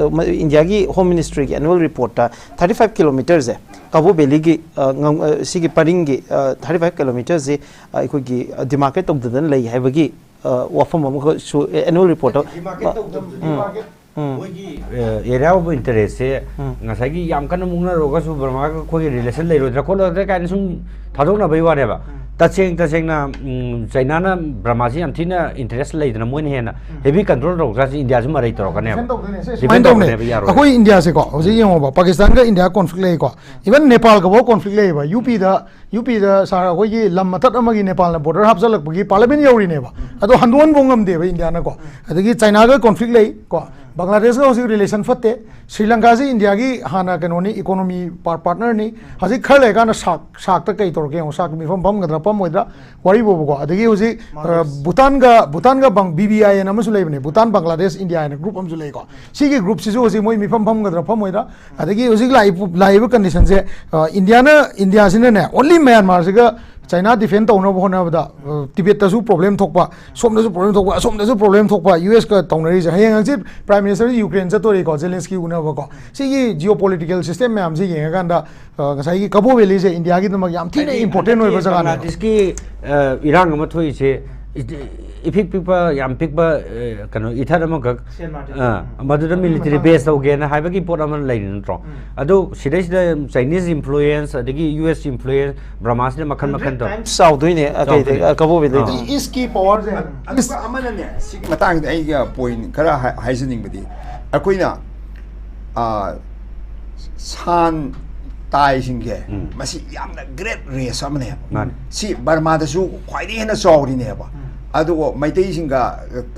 ꯏꯟꯗꯤꯌꯥꯒꯤ ꯍꯣꯝ ꯃꯤꯅꯤꯁꯇ꯭ꯔꯤꯒꯤ ꯑꯦꯅꯨꯋꯦꯜ ꯔꯤꯄꯣꯔꯠꯇ ꯊꯥꯔꯇꯤ ꯐꯥꯏꯚ ꯀꯤꯂꯣꯃꯤꯇꯔꯁꯦ, ꯀꯕꯣ ꯚꯦꯂꯤꯒꯤ, ꯑ, ꯉꯝ-, ꯑ, ꯁꯤꯒꯤ ꯄꯔꯤꯡꯒꯤ, ꯑ, ꯊꯥꯔꯇꯤ ꯐꯥꯏꯚ ꯀꯤꯂꯣꯃꯤꯇꯔꯁꯦ, ꯑ, ꯑꯩꯈꯣꯏꯒꯤ, ꯑ, ꯗꯤꯃꯥꯔꯀꯦꯠ ꯇꯧꯗꯗꯅ ꯂꯩ ꯍꯥꯏꯕꯒꯤ, ꯑ, ꯋꯥꯐꯝ ꯑꯃꯈꯛꯁꯨ ꯑꯦꯅꯨꯋꯦꯜ ꯔꯤꯄꯣꯔꯠꯇ, ꯗꯤꯃꯥꯔꯀꯦꯠ ꯇꯧꯗꯕꯗꯨꯗꯤ ꯎꯝ, ꯃꯥꯔꯀꯦꯠ ꯎꯝ꯫ ꯃꯣꯏꯒꯤ ꯑꯦꯔꯤꯌꯥ ꯑꯣꯐ ꯏꯟꯇꯔꯦꯁꯁꯦ ꯎꯝ꯫ ꯉꯁꯥꯏꯒꯤ ꯌꯥꯝ ꯀꯟꯅ ꯃꯨꯛꯅꯔꯨꯔꯒꯁꯨ ꯕꯔꯃꯥꯒ ꯑꯩꯈꯣꯏꯒꯤ ꯔꯤꯂꯦꯁꯟ ꯂꯩꯔꯣꯏꯗ꯭ꯔꯥ ꯈꯣꯠꯂꯣꯏꯗ꯭ꯔꯥ ꯀꯥꯏꯅ ꯁꯨꯝ ꯊꯥꯗꯣꯛꯅꯕꯩ ꯋꯥꯅꯦꯕ꯫ ꯎꯝ꯫ ꯇꯁꯦꯡ ꯇꯁꯦꯡꯅ, ꯎꯝ, ꯆꯩꯅꯥꯅ ꯕꯔꯃꯥꯁꯤ ꯌꯥꯝ ꯊꯤꯅ ꯏꯟꯇꯔꯦꯁ ꯂꯩꯗꯅ ꯃꯣꯏꯅ ꯍꯦꯟꯅ ꯎꯝ꯫ ꯍꯦꯚꯤ ꯀꯟꯇ꯭ꯔꯣꯜ ꯇꯧꯔꯛꯇ꯭ꯔꯁꯤ ꯏꯟꯗꯤꯌꯥꯁꯨ ꯃꯔꯩ ꯇꯧꯔꯛꯀꯅꯦꯕ꯫ ꯗꯤꯐꯦꯟ ꯇꯧꯗꯣꯏꯅꯦ꯫ ꯁꯦ, ꯗꯤꯐꯦꯟ ꯁꯨꯃꯥꯏꯅ ꯇꯧꯕꯅꯦ꯫ ꯇꯧꯔꯛꯀꯅꯦꯕ ꯌꯥꯔꯣꯏ꯫ ꯑꯩꯈꯣꯏ ꯏꯟꯗꯤꯌꯥꯁꯦꯀꯣ, ꯍꯧꯖꯤꯛ ꯌꯦꯡꯉꯣꯕ, ꯄꯥꯀꯤꯁꯇꯥꯟꯒ ꯏꯟꯗꯤꯌꯥ ꯀꯣꯟꯐ꯭ꯂꯤꯛ ꯂꯩꯀꯣ꯫ ꯏꯚꯟ ꯅꯦꯄꯥꯜꯒꯐꯥꯎ ꯀꯣꯟꯐ꯭ꯂꯤꯛ ꯂꯩꯌꯦꯕ꯫ ꯌꯨ ꯄꯤꯗ, ꯌꯨ ꯄꯤꯗ ꯁꯥꯔ ꯑꯩꯈꯣꯏꯒꯤ ꯂꯝ ꯃꯊꯠ ꯑꯃꯒꯤ ꯅꯦꯄꯥꯜꯅ ꯕꯣꯔꯗꯔ ꯍꯥꯞꯆꯜꯂꯛꯄꯒꯤ ꯄꯥꯔꯂꯤꯌꯥꯃꯦꯟ ꯌꯧꯔꯤꯅꯦꯕ꯫ ꯑꯗꯣ ꯍꯟꯗꯣꯛꯍꯟꯕ ꯉꯝꯗꯦꯕ ꯏꯟꯗꯤꯌꯥꯅꯀꯣ꯫ ꯑꯗꯒꯤ ꯆꯥꯏꯅꯥꯒ ꯀꯣꯟꯐ꯭ꯂꯤꯛ ꯂꯩ ꯀꯣ꯫ ꯕꯪꯒ꯭ꯂꯥꯗꯦꯁꯀ ꯍꯧꯖꯤꯛ ꯔꯤꯂꯦꯁꯟ ꯐꯠꯇꯦ꯫ ꯁ꯭ꯔꯤ ꯂꯪꯀꯥꯁꯤ ꯏꯟꯗꯤꯌꯥꯒꯤ ꯍꯥꯟꯅ ꯀꯩꯅꯣꯅꯤ, ꯏꯀꯣꯅꯣꯃꯤ ꯄꯥꯔ-, ꯄꯥꯔꯠꯅꯔꯅꯤ꯫ ꯍꯧꯖꯤꯛ ꯈꯔ ꯂꯩꯔꯀꯥꯟꯗ ꯁꯥꯛ, ꯁꯥꯛꯇ ꯀꯩ ꯇꯧꯔꯛꯀꯦ ꯌꯦꯡꯉꯣ, ꯁꯥꯛꯀꯤ ꯃꯤꯐꯝ ꯐꯝꯒꯗ꯭ꯔꯥ ꯐꯝꯃꯣꯏꯗ꯭ꯔꯥ ꯋꯥꯔꯤꯕꯣꯕꯀꯣ꯫ ꯑꯗꯒꯤ ꯍꯧꯖꯤꯛ, ꯑ, Maldives. ꯚꯨꯇꯥꯟꯒ, ꯚꯨꯇꯥꯟꯒ ꯕꯪ-, B B I and ꯑꯃꯁꯨ ꯂꯩꯕꯅꯦ, ꯚꯨꯇꯥꯟ ꯕꯪꯒ꯭ꯂꯥꯗꯦꯁ ꯏꯟꯗꯤꯌꯥ ꯍꯥꯏꯅ ꯒ꯭ꯔꯨꯞ ꯑꯃꯁꯨ ꯂꯩꯀꯣ꯫ ꯁꯤꯒꯤ ꯒ꯭ꯔꯨꯞꯁꯤꯁꯨ ꯍꯧꯖꯤꯛ ꯃꯣꯏ ꯃꯤꯐꯝ ꯐꯝꯒꯗ꯭ꯔꯥ ꯐꯝꯃꯣꯏꯗ꯭ꯔꯥ, ꯑꯗꯒꯤ ꯍꯧꯖꯤꯛ ꯂꯥꯛꯏꯕ, ꯂꯥꯛꯏꯕ ꯀꯟꯗꯤꯁꯟꯁꯦ, ꯑ, ꯏꯟꯗꯤꯌꯥꯅ, ꯏꯟꯗꯤꯌꯥꯁꯤꯅꯅꯦ, ꯑꯣꯟꯂꯤ ꯃ꯭ꯌꯥꯟꯃꯥꯔꯁꯤꯒ ꯆꯥꯏꯅꯥ ꯗꯤꯐꯦꯟ ꯇꯧꯅꯕ ꯍꯣꯠꯅꯕꯗ, ꯑ, ꯇꯤꯕꯦꯠꯇꯁꯨ ꯄ꯭ꯔꯣꯕ꯭ꯂꯦꯝ ꯊꯣꯛꯄ, ꯁꯣꯝꯗꯁꯨ ꯄ꯭ꯔꯣꯕ꯭ꯂꯦꯝ ꯊꯣꯛꯄ, ꯑꯁꯣꯝꯗꯁꯨ ꯄ꯭ꯔꯣꯕ꯭ꯂꯦꯝ ꯊꯣꯛꯄ, ꯌꯨ ꯑꯦꯁꯀ ꯇꯧꯅꯔꯤꯁꯦ꯫ ꯍꯌꯦꯡ ꯍꯪꯆꯤꯠ ꯄ꯭ꯔꯥꯏꯝ ꯃꯤꯅꯤꯁꯇꯔ ꯌꯨꯀ꯭ꯔꯦꯟ ꯆꯠꯇꯣꯔꯤꯀꯣ, ꯖꯦꯂꯦꯟꯁꯀꯤ ꯎꯅꯕꯀꯣ꯫ ꯁꯤꯒꯤ ꯖꯤꯑꯣ ꯄꯣꯂꯤꯇꯤꯀꯦꯜ ꯁꯤꯁꯇꯦꯝ ꯃꯌꯥꯝꯁꯦ ꯌꯦꯡꯉꯀꯥꯟꯗ, ꯑ, ꯉꯁꯥꯏꯒꯤ ꯀꯕꯣ ꯚꯦꯂꯤꯁꯦ ꯏꯟꯗꯤꯌꯥꯒꯤꯗꯃꯛ ꯌꯥꯝ ꯊꯤꯅ ꯍꯥꯏꯗꯤ ꯏꯝꯄꯣꯔꯇꯦꯟ ꯍꯟꯗꯛꯀꯤ ꯑꯣꯏꯕ ꯖꯒꯥꯅꯦꯕ꯫ ꯕꯪꯒ꯭ꯂꯥꯗꯦꯁꯀꯤ, ꯑ, ꯏꯔꯥꯡ ꯑꯃ ꯊꯣꯛꯏꯁꯦ, ꯏ-, ꯏꯄꯤꯛ ꯄꯤꯛꯄ, ꯌꯥꯝ ꯄꯤꯛꯄ, ꯑ, ꯀꯩꯅꯣ, ꯏꯊꯠ ꯑꯃꯈꯛ, ꯁꯦꯟ ꯃꯥꯔꯇꯤꯟ꯫ ꯑ, ꯎꯝ꯫ ꯃꯗꯨꯗ ꯑꯗꯨꯒꯤ ꯃꯤꯂꯤꯇꯔꯤ ꯃꯇꯥꯡꯗ ꯕꯦꯁ ꯇꯧꯒꯦꯅ ꯍꯥꯏꯕꯒꯤ ꯄꯣꯠ ꯑꯃ ꯂꯩꯔꯤ ꯅꯠꯇ꯭ꯔꯣ? ꯎꯝ꯫ ꯑꯗꯨ ꯁꯤꯗꯩꯁꯤꯗ ꯆꯥꯏꯅꯤꯁ ꯏꯟꯐ꯭ꯂꯨꯌꯦꯟꯁ, ꯑꯗꯒꯤ ꯌꯨ ꯑꯦꯁ ꯏꯟꯐ꯭ꯂꯨꯌꯦꯟꯁ, ꯕ꯭ꯔꯃꯥꯁꯤꯅ ꯃꯈꯜ ꯃꯈꯜ ꯇꯧ-, ꯍꯟꯗ꯭ꯔꯦꯠ ꯇꯥꯏꯝꯁ ꯆꯥꯎꯗꯣꯏꯅꯦ, ꯑ, ꯀꯩꯗ-, ꯆꯥꯎꯗꯣꯏꯅꯦ꯫ ꯑ, ꯀꯕꯣ ꯚꯦꯂꯤꯗꯤ꯫ ꯑꯥ꯫ ꯏ-, ꯏꯁꯀꯤ ꯄꯋꯥꯔꯁꯦ꯫ ꯑꯗꯨꯒ ꯑꯃꯅꯅꯦ, ꯁꯤꯒꯤ ꯃꯇꯥꯡꯁꯤꯗ ꯑꯩꯒ ꯄꯣꯏꯟ ꯈꯔ ꯍꯥꯏ-, ꯍꯥꯏꯖꯅꯤꯡꯕꯗꯤ, ꯑꯩꯈꯣꯏꯅ, ꯑ, ꯁꯥꯟ ꯇꯥꯏꯁꯤꯡꯁꯦ, ꯎꯝ꯫ ꯃꯁꯤ ꯌꯥꯝꯅ ꯒ꯭ꯔꯦꯠ ꯔꯦꯁ ꯑꯃꯅꯦꯕ꯫ ꯃꯥꯅꯤ꯫ ꯁꯤ ꯕꯔꯃꯥꯗꯁꯨ ꯈ꯭ꯋꯥꯏꯗꯒꯤ ꯍꯦꯟꯅ ꯆꯥꯎꯔꯤꯅꯦꯕ꯫ ꯎꯝ꯫ ꯑꯗꯨꯒ ꯃꯩꯇꯩꯁꯤꯡꯒ,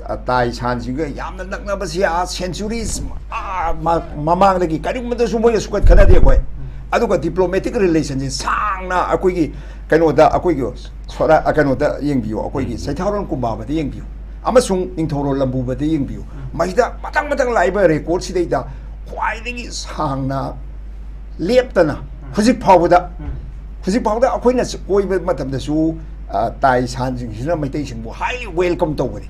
ꯑ, ꯇꯥꯏ ꯁꯥꯟꯁꯤꯡꯒ ꯌꯥꯝꯅ ꯅꯛꯅꯕꯁꯤ, ꯑꯥ, ꯁꯦꯟꯆꯨꯔꯤꯁ, ꯑꯥ, ꯃ-, ꯃꯃꯥꯡꯗꯒꯤ ꯀꯔꯤꯒꯨꯝꯕꯗꯁꯨ ꯃꯣꯏꯒ ꯁꯨꯀꯠ ꯈꯠꯅꯗꯦ ꯑꯩꯈꯣꯏ꯫ ꯎꯝ꯫ ꯑꯗꯨꯒ ꯗꯤꯄ꯭ꯂꯣꯃꯦꯇꯤꯛ ꯔꯤꯂꯦꯁꯟꯁꯤ ꯁꯥꯡꯅ ꯑꯩꯈꯣꯏꯒꯤ ꯀꯩꯅꯣꯗ, ꯑꯩꯈꯣꯏꯒꯤ ꯁꯣꯔꯥ-, ꯑ, ꯀꯩꯅꯣꯗ ꯌꯦꯡꯕꯤꯌꯨ, ꯑꯩꯈꯣꯏꯒꯤ ꯎꯝ꯫ ꯆꯩꯊꯥꯔꯣꯟ ꯀꯨꯝꯕꯥꯕꯗ ꯌꯦꯡꯕꯤꯌꯨ, ꯑꯃꯁꯨꯡ ꯅꯤꯡꯊꯧꯔꯣꯜ ꯂꯝꯕꯨꯕꯗ ꯌꯦꯡꯕꯤꯌꯨ꯫ ꯎꯝ꯫ ꯃꯁꯤꯗ ꯃꯊꯪ ꯃꯊꯪ ꯂꯥꯛꯏꯕ ꯔꯦꯀꯣꯔꯠꯁꯤꯗꯩꯗ ꯈ꯭ꯋꯥꯏꯗꯒꯤ ꯁꯥꯡꯅ ꯂꯦꯞꯇꯅ ꯎꯝ꯫ ꯍꯧꯖꯤꯛ ꯐꯥꯎꯕꯗ, ꯎꯝ꯫ ꯍꯧꯖꯤꯛ ꯐꯥꯎꯕꯗ ꯑꯩꯈꯣꯏꯅ ꯀꯣꯏꯕ ꯃꯇꯝꯗꯁꯨ ꯑ, ꯇꯥꯏ ꯁꯥꯟꯁꯤꯡꯁꯤꯅ ꯃꯩꯇꯩꯁꯤꯡꯕꯨ highly welcome ꯇꯧꯕꯅꯤ꯫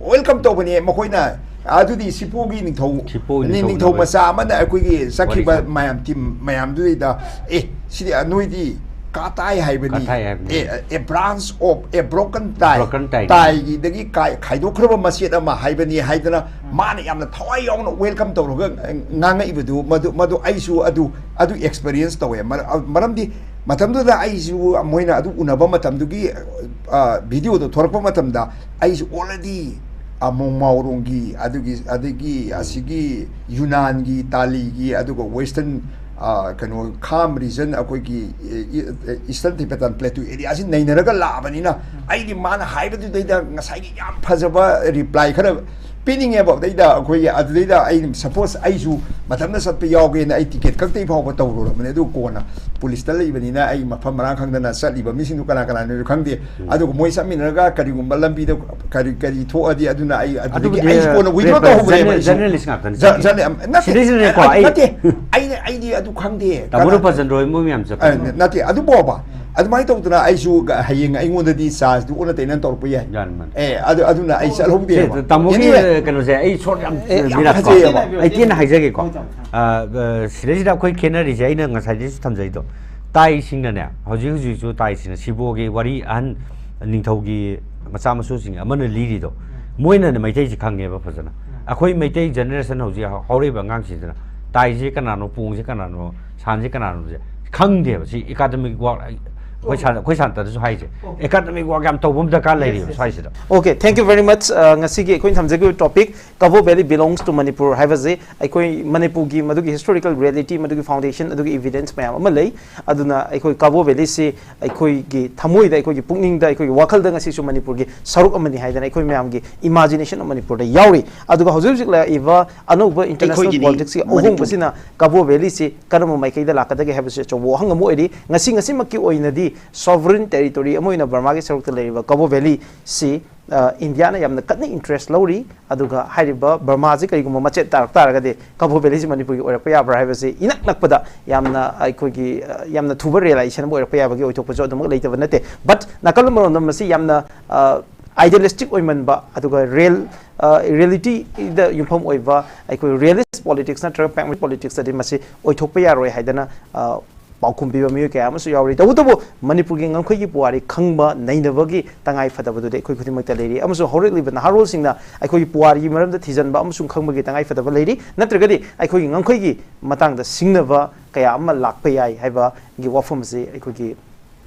Welcome ꯇꯧꯕꯅꯤ꯫ ꯃꯈꯣꯏꯅ ꯑꯗꯨꯗꯤ ꯁꯤꯄꯣꯒꯤ ꯅꯤꯡꯊꯧ, ꯁꯤꯄꯣ ꯅꯤ- ꯅꯤꯡꯊꯧ ꯅꯤꯡꯊꯧ ꯅꯧꯔꯦ꯫ ꯃꯆꯥ ꯑꯃꯅ ꯑꯩꯈꯣꯏꯒꯤ ꯆꯠꯈꯤꯕ ꯋꯥꯔꯤ ꯁꯥ- ꯃꯌꯥꯝ ꯇꯤꯝ ꯃꯌꯥꯝꯗꯨꯗꯩꯗ, "ꯑꯦ, ꯁꯤꯗꯤ ꯅꯣꯏꯗꯤ ꯀꯥꯇꯥꯏ ꯍꯥꯏꯕꯅꯤ, ꯀꯥꯇꯥꯏ ꯍꯥꯏꯕꯅꯤ꯫ A, a branch of a broken tie, Broken tie꯫ ꯇꯥꯏꯒꯤꯗꯒꯤ ꯀꯥꯏ- ꯈꯥꯏꯗꯣꯛꯈ꯭ꯔꯕ ꯃꯆꯦꯠ ꯑꯃ ꯍꯥꯏꯕꯅꯤ" ꯍꯥꯏꯗꯅ ꯃꯥꯅ ꯌꯥꯝꯅ ꯊꯋꯥꯏ ꯌꯥꯎꯅ welcome ꯇꯧꯔꯒ ꯉꯥꯡꯉꯛꯏꯕꯗꯨ, ꯃꯗꯨ, ꯃꯗꯨ ꯑꯩꯁꯨ ꯑꯗꯨ, ꯑꯗꯨ experience ꯇꯧꯋꯦ꯫ ꯃꯔ-, ꯃꯔꯝꯗꯤ ꯃꯇꯝꯗꯨꯗ ꯑꯩꯁꯨ ꯃꯣꯏꯅ ꯑꯗꯨ ꯎꯅꯕ ꯃꯇꯝꯗꯨꯒꯤ, ꯑ, videoꯗꯣ ꯊꯣꯔꯛꯄ ꯃꯇꯝꯗ ꯑꯩꯁꯨ already, ꯑ, ꯃꯣꯡꯃꯥꯎꯔꯣꯡꯒꯤ, ꯑꯗꯨꯒꯤ, ꯑꯗꯒꯤ ꯑꯁꯤꯒꯤ ꯌꯨꯅꯥꯟꯒꯤ, ꯇꯥꯂꯤꯒꯤ, ꯑꯗꯨꯒ western, ꯑ, ꯀꯩꯅꯣ, Kham region, ꯑꯩꯈꯣꯏꯒꯤ, ꯑ, ꯏ-, ꯑ, Eastern Tibetan Plateau areaꯁꯤ ꯅꯩꯅꯔꯒ ꯂꯥꯛꯑꯕꯅꯤꯅ, ꯑꯩꯗꯤ ꯃꯥꯅ ꯍꯥꯏꯕꯗꯨꯗꯩꯗ ꯉꯁꯥꯏꯒꯤ ꯌꯥꯝ ꯐꯖꯕ reply ꯈꯔ ꯄꯤꯅꯤꯡꯉꯦꯕ꯫ ꯑꯗꯩꯗ ꯑꯩꯈꯣꯏꯒꯤ, ꯑꯗꯨꯗꯩꯗ ꯑꯩ suppose ꯑꯩꯁꯨ ꯃꯊꯟꯇ ꯆꯠꯄ ꯌꯥꯎꯒꯦꯅ ꯑꯩ ticket ꯀꯛꯇꯩ ꯐꯥꯎꯕ ꯇꯧꯔꯨꯔꯕꯅꯦ꯫ ꯑꯗꯨ ꯀꯣꯟꯅ ꯄꯨꯂꯤꯁꯇ ꯂꯩꯕꯅꯤꯅ ꯑꯩ ꯃꯐꯝ ꯃꯔꯥꯡ ꯈꯪꯗꯅ ꯆꯠꯂꯤꯕ ꯃꯤꯁꯤꯡꯗꯨ ꯀꯅꯥ ꯀꯅꯥꯅꯣꯁꯨ ꯈꯪꯗꯦ꯫ ꯑꯗꯨꯒ ꯃꯣꯏ ꯆꯠꯃꯤꯟꯅꯔꯒ ꯀꯔꯤꯒꯨꯝꯕ ꯂꯝꯕꯤꯗ ꯀꯔꯤ, ꯀꯔꯤ ꯊꯣꯛꯑꯗꯤ ꯑꯗꯨꯅ ꯑꯩ ꯑꯗꯨꯗꯒꯤ ꯑꯗꯨꯕꯨꯗꯤ ꯑꯩꯁꯨ ꯀꯣꯟꯅ withdraw ꯔꯦ-, ꯇꯧꯍꯧꯕꯅꯦꯕ꯫ ꯖꯔꯅꯦ-, ꯑꯩꯁꯨ꯫ ꯖꯔꯅꯦꯂꯤꯁ ꯉꯥꯛꯇꯅꯤ꯫ ꯖ-, ꯖꯔꯅꯦ-, ꯅꯠꯇꯦ, ꯁꯤꯗꯩꯁꯤꯗꯅꯦꯀꯣ, ꯑ, ꯑꯩ ꯅꯠꯇꯦ, ꯑꯩꯅ, ꯑꯩꯗꯤ ꯑꯗꯨ ꯈꯪꯗꯦ꯫ ꯇꯥꯃꯣꯗꯣ ꯀꯅꯥ-, ꯐꯖꯅ ꯔꯣꯏ ꯃꯣꯏ ꯃꯌꯥꯝ ꯑ, ꯆꯠꯄ꯫ ꯅꯠꯇꯦ, ꯑꯗꯨ ꯐꯥꯎꯕ ꯑꯗꯨꯃꯥꯏꯅ ꯇꯧꯗꯅ ꯑꯩꯁꯨ ꯍꯌꯦꯡ ꯑꯩꯉꯣꯟꯗꯗꯤ chargeꯗꯨ ꯑꯣꯟꯅ ꯇꯩꯅ ꯇꯧꯔꯛꯄ ꯌꯥꯏ꯫ ꯌꯥꯅꯤ, ꯃꯥꯅꯤ꯫ ꯑꯦ, ꯑꯗꯨ, ꯑꯗꯨꯅ ꯑꯩ ꯆꯠꯍꯧꯗꯦꯕ꯫ ꯁꯦ, ꯇꯥꯃꯣꯒꯤ Anyway, ꯀꯩꯅꯣꯁꯦ ꯑꯩ short ꯌꯥꯝ ꯑꯦ, ꯌꯥꯝ ꯃꯤꯔꯥꯠꯀꯣ꯫ ꯐꯖꯩꯌꯦꯕ꯫ ꯑꯩ ꯇꯦꯟꯅ ꯍꯥꯏꯖꯒꯦꯀꯣ꯫ ꯑ, ꯑ, ꯁꯤꯗꯩꯁꯤꯗ ꯑꯩꯈꯣꯏ ꯈꯦꯠꯅꯔꯤꯁꯦ ꯑꯩꯅ ꯉꯁꯥꯏꯗꯩꯁꯨ ꯊꯝꯖꯩꯗꯣ꯫ ꯇꯥꯏꯁꯤꯡꯅꯅꯦ, ꯍꯧꯖꯤꯛ ꯍꯧꯖꯤꯛꯁꯨ ꯇꯥꯏꯁꯤꯡꯅ ꯁꯤꯕꯣꯒꯤ ꯋꯥꯔꯤ ꯑꯍꯟ ꯅꯤꯡꯊꯧꯒꯤ ꯃꯆꯥ ꯃꯁꯨꯁꯤꯡ ꯑꯃꯅ ꯂꯤꯔꯤꯗꯣ, ꯃꯣꯏꯅꯅꯦ ꯃꯩꯇꯩꯁꯤ ꯈꯪꯉꯦꯕ ꯐꯖꯅ꯫ ꯑꯩꯈꯣꯏ ꯃꯩꯇꯩ generation ꯍꯧꯖꯤꯛ ꯍꯧꯔꯛꯏꯕ ꯑꯉꯥꯡꯁꯤꯡꯁꯤꯅ ꯇꯥꯏꯁꯤ ꯀꯅꯥꯅꯣ, ꯄꯣꯡꯁꯤ ꯀꯅꯥꯅꯣ, ꯁꯥꯟꯁꯤ ꯀꯅꯥꯅꯣꯁꯦ ꯈꯪꯗꯦꯕ꯫ ꯁꯤ academic work, ꯑꯩꯈꯣꯏ ꯁꯥꯟ-, ꯑꯩꯈꯣꯏ ꯁꯥꯟꯇꯗꯁꯨ ꯍꯥꯏꯁꯦ, academic work ꯌꯥꯝ ꯇꯧꯕ ꯑꯃ ꯗꯔꯀꯥꯔ ꯂꯩꯔꯤꯕ ꯁ꯭ꯋꯥꯏꯁꯤꯗ꯫ Okay, thank you very much. ꯑ, ꯉꯁꯤꯒꯤ ꯑꯩꯈꯣꯏꯅ ꯊꯝꯖꯈꯤꯕ topic, Kabo Valley belongs to Manipur ꯍꯥꯏꯕꯁꯤ ꯑꯩꯈꯣꯏ ꯃꯅꯤꯄꯨꯔꯒꯤ ꯃꯗꯨꯒꯤ historical reality, ꯃꯗꯨꯒꯤ foundation, ꯑꯗꯨꯒꯤ evidence ꯃꯌꯥꯝ ꯑꯃ ꯂꯩ꯫ ꯑꯗꯨꯅ ꯑꯩꯈꯣꯏ ꯀꯥꯕꯣ ꯚꯦꯂꯤꯁꯤ ꯑꯩꯈꯣꯏꯒꯤ ꯊꯃꯣꯏꯗ, ꯑꯩꯈꯣꯏꯒꯤ ꯄꯨꯛꯅꯤꯡꯗ, ꯑꯩꯈꯣꯏꯒꯤ ꯋꯥꯈꯜꯗ ꯉꯁꯤꯁꯨ ꯃꯅꯤꯄꯨꯔꯒꯤ ꯁꯔꯨꯛ ꯑꯃꯅꯤ ꯍꯥꯏꯗꯅ ꯑꯩꯈꯣꯏ ꯃꯌꯥꯝꯒꯤ imagination of ꯃꯅꯤꯄꯨꯔꯗ ꯌꯥꯎꯔꯤ꯫ ꯑꯗꯨꯒ ꯍꯧꯖꯤꯛ ꯍꯧꯖꯤꯛ ꯂꯥꯛꯏꯕ ꯑꯅꯧꯕ international ꯑꯩꯈꯣꯏꯒꯤꯅꯤ, politicsꯀꯤ ꯃꯅꯤꯄꯨꯔ꯫ ꯑꯍꯣꯡꯕꯁꯤꯅ ꯀꯥꯕꯣ ꯚꯦꯂꯤꯁꯤ ꯀꯔꯝꯕ ꯃꯥꯏꯀꯩꯗ ꯂꯥꯛꯀꯗꯒꯦ ꯍꯥꯏꯕꯁꯤ ꯑꯆꯧꯕ ꯋꯥꯍꯪ ꯑꯃ ꯑꯣꯏꯔꯤ꯫ ꯉꯁꯤ ꯉꯁꯤꯃꯛꯀꯤ ꯑꯣꯏꯅꯗꯤ sovereign territory ꯑꯃ ꯑꯣꯏꯅ ꯕꯔꯃꯥꯒꯤ ꯁꯔꯨꯛꯇ ꯂꯩꯔꯤꯕ ꯀꯕꯣ ꯚꯦꯂꯤꯁꯤ, ꯑ, ꯏꯟꯗꯤꯌꯥꯅ ꯌꯥꯝꯅ ꯀꯟꯅ interest ꯂꯧꯔꯤ꯫ ꯑꯗꯨꯒ ꯍꯥꯏꯔꯤꯕ ꯕꯔꯃꯥꯁꯤ ꯀꯔꯤꯒꯨꯝꯕ ꯃꯆꯦꯠ ꯇꯥꯔꯛ ꯇꯥꯔꯒꯗꯤ ꯀꯕꯣ ꯚꯦꯂꯤꯁꯤ ꯃꯅꯤꯄꯨꯔꯒꯤ ꯑꯣꯏꯔꯛꯄ ꯌꯥꯕ꯭ꯔꯥ ꯍꯥꯏꯕꯁꯤ ꯏꯅꯛ ꯅꯛꯄꯗ ꯌꯥꯝꯅ ꯑꯩꯈꯣꯏꯒꯤ, ꯑ, ꯌꯥꯝꯅ ꯊꯨꯕ realization ꯑꯃ ꯑꯣꯏꯔꯛꯄ ꯌꯥꯕꯒꯤ ꯑꯣꯏꯊꯣꯛꯄꯁꯨ ꯑꯗꯨꯃꯛ ꯂꯩꯇꯕ ꯅꯠꯇꯦ꯫ But ꯅꯥꯀꯜ ꯑꯃꯔꯣꯝꯗ ꯃꯁꯤ ꯌꯥꯝꯅ, ꯑ, idealistic ꯑꯣꯏꯃꯟꯕ, ꯑꯗꯨꯒ real, ꯑ, realityꯗ ꯌꯨꯝꯐꯝ ꯑꯣꯏꯕ ꯑꯩꯈꯣꯏ realist politics ꯅꯠꯇ꯭ꯔꯒ pragmatic politicsꯇꯗꯤ ꯃꯁꯤ ꯑꯣꯏꯊꯣꯛꯄ ꯌꯥꯔꯣꯏ ꯍꯥꯏꯗꯅ, ꯑ, ꯄꯥꯎꯈꯨꯝ ꯄꯤꯕ ꯃꯤꯑꯣꯏ ꯀꯌꯥ ꯑꯃꯁꯨ ꯌꯥꯎꯔꯤ꯫ ꯇꯧꯕꯇꯕꯨ ꯃꯅꯤꯄꯨꯔꯒꯤ ꯉꯝꯈꯩꯒꯤ ꯄꯨꯋꯥꯔꯤ ꯈꯪꯕ ꯅꯩꯅꯕꯒꯤ ꯇꯉꯥꯏ ꯐꯗꯕꯗꯨꯗꯤ ꯑꯩꯈꯣꯏ ꯈꯨꯗꯤꯡꯃꯛꯇ ꯂꯩꯔꯤ, ꯑꯃꯁꯨꯡ ꯍꯧꯔꯛꯂꯤꯕ ꯅꯍꯥꯔꯣꯜꯁꯤꯡꯅ ꯑꯩꯈꯣꯏꯒꯤ ꯄꯨꯋꯥꯔꯤꯒꯤ ꯃꯔꯝꯗ ꯊꯤꯖꯤꯟꯕ ꯑꯃꯁꯨꯡ ꯈꯪꯕꯒꯤ ꯇꯉꯥꯏ ꯐꯗꯕ ꯂꯩꯔꯤ꯫ ꯅꯠꯇ꯭ꯔꯒꯗꯤ ꯑꯩꯈꯣꯏꯒꯤ ꯉꯝꯈꯩꯒꯤ ꯃꯇꯥꯡꯗ ꯁꯤꯡꯅꯕ ꯀꯌꯥ ꯑꯃ ꯂꯥꯛꯄ ꯌꯥꯏ ꯍꯥꯏꯕꯒꯤ ꯋꯥꯐꯝ ꯑꯁꯤ ꯑꯩꯈꯣꯏꯒꯤ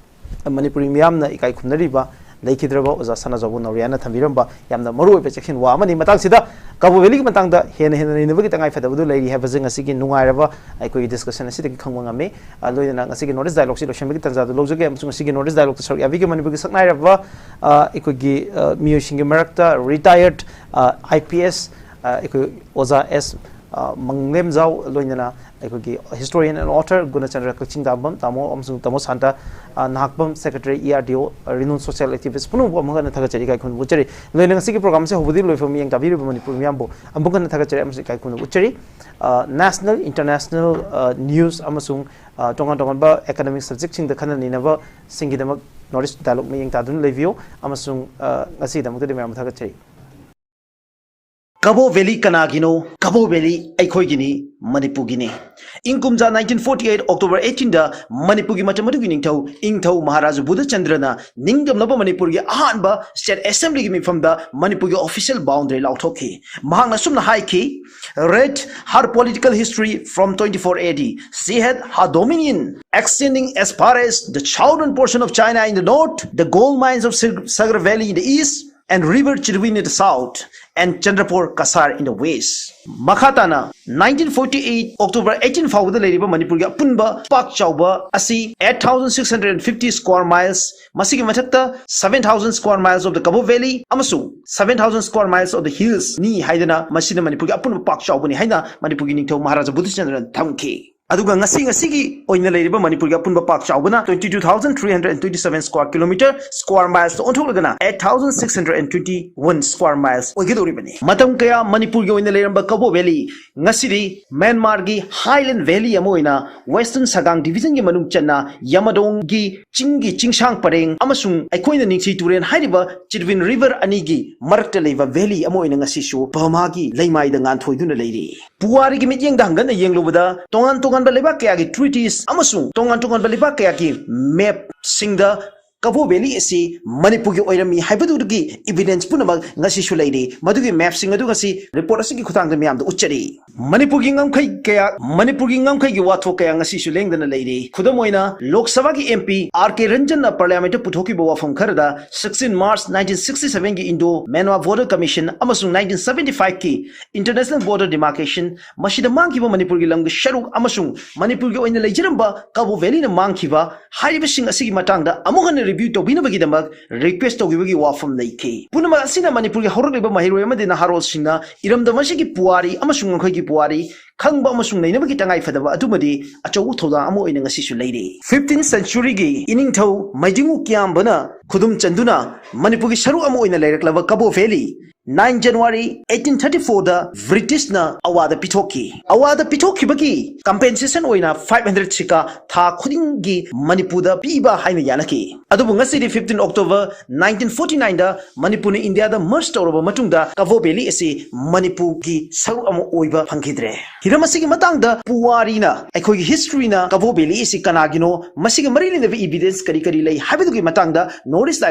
ꯃꯅꯤꯄꯨꯔꯤ ꯃꯤꯌꯥꯝꯅ ꯏꯀꯥꯏ ꯈꯨꯝꯅꯔꯤꯕ ꯂꯩꯈꯤꯗ꯭ꯔꯕ ꯑꯣꯖꯥ ꯁꯅꯥꯖꯥꯎꯕ ꯅꯥꯎꯔꯤꯌꯥꯅ ꯊꯝꯕꯤꯔꯝꯕ ꯌꯥꯝꯅ ꯃꯔꯨꯑꯣꯏꯕ ꯆꯦꯛꯁꯤꯟ ꯋꯥ ꯑꯃꯅꯤ꯫ ꯃꯇꯥꯡꯁꯤꯗ ꯀꯕꯣ ꯚꯦꯂꯤꯒꯤ ꯃꯇꯥꯡꯗ ꯍꯦꯟꯅ ꯍꯦꯟꯅ ꯅꯩꯅꯕꯒꯤ ꯇꯉꯥꯏ ꯐꯗꯕꯗꯨ ꯂꯩꯔꯤ ꯍꯥꯏꯕꯁꯦ ꯉꯁꯤꯒꯤ ꯅꯨꯡꯉꯥꯏꯔꯕ ꯑꯩꯈꯣꯏꯒꯤ discussion ꯑꯁꯤꯗꯒꯤ ꯈꯪꯕ ꯉꯝꯃꯤ꯫ ꯑ, ꯂꯣꯏꯅꯅ ꯉꯁꯤꯒꯤ North East Dialogueꯁꯤ ꯂꯣꯏꯁꯤꯟꯕꯒꯤ ꯇꯥꯟꯖꯥꯗꯨ ꯂꯧꯖꯒꯦ, ꯑꯃꯁꯨꯡ ꯉꯁꯤꯒꯤ North East Dialogueꯇ ꯁꯔꯨꯛ ꯌꯥꯕꯤꯒꯤ ꯃꯅꯤꯄꯨꯔꯒꯤ ꯁꯛꯅꯥꯏꯔꯕ, ꯑ, ꯑꯩꯈꯣꯏꯒꯤ, ꯑ, ꯃꯤꯑꯣꯏꯁꯤꯡꯒꯤ ꯃꯔꯛꯇ retired, ꯑ, I P S, ꯑ, ꯑꯩꯈꯣꯏ ꯑꯣꯖꯥ ꯑꯦꯁ, ꯑ, ꯃꯪꯂꯦꯝꯖꯥꯎ, ꯂꯣꯏꯅꯅ ꯑꯩꯈꯣꯏꯒꯤ historian and author ꯒꯨꯅꯆꯟꯗ꯭ꯔ ꯀꯛꯆꯤꯡ ꯇꯥꯕꯝ ꯇꯥꯃꯣ ꯑꯃꯁꯨꯡ ꯇꯥꯃꯣ ꯁꯥꯟꯇ, ꯑ, Nahakpam, secretary, E R D O, renowned social activist ꯄꯨꯝꯅꯃꯛꯄꯨ ꯑꯃꯨꯛ ꯍꯟꯅ ꯊꯥꯒꯠꯆꯔꯤ, ꯏꯀꯥꯏ ꯈꯨꯝꯅꯕ ꯎꯠꯆꯔꯤ꯫ ꯂꯣꯏꯅ ꯉꯁꯤꯒꯤ programꯁꯦ ꯍꯧꯕꯗꯒꯤ ꯂꯣꯏꯐꯥꯎ ꯃꯤꯠꯌꯦꯡ ꯇꯥꯕꯤꯔꯤꯕ ꯃꯅꯤꯄꯨꯔ ꯃꯤꯌꯥꯝꯕꯨ ꯑꯃꯨꯛ ꯍꯟꯅ ꯊꯥꯒꯠꯆꯔꯤ ꯑꯃꯁꯨꯡ ꯏꯀꯥꯏ ꯈꯨꯝꯅꯕ ꯎꯠꯆꯔꯤ꯫ ꯑ, national, international, ꯑ, news ꯑꯃꯁꯨꯡ, ꯑ, ꯇꯣꯉꯥꯟ ꯇꯣꯉꯥꯟꯕ economic subjectꯁꯤꯡꯗ ꯈꯟꯅ ꯅꯩꯅꯕꯁꯤꯡꯒꯤꯗꯃꯛ North East Dialogue ꯃꯤꯠꯌꯦꯡ ꯇꯥꯗꯨꯅ ꯂꯩꯕꯤꯌꯨ ꯑꯃꯁꯨꯡ, ꯑ, ꯉꯁꯤꯒꯤꯗꯃꯛꯇꯗꯤ ꯃꯌꯥꯝꯕꯨ ꯊꯥꯒꯠꯆꯔꯤ꯫ ꯀꯕꯣ ꯚꯦꯂꯤ ꯀꯅꯥꯒꯤꯅꯣ? ꯀꯕꯣ ꯚꯦꯂꯤ ꯑꯩꯈꯣꯏꯒꯤꯅꯤ, ꯃꯅꯤꯄꯨꯔꯒꯤꯅꯤ꯫ ꯏꯪ ꯀꯨꯝꯖꯥ nineteen forty eight October eighteen ꯗ ꯃꯅꯤꯄꯨꯔꯒꯤ ꯃꯇꯝ ꯑꯗꯨꯒꯤ ꯅꯤꯡꯊꯧ, ꯏꯪꯊꯧ ꯃꯍꯥꯔꯥꯖꯥ ꯕꯨꯙꯆꯟꯗ꯭ꯔꯅ ꯅꯤꯡꯇꯝꯂꯕ ꯃꯅꯤꯄꯨꯔꯒꯤ ꯑꯍꯥꯟꯕ state assemblyꯒꯤ ꯃꯤꯐꯝꯗ ꯃꯅꯤꯄꯨꯔꯒꯤ official boundary ꯂꯥꯎꯊꯣꯛꯈꯤ꯫ ꯃꯍꯥꯛꯅ ꯑꯁꯨꯝꯅ ꯍꯥꯏꯈꯤ, "Read her political history from twenty-four A D. She had her dominion extending as far as the southern portion of China in the north, the gold mines of Sag-, Sagar Valley in the east, and River Chirwin in the south, and Chandrapur Kasar in the west." ꯃꯈꯥ ꯇꯥꯅ nineteen forty eight October eighteen ꯐꯥꯎꯕꯗ ꯂꯩꯔꯤꯕ ꯃꯅꯤꯄꯨꯔꯒꯤ ꯑꯄꯨꯟꯕ ꯄꯥꯛ ꯆꯥꯎꯕ ꯑꯁꯤ eight thousand six hundred fifty square miles, ꯃꯁꯤꯒꯤ ꯃꯊꯛꯇ seven thousand square miles of the Kabo Valley ꯑꯃꯁꯨꯡ seven thousand square miles of the hills ꯅꯤ ꯍꯥꯏꯗꯅ ꯃꯁꯤꯅ ꯃꯅꯤꯄꯨꯔꯒꯤ ꯑꯄꯨꯟꯕ ꯄꯥꯛ ꯆꯥꯎꯕꯅꯤ ꯍꯥꯏꯅ ꯃꯅꯤꯄꯨꯔꯒꯤ ꯅꯤꯡꯊꯧ ꯃꯍꯥꯔꯥꯖꯥ ꯕꯨꯙꯆꯟꯗ꯭ꯔꯅ ꯊꯝꯈꯤ꯫ ꯑꯗꯨꯒ ꯉꯁꯤ, ꯉꯁꯤꯒꯤ ꯑꯣꯏꯅ ꯂꯩꯔꯤꯕ ꯃꯅꯤꯄꯨꯔꯒꯤ ꯑꯄꯨꯟꯕ ꯄꯥꯛ ꯆꯥꯎꯕꯅ twenty two thousand three hundred and twenty seven square kilometer, square miles ꯑꯣꯟꯊꯣꯛꯂꯒꯅ eight thousand six hundred and twenty one square miles ꯑꯣꯏꯒꯗꯧꯔꯤꯕꯅꯤ꯫ ꯃꯇꯝ ꯀꯌꯥ ꯃꯅꯤꯄꯨꯔꯒꯤ ꯑꯣꯏꯅ ꯂꯩꯔꯝꯕ ꯀꯕꯣ Valley ꯉꯁꯤꯗꯤ ꯃ꯭ꯌꯥꯟꯃꯥꯔꯒꯤ highland valley ꯑꯃ ꯑꯣꯏꯅ Western Sagang Division ꯒꯤ ꯃꯅꯨꯡ ꯆꯟꯅ ꯌꯥꯃꯗꯣꯡꯒꯤ ꯆꯤꯡꯒꯤ ꯆꯤꯡꯁꯥꯡ ꯄꯔꯦꯡ ꯑꯃꯁꯨꯡ ꯑꯩꯈꯣꯏꯅ ꯅꯤꯡꯊꯤ ꯇꯨꯔꯦꯜ ꯍꯥꯏꯔꯤꯕ Chirwin River ꯑꯅꯤꯒꯤ ꯃꯔꯛꯇ ꯂꯩꯕ valley ꯑꯃ ꯑꯣꯏꯅ ꯉꯁꯤꯁꯨ ꯕꯔꯃꯥꯒꯤ ꯂꯩꯃꯥꯏꯗ ꯉꯥꯟꯊꯣꯏꯗꯨꯅ ꯂꯩꯔꯤ꯫ ꯄꯨꯋꯥꯔꯤꯒꯤ ꯃꯤꯠꯌꯦꯡꯗ ꯍꯪꯒꯠꯅ ꯌꯦꯡꯂꯨꯕꯗ ꯇꯣꯉꯥꯟ ꯇꯣꯉꯥꯟꯕ ꯂꯩꯕꯥꯛ ꯀꯌꯥꯒꯤ treaties ꯑꯃꯁꯨꯡ ꯇꯣꯉꯥꯟ ꯇꯣꯉꯥꯟꯕ ꯂꯩꯕꯥꯛ ꯀꯌꯥꯒꯤ map ꯁꯤꯡꯗ ꯀꯕꯣ Valley ꯑꯁꯤ ꯃꯅꯤꯄꯨꯔꯒꯤ ꯑꯣꯏꯔꯝꯃꯤ ꯍꯥꯏꯕꯗꯨꯒꯤ evidence ꯄꯨꯝꯅꯃꯛ ꯉꯁꯤꯁꯨ ꯂꯩꯔꯤ꯫ ꯃꯗꯨꯒꯤ map ꯁꯤꯡ ꯑꯗꯨ ꯉꯁꯤ report ꯑꯁꯤꯒꯤ ꯈꯨꯠꯊꯥꯡꯗ ꯃꯤꯌꯥꯝꯗ ꯎꯠꯆꯔꯤ꯫ ꯃꯅꯤꯄꯨꯔꯒꯤ ꯉꯝꯈꯩ ꯀꯌꯥ, ꯃꯅꯤꯄꯨꯔꯒꯤ ꯉꯝꯈꯩꯒꯤ ꯋꯥꯊꯣꯛ ꯀꯌꯥ ꯉꯁꯤꯁꯨ ꯂꯦꯡꯗꯅ ꯂꯩꯔꯤ꯫ ꯈꯨꯗꯝ ꯑꯣꯏꯅ, ꯂꯣꯛ ꯁꯚꯥꯒꯤ MP R K Ranjan ꯅ Parliament ꯇ ꯄꯨꯊꯣꯛꯈꯤꯕ ꯋꯥꯐꯝ ꯈꯔꯗ, sixteen March nineteen sixty seven ꯒꯤ Indo Myanmar Border Commission ꯑꯃꯁꯨꯡ nineteen seventy five ꯀꯤ International Border Demarcation, ꯃꯁꯤꯗ ꯃꯥꯡꯈꯤꯕ ꯃꯅꯤꯄꯨꯔꯒꯤ ꯂꯝꯒꯤ ꯁꯔꯨꯛ ꯑꯃꯁꯨꯡ ꯃꯅꯤꯄꯨꯔꯒꯤ ꯑꯣꯏꯅ ꯂꯩꯖꯔꯝꯕ ꯀꯕꯣ Valley ꯅ ꯃꯥꯡꯈꯤꯕ ꯍꯥꯏꯔꯤꯕꯁꯤꯡ ꯑꯁꯤꯒꯤ ꯃꯇꯥꯡꯗ ꯑꯃꯨꯛ ꯍꯟꯅ review ꯇꯧꯕꯤꯅꯕꯒꯤꯗꯃꯛ request ꯇꯧꯈꯤꯕꯒꯤ ꯋꯥꯐꯝ ꯂꯩꯈꯤ꯫ ꯄꯨꯝꯅꯃꯛ ꯑꯁꯤꯅ ꯃꯅꯤꯄꯨꯔꯒꯤ ꯍꯧꯔꯛꯂꯤꯕ ꯃꯍꯩꯔꯣꯏ ꯑꯃꯗꯤ ꯅꯍꯥꯔꯣꯜꯁꯤꯡꯅ ꯏꯔꯝꯗꯝ ꯑꯁꯤꯒꯤ ꯄꯨꯋꯥꯔꯤ ꯑꯃꯁꯨꯡ ꯉꯝꯈꯩꯒꯤ ꯄꯨꯋꯥꯔꯤ ꯈꯪꯕ ꯑꯃꯁꯨꯡ ꯅꯩꯅꯕꯒꯤ ꯇꯉꯥꯏꯐꯗꯕ ꯑꯗꯨꯃꯗꯤ ꯑꯆꯧꯕ ꯊꯧꯗꯥꯡ ꯑꯃ ꯑꯣꯏꯅ ꯉꯁꯤꯁꯨ ꯂꯩꯔꯤ꯫ Fifteenth century ꯒꯤ ꯏꯅꯤꯡꯊꯧ ꯃꯩꯗꯤꯡꯉꯨ ꯀꯤꯌꯥꯝꯕꯅ ꯈꯨꯗꯨꯝ ꯆꯟꯗꯨꯅ ꯃꯅꯤꯄꯨꯔꯒꯤ ꯁꯔꯨꯛ ꯑꯃ ꯑꯣꯏꯅ ꯂꯩꯔꯛꯂꯕ ꯀꯕꯣ Valley nine January eighteen thirty four ꯗ British ꯅ ꯑꯋꯥꯗ ꯄꯤꯊꯣꯛꯈꯤ꯫ ꯑꯋꯥꯗ ꯄꯤꯊꯣꯛꯈꯤꯕꯒꯤ compensation ꯑꯣꯏꯅ five hundred ꯁꯤꯀꯥ ꯊꯥ ꯈꯨꯗꯤꯡꯒꯤ ꯃꯅꯤꯄꯨꯔꯗ ꯄꯤꯕ ꯍꯥꯏꯅ ꯌꯥꯅꯈꯤ꯫ ꯑꯗꯨꯕꯨ ꯉꯁꯤꯗꯤ fifteen October nineteen forty nine ꯗ ꯃꯅꯤꯄꯨꯔꯅ ꯏꯟꯗꯤꯌꯥꯗ merge ꯇꯧꯔꯕ ꯃꯇꯨꯡꯗ ꯀꯕꯣ Valley ꯑꯁꯤ ꯃꯅꯤꯄꯨꯔꯒꯤ ꯁꯔꯨꯛ ꯑꯃ ꯑꯣꯏꯕ ꯐꯪꯈꯤꯗ꯭ꯔꯦ꯫ ꯍꯤꯔꯝ ꯑꯁꯤꯒꯤ ꯃꯇꯥꯡꯗ ꯄꯨꯋꯥꯔꯤꯅ, ꯑꯩꯈꯣꯏꯒꯤ history ꯅ ꯀꯕꯣ Valley ꯑꯁꯤ ꯀꯅꯥꯒꯤꯅꯣ, ꯃꯁꯤꯒ ꯃꯔꯤ ꯂꯩꯅꯕ evidence ꯀꯔꯤ ꯀꯔꯤ ꯂꯩ ꯍꯥꯏꯕꯗꯨꯒꯤ ꯃꯇꯥꯡꯗ North East Dialogue